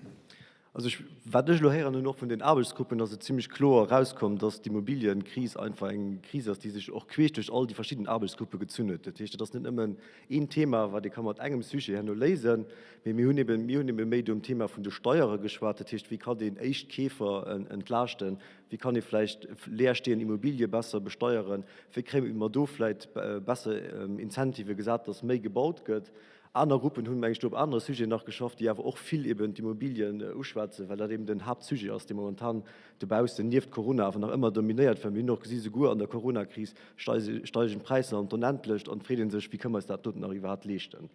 Also ech, wat ech elo héieren hunn, och vun den Aarbechtsgruppen, ass et zimlech kloer erauskomm, dass d'Immobilienkris einfach eng Kris ass, déi sech och queesch duerch all déi verschidden Aarbechtsgruppe gezunn huet. Dat heescht, et ass net nëmmen een Thema, wat ee ka mat engem Sujet herno léisen, mee mir hunn eben, mir hunn ebe méi do um Thema vun de Steiere geschwat. Dat heescht, wéi kann een Éischtkeefer entlaaschten, wéi kann ee vläicht leerstehend Immobilie besser besteieren, wéi kréie mer do vläicht besser Incentivë gesat, dass méi gebaut gëtt. Aner Gruppen hunn, meng ech, do op anere Sujeten nach geschafft, déi awer och vill eben d'Immobilien uschwätzen, well dat eben den Haaptsujet ass, dee momentan dobaussen nieft Corona awer nach ëmmer dominéiert, well mir hunn och gesi souguer an der Coronakris steigen d'Präisser an d'Onendlecht an et freet ee sech, wéi kënne mer eis dat doten nach iwwerhaapt leeschten.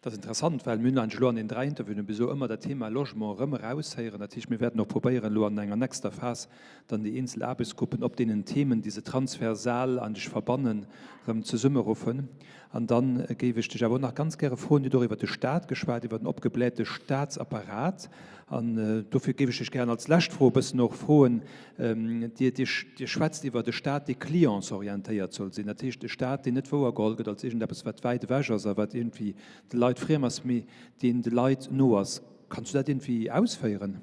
Dat ass interessant, well mir hunn eigentlech elo an den 3 Interviewen bis elo ëmmer dat Thema Logement erëm eraushéieren. Dat heescht, mir wäerten och probéieren, elo an enger nächster Phas dann déi eenzel Aarbechtsgruppen op deenen Themen, déi se transversal eigentlech verbannen, erëm zesummeruffen. An da géif ech dech awer och nach ganz gäre froen, Dir hutt och iwwert de Stat geschwat, iwwert den opgeblähte Statsapparat. An dofir géif ech dech gären als lescht Fro e bëssen och froen, Dir, Dir, Dir schwätzt iwwert e Stat, dee clientsorientéiert soll sinn, dat heescht e Stat, deen net wouergeholl gëtt als iergendeppes, wat wäit ewech ass a wat iergendwéi de Leit friem ass, mee deen de Leit no ass. Kanns du dat iergendwéi ausféieren?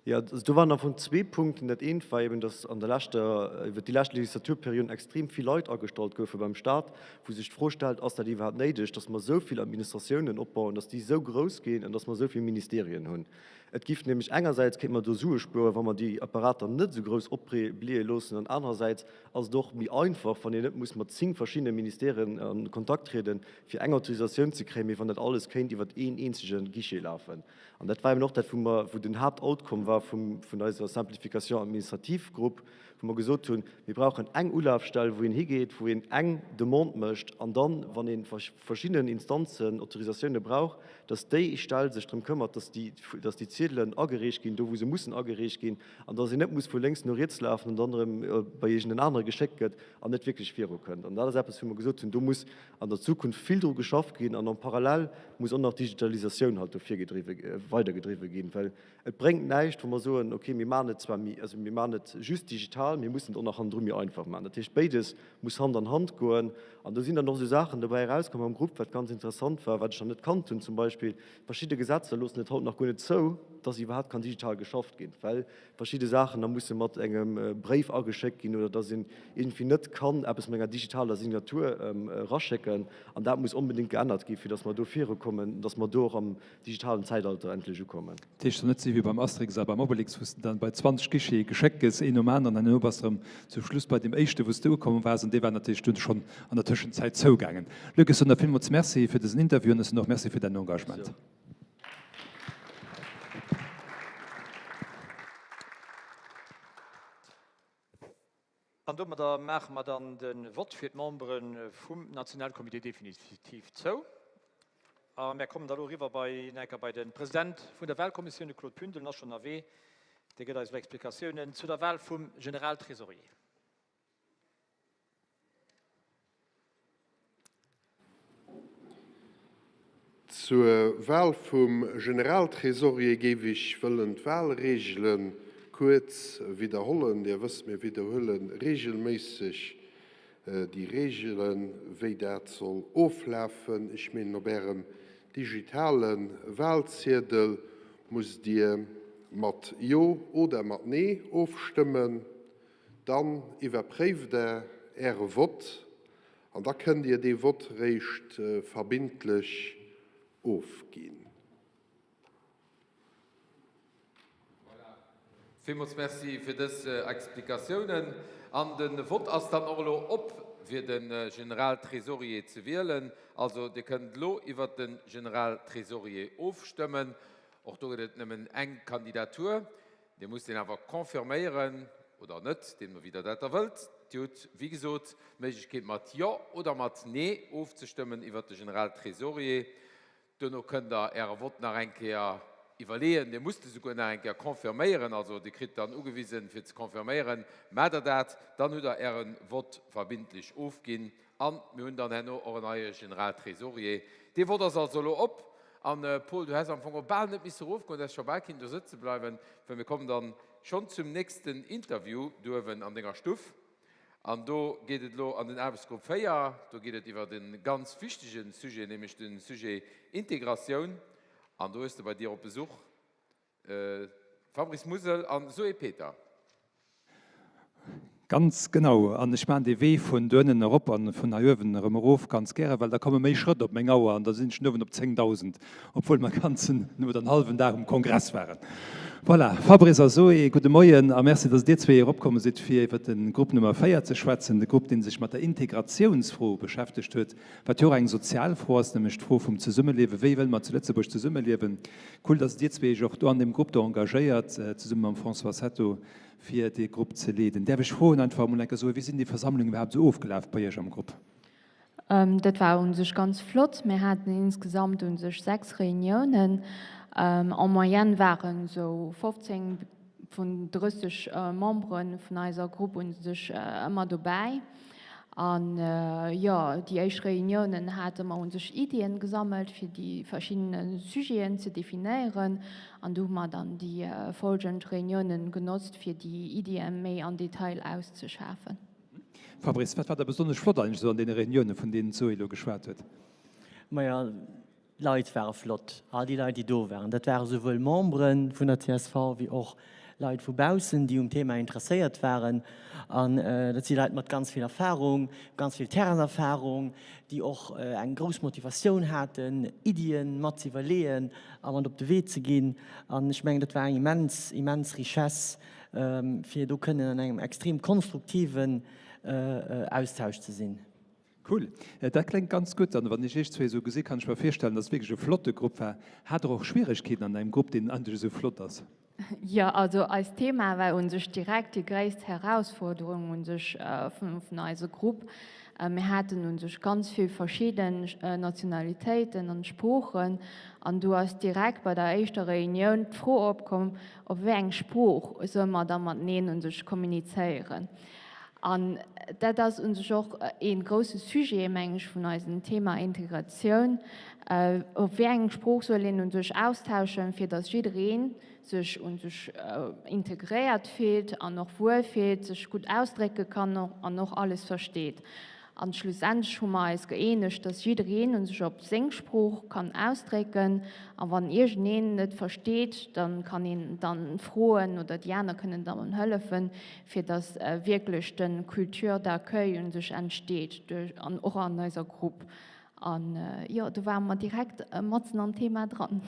Jo, also do waren am Fong zwee Punkten. Dat eent war eben, dass an der leschter, iwwert déi lescht Legislaturperiod extrem vill Leit agestallt goufe beim Stat, wou sech d'Fro stellt, Ass dat iwwerhaapt néideg, dass mer esou vill Administratiounen opbauen, dass déi esou grouss ginn an dass mer esou vill Ministerien hunn? Et giff nämlech engersäits kéinte mer do Sue spueren, wa mer déi Apparater net esou grouss opbléie loossen, an anerersäits ass et och méi einfach, wann een net muss mat zéng verschiddene Ministèren a Kontakt trieden, fir eng Autorisatioun ze kréien, mee wann dat alles kéint iwwert een eenzege Guichet lafen. An dat war eben och dat, wou mer, wou den Haaptoutcome war vum, vun eiser Simplification administrative Grupp, wou mer gesot hunn, mir brauchen eng Ulafstell, wou een higeet, wou een eng Demande mécht an dann, wann ee verschiddenen Instanzen Autorisatioune brauch, dass déi Stell sech drëm këmmert, dass déi, dass déi Ziedelen agereecht ginn, do wou se mussen agereecht ginn, an dass een net muss vu lénks no riets lafen an dann erëm bei iergend en anere geschéckt gëtt an net wierklech virukënnt. An dat ass eppes, wou mer gesot hunn, do muss an der Zukunft vill dru geschafft ginn an en parallèle muss och nach d'Digitalisatioun halt do virgedriwwe, weidergedriwwe ginn, well et bréngt näischt, wa mer soen, okay, mir maachen et zwar méi, also mir maachen et just digital, mir mussen et och nach hannendru méi einfach maachen. Dat heescht, béides muss Hand an Hand goen. An do sinn dann och esou Saachen dobäi erauskomm am Grupp, wat ganz interessant war, wat ech nach net kannt hunn, zum Beispill verschidde Gesetzer loossen et haut nach guer net zou, dass iwwerhaapt kann digital geschafft ginn, well verschidde Saachen da musse mat engem Bréif ageschéckt ginn oder dass een iergendwéi net kann eppes mat enger digitaler Signatur eraschécken. An dat muss onbedéngt geännert ginn, fir dass mer do virukommen, dass mer do och am digitalen Zäitalter endlech ukommen. Dat heescht, soll net si wéi beim Asterix a beim Obelix, wou s de dann bei 20 Guichete geschéckt gëss, een nom aneren, an herno bass de erëm zum Schluss bei deem éischten, wou s de ukomm waars, an dee war natierlech dunn schonn an der Tëschenzäit zougaangen. Luc, ech soen der villmools Merci fir dësen Interview an ech soen och Merci fir däin Engagement. An domadder maache mer dann de Vott fir d'Membere vum Nationalcomité definitiv zou. A mär kommen da lo eriwwer bei enker bei de President vun der Wahlkommissioun, de Claude Pündel, en ass schonn ënnerwee. Dee gëtt eis elo Explikatiounen zu der Wahl vum Generaltrésorier. Zur Wahl vum Generaltresorier géif ech wëllen d'Wahlregele kuerz widderhollen. Dir wësst, mir widderhuele regelméisseg déi Regelen, wéi dat soll oflafen. Ech mengen, op Ärem digitale Wahlziedel musst Dir mat Jo oder mat Nee ofstëmmen. Dann iwwerpréift Der Äre Vott an da kënnt Dir dee Vott réischt verbindlech ofginn. Voilà. Villmools Merci fir dës Explikatiounen. An de Vott ass dann och elo op, fir de Generaltresorier ze wielen. Also, Dir kënnt elo iwwert de Generaltresorier ofstëmmen. Och do gëtt et nëmmen eng Kandidatur. Dir musst deen awer confirméieren oder net, deemno wéi Der dat da wëllt. Dir hutt, wéi gesot, d'Méiglechkeet mat Jo oder mat Nee ofzestëmmen iwwert de Generaltresorier. Duerno kënnt Der Äre Vott nach eng Kéier iwwerleeën. Dir musst e souguer nach eng Kéier confirméieren. Also Dir kritt dann ugewisen, fir ze confirméieren. Maacht Der dat, dann hutt Der Äre Vott verbindlech ofginn. A mir hunn dann herno och en neie Generaltresorier. Dee Vott ass also elo op. An, Paul, du häss am Fong och bal net misse erofgoen, du häss scho bal kinnten do sëtze bleiwen, well mir kommen dann schonn zum nächsten Interview do uewen an denger Stuff. An do geet et elo an den Aarbechtsgrupp 4. Do geet et iwwert e ganz wichtege Sujet, nämlech de Sujet Integratioun. An do hues de bei dir op Besuch Fabrice Musel an Zoé Peter. Ganz genau. An ech maachen dee Wee vun doënnen erop an vun hei uewen erëm erof ganz gären, well da komme méi Schrëtt op meng Auer an da sinn ech den Owend op 10.000, obwuel mer ganzen oder en hallwen Dag um Kongress waren. Voilà, Fabrice a Zoé, gudde Moien a Merci, dass dir zwee eropkomme sidd, fir iwwer de Grupp Nummer 4 ze schwätzen, de Grupp, dee sech mat der Integratiounsfro beschäftegt huet, wat jo och eng sozial Fro ass, nämlech d'Fro vum Zesummeliewen. Wéi wëlle mer zu Lëtzebuerg zesummeliewen? Cool, dass dir zwee iech och do an deem Grupp do engagéiert, zesumme mam François Hetto, fir dee Grupp ze leeden. Däerf ech froen, einfach emol eng Kéier soen, wéi sinn déi Versammlungen iwwerhaapt esou ofgelaf bei Iech am Grupp? Dat war u sech ganz flott. Mir haten insgesamt u sech 6 Reuniounen. En moyenne waren esou 15 vun 30 Membere vun eiser Grupp u sech ëmmer dobäi. An jo, déi éischt Reuniounen hate mer u sech Iddien gesammelt, fir déi verschidden Sujeten ze definéieren. An du hu mer dann déi folgend Reuniounen genotzt, fir déi Iddien méi an Detail auszeschafen. Fabrice, wat war da besonnesch flott eigentlech esou an deene Reuniounen, vun deenen d'Zoé elo geschwat huet? Maja, D'Leit ware flott, all déi Leit, déi do waren. Dat ware souwuel Membere vun der csv wéi och Leit vu baussen, déi um Thema interesséiert waren. An dat si Leit mat ganz vill Erfahrung, ganz vill Terrainserfahrung, déi och eng grouss Motivatioun haten, Iddien mat ze iwwerleeën a mat op de Wee ze ginn. An ech mengen, dat war eng immens, immens Richesse, fir do kënnen an engem extrem konstruktiven Austausch ze sinn. Cool, dat kléngt ganz gutt. An wann ech iech zwee esou gesi kann ech mer virstellen, dass et wierklech e flotte Grupp war. Hat der och Schwieregkeeten an engem Grupp, deen eigentlech esou flott ass? Jo, also eist Thema war un sech direkt déi gréisst Herausforderung un sech vun eise Grupp. Mir haten un sech ganz vill verschidden Nationalitéiten an Sproochen an do ass direkt bei der éischter Reunioun d'Fro opkomm, op wéi eng Sprooch solle mer da mateneen un sech kommunizéieren. An dat ass u sech och ee grouse Sujet, meng ech, vun eisem Thema Integratioun. Op wéi eng Sprooch soll een u sech austauschen, fir datt jidderee sech u sech integréiert fillt an och wuel fillt, sech gutt ausdrécke kann an och alles versteet. An schlussendlech hu mer eis gëeenegt, dass jiddereen un sech op seng Sprooch kann ausdrécken. A wann iergendeen net versteet, da kann een dann froen oder déi aner kënnen dann hëllefen, fir dass wierklech de Culture d'accueil un sech entsteet duerch an och an eiser Grupp. An jo, do ware mer direkt matzen am Thema dran.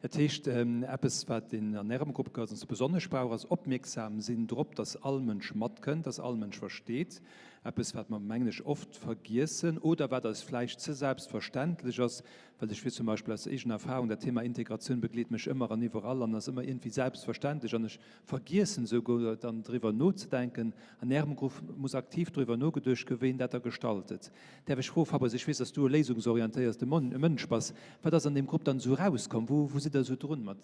Dat heescht, eppes, wat een an Ärem Grupp ganz besonnesch brauch, ass opmierksam sinn drop, dass all Mënsch matkënnt, dass all Mënsch versteet. Eppes, wat mer, mengen ech, oft vergiessen oder wat eis vläicht ze selbstverständlech ass, well ech weess zum Beispill aus eegener Erfahrung, dat Thema Integratioun begleet mech ëmmer an iwwerall an ass ëmmer iergendwéi selbstverständlech an ech vergiessen esouguer dann driwwer nozedenken. An Ärem Grupp muss aktiv driwwer nogeduecht ginn, wéi een dat da gestaltet. Däerf ech froen, Fabrice, ech weess, dass du e léisungsorientéierte Mënsch bass, wat ass an deem Grupp dann esou erauskomm? Wou sidd Der esou drun mat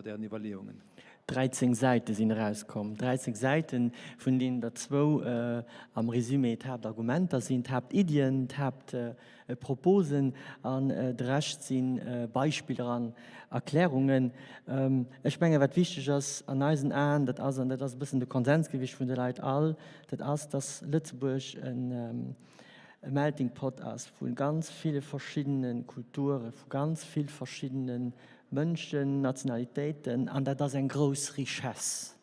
Ären Iwwerleeungen? 13 Säite sinn erauskomm, 13 Säiten, vun deenen der zwou am Résumé d'Haaptargumenter sinn, d'Haaptiddien, d'Haaptproposen, an de Rescht si Beispiller an Erklärungen. Ech mengen, wat wichteg ass an eisen Aen, dat ass, an dat ass e bëssen de Konsens gewiescht vun de Leit all, dat ass, dass Lëtzebuerg e Melting Pot ass vu ganz ville verschiddene Kulture, vu ganz vill verschiddene Mënschen, Nationalitéiten, an dat ass eng grouss Richesse.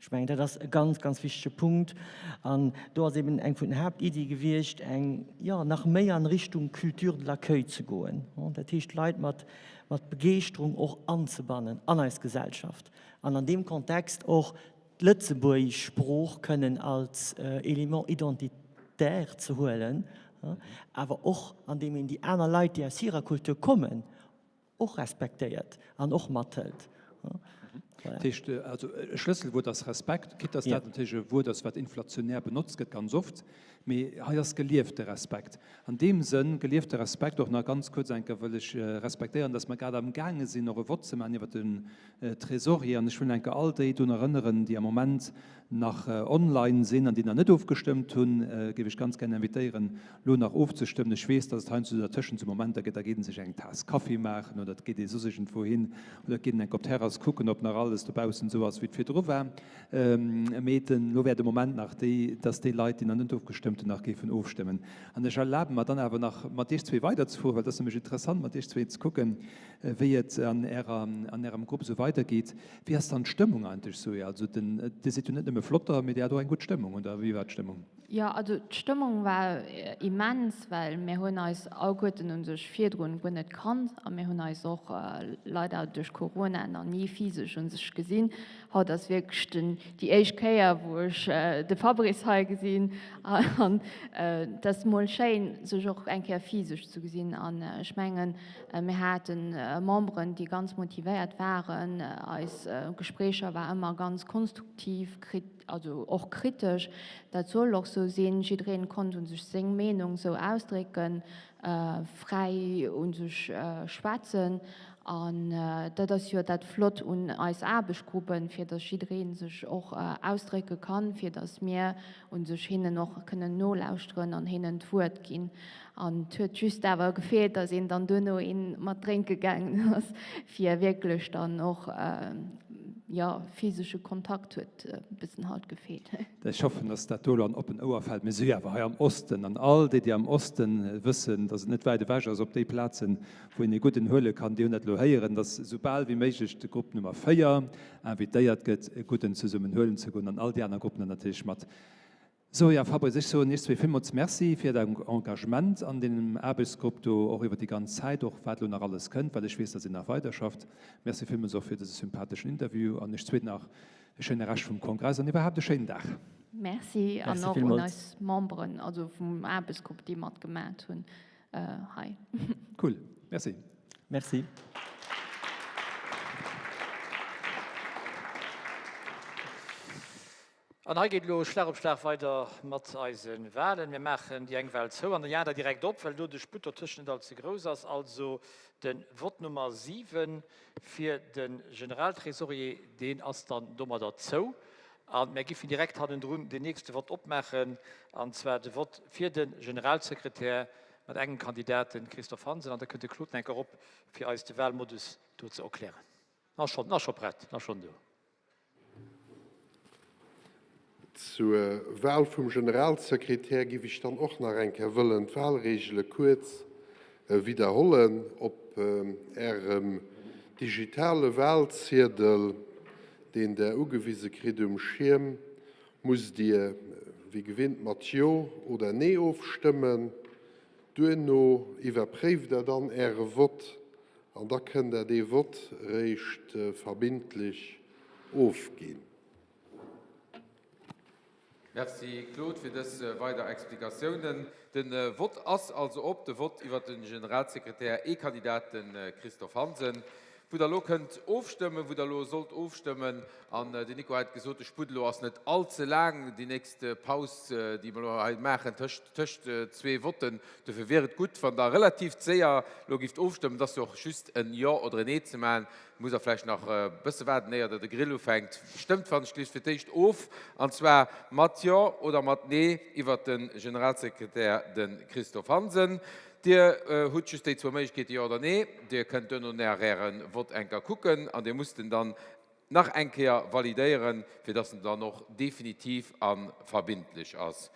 Ech mengen, dat ass e ganz, ganz wichtege Punkt. An do ass eben eng vun den Haaptiddie gewiescht, eng, jo, nach méi an Richtung Culture de l'accueil ze goen. Dat heescht, Leit mat, mat Begeeschterung och anzebannen an eis Gesellschaft an an deem Kontext och d'Lëtzebuergesch Sprooch kënnen als Élément identitaire ze huelen, awer och andeem een déi aner Leit, déi aus hirer Kultur kommen, och respektéiert an och mathëlt. Dat heescht, also e Schlësselwuert ass Respekt, quitte dass dat natierlech e Wuert ass, wat inflationär benotzt gëtt ganz oft, mee hei ass geliefte Respekt. An deem Sënn, geliefte Respekt, och nach ganz kuerz eng Kéier wëll ech respektéieren, dass mer grad amgaange sinn och e Vott ze maachen iwwert den Trésorier, an ech wëll eng Kéier all déi drun erënneren, déi am Moment nach online sinn an déi nach net ofgestëmmt hunn, géif ech ganz gär invitéieren, elo nach ofzestëmmen. Ech weess, dass et heiansdo dertëschent esou Momenter gëtt, da geet ee sech eng Taass Kaffi maachen oder et geet ee soss iergendwou hin oder et geet een enk op d'Terrass kucken, ob nach alles dobaussen esou ass, wéi et virdru war. Mee den, elo wär de Moment nach déi, dass déi Leit, déi nach net ofgestëmmt hunn, nach géifen ofstëmmen. An ech erlabe mer dann awer nach, mat Iech zwee weiderzefueren, well et ass nämlech interessant, mat Iech zwee ze kucken, wéi et an Ärer, an Ärem Grupp esou weidergeet. Wéi ass dann d'Stëmmung eigentlech esou? Also den, Dir sidd jo net nëmme flotter, mee Dir hat och eng gutt Stëmmung, oder wéi war d'Stëmmung? Jo, also d'Stëmmung war immens, well mir hunn eis alleguerten u sech virdrun guer net kannt a mir hunn eis och leider duerch Corona nach ni physesch u sech gesinn. Haut ass wierklech den, déi éischt Kéier, wou ech de Fabrice hei gesinn an et ass mol schéin, sech och eng Kéier physesch ze gesinn. An ech mengen, mir hate Memberen, déi ganz motivéiert waren. Eis Gespréicher war ëmmer ganz konstruktiv, also och kritesch, dat soll och sou sinn, jiddereen konnt un sech seng Meenung sou ausdrécken, fräi un sech schwätzen an dat ass jo dat flott un eis Aarbechtsgruppen, fir dass jiddereen sech och ausdrécke kann, fir dass mir un sech hinnen och kënnen nolauschteren an hinnen d'Wuert ginn. An et huet just awer gefeelt, dass een dann duerno een mat drénke gaangen ass, fir wierklech dann och, jo, physesche Kontakt huet e bëssen halt gefeelt. Ech hoffen, dass dat do elo an oppen Ouer fält. Mir si jo awer hei am Osten an all déi, déi am Osten wëssen, dass et net wäit ewech ass op déi Plazen, wou een ee gudden huele kann, déi hunn dat elo héieren, dass esou bal wéi méiglech de Grupp Nummer 4 invitéiert gëtt, e gudden zesummen huelen ze goen an all déi aner Gruppen dann natierlech mat. Sou, jo, Fabrice, ech soen Iech zwee villmools Merci fir Äert Engagement an deemem Aarbechtsgrupp do, och iwwer déi ganz Zäit, och wat elo nach alles kënnt, well ech weess, dass Dir nach weiderschafft. Merci villmools och fir dëse sympatheschen Interview an Iech zwee nach e schéine Rescht vum Kongress an iwwerhaapt e schéinen Dag. Merci an och un eis Memberen, also vum Aarbechtsgrupp, déi matgemat hunn hei. Cool, merci. Merci. An hei geet elo Schlag op Schlag weider mat eise Wahlen. Mir maachen déi eng Wahl zou an déi aner direkt op, well do de Sputt dertëschent net allze grouss ass. Also de Vott Nummer 7 fir de Generaltresorier, deen ass dann domadder zou. A mir giffen direkt hannendrun deen nächste Vott opmaachen, an zwar de Vott fir de Generalsekretär mat engem Kandidat, de Christophe Hansen. An da kënnt de Claude enk erop, fir eis de Wahlmodus do ze erklären. En ass schonn, en ass scho prett, en ass schonn do. Zur Wahl vum Generalsekretär giff ech dann och nach eng Kéier wëllen d'Wahlregele kuerz widderhollen. Op Ärem digitale Wahlziedel, deen Der ugewise kritt um Schierm, musst Dir wéi gewinnt mat Jo oder Nee ofstëmmen. Duerno iwwerpréift Der dann Äre Vott an da kënnt Der dee Vott réischt verbindlech ofginn. Merci Claude fir dës weider Explikatiounen. De Vott ass also op, de Vott iwwert de Generalsekretär, ee Kandidat, de Christophe Hansen, wou Der elo kënnt ofstëmmen, wou Der elo sollt ofstëmmen. An den Nico hat gesot, de Sputt elo ass net all ze laang, déi nächst Paus, déi mer elo hei maachen tëscht tëscht zwee Votten. Dofir wier et gutt, wann Der relativ séier elo gifft ofstëmmen. Et ass jo och just en Jo oder en Nee ze maachen. Muss der vläicht nach e bësse waarden, éier der de Grill ufänkt. Stëmmt wann ech gleef fir d'éischt of, an zwar mat Jo oder mat Nee iwwert de Generalsekretär, de Christophe Hansen. Dir hutt just déi zwou Méiglechkeeten, Jo oder Nee. Dir kënnt duerno nach Äre Vott enker kucken an Dir musst en dann nach eng Kéier validéieren, fir dass en dann och definitiv a verbindlech ass.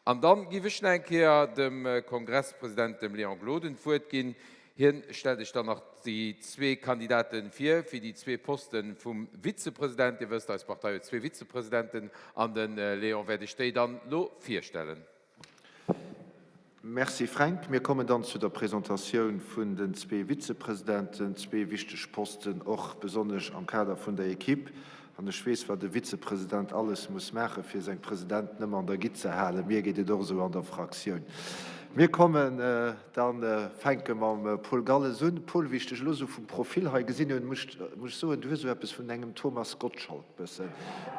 An dann giff ech nach eng Kéier dem Kongresspresident, dem Léon Gloden, d'Wuert ginn. Hien stellt Iech dann nach déi zwee Kandidate vir, fir déi zwee Poste vum Vizepresident. Dir wësst, eis Partei huet zwee Vizepresidenten an de Léon wäert Iech déi dann elo virstellen. Merci Fränk. Mir kommen dann zu der Presentatioun vun den zwee Vizepresidenten, zwee wichteg Posten, och besonnesch am Kader vun der Equipe. An ech weess, wat e Vizepresident alles muss maachen, fir seng President nëmme an der Gitt ze halen. Mir geet et och esou an der Fraktioun. Mir kommen dann, fänke mam Paul Galles un. Paul, wéi ech dech elo esou vum Profil hei gesinn hunn, muss ech soen, du hues esou eppes vun engem Thomas Gottschalk bëssen.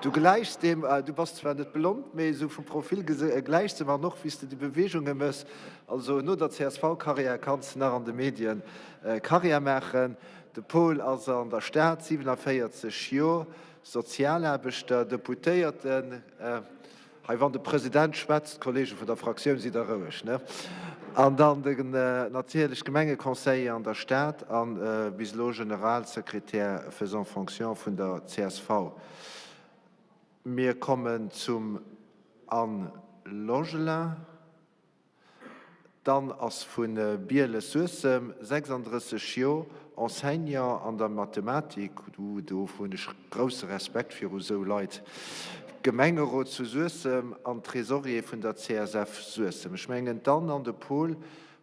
Du gläichs deem, du bass zwar net blond, mee esou vum Profil gläichs de em an och wéi s de déi Beweegunge méchs. Also no der CSV-Karriär kanns de nach an de Medien Karriär maachen. De Paul ass an der Stad, 47 Joer, Sozialaarbechter, Deputéierten. Hei wann de President schwätzt, d'Kollege vun der Fraktioun, sidd der roueg, ne? An dann den natierlech Gemengeconseiller an der Stad a bis elo Generalsekretär faisant fonction vun der csv. Mir kommen zum Anne Logelin. D'Anne ass vu Bieles-Suessem, 36 Joer, Enseignant an der Mathematik, uh do hunn ech grousse Respekt viru sou Leit, Gemengerot zu Suessem an Trésorier vun der CSF Suessem. Ech mengen d'Anne an de Paul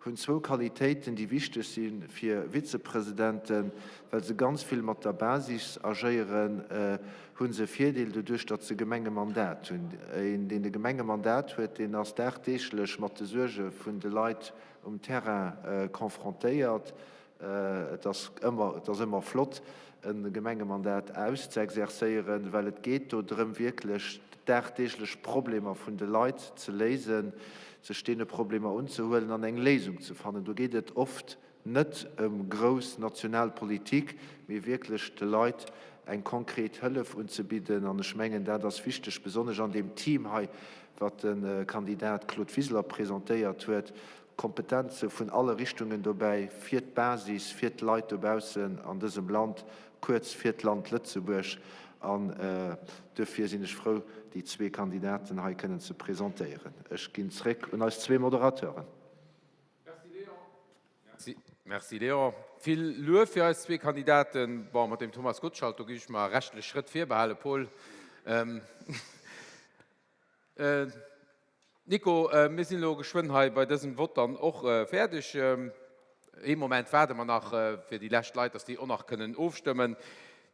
hunn zwou Qualitéiten déi wichteg si fir Vizepresidenten, well se ganz vill mat der Basis agéieren, hu se e Virdeel doduerch, datt se Gemengemandat hunn. Een, deen e Gemengemandat huet, deen ass dagdeeglech mat de Suerge vun de Leit um Terrain confrontéiert. Et ass ëmmer, et ass ëmmer flott, e Gemengemandat auszeexercéieren, well et geet do drëm, wierklech dagdeeglech Problemer vun de Leit ze léisen, sech deene Problemer unzehuelen an eng Léisung ze fannen. Do geet et oft Net ëm grouss national Politik, mee wierklech de Leit eng konkret Hëllef unzebidden. An ech mengen, dat ass wichteg, besonnesch an deem Team hei, wat de Kandidat Claude Wiseler presentéiert huet, Kompetenze vun alle Richtungen dobäi, fir d'Basis, fir d'Leit dobaussen an dësem Land, kuerz fir d'Land Lëtzebuerg. An duerfir sinn ech frou, déi zwee Kandidaten hei kënnen ze presentéieren. Ech ginn zréck un eis zwee Moderateuren. Merci Léon. Vill Luef fir eis zwee Kandidaten. Bon, mat dem Thomas Gottschalk, do géif ech mer rechtlech Schrëtt virbehalen, Paul. Nico, mir sinn elo geschwënn hei bei dësem Vott dann och fäerdeg. Ee Moment waarde mer nach fir déi lescht Leit, dass déi och nach kënnen ofstëmmen.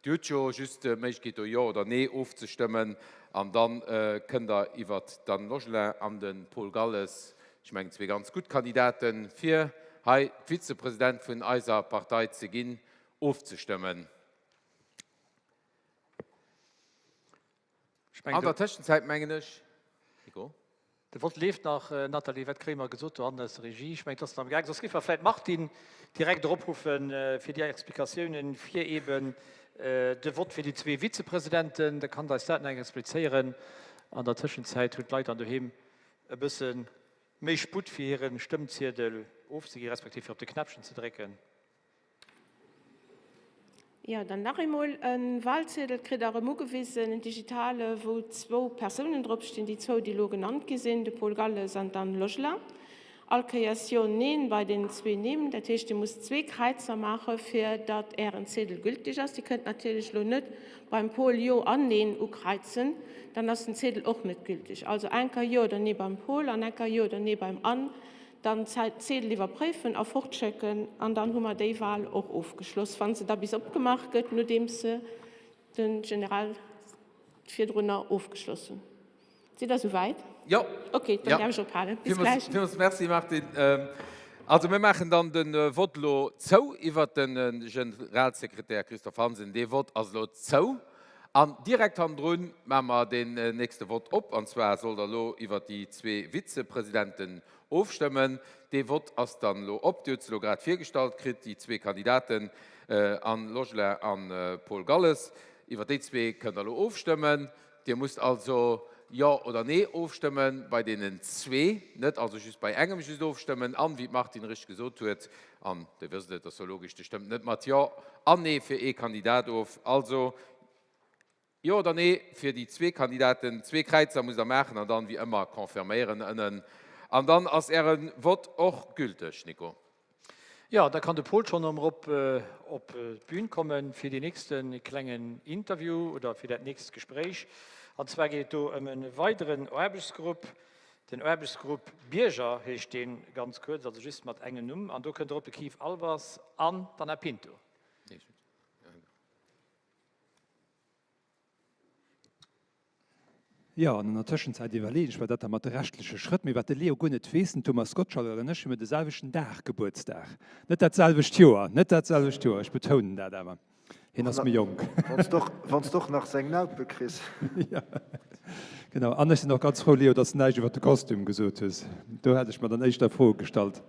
Dir hutt jo just d'Méiglechkeet do Jo oder Nee ofzestëmmen an da kënnt Der iwwert d'Anne Logelin an de Paul Galles, ech mengen zwee ganz gutt Kandidaten, fir hei Vizepresident vun eiser Partei ze ginn, ofzestëmmen. An der Tëschenzäit mengen ech, Nico. De Vott leeft nach. Nathalie, wat kréie mer gesot do hannen aus der Regie? Ech mengen, et ass nach am Gaang. Soss géife mer vläicht d'Martine direkt eropruffen fir déi Explikatiounen, fir eeben de Vott fir déi zwee Vizepresidenten. Da kann se eis dat nach eng Kéier explizéieren. An der Tëschenzäit hunn d'Leit dann doheem e bësse méi Sputt, fir hire Stëmmziedel ofzeginn, respektiv fir op de Knäppchen ze drécken. Jo, dann nach eemol e Wahlziedel kritt Der erëm ugewisen, en digitale, wou zwou Persounen drop stinn, déi zwou, déi elo genannt gi sinn, de Paul Galles an d'Anne Logelin. All Kéiers Jo, Neen bei deenen zwee Nimm. Dat heescht, Dir musst zwee Kräizer maachen, fir datt Ären Ziedel gültig ass. Dir kënnt natierlech elo net beim Paul Jo an Neen ukräizen, dann ass den Ziedel och net gültig. Also eng Kéier Jo oder Nee beim Paul an eng Kéier Jo oder Nee beim Anne. Dann d'Ziedel iwwerpréifen a fortschécken an dann hu mer déi Wahl och ofgeschloss, wa se da bis opgemaach gëtt, nodeems se de General virdrunner ofgeschloss hunn. Sidd Der souwäit? Jo. Okay, dann däerf ech ophalen. Bis gläich. Villmools Merci, Martine. Also mir maachen dann de Vott elo zou iwwert de Generalsekretär Christophe Hansen. Dee Vott ass elo zou. An direkt hannendrun maache mer deen nächste Vott op, an zwar sollt Der elo iwwert déi zwee Vizepresidenten ofstëmmen. Dee Vott ass dann elo op. Dir hutt se elo grad virgestallt kritt, déi zwee Kandidaten, Anne Logelin a Paul Galles. Iwwer déi zwee kënnt Der elo ofstëmmen. Dir musst also Jo oder Nee ofstëmme bei deenen zwee, net also just bei engem just ofstëmmen. An, wéi d'Martine richteg gesot huet, an Dir wësst et, ass jo logesch, Dir stëmmt net mat Jo an Nee fir ee Kandidat of. Also Jo oder Nee fir déi zwee Kandidaten. Zwee Kräizer musst Der maachen an dann, wéi ëmmer, confirméieren ënnen. An dann ass Äre Vott och gülteg, Nico. Jo, da kann de Paul schonn erëm erop op d'Bün kommen fir deen nächste klengen Interview oder fir dat nächst Gespréich. An zwar geet et do ëm e weideren Aarbechtsgrupp, den Aarbechtsgrupp Bierger heescht dee ganz kuerz, also just mat engem Numm. An do kënnt erop de Keith Albers an d'Anna Pinto. Jo, an an der Tëschenzäit iwwerleeën ech mer dat da mat de rechtleche Schrëtt. Mee wat de Leo guer net weess, den Thomas Gottschalk an ech hu mir de selwechten Dag Gebuertsdag. Net dat selwecht Joer, net dat selwecht Joer, ech betounen dat awer. Hien ass méi jonk. Wann s de och nach seng Naupe kriss. Jo, genau. An ech sinn och ganz frou, Leo, datt s de näischt iwwer de Kostüm gesot hues. Do hätt ech mer dann éischter Froe gestallt.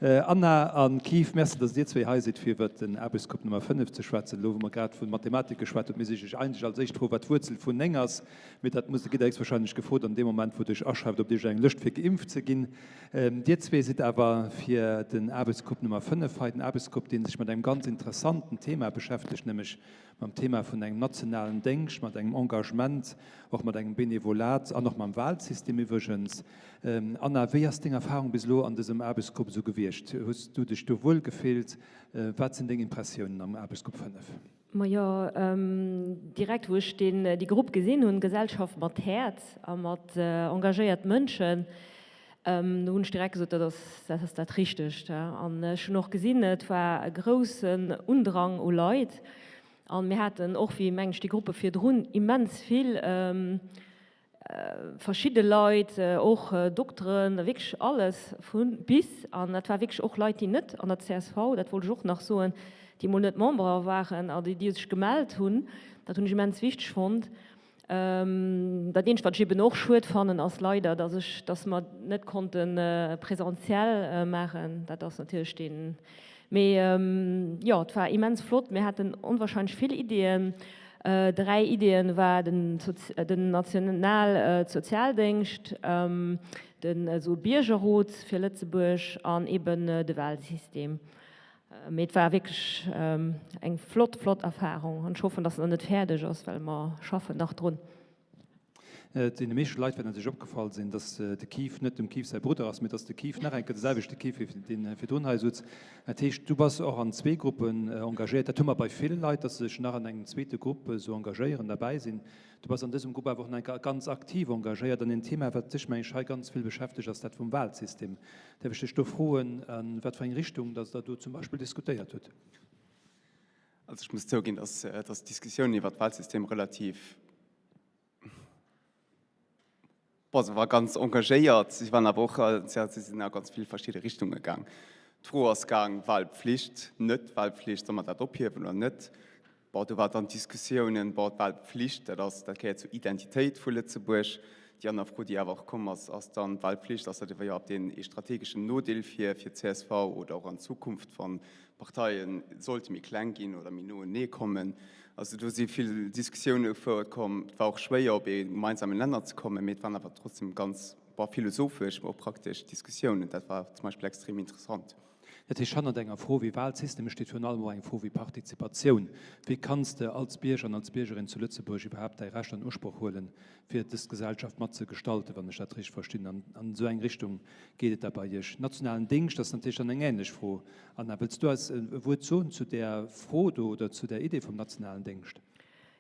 Anna an Keith, Merci, datt Dir zwéi hei sidd, fir iwwert den Aarbechtsgrupp Nummer 5 ze schwätzen. Elo, wou mer grad vu Mathematik geschwat hunn, misst ech Iech eigentlech als éischt froen, wat d'Wuerzel vun 9 ass. Mee dat musst, gitt Der héchstwahrscheinlech gefrot an deem Moment, wou Der Iech aschreift, ob Dir Iech eng Lëscht fir geimpft ze ginn. Dir zwee sidd awer fir den Aarbechtsgrupp Nummer 5 hei, den Aarbechtsgrupp, dee sech mat engem ganz interessanten Thema beschäftegt, nämlech mam Thema vun engem nationalen Déngscht, mat engem Engagement, och mat engem Benevolat an och mam Wahlsystem iwwregens. Anna, wéi ass deng Erfahrung bis elo an dësem Aarbechtsgrupp esou gewiescht? Hues du dech do wuel gefillt? Wat sinn deng Impressiounen am Aarbechtsgrupp 5? Majo, direkt wou ech deen déi Grupp gesinn hunn, Gesellschaft mat Häerz a mat engagéiert Mënschen, do hunn ech direkt gesot, dat ass dat ass dat Richtegt. An ech hunn och gesinn, et war e groussen Undrang u Leit an mir haten och, wéi mengen ech déi Gruppe virdrun, immens vill verschidde Leit, och Dokteren, wierklech alles vu bis. An dat war wierklech och Leit, déi net an der csv, dat wollt ech och nach soen, déi emol net Membere waren a déi sech gemellt hunn. Dat hunn ech immens wichteg fonnt. Dat eenzegt, wat ech eben och schued fannen, ass leider, dass ech, dass mer net konnte presentiell maachen. Dat ass natierlech deen, mee jo, et war immens flott. Mir haten onwahrscheinlech vill Iddien. 3 Iddien war den den national Sozialdéngscht, den esou Biergerrot fir Lëtzebuerg an eben de Wahlsystem. Mee et war wierklech eng flott flott Erfahrung an ech hoffen, dass se nach net fäerdeg ass, well mer schaffen nach drun. Deene meeschte Leit wäert natierlech opgefall sinn, dass de Keith net dem Keith säi Brudder ass, mee dass de Keith nach eng Kéier de selwechte Keith wéi dee virdrun hei sutz. Dat heescht, du bass och an zwee Gruppen engagéiert. Dat hu mer bei ville Leit, dass se sech nach an engem zweete Grupp esou engagéieren, derbäi sinn. Du bass an dësem Grupp awer och nach eng Kéier ganz aktiv engagéiert. An een Thema, wat dech, meng ech, hei ganz vill beschäftegt, ass dat vum Wahlsystem. Däerf ech dech do froen, a wat fir eng Richtung dass Der do zum Beispill diskutéiert hutt? Also ech muss zouginn, dass d'Diskussioun iwwert d'Wahlsystem relativ, Bon, se war ganz engagéiert, si waren awer och, si sinn a ganz vill verschidde Richtunge gaang. D'Fro ass gaang, Wahlpflicht, net Wahlpflicht, soll mer dat ophiewen oder net? Bon, do war dann d'Diskussiounen, bon, d'Wahlpflicht, dat ass, dat gehéiert zur Identitéit vu Lëtzebuerg. Déi aner Fro, déi awer och komm ass, ass dann, Wahlpflicht, ass dat iwwerhaupt een ee strategeschen Nodeel fir, fir d'CSV oder och an Zukunft, wann d'Parteie sollte méi kleng ginn oder méi noenee kommen? Also do si vill Diskussioune gefouert komm. Et war och schwéier op ee gemeinsamen Nenner ze kommen, mee et waren awer trotzdem ganz, bon, philosophesch, mä och praktesch Diskussiounen. Dat war zum Beispill extrem interessant. Dat heescht, hannert enger Fro wéi Wahlsystem steet virun allem och eng Fro wéi Partizipatioun. Wéi kanns de als Bierger an als Biergerin zu Lëtzebuerg iwwerhaapt däi Recht an Usproch huelen, fir dës Gesellschaft mat ze gestalten, wann ech dat richteg verstinn? An an esou eng Richtung geet et da bei Iech. Nationalen Dingscht ass natierlech dann eng änlech Fro. Anna, wëlls du eis e Wuert soen zu där Fro do oder zu där Idee vum nationalen Déngscht?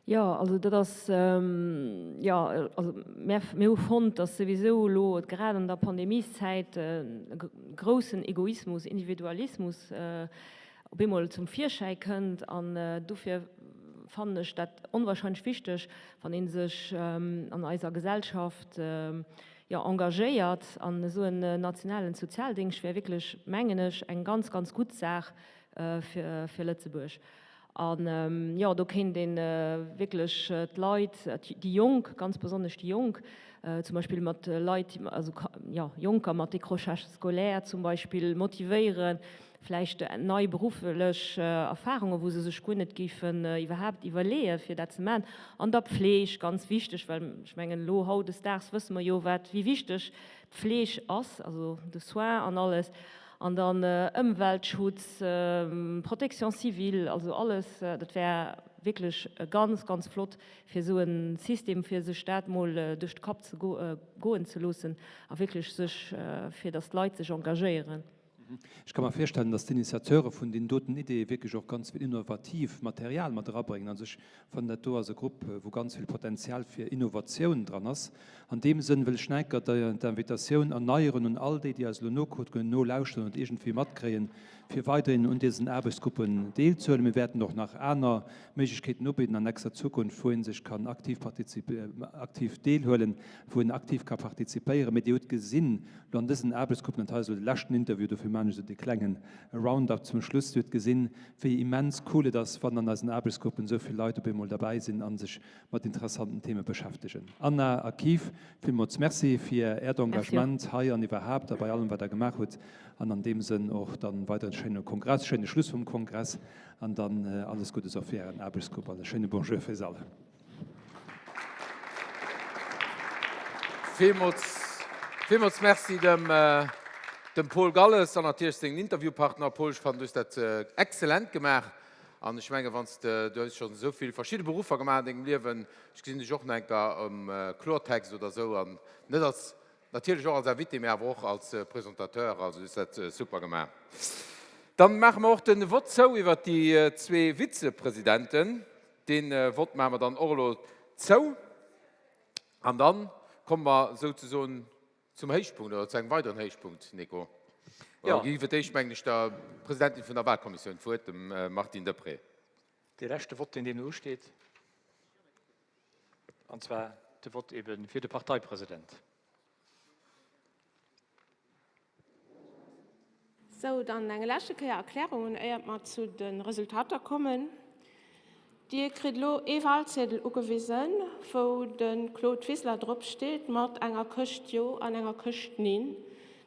Jo, also dat ass, jo, also mär, mir hu fonnt, datt souwisou elo grad an der Pandemieszäit e groussen Egoismus, Individualismus op eemol zum Virschäi kënnt. An dofir fannen ech dat onwahrscheinlech wichteg, wann ee sech an eiser Gesellschaft, jo, engagéiert. An esou en nationalen Sozialdéngscht wär wierklech, mengen ech, eng ganz, ganz gutt Saach fir, fir Lëtzebuerg. An, jo, do kéint ee wierklech d'Leit, déi Jonk, ganz besonnesch déi Jonk, zum Beispill mat Leit, also, jo, Jonker mat Décrochage scolaire zum Beispill motivéieren, vläicht nei berufflech Erfahrungen, wou se sech guer net géifen iwwerhaapt iwwerleeën, fir dat ze maachen. An der Pfleg, ganz wichteg, well ech mengen, elo hautdesdaags wësse mer jo, wat, wéi wichteg d'Pfleg ass, also de Soin an alles. An dann Ëmweltschutz, Protection civile, also alles, dat wär wierklech ganz, ganz flott, fir esou e System, fir sech dat mol duerch de Kapp ze goen ze loossen a wierklech sech, fir datt d'Leit sech engagéieren. Ech ka mer virstellen, dass d'Initiateure vun deenen doten Ideeë wierklech och ganz vill innovativ Material mat erabréngen. Also ech fannen, dat do ass e Grupp, wou ganz vill Potenzial fir Innovatioun dran ass. An deem Sënn wëll ech nach eng Kéier d'Invitatioun erneieren un all déi, déi eis elo nokucken, nolauschteren oder iergendwéi matkréien, fir weiderhin un diesen Aarbechtsgruppen deelzehuelen. Mir wäerten och nach aner Méiglechkeeten ubidden an nächster Zukunft, wou ee sech kann aktiv aktiv deelhuelen, wou een aktiv ka participéieren. Mee Dir hutt gesinn elo an dësen Aarbechtsgruppen, dat hei ass elo de leschten Interview, dofir maachen ech esou dee klengen Roundup zum Schluss, Dir hutt gesinn, wéi immens cool et ass, wann an eisen Aarbechtsgruppen esou vill Leit op eemol derbäi sinn a sech mat interessanten Theme beschäftegen. Anna a Keith, villmools Merci fir Äert Engagement hei an iwwerhaapt a bei allem, wat Der gemaach hutt. An an deem Sënn och dann weider en schéine Kongress, schéine Schluss vum Kongress an dann alles Guddes och fir Ären Aarbechtsgrupp an e schéine Bonjour fir eis all. Villmools, villmools Merci dem, dem Paul Galles an natierlech sengen Interviewpartner. Paul, ech fannen, du hues dat exzellent gemaach an ech menge wann s de, du hues schonn esou vill verschidde Beruffer gemaach an dengem Liewen, ech gesinn dech och nach eng Kéier um Kloertext oder esou an net als Natierlech och als Invité, mee awer och als Presentateur. Also du hues dat super gemaach. Dann maache mer och de Vott zou iwwert déi zwee Vizepresidenten. Dee Vott maache mer dann och elo zou. An dann komme mer souzesoen zum Héichpunkt oder zu engem weideren Héichpunkt, Nico. Jo. Gi fir d'éischt, mengen ech, der Presidentin vun der Wahlkommissioun d'Wuert, dem Martine Deprez. Dee leschte Vott, deen deemno usteet. An zwar de Vott ebe fir de Parteipresident. Sou, dann eng leschte Kéier Erklärungen, éiert mer zu de Resultater kommen. Dir kritt elo ee Wahlziedel ugewisen, wou de Claude Wiseler drop steet mat enger Këscht Jo an enger Këscht Neen.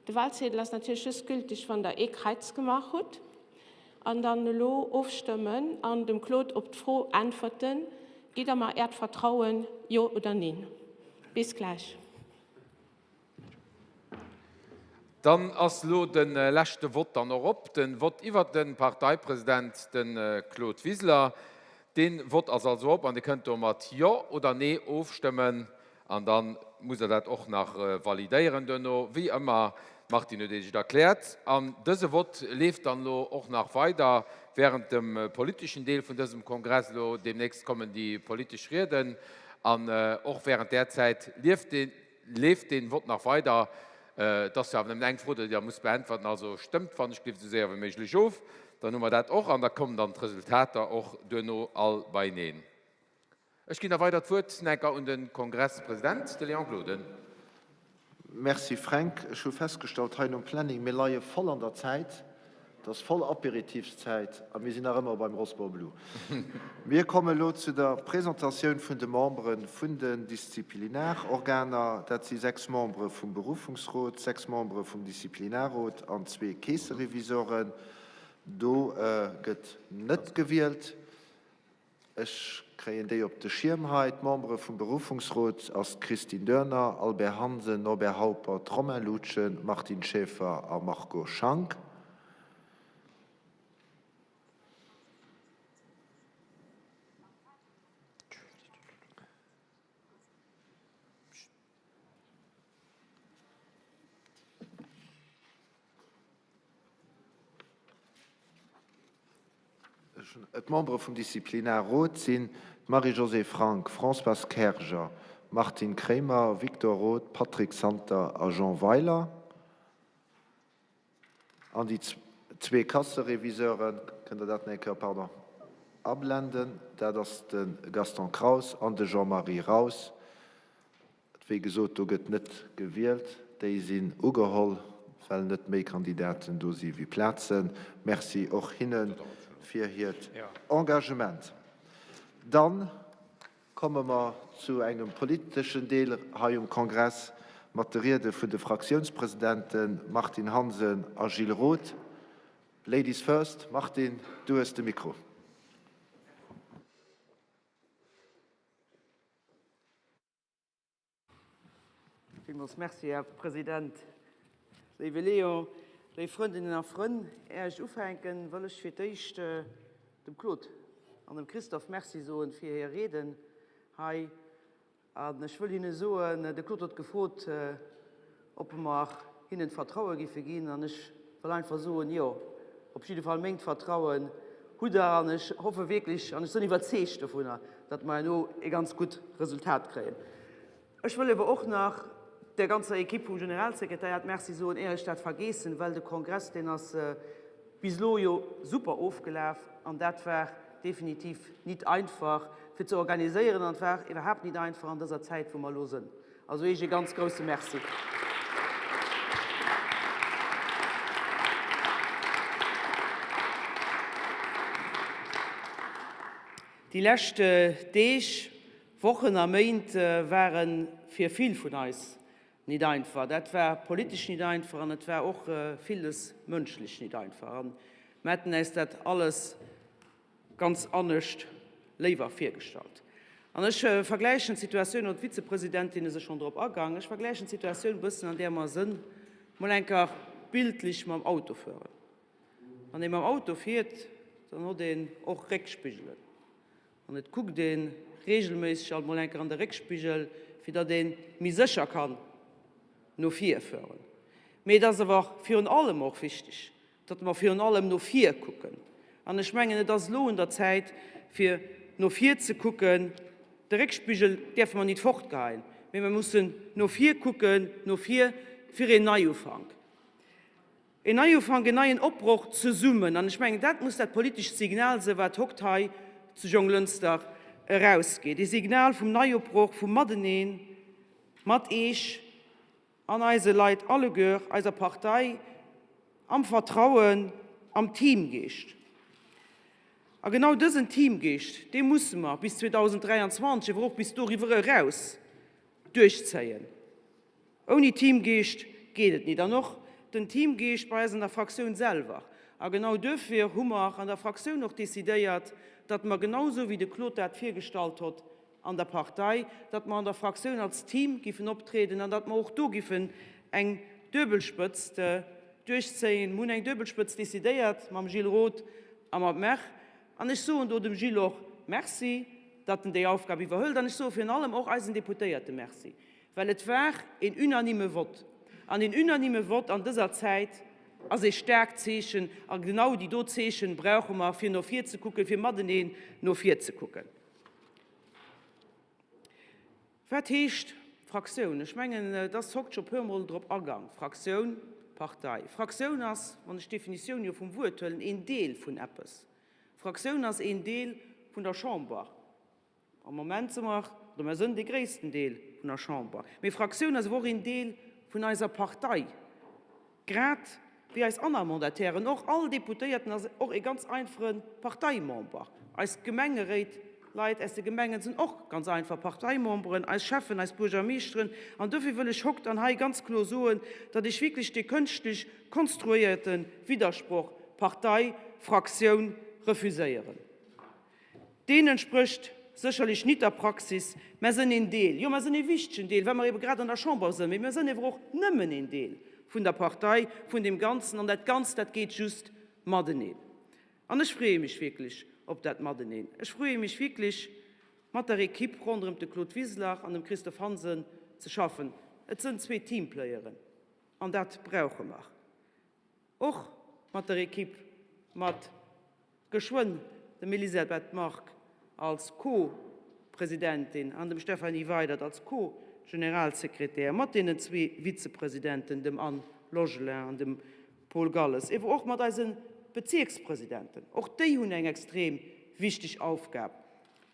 De Wahlziedel ass natierlech just gültig, wann Der ee Kräiz gemaach hutt. An dann elo ofstëmmen an dem Claude op d'Fro äntwerten, Gitt Der mer Äert Vertrauen, jo oder neen? Bis gläich. Dann ass elo de leschte Vott dann och op, de Vott iwwert de Parteipresident, de Claude Wiseler. Dee Vott ass also op an Dir kënnt do mat Jo oder Nee ofstëmmen. An da musst Der dat och nach validéieren duerno, wéi ëmmer. D'Martine huet Iech et erkläert. An dëse Vott leeft dann elo och nach weider während dem politeschen Deel vun dësem Kongress. Elo deemnächst kommen déi politesch Rieden. An och während där Zäit lieft dee, leeft dee Vott nach weider. Et ass jo awer nëmmen eng Fro, déi Der musst beäntwerten. Also stëmmt wann ech gelift esou séier wéi méiglech of. Dann hu mer dat och an da kommen dann d'Resultater och duerno all beieneen. Ech ginn da weider d'Wuert enker un de Kongresspresident, de Léon Gloden. Merci Fränk. Ech hu festgestallt hei nom Planning, mir leie voll an der Zäit. Et ass voll Apéritifszäit a mir sinn nach ëmmer beim Rosport Blue. Mir komme elo zu der Presentatioun vun de Membere vun den Disziplinarorganer. Dat si 6 Membere vum Beruffungsrot, 6 Membere vum Disziplinarrot an zwee Keesserevisoren. Do gëtt net gewielt. Ech kréien déi op de Schierm hei. D'Membere vum Beruffungsrot ass d'Christine Doerner, Albert Hansen, Norbert Haupert, Romain Lutgen, Martine Schaeffer a Marco Schank. D'Membere vum Disziplinarrot sinn d'Marie-Josée Frank, Françoise Kerger, Martine Kremer, Victor Roth, Patrick Santer a Jean Weiler. An déi zwee Kassereviseuren, kënnt Der dat nach eng Kéier, pardon, ablenden, dat ass de Gaston Kraus an de Jean-Marie Raus. Wéi gesot, do gëtt net gewielt, déi sinn ugeholl, well net méi Kandidaten do si wéi Plazen. Merci och hinne fir hiert Engagement. Da komme mer zu engem politeschen Deel hei um Kongress mat de Riede vun de Fraktiounspresidenten Martine Hansen a Gilles Roth. Ladies first, Martine, du hues de Mikro. Villmools Merci, Här President. Léiwe Léon, léif Frëndinnen a Frënn, Är ech ufänken, wëll ech fir d'éischt dem Claude an dem Christophe Merci soen fir hir Rieden hei. An ech wëll hinne soen, de Claude huet gefrot, ob mer hinnen d'Vertraue géife ginn, an ech. Wëll einfach soen, jo, op jidde Fall mengt Vertrauen hutt Der an ech hoffe wierklech an ech sënn iwwerzeegt dovunner, datt mer herno e ganz gutt Resultat kréien. Ech wëll ewer och nach der ganzer Equipe vum Generalsekretariat Merci soen, éier ech dat vergeessen, well de Kongress, deen ass bis elo jo super ofgelaf an dat war definitiv nit einfach fir ze organiséieren an et war iwwerhaapt nit einfach an dëser Zäit, wou mer elo sënn. Also Iech ee ganz grousse Merci. Déi lescht Deeg, Wochen a Méint ware fir vill vun eis nit einfach. Dat war politesch nit einfach an et war och villes mënschlech nit einfach. A mer hätten äis dat alles ganz anescht léiwer virgestallt. An ech vergläichen d'Situatioun, oder d'Vizepresidentin ass schonn drop agaang, ech vergläichen d'Situatioun e bëssen, an där mer sënn, mol eng Kéier bildlech mam Autofueren. Wann ee mam Auto fiert, dann hott een och Réckspigelen. An et kuckt ee regelméisseg alt mol eng Kéier an de Réckspigel, fir datt ee méi sécher kann no vir fueren. Mee et ass awer virun allem och wichteg, datt mer virun allem no vir kucken. An ech mengen, et ass elo un der Zäit, fir no vir ze kucken. De Réckspigel däerfe mer nit fortgeheien, mee mer mussen no vir kucken, no vir fir een Neiufank. Een Neiufank, een neien Opbroch zesummen. An ech mengen, dat muss dat politescht Signal sinn, wat hokt hei zu Jonglënster erausgeet. Ee Signal vum Neiopbroch, vum Mateneen, mat Eech, An eise Leit alleguer, eiser Partei, am Vertrauen, am Teamgeescht. A genau dësen Teamgeescht, dee musse mer bis 2023, awer och bis doriwwer eraus duerchzéien. Ouni Teamgeescht geet et nit. An och den Teamgeescht bei eis an der Fraktioun selwer. A genau duerfir hu mer an der Fraktioun och decidéiert, datt mer, genau esou wéi de Claude dat virgestallt hott, an der Partei, datt mer an der Fraktioun als Team giffen optrieden an datt mer och do giffen eng Duebelspëtzt duerchzéien. Mer hunn eng Duebelspëtzt decidéiert mam Gilles Roth a mat mer. An ech soen do dem Gilles och Merci, datt en déi Aufgab iwwerhëlt. An ech soe virun allem och eisen Deputéierte Merci, well et war een unanime Vott. An een unanime Vott an dëser Zäit ass ee staarkt Zeechen. A genau déi do Zeechen brauche mer, fir no vir ze kucken, fir mateneen no vir ze kucken. Wat heescht Fraktioun? Ech mengen, et ass hokt scho puermol drop agang. Fraktioun, Partei. Fraktioun ass, wann ech d'Definitioun jo vum Wuert huelen, een Deel vun eppes. Fraktioun ass een Deel vun der Chamber. Am Moment si mer, oder mer sënn dee gréissten Deel vun der Chamber. Mee Fraktioun ass awer och een Deel vun eiser Partei. Grad wéi eis aner Mandatairen och. All Deputéierten ass och ee ganz einfache Parteimember. Eis Gemengeréit, Leit aus de Gemengen sinn och ganz einfach Parteimemberen, eis Schäffen, eis Buergermeeschteren. An dofir wëll ech hokt an hei ganz kloer soen, datt ech wierklech dee kënschtlech konstruéierte Widdersproch Partei, Fraktioun refuséieren. Deen entsprécht sécherlech nit der Praxis. Mer sënn een Deel, jo, mer sënn ee wichtegen Deel, well mer ebe grad an der Chamber sënn, mee mer sënn ewer och nëmmen een Deel vun der Partei, vun deem Ganzen. An dat Ganzt, dat geet just mateneen. An ech freeë mech wierklech op dat Mateneen. Ech freeë mech wierklech, mat der Equipe ronderëm de Claude Wiseler an dem Christophe Hansen ze schaffen. Et sënn zwee Teamplayeren, an dat brauche mer. Och mat der Equipe, mat geschwënn dem Elisabeth Margue als Co-Presidentin an dem Stéphanie Weydert als Co-Generalsekretär, mat deenen zwee Vizepresidenten, dem Anne Logelin an dem Paul Galles, ewer och mat eise Bezierkspresidenten. Och déi hunn eng extrem wichteg Aufgab.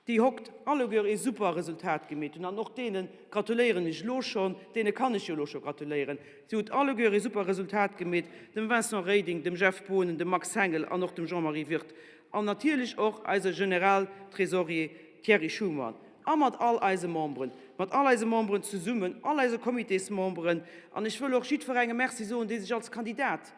déi hokt alleguer ee super Resultat gemeet hunn, an och deene gratuléieren ech elo schonn, deene kann ech jo elo scho gratuléieren, si hutt alleguer ee super Resultat gemeet, dem Vincent Reding, dem Jeff Boonen, dem Max Hengel an och dem Jean-Marie Wirth an natierlech och eise Generaltresorier Thierry Schuman a mat all eise Memberen, mat all eise Memberen zesummen, all eise Comitésmemberen. An ech wëll och jiddwerengem Merci soen, dee sech als Kandidat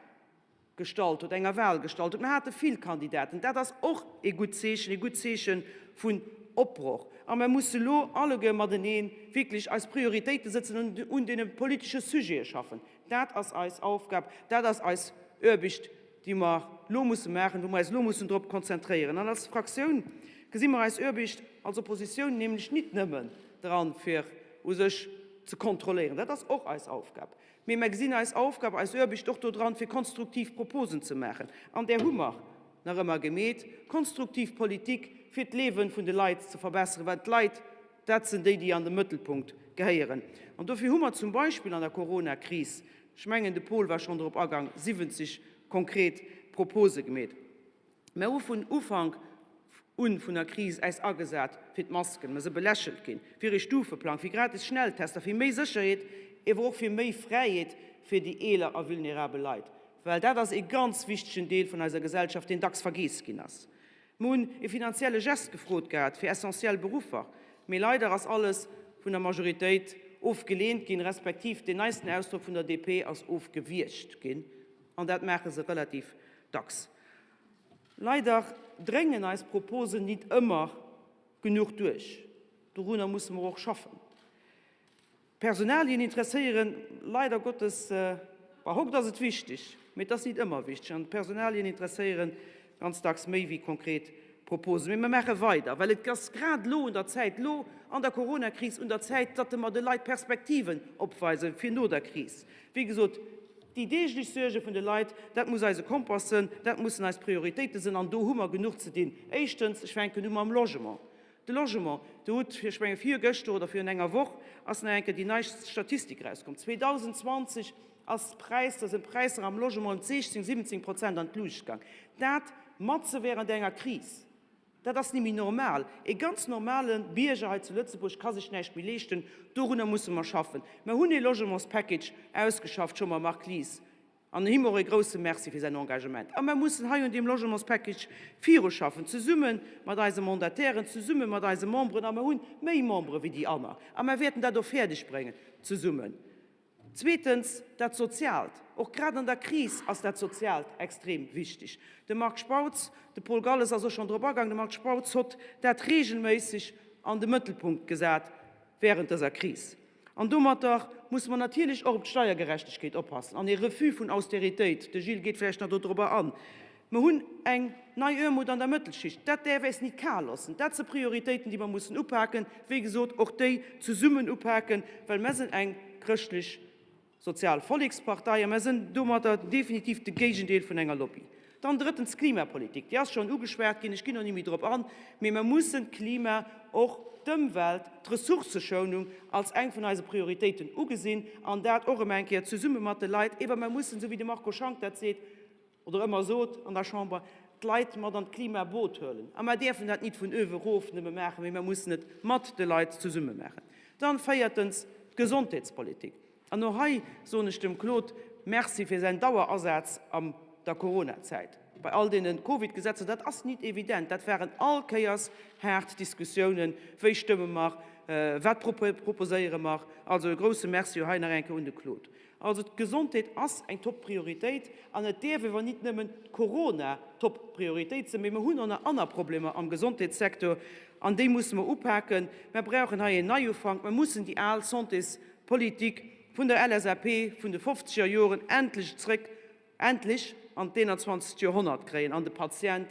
gestallt huet, enger Wahl gestallt huet. Mer hate vill Kandidaten. Dat ass och ee gutt Zeechen, ee gutt Zeeche vun Opbroch. A mer musse lo alleguer matenee wierklech eis Prioritéite sëtzen an un deene politesche Sujete schaffen. Dat ass eis Aufgab, dat ass eis Aarbecht, déi mer lo musse maachen, wou mer eis lo mussen drop konzentréieren. An als Fraktioun gesi mer eis Aarbecht als Oppositioun nämlech nit nëmmen dran, fir u sech. ze kontrolléieren. Dat ass och eis Aufgab. Mee mer gesinn eis Aufgab, eis Oarbecht och do dran, fir konstruktiv Proposen ze maachen. An där hu mer nach ëmmer gemeet, konstruktiv Politik, fir d'Leewe vun de Leit ze verbesseren, well d'Leit, dat sinn déi, déi an de Mëttelpunkt gehéieren. An dofir hu mer zum Beispill an der Coronakris, ech mengen, de Paul war schonn drop agang, 70 konkret Propose gemeet. Mer hu vun Ufank un vun der Kris äis agesat fir d'Masken, mer se belächelt ginn, fir ee Stufeplang, fir gratis Schnelltester, fir méi Sécherheet, ewer och fir méi Fräiheet fir déi eeler a vulnerabel Leit, well dat ass ee ganz wichtegen Deel vun eiser Gesellschaft, deen dacks vergeess ginn ass. Mer hunn ee finanzielle Gest gefrot gehat fir essentiell Beruffer, mee leider ass alles vun der Majoritéit ofgeleent ginn, respektiv deen neisten Ausdrock vun der DP ass ofgewiergt ginn, an dat maache se relativ dacks. Leider dréngen eis Proposen nit ëmmer genuch duerch. Dorunner musse mer och schaffen. D'Personalien interesséieren leider Gottes, bah, hokt ass et wichteg, mee et ass nit ëmmer wichteg. An d'Personalien interesséieren ganz dacks méi wéi konkret Proposen. Mee mer maache weider, well et ass grad elo un der Zäit, elo an der Coronakris un der Zäit, datt mer de Leit Perspektiven opweisen fir no der Kris. Wéi gesot, déi deeglech Suerge vun de Leit, dat muss eise Kompass sënn, dat mussen eis Prioritéite sënn an do hu mer genuch ze dinn. Éischtens, ech fänken u mam Logement. De Logement, do hutt, ech menge virgëschter oder virun enger Woch ass nach eng Kéier déi nei Statistik erauskomm, 2020 ass d'Präisser, sinn d'Präisser am Logement ëm 16, 17 Prozent an d'Luucht gaang. Dat matze während enger Kris. Dat ass nimmi normal. E ganz normale Bierger hei zu Lëtzebuerg ka sech näischt méi leeschten. Dorunner musse mer schaffen. Mer hunn ee Logementspackage ausgeschafft, scho mam Marc Lies, an him och e grouse Merci fir säin Engagement. A mer mussen hei un deem Logementspackage viruschaffen, zesumme mat eise Mandatairen, zesumme mat eise Memberen. A mer hu méi Membere wéi déi anner. A mer wäerten dat och fäerdegbréngen, zesummen. Zweetens, dat Soziaalt. Och grad an der Kris ass dat Soziaalt extrem wichtig. De Marc Spautz, de Paul Galles ass och schonn drop agaang, de Marc Spautz hott dat regelméisseg an de Mëttelpunkt gesat während dëser Kris. An domatter musse mer natierlech och op d'Steiergerechtegkeet oppassen an ee Refus vun Austeritéit, de Gilles geet vläicht nach dodrobber an, Mer hunn eng nei Oermut an der Mëttelschicht. Dat däerf äis nit kal loossen. Dat se Prioritéiten, déi mer mussen upaken, wéi gesot, och déi zesummen upaken, well mer sinn eng chrëschtlech sozial Vollekspartei a mer sinn domadder definitiv de Géigendeel vun enger Lobby. Dann drëttens d'Klimapolitik. Déi ass schonn ugeschwat ginn, ech ginn och ni méi drop an, mee mer mussen d'Klima, och d'Ëmwelt, d'Ressourcëschounung als eng vun eise Prioritéiten ugesinn an dat och erëm eng Kéier zesumme mat de Leit. Ewer mer mussen, esou wéi de Marco Schank dat seet, oder ëmmer sot an der Chamber, d'Leit mat an d'Klimaboot huelen. A mer däerfen dat nit vun uewe erof nëmme maachen, mee mer mussen et mat de Leit zesumme maachen. Dann véiertens d'Gesondheetspolitik. An och hei soen ech dem Claude Merci fir säin Dauerasaz am der Coronazäit bei all deene Covidgesetzer. Dat ass nit evident. Dat waren all Kéiers haart Diskussiounen, Wéi stëmme mer? Wat proposéiere mer? Also e grouse Merci och hei nach eng Kéier un de Claude. Also d'Gesondheet ass eng Top-Prioritéit an et däerf ewer nit nëmmen d'Corona-Top-Prioritéit sinn, mee mer hunn och nach aner Problemer am Gesondheetssecteur an déi musse mer upaken. Mer brauchen hei een Neiufank. Mer mussen déi al Santéspolitik vun der LSAP vun de fofzeger Joren endlech zrëck, endlech an d'eenanzwanzegt Joerhonnert kréien an de Patient,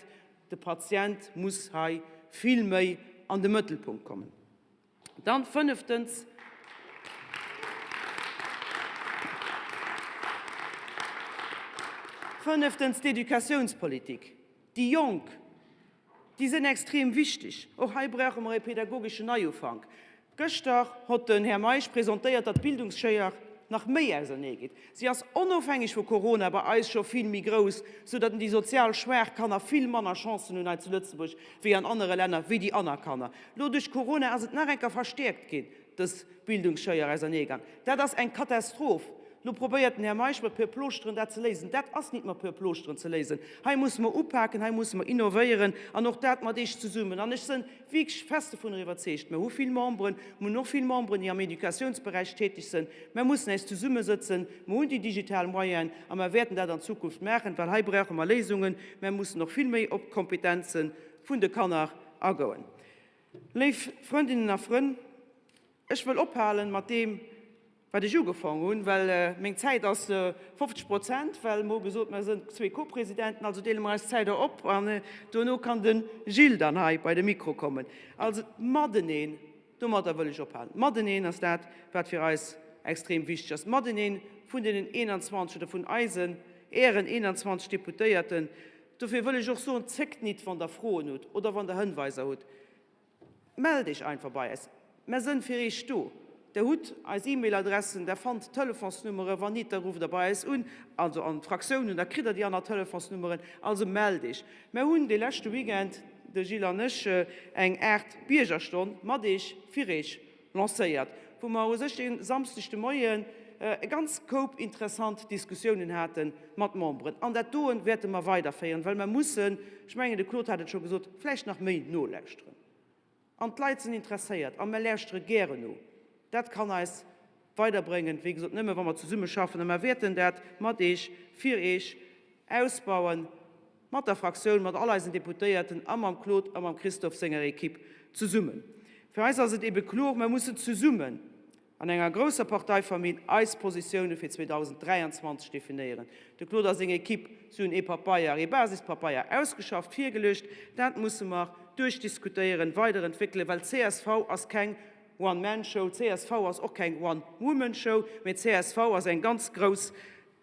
de Patient muss hei vill méi an de Mëttelpunkt kommen. Dann fënneftens, fënneftens d'Educatiounspolitik. Déi Jonk, déi sinn extrem wichtig. Och hei brauche mer e pädagogeschen Neiufank. Gëschter hott den Här Meisch presentéiert, datt d'Bildungsschéier nach méi ausernee geet. Si ass onofhängeg vu Corona bei eis scho vill méi grouss, sou datt déi sozial schwaach Kanner vill manner Chancen hunn hei zu Lëtzebuerg wéi an anere Länner, wéi déi anner Kanner. Lo duerch Corona ass et nach eng Kéier verstäerkt ginn, dës Bildungsschéier auserneegang. Dat ass eng Katastroph. Lo probéiert den Här Meisch mat puer Plooschteren dat ze léisen. Dat ass nit mat puer Plooschteren ze léisen. Hei musse mer upaken, hei musse mer innovéieren an och dat mat Iech zesummen. An ech sënn wierklech fest dovunner iwwerzeegt, mer hu vill Memberen, mer hunn och vill Memberen, déi am Educatiounsberäich tätig sënn, mer mussen äis zesummesëtzen, mer hunn déi digital Moyenen a mer wäerten dat an Zukunft maachen, well hei brauche mer Léisungen. Mer mussen och vill méi op d'Kompetenze vun de Kanner agoen. Léif Frëndinnen a Frënn, ech wëll ophalen mat deem, wat ech ugefong hunn, well meng Zäit ass 50 Prozent, well mer hu gesot, mer sënn zwee Co-Presidenten, also deele mer eis d'Zäit och op an dono kann de Gilles dann hei bei de Mikro kommen. Also d'Mateneen. Domadder wëll ech ophalen. D'Mateneen ass dat, wat fir eis extrem wichteg ass. D'Mateneen vun deenen 21 oder vun eisen, Ären 21 Deputéierten. Dofir wëll ech och soen, Zéckt nit, wann Der Froen hutt oder wann Der Hënweiser hutt. Mellt Iech einfach bei eis. Mär sënn fir Iech do. Der hutt eis E-Mail-Adressen, der fannt d'Telefonsnummeren. Wann nit, da rufft der bei eis un, also an d'Fraktioun un, da kritt der déi aner Telefonsnummeren. Also mellt Iech. Mär hunn dee leschte Weekend, de Gilles an ech, eng Aart Biergerstonn mat Iech, fir Iech lancéiert, wou mer u sech de Samsdeg de Moien e ganz Koup interessant Diskussiounen hate mat Memberen. An dat doen wäerte mer weiderféieren, well mer mussen, ech mengen de Claude hat et scho gesot, vläicht nach méi nolauschteren. An d'Leit sinn interesséiert a mer lauschtere gären no. Dat kann eis weiderbréngen, wéi gesot, nëmme wa mer zesummeschaffen. A mer wäerten dat mat Eech, fir Eech ausbauen, mat der Fraktioun, mat all eisen Deputéierten a mam Claude a mam Christophe senger Equipe zesummen. Fir eis ass et ebe kloer, Mer mussen zesummen an enger grousser Parteifamill eis Positioune fir 2023 definéieren. De Claude a seng Equipe, si hunn ee Papeier, ee Basispapeier ausgeschafft, virgeluecht. Dat musse mer duerchdiskutéieren, weiderentwéckelen, well csv ass keng One-Man-Show, csv ass och keng One-Woman-Show, mee csv ass eng ganz grouss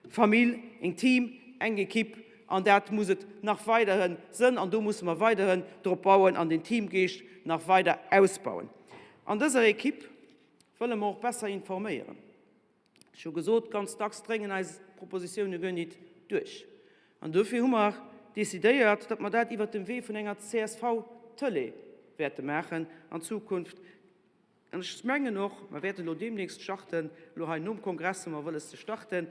Famill, een Team, eng Equipe, an dat muss et nach weiderhe sënn an do musse mer weiderhin drop bauen an den Teamgeescht nach weider ausbauen. An dëser Equipe wëlle mer och besser informéieren. Ech hu gesot, ganz dacks dréngen eis Propositioune guer nit duerch an dofir hu mer decidéiert, datt mer dat iwwert dem Wee vun enger CSV-Tëlee wäerte maachen an Zukunft. An ech mengen och, mer wäerten elo deemnächst starten, elo hei nom Kongress hu mer wëlles ze starten,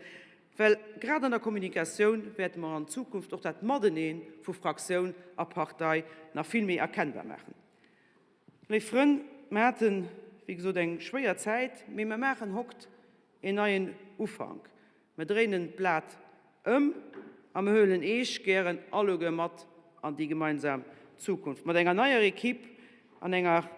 well grad an der Kommunikatioun wäerte mer an Zukunft och dat Matenee vu Fraktioun a Partei nach vill méi erkennbar maachen. Léif Frënn, mer haten, wéi gesot, eng schwéier Zäit, mee mer maachen hokt een neien Ufank. Mer dréinen d'Blat ëm a mer huelen Eech gären alleguer mat an déi gemeinsam Zukunft, mat enger neier Equipe an enger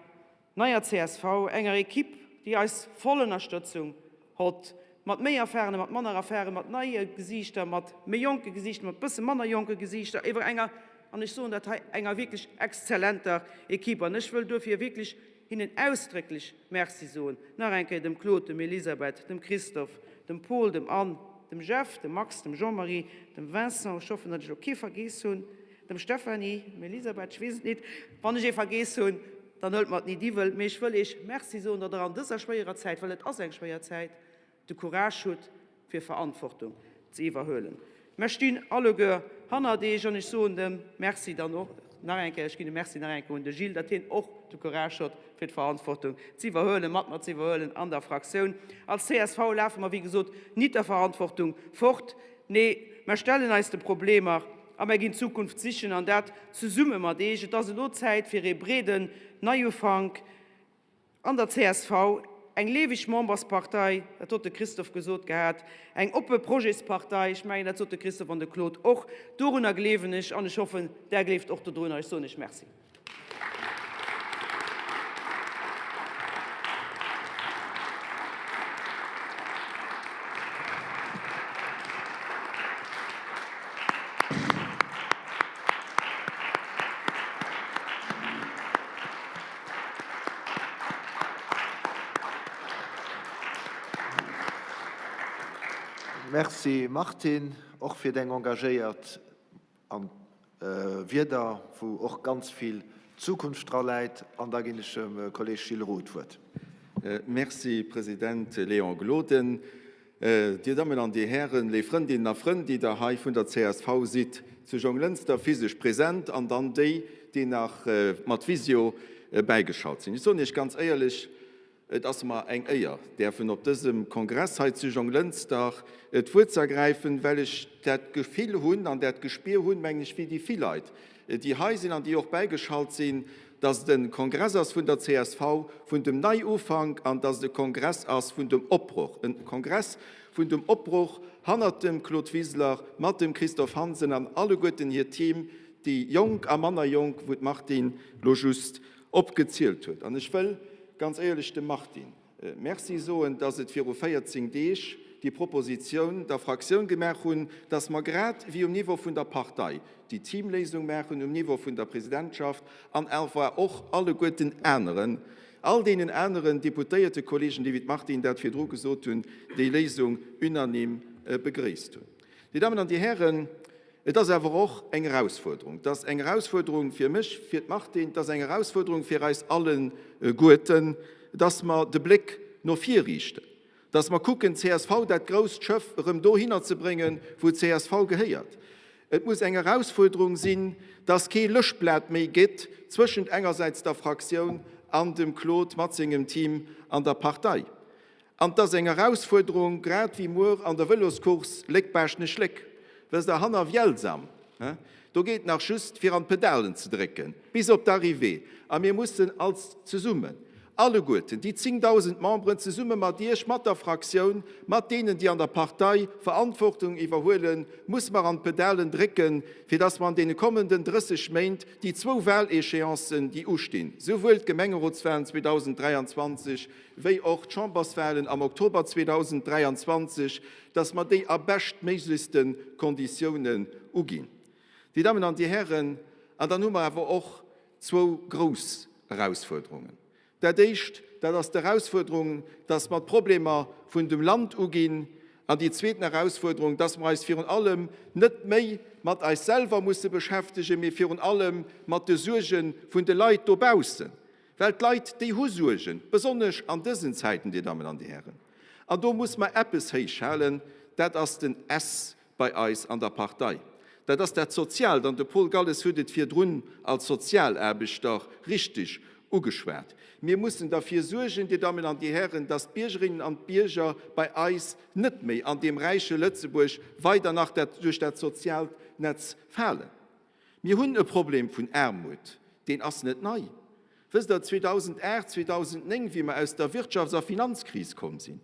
Neier csv, enger Equipe, déi eis voll Ënnerstëtzung hott, mat méi erfahrene, mat manner erfahrene, mat neie Gesiichter, mat méi jonke Gesiichter, mat bësse manner jonke Gesiichter, ewer enger, an ech soen dat hei, enger wierklech exzellenter Equipe. An ech wëll duerfir wierklech hinnen ausdrécklech Merci soen, nach eng Kéier dem Claude, dem Elisabeth, dem Christophe, dem Paul, dem Anne, dem Jeff, dem Max, dem Jean-Marie, dem Vincent, ech hoffen, datt ech elo kee vergeess hunn, dem Stéphanie, dem Elisabeth, ech weess et nit, wann ech ee vergeess hunn, dann huelt mer et nit iwwel, mee ech wëll Iech Merci soen, datt Der an dëser schwéierer Zäit, well et ass eng schwéier Zäit, de Courage hutt, fir Verantwortung ze iwwerhuelen. Mer stinn alleguer hannert Iech an ech soen dem Merci dann och nach eng Kéier, ech ginn e Merci nach eng Kéier un de Gilles, datt hien och de Courage huet, fir d'Verantwortung ze iwwerhuelen, mat mer ze iwwerhuelen an der Fraktioun. Als csv lafe mer, wéi gesot, nit der Verantwortung fort. Nee, mer stellen eis de Problemer a mer ginn d'Zukunft sichen, an dat zesumme mat Eech. Et ass elo Zäit fir ee breeden Neiufank an der csv, eng lieweg Memberspartei, dat hott de Christophe gesot gehat, eng oppe Projetspartei, ech mengen dat sot de Christophe an de Claude och. Dorunner gleewen ech an ech hoffen, Där gleeft och dodrunner. Ech soen Iech Merci. Merci Martine, och fir deng engagéiert An Wieder, wou och ganz vill Zukunft dra läit. An da ginn ech dem Kolleeg Gilles Roth d'Wuert. Merci, President Léon Gloden. Dir Dammen an Dir Hären, léif Frëndinnen a Frënn, déi Der hei vun der csv sidd, zu Jonglënster physesch present an dann déi, déi nach mat Visio bäigeschalt sinn. Ech soen Iech ganz éierlech, Et ass mer eng Éier, däerfen op dësem Kongress hei zu Jonglënster d'Wuert ze ergräifen, well ech dat Gefill hunn an dat Gespier hunn, mengen ech, wéi déi vill Leit, déi hei sinn an déi och bäigeschalt sinn, dass et e Kongress ass vun der csv, vun dem Neiufank an dass et e Kongress ass vun dem Opbroch, e Kongress vun dem Opbroch hannert dem Claude Wiseler, mat dem Christophe Hansen an alleguerten hir Team, déi Jonk a manner Jonk, wou d'Martine lo just opgezielt huet. An ech wëll ganz éierlech dem Martine Merci soen, dass et viru 14 Deeg déi Propositioun der Fraktioun gemaach hunn, dass mer grad wéi um Niveau vun der Partei déi Teamléisung maachen, um Niveau vun der Presidentschaft an awer och alleguerten aneren. all deenen aneren Deputéiertekolleegen, déi wéi d'Martine dat virdru gesot hunn, déi Léisung unanime begréisst hunn. Dir Dammen an Dir Hären, et ass awer och eng Erausfuerderung. Et ass eng Erausfuerderung fir mech, fir d'Martine, et ass eng Erausfuerderung fir eis alleguerten, dass mer de Bléck no vir riichten, dass mer kucken, csv, dat grousst Schëff, erëm dohinner ze bréngen, wou csv gehéiert. Et muss eng Erausfuerderung sinn, dass kee Löschblat méi gétt zwëschent engersäits der Fraktioun an dem Claude mat sengem Team an der Partei. An 't ass eng Erausfuerderung, grad wéi muer an der Vëloscourse Léck-Baaschtnech-Léck. Wësst Der, hanner Vielsalm, do geet nach just fir an d'Pedalen ze drécken, bis op d'Arrivée. A mir mussen als zesummen, alleguerten déi 10.000 Memberen, zesumme mat Iech, mat der Fraktioun, mat deenen, déi an der Partei Verantwortung iwwerhuelen, musse mer an d'Pedalen drécken, fir dass mer an deene kommenden 30 Méint déi zwou Wahléchéancen, déi ustinn, souwuel d'Gemengerotswahlen 2023 wéi och d'Chamberswahlen am Oktober 2023, dass mer déi a beschtméiglechste Konditiounen uginn. Dir Dammen an Dir Hären, an dann hu mer awer och zwou grouss Erausfuerderungen. Dat Éischt, dat ass d'Erausfuerderung, dass mer d'Problemer vun dem Land uginn, an déi zweeten Erausfuerderung, dass mer eis virun allem net méi mat eis selwer musse beschäftegen, mee virun allem mat de Suerge vun de Leit dobaussen. Well d'Leit, déi hu Suergen, besonnesch an dësen Zäiten, Dir Dammen an Dir Hären. An do muss mer eppes héichhalen, dat ass den S bei eis an der Partei. Dat ass dat Soziaalt. An de Paul Galles huet et virdrun als Sozialaarbechter richtig ugeschwat. Mir mussen derfir suergen, Dir Dammen an Dir Hären, dass d'Biergerinnen an d'Bierger bei eis net méi an deem räiche Lëtzebuerg weider nach duerch dat soziaalt Netz falen. Mir hunn e Problem vun Aarmut, deen ass net nei. Wësst Der, 2008, 2009, wéi mer aus der Wirtschafts a Finanzkris komm sinn,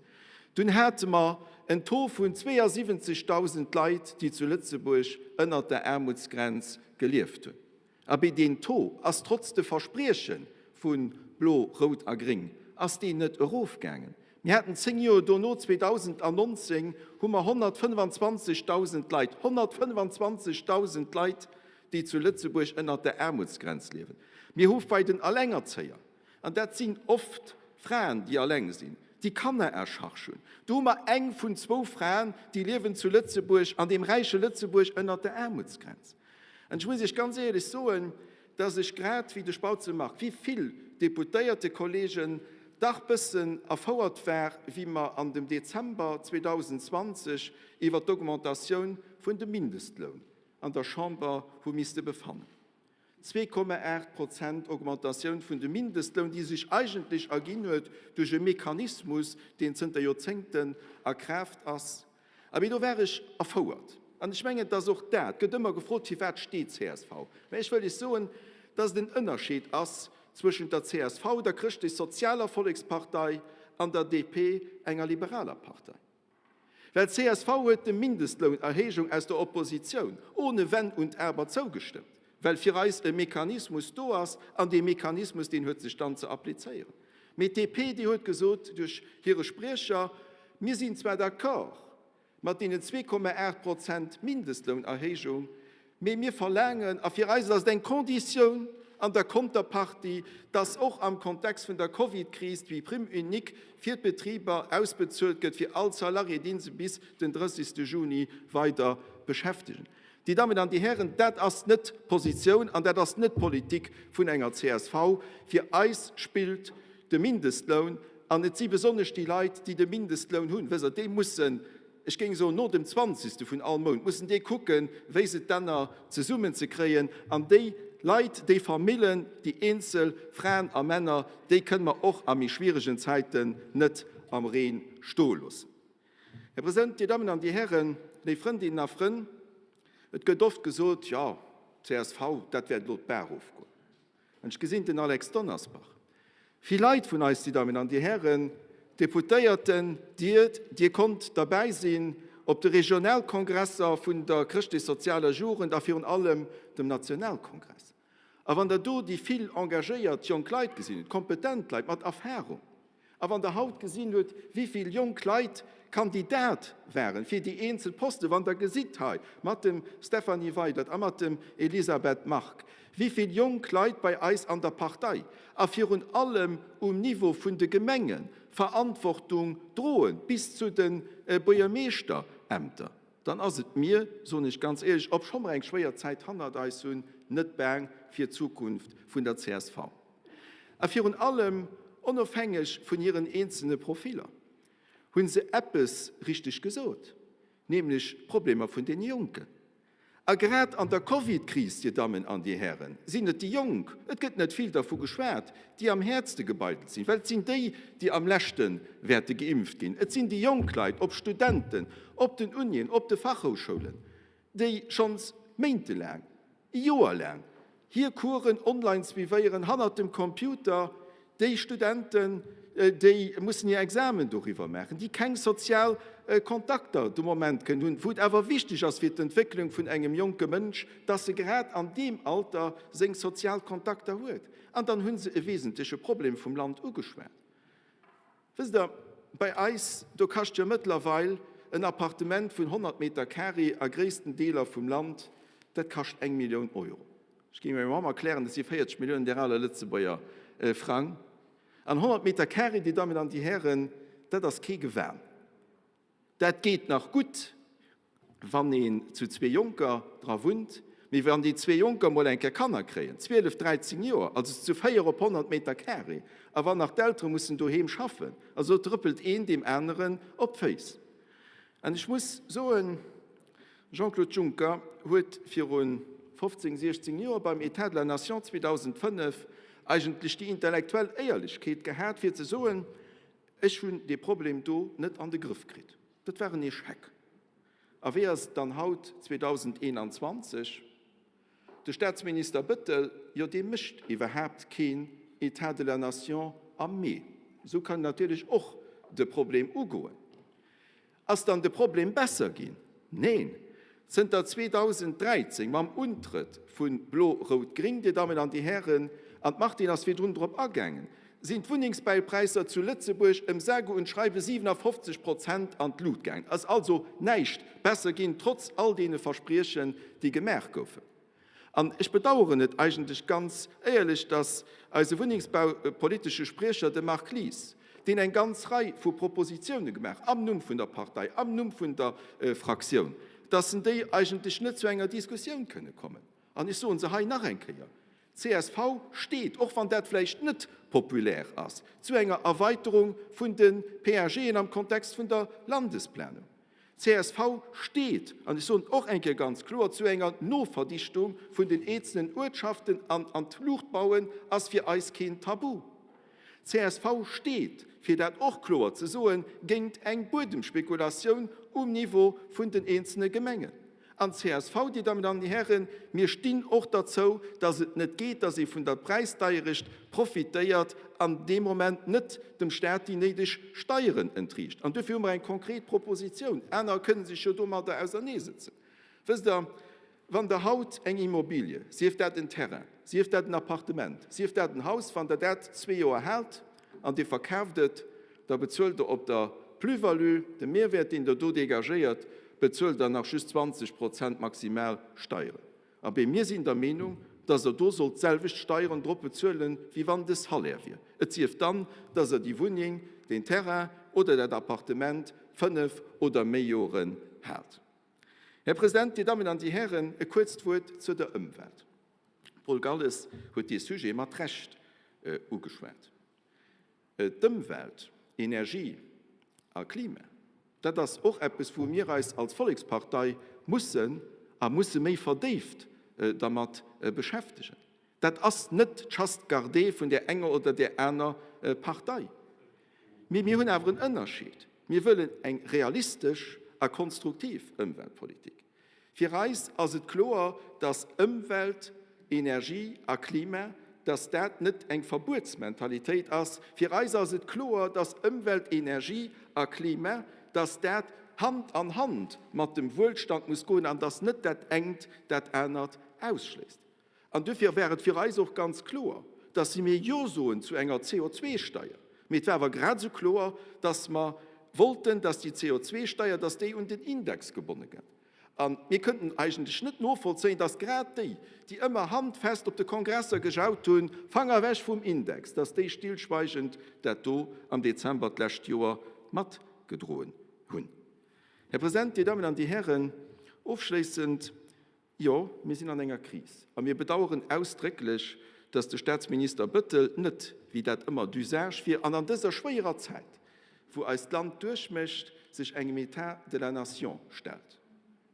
dunn hate mer en Taux vun 72.000 Leit, déi zu Lëtzebuerg ënnert der Aarmutsgrenz gelieft hunn. Abee, deen Taux ass trotz de Versprieche vu Blo, Rout a Gréng, ass deen net erofgaangen. Mir haten 10 Joer dono, 2019, hu mer 125.000 Leit, 125.000 Leit, déi zu Lëtzebuerg ënnert der Aarmutsgrenz liewen. Mir hu bei den Allengerzéier, an dat sinn oft Fraen, déi alleng sinn, déi Kanner à charge hunn, do hu mer eng vun zwou Fraen, déi liewen zu Lëtzebuerg, an deem räiche Lëtzebuerg, ënnert der Aarmutsgrenz. An ech muss Iech ganz éierlech soen, dass ech grad wéi de Spautze Marc, wéi vill Deputéiertekollegen, dach bëssen erfouert war, wéi mer an dem Dezember 2020 iwwert d'Augmentatioun vun dem Mindestloun an der Chamber hu misste befannen. 2,8 Prozent Augmentatioun vun dem Mindestloun, déi sech eigentlech erginn huet duerch e Mechanismus, deen zënter Joerzéngten a Kraaft ass. Abee, do war ech erfouert. An ech mengen, dass och dat, et gëtt ëmmer gefrot, Firwat steet csv? Mä ech wëll Iech soen, dass et en Ënnerscheed ass zwëschent der csv, der chrëschtlech-sozialer Vollekspartei, an der DP, enger liberaler Partei. Well csv huet dem Mindestlounerhéijung aus der Oppositioun ohne Wenn und Aber zougestëmmt, well fir eis e Mechanismus do ass, an dee Mechanismus, deen huet sech dann ze applizéieren. Mee d'DP, déi huet gesot duerch hire Spriecher, Mir sinn zwar d'accord mat deenen 2,8 Prozent Mindestlounerhéijung, mee mir verlaangen, a fir eis ass et eng Konditioun an der Konterpartie, dass och am Kontext vun der Covidkris déi Prime unique fir d'Betriber ausbezuelt gëtt fir all Salarié, dee se bis den 30. Juni weider beschäftegen. Dir Dammen an Dir Hären, dat ass net d'Positioun an dat ass net d'Politik vun enger csv. Fir eis spillt de Mindestloun, an et si besonnesch déi Leit, déi de Mindestloun hunn, wësst Der, déi mussen, ech géing soen, no dem zwanzegste vun all Mount mussen déi kucken, wéi se d'Enner zesummenzekréien. An déi Leit, déi Famillen, déi eenzel Fraen a Männer, déi kënne mer och a méi schwieregen Zäiten net am Reen stoe loossen. Här President, Dir Dammen an Dir Hären, léif Frëndinnen a Frënn, et gëtt oft gesot, jo, csv, dat wäert elo d'Baach ofgoen. An ech gesinn den Alex Donnersbach. Vill Leit vun eis, Dir Dammen an Dir Hären Deputéierten, Dir, Dir konnt derbäi sinn op de Regionalkongresser vun der chrëschtlech-sozialer Jugend a virun allem dem Nationalkongress. A wann Der do déi vill engagéiert jonk Leit gesinn hutt, kompetent Leit mat Erfahrung, a wann Der haut gesinn hutt, wéi vill jonk Leit. Kandidat waren fir déi eenzel Posten, wann Der gesitt hei mat dem Stéphanie Weydert a mat dem Elisabeth Margue, wéi vill jonk Leit bei eis an der Partei a virun allem um Niveau vun de Gemenge Verantwortung droen, bis zu de Buergermeeschterämter, dann ass et mir, soen ech ganz éierlech, obscho mer eng schwéier Zäit hannert eis hunn, net baang fir d'Zukunft vun der csv. A virun allem, onofhängeg vun hiren eenzelne Profiller, hu se eppes richteg gesot, nämlech d'Problemer vun deene Jonken. A grad an der Covid-Kris, Dir Dammen an Dir Hären, sinn et déi Jonk, et gëtt net vill dervu geschwat, déi am häertste gebeitelt sinn, well et sinn déi, déi am leschte wäerte geimpft ginn. Et sinn déi jonk Leit, ob Studenten, op den Unien, op de Fachhouschoulen, déi schonns méintelaang, Joer laang hir Coursen online suivéieren, hannert dem Computer, déi Studenten, déi mussen hir Examen doriwwer maachen, déi keng sozial Kontakter de Moment kënnen hunn, wou et awer wichteg ass fir d'Entwécklung vun engem jonke Mënsch, dass e grad an deem Alter seng sozial Kontakter huet. An dann hu se e wesentleche Problem vum Land ugeschwat. Wësst Der, bei eis, do kascht jo mëttlerweil en Appartement vun 100 Meter carré a gréissten Deeler vum Land, dat kascht eng Millioun Euro. Ech géing meng Mamm erklären, dat si 40 Milliounen där aler Lëtzebuerger Frang. An 100 Meter carré, Dir Dammen an Dir Hären, dat ass kee Gewan. Dat geet nach gutt, wann een zu zwee Jonker dra wunnt, mee wann déi zwee Jonker mol eng Kéier Kanner kréien, 12, 13 Joer, also zu véier op 100 Meter carré, a wann nach d'Eltere mussen doheem schaffen, also trëppelt een deem aneren op d'Féiss. An ech muss soen, Jean-Claude Juncker huet viru 15, 16 Joer beim État de la Nation 2005 eigentlech déi intellektuell Éierlechkeet gehat, fir ze soen, Ech hunn dee Problem do net an de Grëff kritt. Dat war en Echec. A wéi ass et dann haut, 2021? De Staatsminister Bettel, jo dee mécht iwwerhaapt keen État de la Nation am Mee. Esou kann een natierlech och de Problem ugoen. Ass dann de Problem besser ginn? Neen! Zënter 2013, mam Untrëtt vu Blo-Rout-Gring, Dir Dammen an Dir Hären, an d'Martine ass virdrun drop agaangen, sinn d'Wunnengsbaupräisser zu Lëtzebuerg ëm sage und schreibe 57 Prozent an d'Lut gaangen. Ass also näischt besser ginn, trotz all deene Verspriechen, déi gemaach goufen. An ech bedauern et eigentlech ganz éierlech, dass eise wunnengsbaupolitesche Spriecher, de Marc Lies, deen eng ganz Rei vu Propositione gemaach, am Numm vun der Partei, am Numm vun der Fraktioun, dass en déi eigentlech net zu enger Diskussioun kënne kommen. An ech soe se hei nach eng Kéier, D'CSV steet, och wann dat vläicht net populär ass, zu enger Erweiterung vun de PAGen am Kontext vun der Landesplanung. Csv steet, an ech soen et och eng Kéier ganz kloer, zu enger Noverdichtung vun den eenzelen Uertschaften an an d'Luucht bauen ass fir eis keen Tabu. Csv steet, fir dat och kloer ze soen, géint eng Buedemspekulatioun um Niveau vun den eenzele Gemengen. An csv, Dir Dammen an Dir Hären, mir stinn och derzou, dass et net geet, dass ee vun der Präisdeierecht profitéiert an dee Moment net dem Stat déi néideg Steieren entriicht. An duerfir hu mer eng konkret Propositioun. Aner kënne sech jo domadder auserneesetzen. Wësst Der, wann Der haut eng Immobilie, sief dat en Terrain, sief dat en Appartement, sief dat en Haus, wann Der dat zwee Joer haalt an Dir verkaaft et, da bezuelt Der op der Plus-value, de Mehrwert, deen Der do dégagéiert, bezuelt Der nach just 20 Prozent maximal Steieren. Abee, mir sinn der Meenung, dass Der do sollt d'selwecht Steieren drop bezuelen, wéi wann et e Salaire wier, et sief dann, dass Der déi Wunneng, deen Terrain oder dat Appartement fënnef oder méi Joren haalt. Här President, Dir Dammen an Dir Hären, e kuerzt Wuert zu der Ëmwelt. De Paul Galles huet dee Sujet mat Recht ugeschwat. D'Ëmwelt, Energie a Klima, dat ass och eppes, wou mir eis als Vollekspartei mussen a musse méi verdéift dermat beschäftegen. Dat ass net d'Chasse gardée vun där enger oder där aner Partei. Mee mir hunn awer en Ënnerscheed, Mir wëllen eng realistesch a konstruktiv Ëmweltpolitik. Fir eis ass et kloer, dass Ëmwelt, Energie a Klima, dass dat net eng Verbuetsmentalitéit ass. Fir eis ass et kloer, dass Ëmwelt, Energie a Klima, dass dat Hand an Hand mat dem Wuelstand muss goen an dass net dat engt dat anert ausschléisst. An duerfir war et fir eis och ganz kloer, dass mir Jo soen zu enger CO2-Steier. Mee et war awer grad esou kloer, dass mer, wollten, dass déi CO2-Steier, dass déi un den Index gebonne gëtt. A mir kënnten eigentlech net novollzéien, dass grad déi, déi ëmmer handfest op de Kongresser gejaut hunn, Fanger ewech vum Index, dass déi stillschweigend dat do am Dezember d'lescht Joer matgedroen hunn. Här President, Dir Dammen an Dir Hären, ofschléissend, Jo, mir sinn an enger Kris a mir bedauern ausdrécklech, dass de Statsminister Bettel net, wéi dat ëmmer d'Usage wier, an an dëser schwéierer Zäit, wou eist Land duerchmécht, sech engem État de la nation stellt.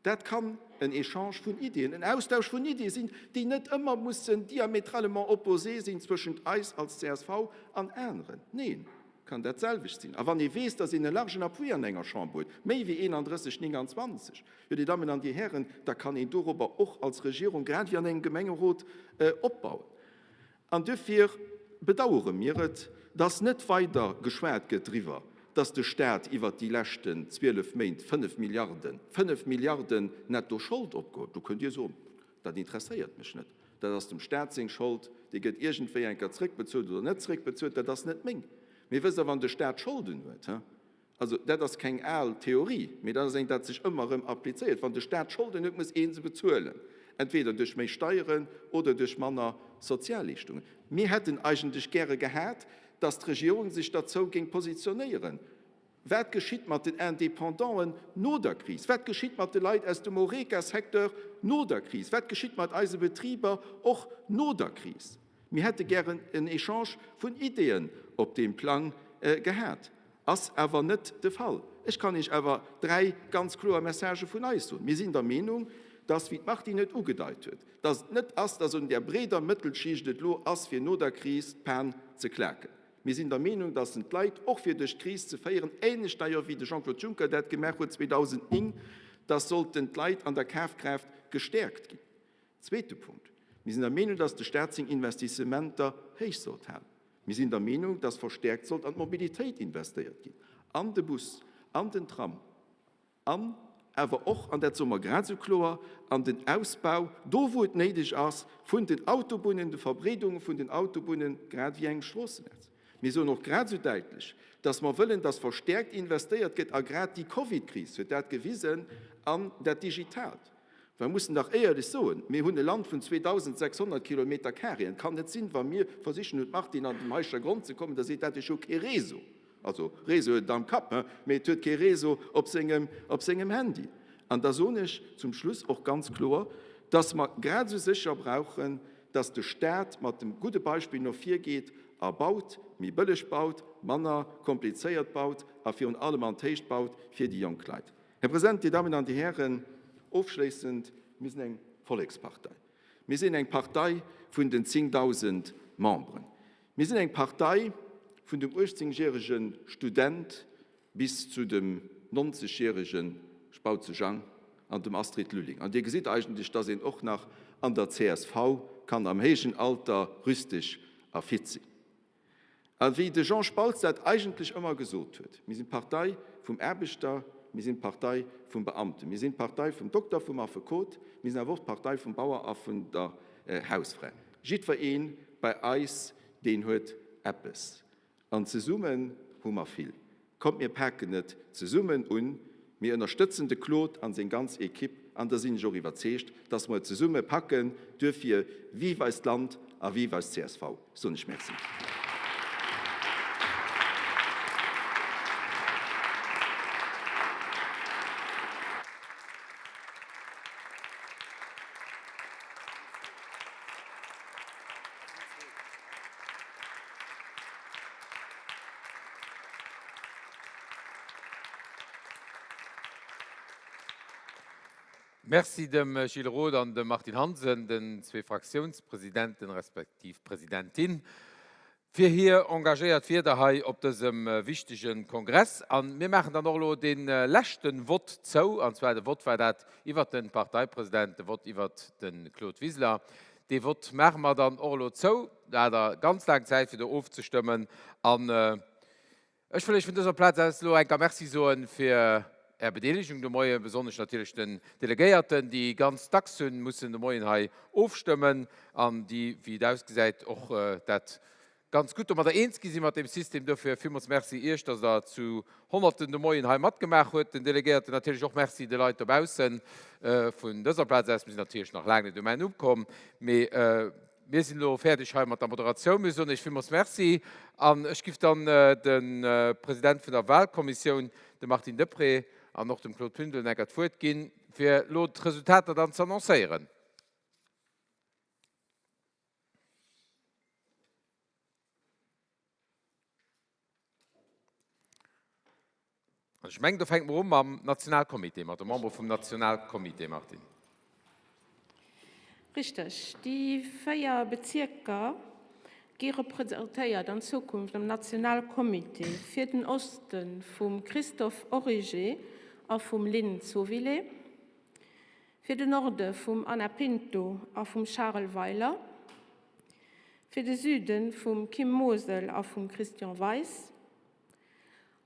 Dat kann en Echange vun Iddien, en Austausch vun Iddie sinn, déi net ëmmer mussen diamétralement opposé sinn zwëschent eis als csv an aneren. Neen, kann dat selwecht sinn. A wann ee weess, dass een e largen Appui an enger Chamber huet, méi wéi 31, 29, Jo, Dir Dammen an Dir Hären, da kann een dorobber och als Regierung, grad wéi an engem Gemengerot, opbauen. An duerfir bedauere mir et, dass net weider geschwat gëtt driwwer, dass de Stat iwwert déi leschten 12 Méint 5 Milliarden, 5 Milliarden netto Schold opgeholl. Do kënnt Dir soen, Dat interesséiert mech net, dat ass dem Stat seng Schold, déi gëtt iergendwéi eng Kéier zrëckbezuelt oder net zrëckbezuelt, dat ass net meng. Mee wësst Der, wann de Stat Scholden huet, Also, dat ass keng al Theorie, mee dat ass eng, dat sech ëmmer erëm applizéiert. Wann de Staat Scholden huet, muss ee se bezuelen, entweder duerch méi Steieren oder duerch manner Sozialleeschtungen. Mir hätten eigentlech gäre gehat, dass d'Regierung sech derzou géing positionéieren. Wat geschitt mat den Indépendanten no der Kris? Wat geschitt mat de Leit aus dem Horeca-Secteur no der Kris? Wat geschitt mat eise Betriber och no der Kris? Mir hätte gären en Echange vun Ideeën op deem Plang gehat. Ass awer net de Fall. Ech kann Iech awer dräi ganz kloer Messagë vun eis soen. Mir sinn der Meenung, dass, wéi d'Martine et ugedeit huet, dass et net ass, dass un där breeder Mëttelschicht et elo ass, fir no der Kris d'Pan ze klaken. Mir sinn der Meenung, dass en d'Leit och fir duerch d'Kris ze féieren, ähnlech d'ailleurs wéi de Jean-Claude Juncker dat gemaach huet 2009, dass sollten d'Leit an der Kafkraaft gestäerkt ginn. Zweete Punkt, Mir sinn der Meenung, dass de Stat seng Investissementer héich sollt halen. Mir sinn der Meenung, dass verstäerkt sollt an d'Mobilitéit investéiert ginn, an de Bus, an den Tram an awer och, an dat soe mer grad esou kloer, an den Ausbau, do wou et néideg ass, vun den Autobunnen, de Verbreedunge vun den Autobunnen, grad ewéi engem Stroossenetz. Mir soen och grad esou däitlech, dass mer wëllen, dass verstäerkt investéiert gëtt, a grad déi Covidkris huet dat gewisen, an dat Digitaalt. Mer mussen dach éierlech soen, mir hunn e Land vun 2.600 Kilometer carré. Et kann net sinn, wa mir versichen un d'Martine an dem Heischer Grond ze kommen, da seet dat, ech hu kee Réseau. Also Réseau huet et am Kapp, hein, mee et huet kee Réseau op sengem, op sengem Handy. An da soen ech zum Schluss och ganz kloer, dass mer grad esou sécher brauchen, dass de Stat mat dem gudde Beispill no vir geet a baut, méi bëlleg baut, manner komplizéiert baut a virun allem an d'Héicht baut fir déi jonk Leit. Här President, Dir Dammen an Dir Hären, ofschléissend, Mir sinn eng Vollekspartei. Mir sinn eng Partei vun den 10.000 Memberen. Mir sinn eng Partei vun dem 18-järege Student bis zu dem 90-järege Spautze Jang an dem Astrid Lulling. An Dir gesitt eigentlech, dass een och nach an der csv kann am héijen Alter rüsteg a fit sinn. A wéi de Jean Spautz dat eigentlech ëmmer gesot huet, Mir sinn d'Partei vum Aarbechter, mir sinn d'Partei vum Beamten, mir sinn d'Partei vum Dokter, vum Affekot, mir sinn awer och d'Partei vum Bauer a vun der Hausfra. Jiddweree bei eis, deen huet eppes. An zesummen hu mer vill. Kommt mir paken et zesummen un, mir ënnerstëtzen de Claude an seng ganz Equipe an da sinn ech och iwwerzeegt, dass mer et zesumme packen. Duerfir, vive eist Land a vive eis csv, soen ech Merci. Merci dem Gilles Roth an dem Martine Hansen, den zwee Fraktiounspresidenten respektiv Presidentin, fir hir engagéiert Wierder hei op dësem wichtege Kongress. A mir maachen dann och elo dee leschte Vott zou, an zwar de Vott war dat iwwert de Parteipresident, de Vott iwwert de Claude Wiseler. Dee Vott maache mer dann och elo zou. Da hat Der ganz laang Zäit, fir do ofzestëmmen. An ech wëll Iech vun dëser Plaz aus elo enker Merci soe fir Är Bedeelegung de Moien, besonnesch natierlech den Delegéierten, déi ganz dacks hunn mussen de Moien hei ofstëmmen an déi, wéi et ausgesäit, och dat. ganz gutt domadder eens gi sinn mat deem System. Dofir villmools Merci Iech, dass Der zu Honnerten de Moien hei matgemaach huet. Den Delegéierten natierlech och Merci, de Leit dobaussen vun dëser Plaz aus. Mir sinn natierlech nach laang net um Enn ukomm, mee mir sinn elo fäerdeg hei mat der Moderatioun. Mir soen Iech villmools Merci an ech giff dann de President vun der Wahlkommissioun, dem Martin Deprez, an och dem Claude Pündel enker d'Wuert ginn, fir elo d'Resultater dann ze annoncéieren. An ech mengen, do fänke mer u mam Nationalcomité, mat de Membere vum Nationalcomité, Martine. Richteg. Déi 4 Bezierker gi representéiert an Zukunft am Nationalcomité fir den Oste vum Christophe Origer a vum Lynn Zovilé, fir den Norde vum Anna Pinto a vum Charel Weiler, fir de Süde vum Kim Mosel a vum Christian Weis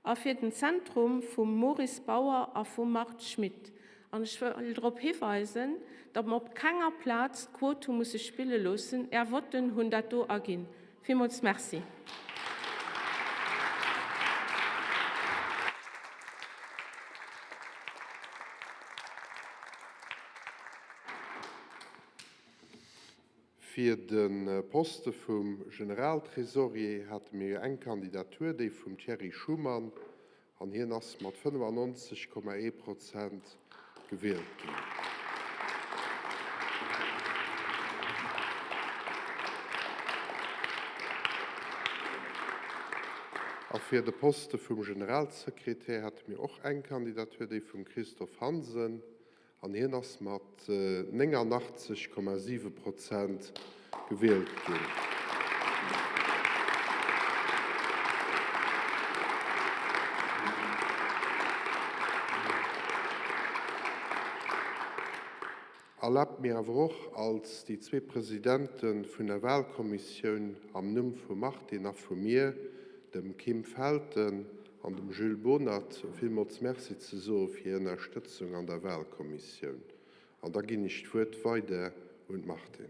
a fir den Zentrum vum Maurice Bauer a vum Marthe Schmit. An ech wëll drop hiweisen, datt mer op kenger Plaz d'Quot hu musse spille loossen. Är Votten hunn dat do erginn. Villmools Merci. Fir de Poste vum Generaltresorier hate mir eng Kandidatur, déi vum Thierry Schuman, an hien ass mat 95,1 Prozent gewielt ginn. A fir de Poste vum Generalsekretär hate mir och eng Kandidatur, déi vum Christophe Hansen, An hien ass mat 89,7 Prozent gewielt ginn. Erlaabt mir awer och, als déi zwee Presidente vun der Wahlkommissioun am Numm vum Martine a vu mir, dem Kim Felten, An dem Jules Bonert villmools Merci ze soe fir hir Ënnerstëtzung an der Wahlkommissioun. An da ginn ech d'Wuert weider un d'Martine.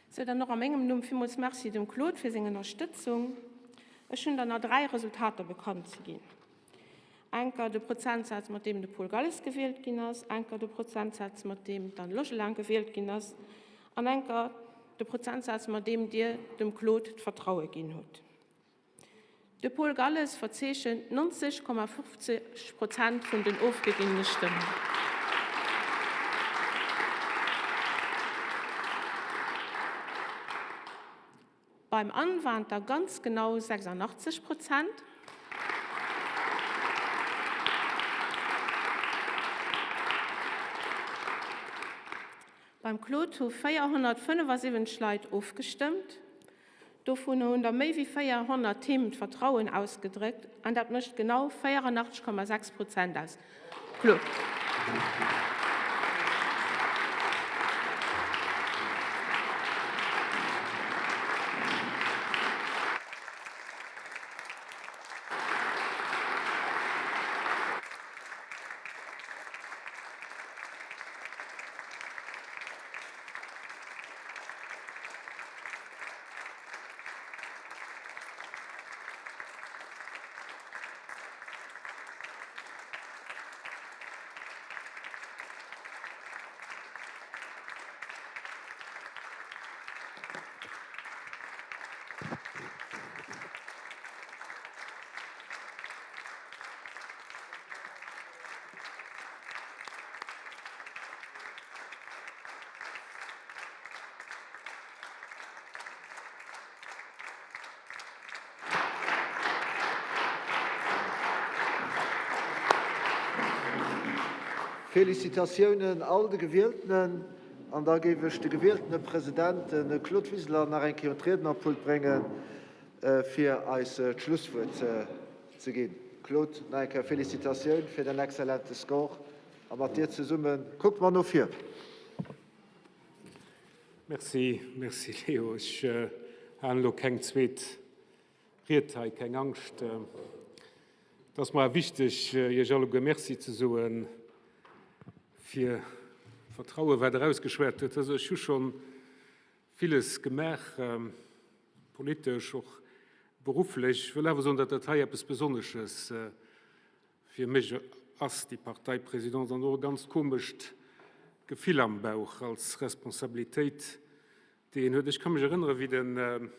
Sou, dann och a mengem Numm villmools Merci dem Claude fir seng Ënnerstëtzung. Ech hunn dann nach 3 Resultater bekannt ze ginn. Enker de Prozentsaz, mat deem de Paul Galles gewielt ginn ass, enker de Prozentsaz, mat deem d'Anne Logelang gewielt ginn ass, an enker de Prozentsaz, mat deem Dir dem Claude d'Vertraue ginn hutt. De Paul Galles verzeechent 90,50 Prozent vun den ofgeginnene Stëmmen. Beim Anne waren et der ganz genau 86 Prozent. Beim Claude hu 475 Leit ofgestëmmt. Dovunner hunn der méi wéi 400 him d'Vertrauen ausgedréckt, an dat mécht genau 84,6 Prozent aus. Claude. Félicitatiounen all de Gewieltenen. An da géif ech de gewieltene President, de Claude Wiseler, nach eng Kéier un d'Riednerpult bréngen, fir eis d'Schlusswuert ze ginn. Claude, nach eng Kéier Félicitatioun fir den exzellente Score. A mat dir zesumme kucke mer no vir. Merci, merci Léo. Ech halen elo keng zweet Ried hei, keng Angscht. Et ass mer wichteg, Iech alleguer Merci ze soe fir d'Vertrauen, wat Der ausgeschwat hutt. Also ech hu scho villes gemaach, politesch, och berufflech. Ech wëll awer soen, datt dat hei eppes Besonnesches fir mech ass, déi Parteipresidence, an och e ganz komescht Gefill am Bauch als Responsabilitéit, déi een huet. Ech ka mech erënneren, wéi den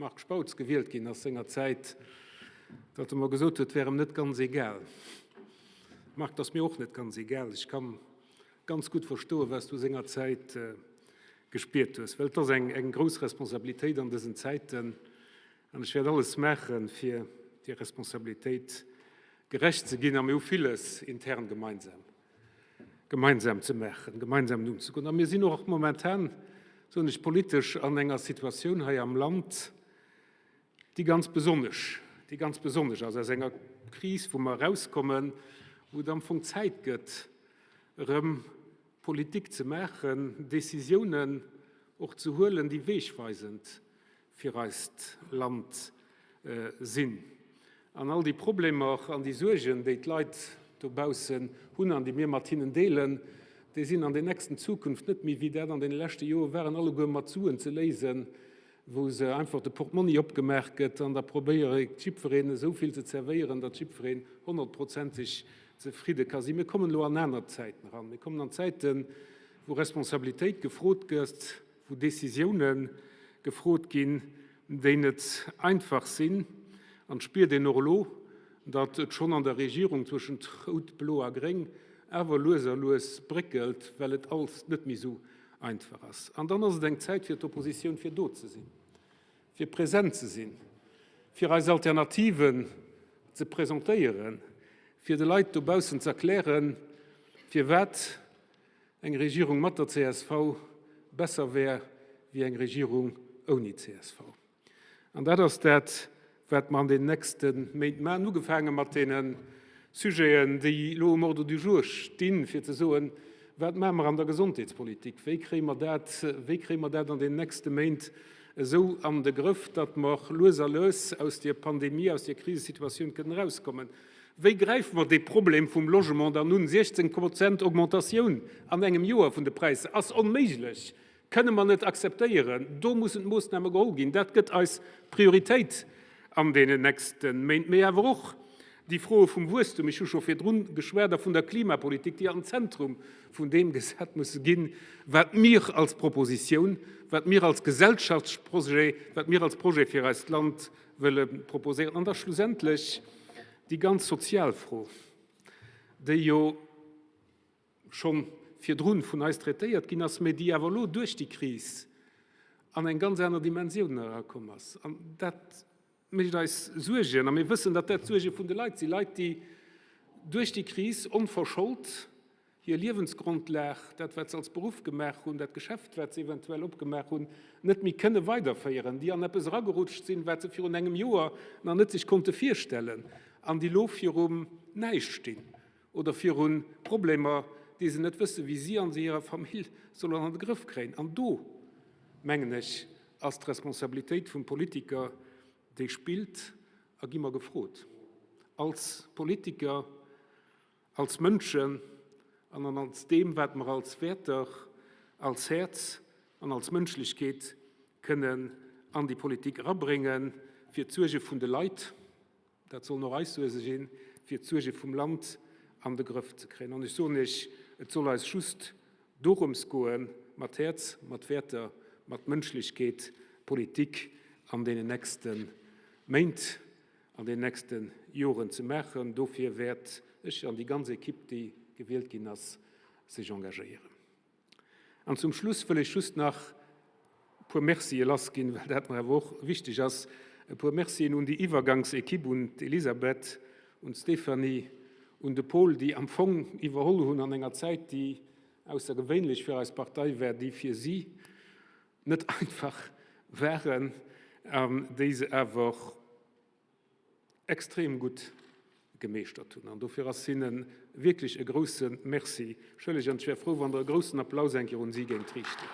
Marc Spautz gewielt ginn ass sengerzäit, datt e mer gesot huet, et wär em net ganz egal. Marc, et ass mir och net ganz egal. Ech ka ganz gutt verstoen, wat s du sengerzäit gespiert hues, well et ass eng grouss Responsabilitéit an dësen Zäiten an ech wäert alles maachen, fir deer Responsabilitéit gerecht ze ginn. A mir hu villes intern gemeinsam. gemeinsam ze maachen, gemeinsam unzegoen. A mir sinn och momentan, soen ech, politesch an enger Situatioun hei am Land, déi ganz besonnesch, déi ganz besonnesch ass, aus enger Kris, wou mer erauskommen, wou et am Fong Zäit gëtt, erëm Politik ze maachen, Décisiounen och ze huelen, déi wegweisend fir eist Land sinn. An all déi Problemer an déi Suergen, déi d'Leit dobaussen hunn an déi mir mat hinnen deelen, déi sinn an der nächsten Zukunft net méi, wéi dat an deene leschte Joe waren, alleguer mat Suen ze léisen, wou se einfach de Portmonni opgemaach gëtt an da probéiere jiddwereen esou vill ze zerwéieren, datt jiddwereen honnertprozenteg zefridde ka sinn. Mir kommen elo an aner Zäiten eran. Mir kommen an Zäiten, wou Responsabilitéit gefrot gëtt, wou Décisioune gefrot ginn, déi net einfach sinn. An et spiert een och elo, datt et schonn an der Regierung zwëschent Rout, Blo a Gréng awer lues a lues bréckelt, well et alles net méi esou einfach ass. An dann ass et eng Zäit fir d'Oppositioun, fir do ze sinn, fir present ze sinn, fir eis Alternativen ze presentéieren, fir de Leit dobaussen z'erklären, firwat eng Regierung mat der csv besser wär wéi eng Regierung ouni csv. An dat ass dat, wat mer an den nächste Méint maachen, ugefaange mat deene Sujeten, déi elo um Ordre du jour stinn, fir ze soen, Wat maache mer an der Gesondheetspolitik? Wéi kréie mer dat, wéi kréie mer dat an den nächste Méint esou an de Grëff, datt mer lues a lues aus deer Pandemie, aus deer Krisesituatioun kënnen erauskommen? Wéi gräife mer dee Problem vum Logement dann un? 16 Prozent Augmentatioun an engem Joer vun de Präisser ass onméiglech, kënne mer net akzeptéieren. Do mussen d'Moossname geholl ginn. Dat gëtt eis Prioritéit an deenen nächste Méint. Mee awer och déi Froe vum Wuesstum, ech hu scho virdrun geschwat, a vun der Klimapolitik, déi an den Zentrum vun deem gesat musse ginn, wat mir als Propositioun, wat mir als Gesellschaftsprojet, wat mir als Projet fir eist Land wëlle proposéieren. An da schlussendlech déi ganz sozial Fro, déi jo scho virdrun vun eis traitéiert ginn ass, mä déi awer elo duerch déi Kris an eng ganz aner Dimensioun erakomm ass. An dat mécht eis Suergen. A mir wëssen, datt dat d'Suerge vun de Leit sinn, Leit, déi duerch déi Kris onverschold hir Liewensgrondlag, dat wat se als Beruff gemaach hunn, dat Geschäft wat se eventuell opgemaach hunn, net méi kënne weiderféieren, déi an eppes eragerutscht sinn, wat se virun engem Joer nach net sech konnte virstellen an déi elo virum Näischt stinn oder viru Problemer, déi se net wëssen, wéi si a se hirer Famill sollen an de Grëff kréien. An do, mengen ech, ass d'Responsabilitéit vum Politiker, déi spillt a gi mer gefrot als Politiker, Als Mënschen an an als deem, wat mer als Wäerter, als Häerz an als Mënschlechkeet kënnen an déi Politik erabréngen, fir d'Suerge vun de Leit, dat sollen och eis Suerge sinn, fir d'Suerge vum Land an de Grëff ze kréien. An ech soen Iech, et soll eis just dorëms goen, mat Häerz, mat Wäerter, mat Mënschlechkeet Politik an deenen nächste Méint an den nächste Joren ze maachen. Dofir wäert ech an déi ganz Equipe, déi gewielt ginn ass, sech engagéieren. An zum Schluss wëll ech just nach e puer Mercië lassginn, well dat mer awer och wichteg ass, e puer Mercien un déi Iwwergangsequipe, un d'Elisabeth, un d'Stéphanie, un de Paul, déi am Fong iwwerholl hunn an enger Zäit, déi aussergewéinlech fir eis Partei war, déi fir si net einfach waren an déi se awer extrem gutt gemeeschtert hunn. An dofir ass hinne wierklech e grouse Merci schëlleg an ech wär frou, wann Der e groussen Applaus eng Kéier un si géingt riichten.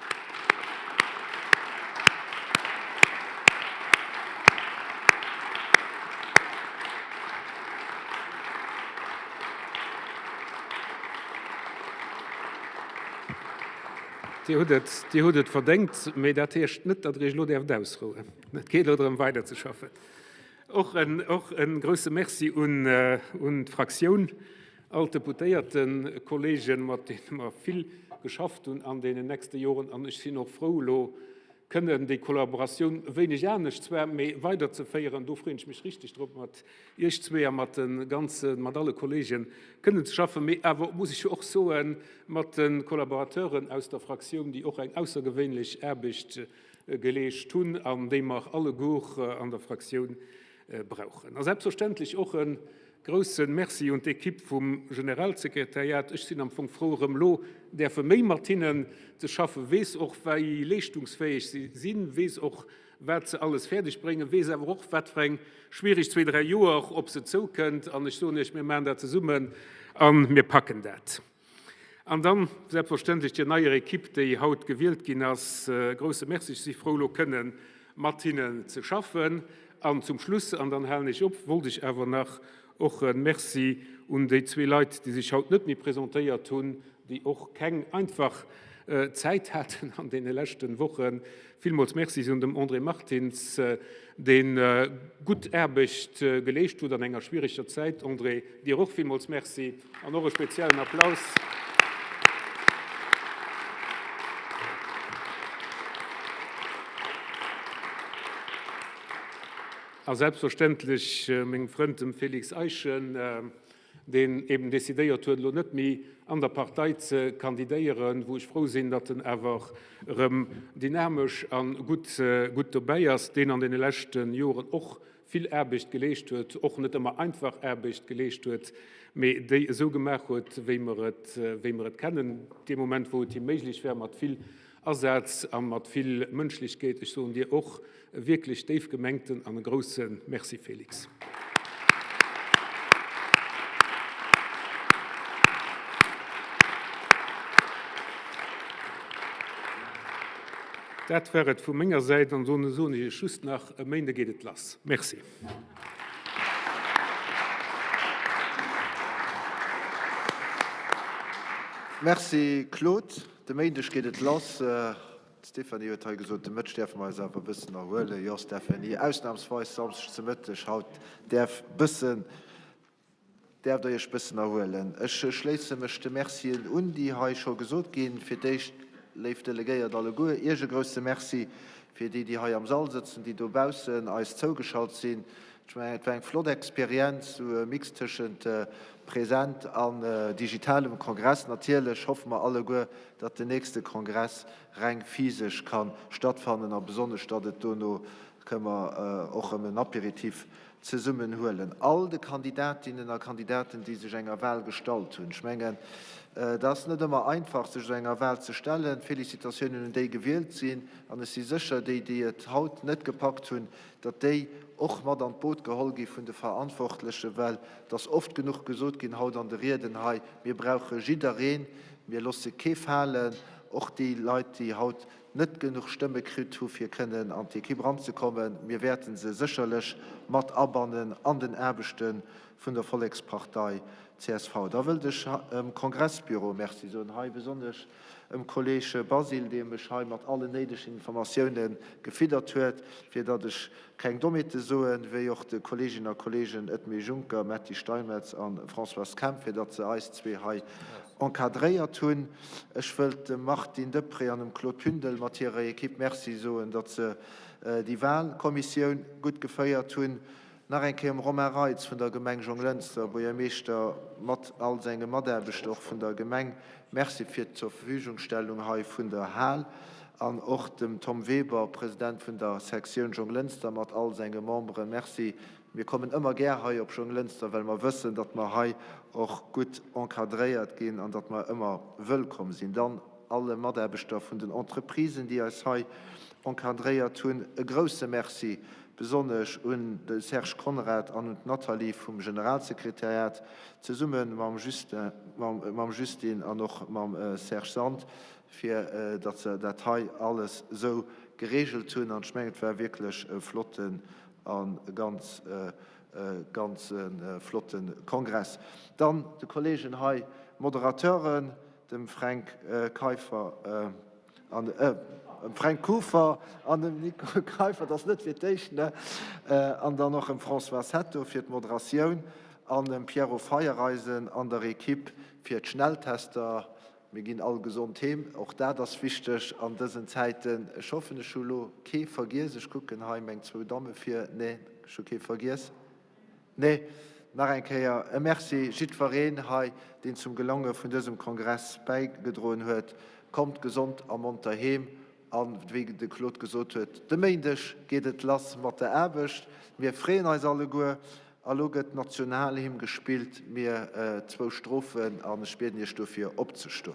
Dir hutt et, Dir hutt et verdéngt, mee dat heescht net, datt Der Iech elo däerft ausrouen. Et geet elo drëm, weiderzeschaffen. Och en, och e grouse Merci un, un d'Fraktioun, all d'Deputéierten-Kolleegen, mat deene mer vill geschafft hunn an deenen nächste Joren. An ech sinn och frou, elo kënnen déi Kollaboratioun, e wéineg anescht zwar, mee weiderzeféieren. Do freeën ech mech richteg drop, mat Iech zwee a mat de ganzen, mat alle Kolleegen kënnen ze schaffen. Mee awer muss ech och soen, mat de Kollaborateuren aus der Fraktioun, déi och eng aussergewéinlech Aarbecht geleescht hunn an déi mer alleguer an der Fraktioun brauchen. A selbstverständlech och e grousse Merci un d'Ekipp vum Generalsekretariat. Ech sinn am Fong frou, erëm elo däerfe méi mat hinnen ze schaffen, weess och, wéi leeschtungsfäeg si sinn, weess och, wat se alles fäerdeg bréngen, weess awer och, wat fir eng schwierig zwee, dräi Joer op se zoukënnt. An ech soen Iech, mir maachen dat zesummen a mir packen dat. An dann selbstverständlech der neier Ekipp, déi haut gewielt ginn ass, e grouse Merci. Ech si frou, elo kënne mat hinnen ze schaffen. An zum Schluss, an dann halen ech op, wollt ech awer nach och e Merci un déi zwee Leit, déi sech haut net méi presentéiert hunn, déi och keng einfach Zäit haten an deene leschte Wochen. Villmools Merci un dem André Martins, dee gutt Aarbecht geleescht huet an enger schwiereger Zäit. André, dir och villmools Merci an och e speziellen Applaus. A selbstverständlech mengem Frënd, dem Félix Eischen, deen eben decidéiert huet, elo net méi an der Partei ze kandidéieren, wou ech frou sinn, datt en awer erëm dynamesch a gutt, gutt dobäi ass, deen an deene leschte Joren och vill Aarbecht geleescht huet, och net ëmmer einfach Aarbecht geleescht huet, mee déi esou gemaach huet, wéi mer et, wéi mer et kennen, dee Moment, wou et him méiglech war, mat vill Asaz a mat vill Mënschlechkeet. Ech soen dir och e wierklech déif gemengten an e grousse Merci, Félix. Dat war et vu menger Säit an dono soen ech iech just nach, e Méinde geet et lass. Merci. Merci Claude. De Méindeg geet et lass. D'Stéphanie huet hei gesot, de Mëtteg däerfe mer eis awer e bëssen erhuelen. Jo, Stéphanie, ausnamsweis Samschdeg ze Mëtteg, haut däerf bëssen, däerft Der Iech bëssen erhuelen. Ech schléisse mech de Mercien un, déi hei scho gesot ginn. Fir d'éischt, léif Delegéiert alleguer, Iech e grousse Merci, fir déi, déi hei am Sall sëtzen, déi dobaussen eis zougeschalt sinn. Ech mengen, et war eng flott Experienz, esou e Mix tëschent Present an digitalem Kongress. Natierlech hoffe mer alleguer, datt den nächste Kongress reng physesch ka stattfannen a besonnesch, datt et dono kënne mer och erëm en Apéritif zesummen huelen. All de Kandidatinnen a Kandidaten, déi sech enger Wahl gestallt hunn, ech mengen, et ass net ëmmer einfach, sech esou enger Wahl ze stellen. Félicitatiounen un déi gewielt sinn an ech si sécher, déi, déi et haut net gepackt hunn, datt déi och mat an d'Boot geholl gi vun de Verantwortlechen, well et ass oft genuch gesot ginn haut an de Rieden hei, mir brauche jiddereen, mir losse kee falen, och déi Leit, déi haut net genuch Stëmme kritt hu fir kënnen an d'Ekipp eranzekommen, mir wäerte se sécherlech mat abannen an den Aarbechte vun der Vollekspartei csv. Da wëllt ech dem Kongressbüro Merci soen, hei besonnesch Dem Kolleg Basile, dee mech hei mat allen néidegen Informatioune gefiddert huet, fir datt ech keng Dommheete soen, wéi och de Kolleeginnen a Kolleegen Edmé Juncker, Metty Steinmetz a Françoise Kemp, fir datt se eis zwee hei encadréiert hunn. Ech wëllt dem Martine Deprez an dem Claude Pündel mat hirer Equipe Merci soen, datt se déi Wahlkommissioun gutt geféiert hunn. Nach eng Kéier dem Romain Reitz vun der Gemeng Jonglënster, Buergermeeschter mat all senge Mataarbechter och vun der Gemeng, Merci fir d'Zurverfügungstellung hei vun der Hal an och dem Tom Weber, President vun der Sektioun Jonglënster mat all senge Memberen, Merci. Mir kommen ëmmer gär hei op Jonglënster, well mer wëssen, datt mer hei och gutt encadréiert ginn an datt mer ëmmer wëllkomm sinn. Dann alle Mataarbechter vun den Entreprisen, déi eis hei encadréiert hunn, e grouse Merci, besonnesch un de Serge Conrad an un d'Nathalie vum Generalsekretariat, zesumme mam Justin, mam Justine an och mam Serge Sand, fir datt se dat hei alles esou geregelt hunn. An ech mengen, et war wierklech e flotten a ganz, ganz flotte Kongress. Dann de Kollegen hei, Moderateuren, dem Fränk Keiffer. An dem Fränk Kuffer an dem Nico Keiffer, dat ass net fir d'éischt, ne? An dann och dem Françoise Hetto fir d'Moderatioun an dem Pierrot Feiereisen an der Equipe fir d'Schnelltester. Mir ginn all gesond heem, och dat ass wichteg an dësen Zäiten. Ech hoffen, ech hu lo kee vergiess. Ech kucken hei meng zwou Damme vir. Nee, ech hu kee vergiess. Nee, nach eng Kéier e Merci jiddwereen hei, deen zum Gelonge vun dësem Kongress bäigedroen huet. Kommt gesond a monter heem an, wéi de Claude gesot huet, de Méindeg geet et lass mat der Aarbecht. Mir freeën eis alleguer. A lo gëtt d'Nationalhymn gespillt, mir zwou Strophen, an ech bieden Iech dofir opzestoen.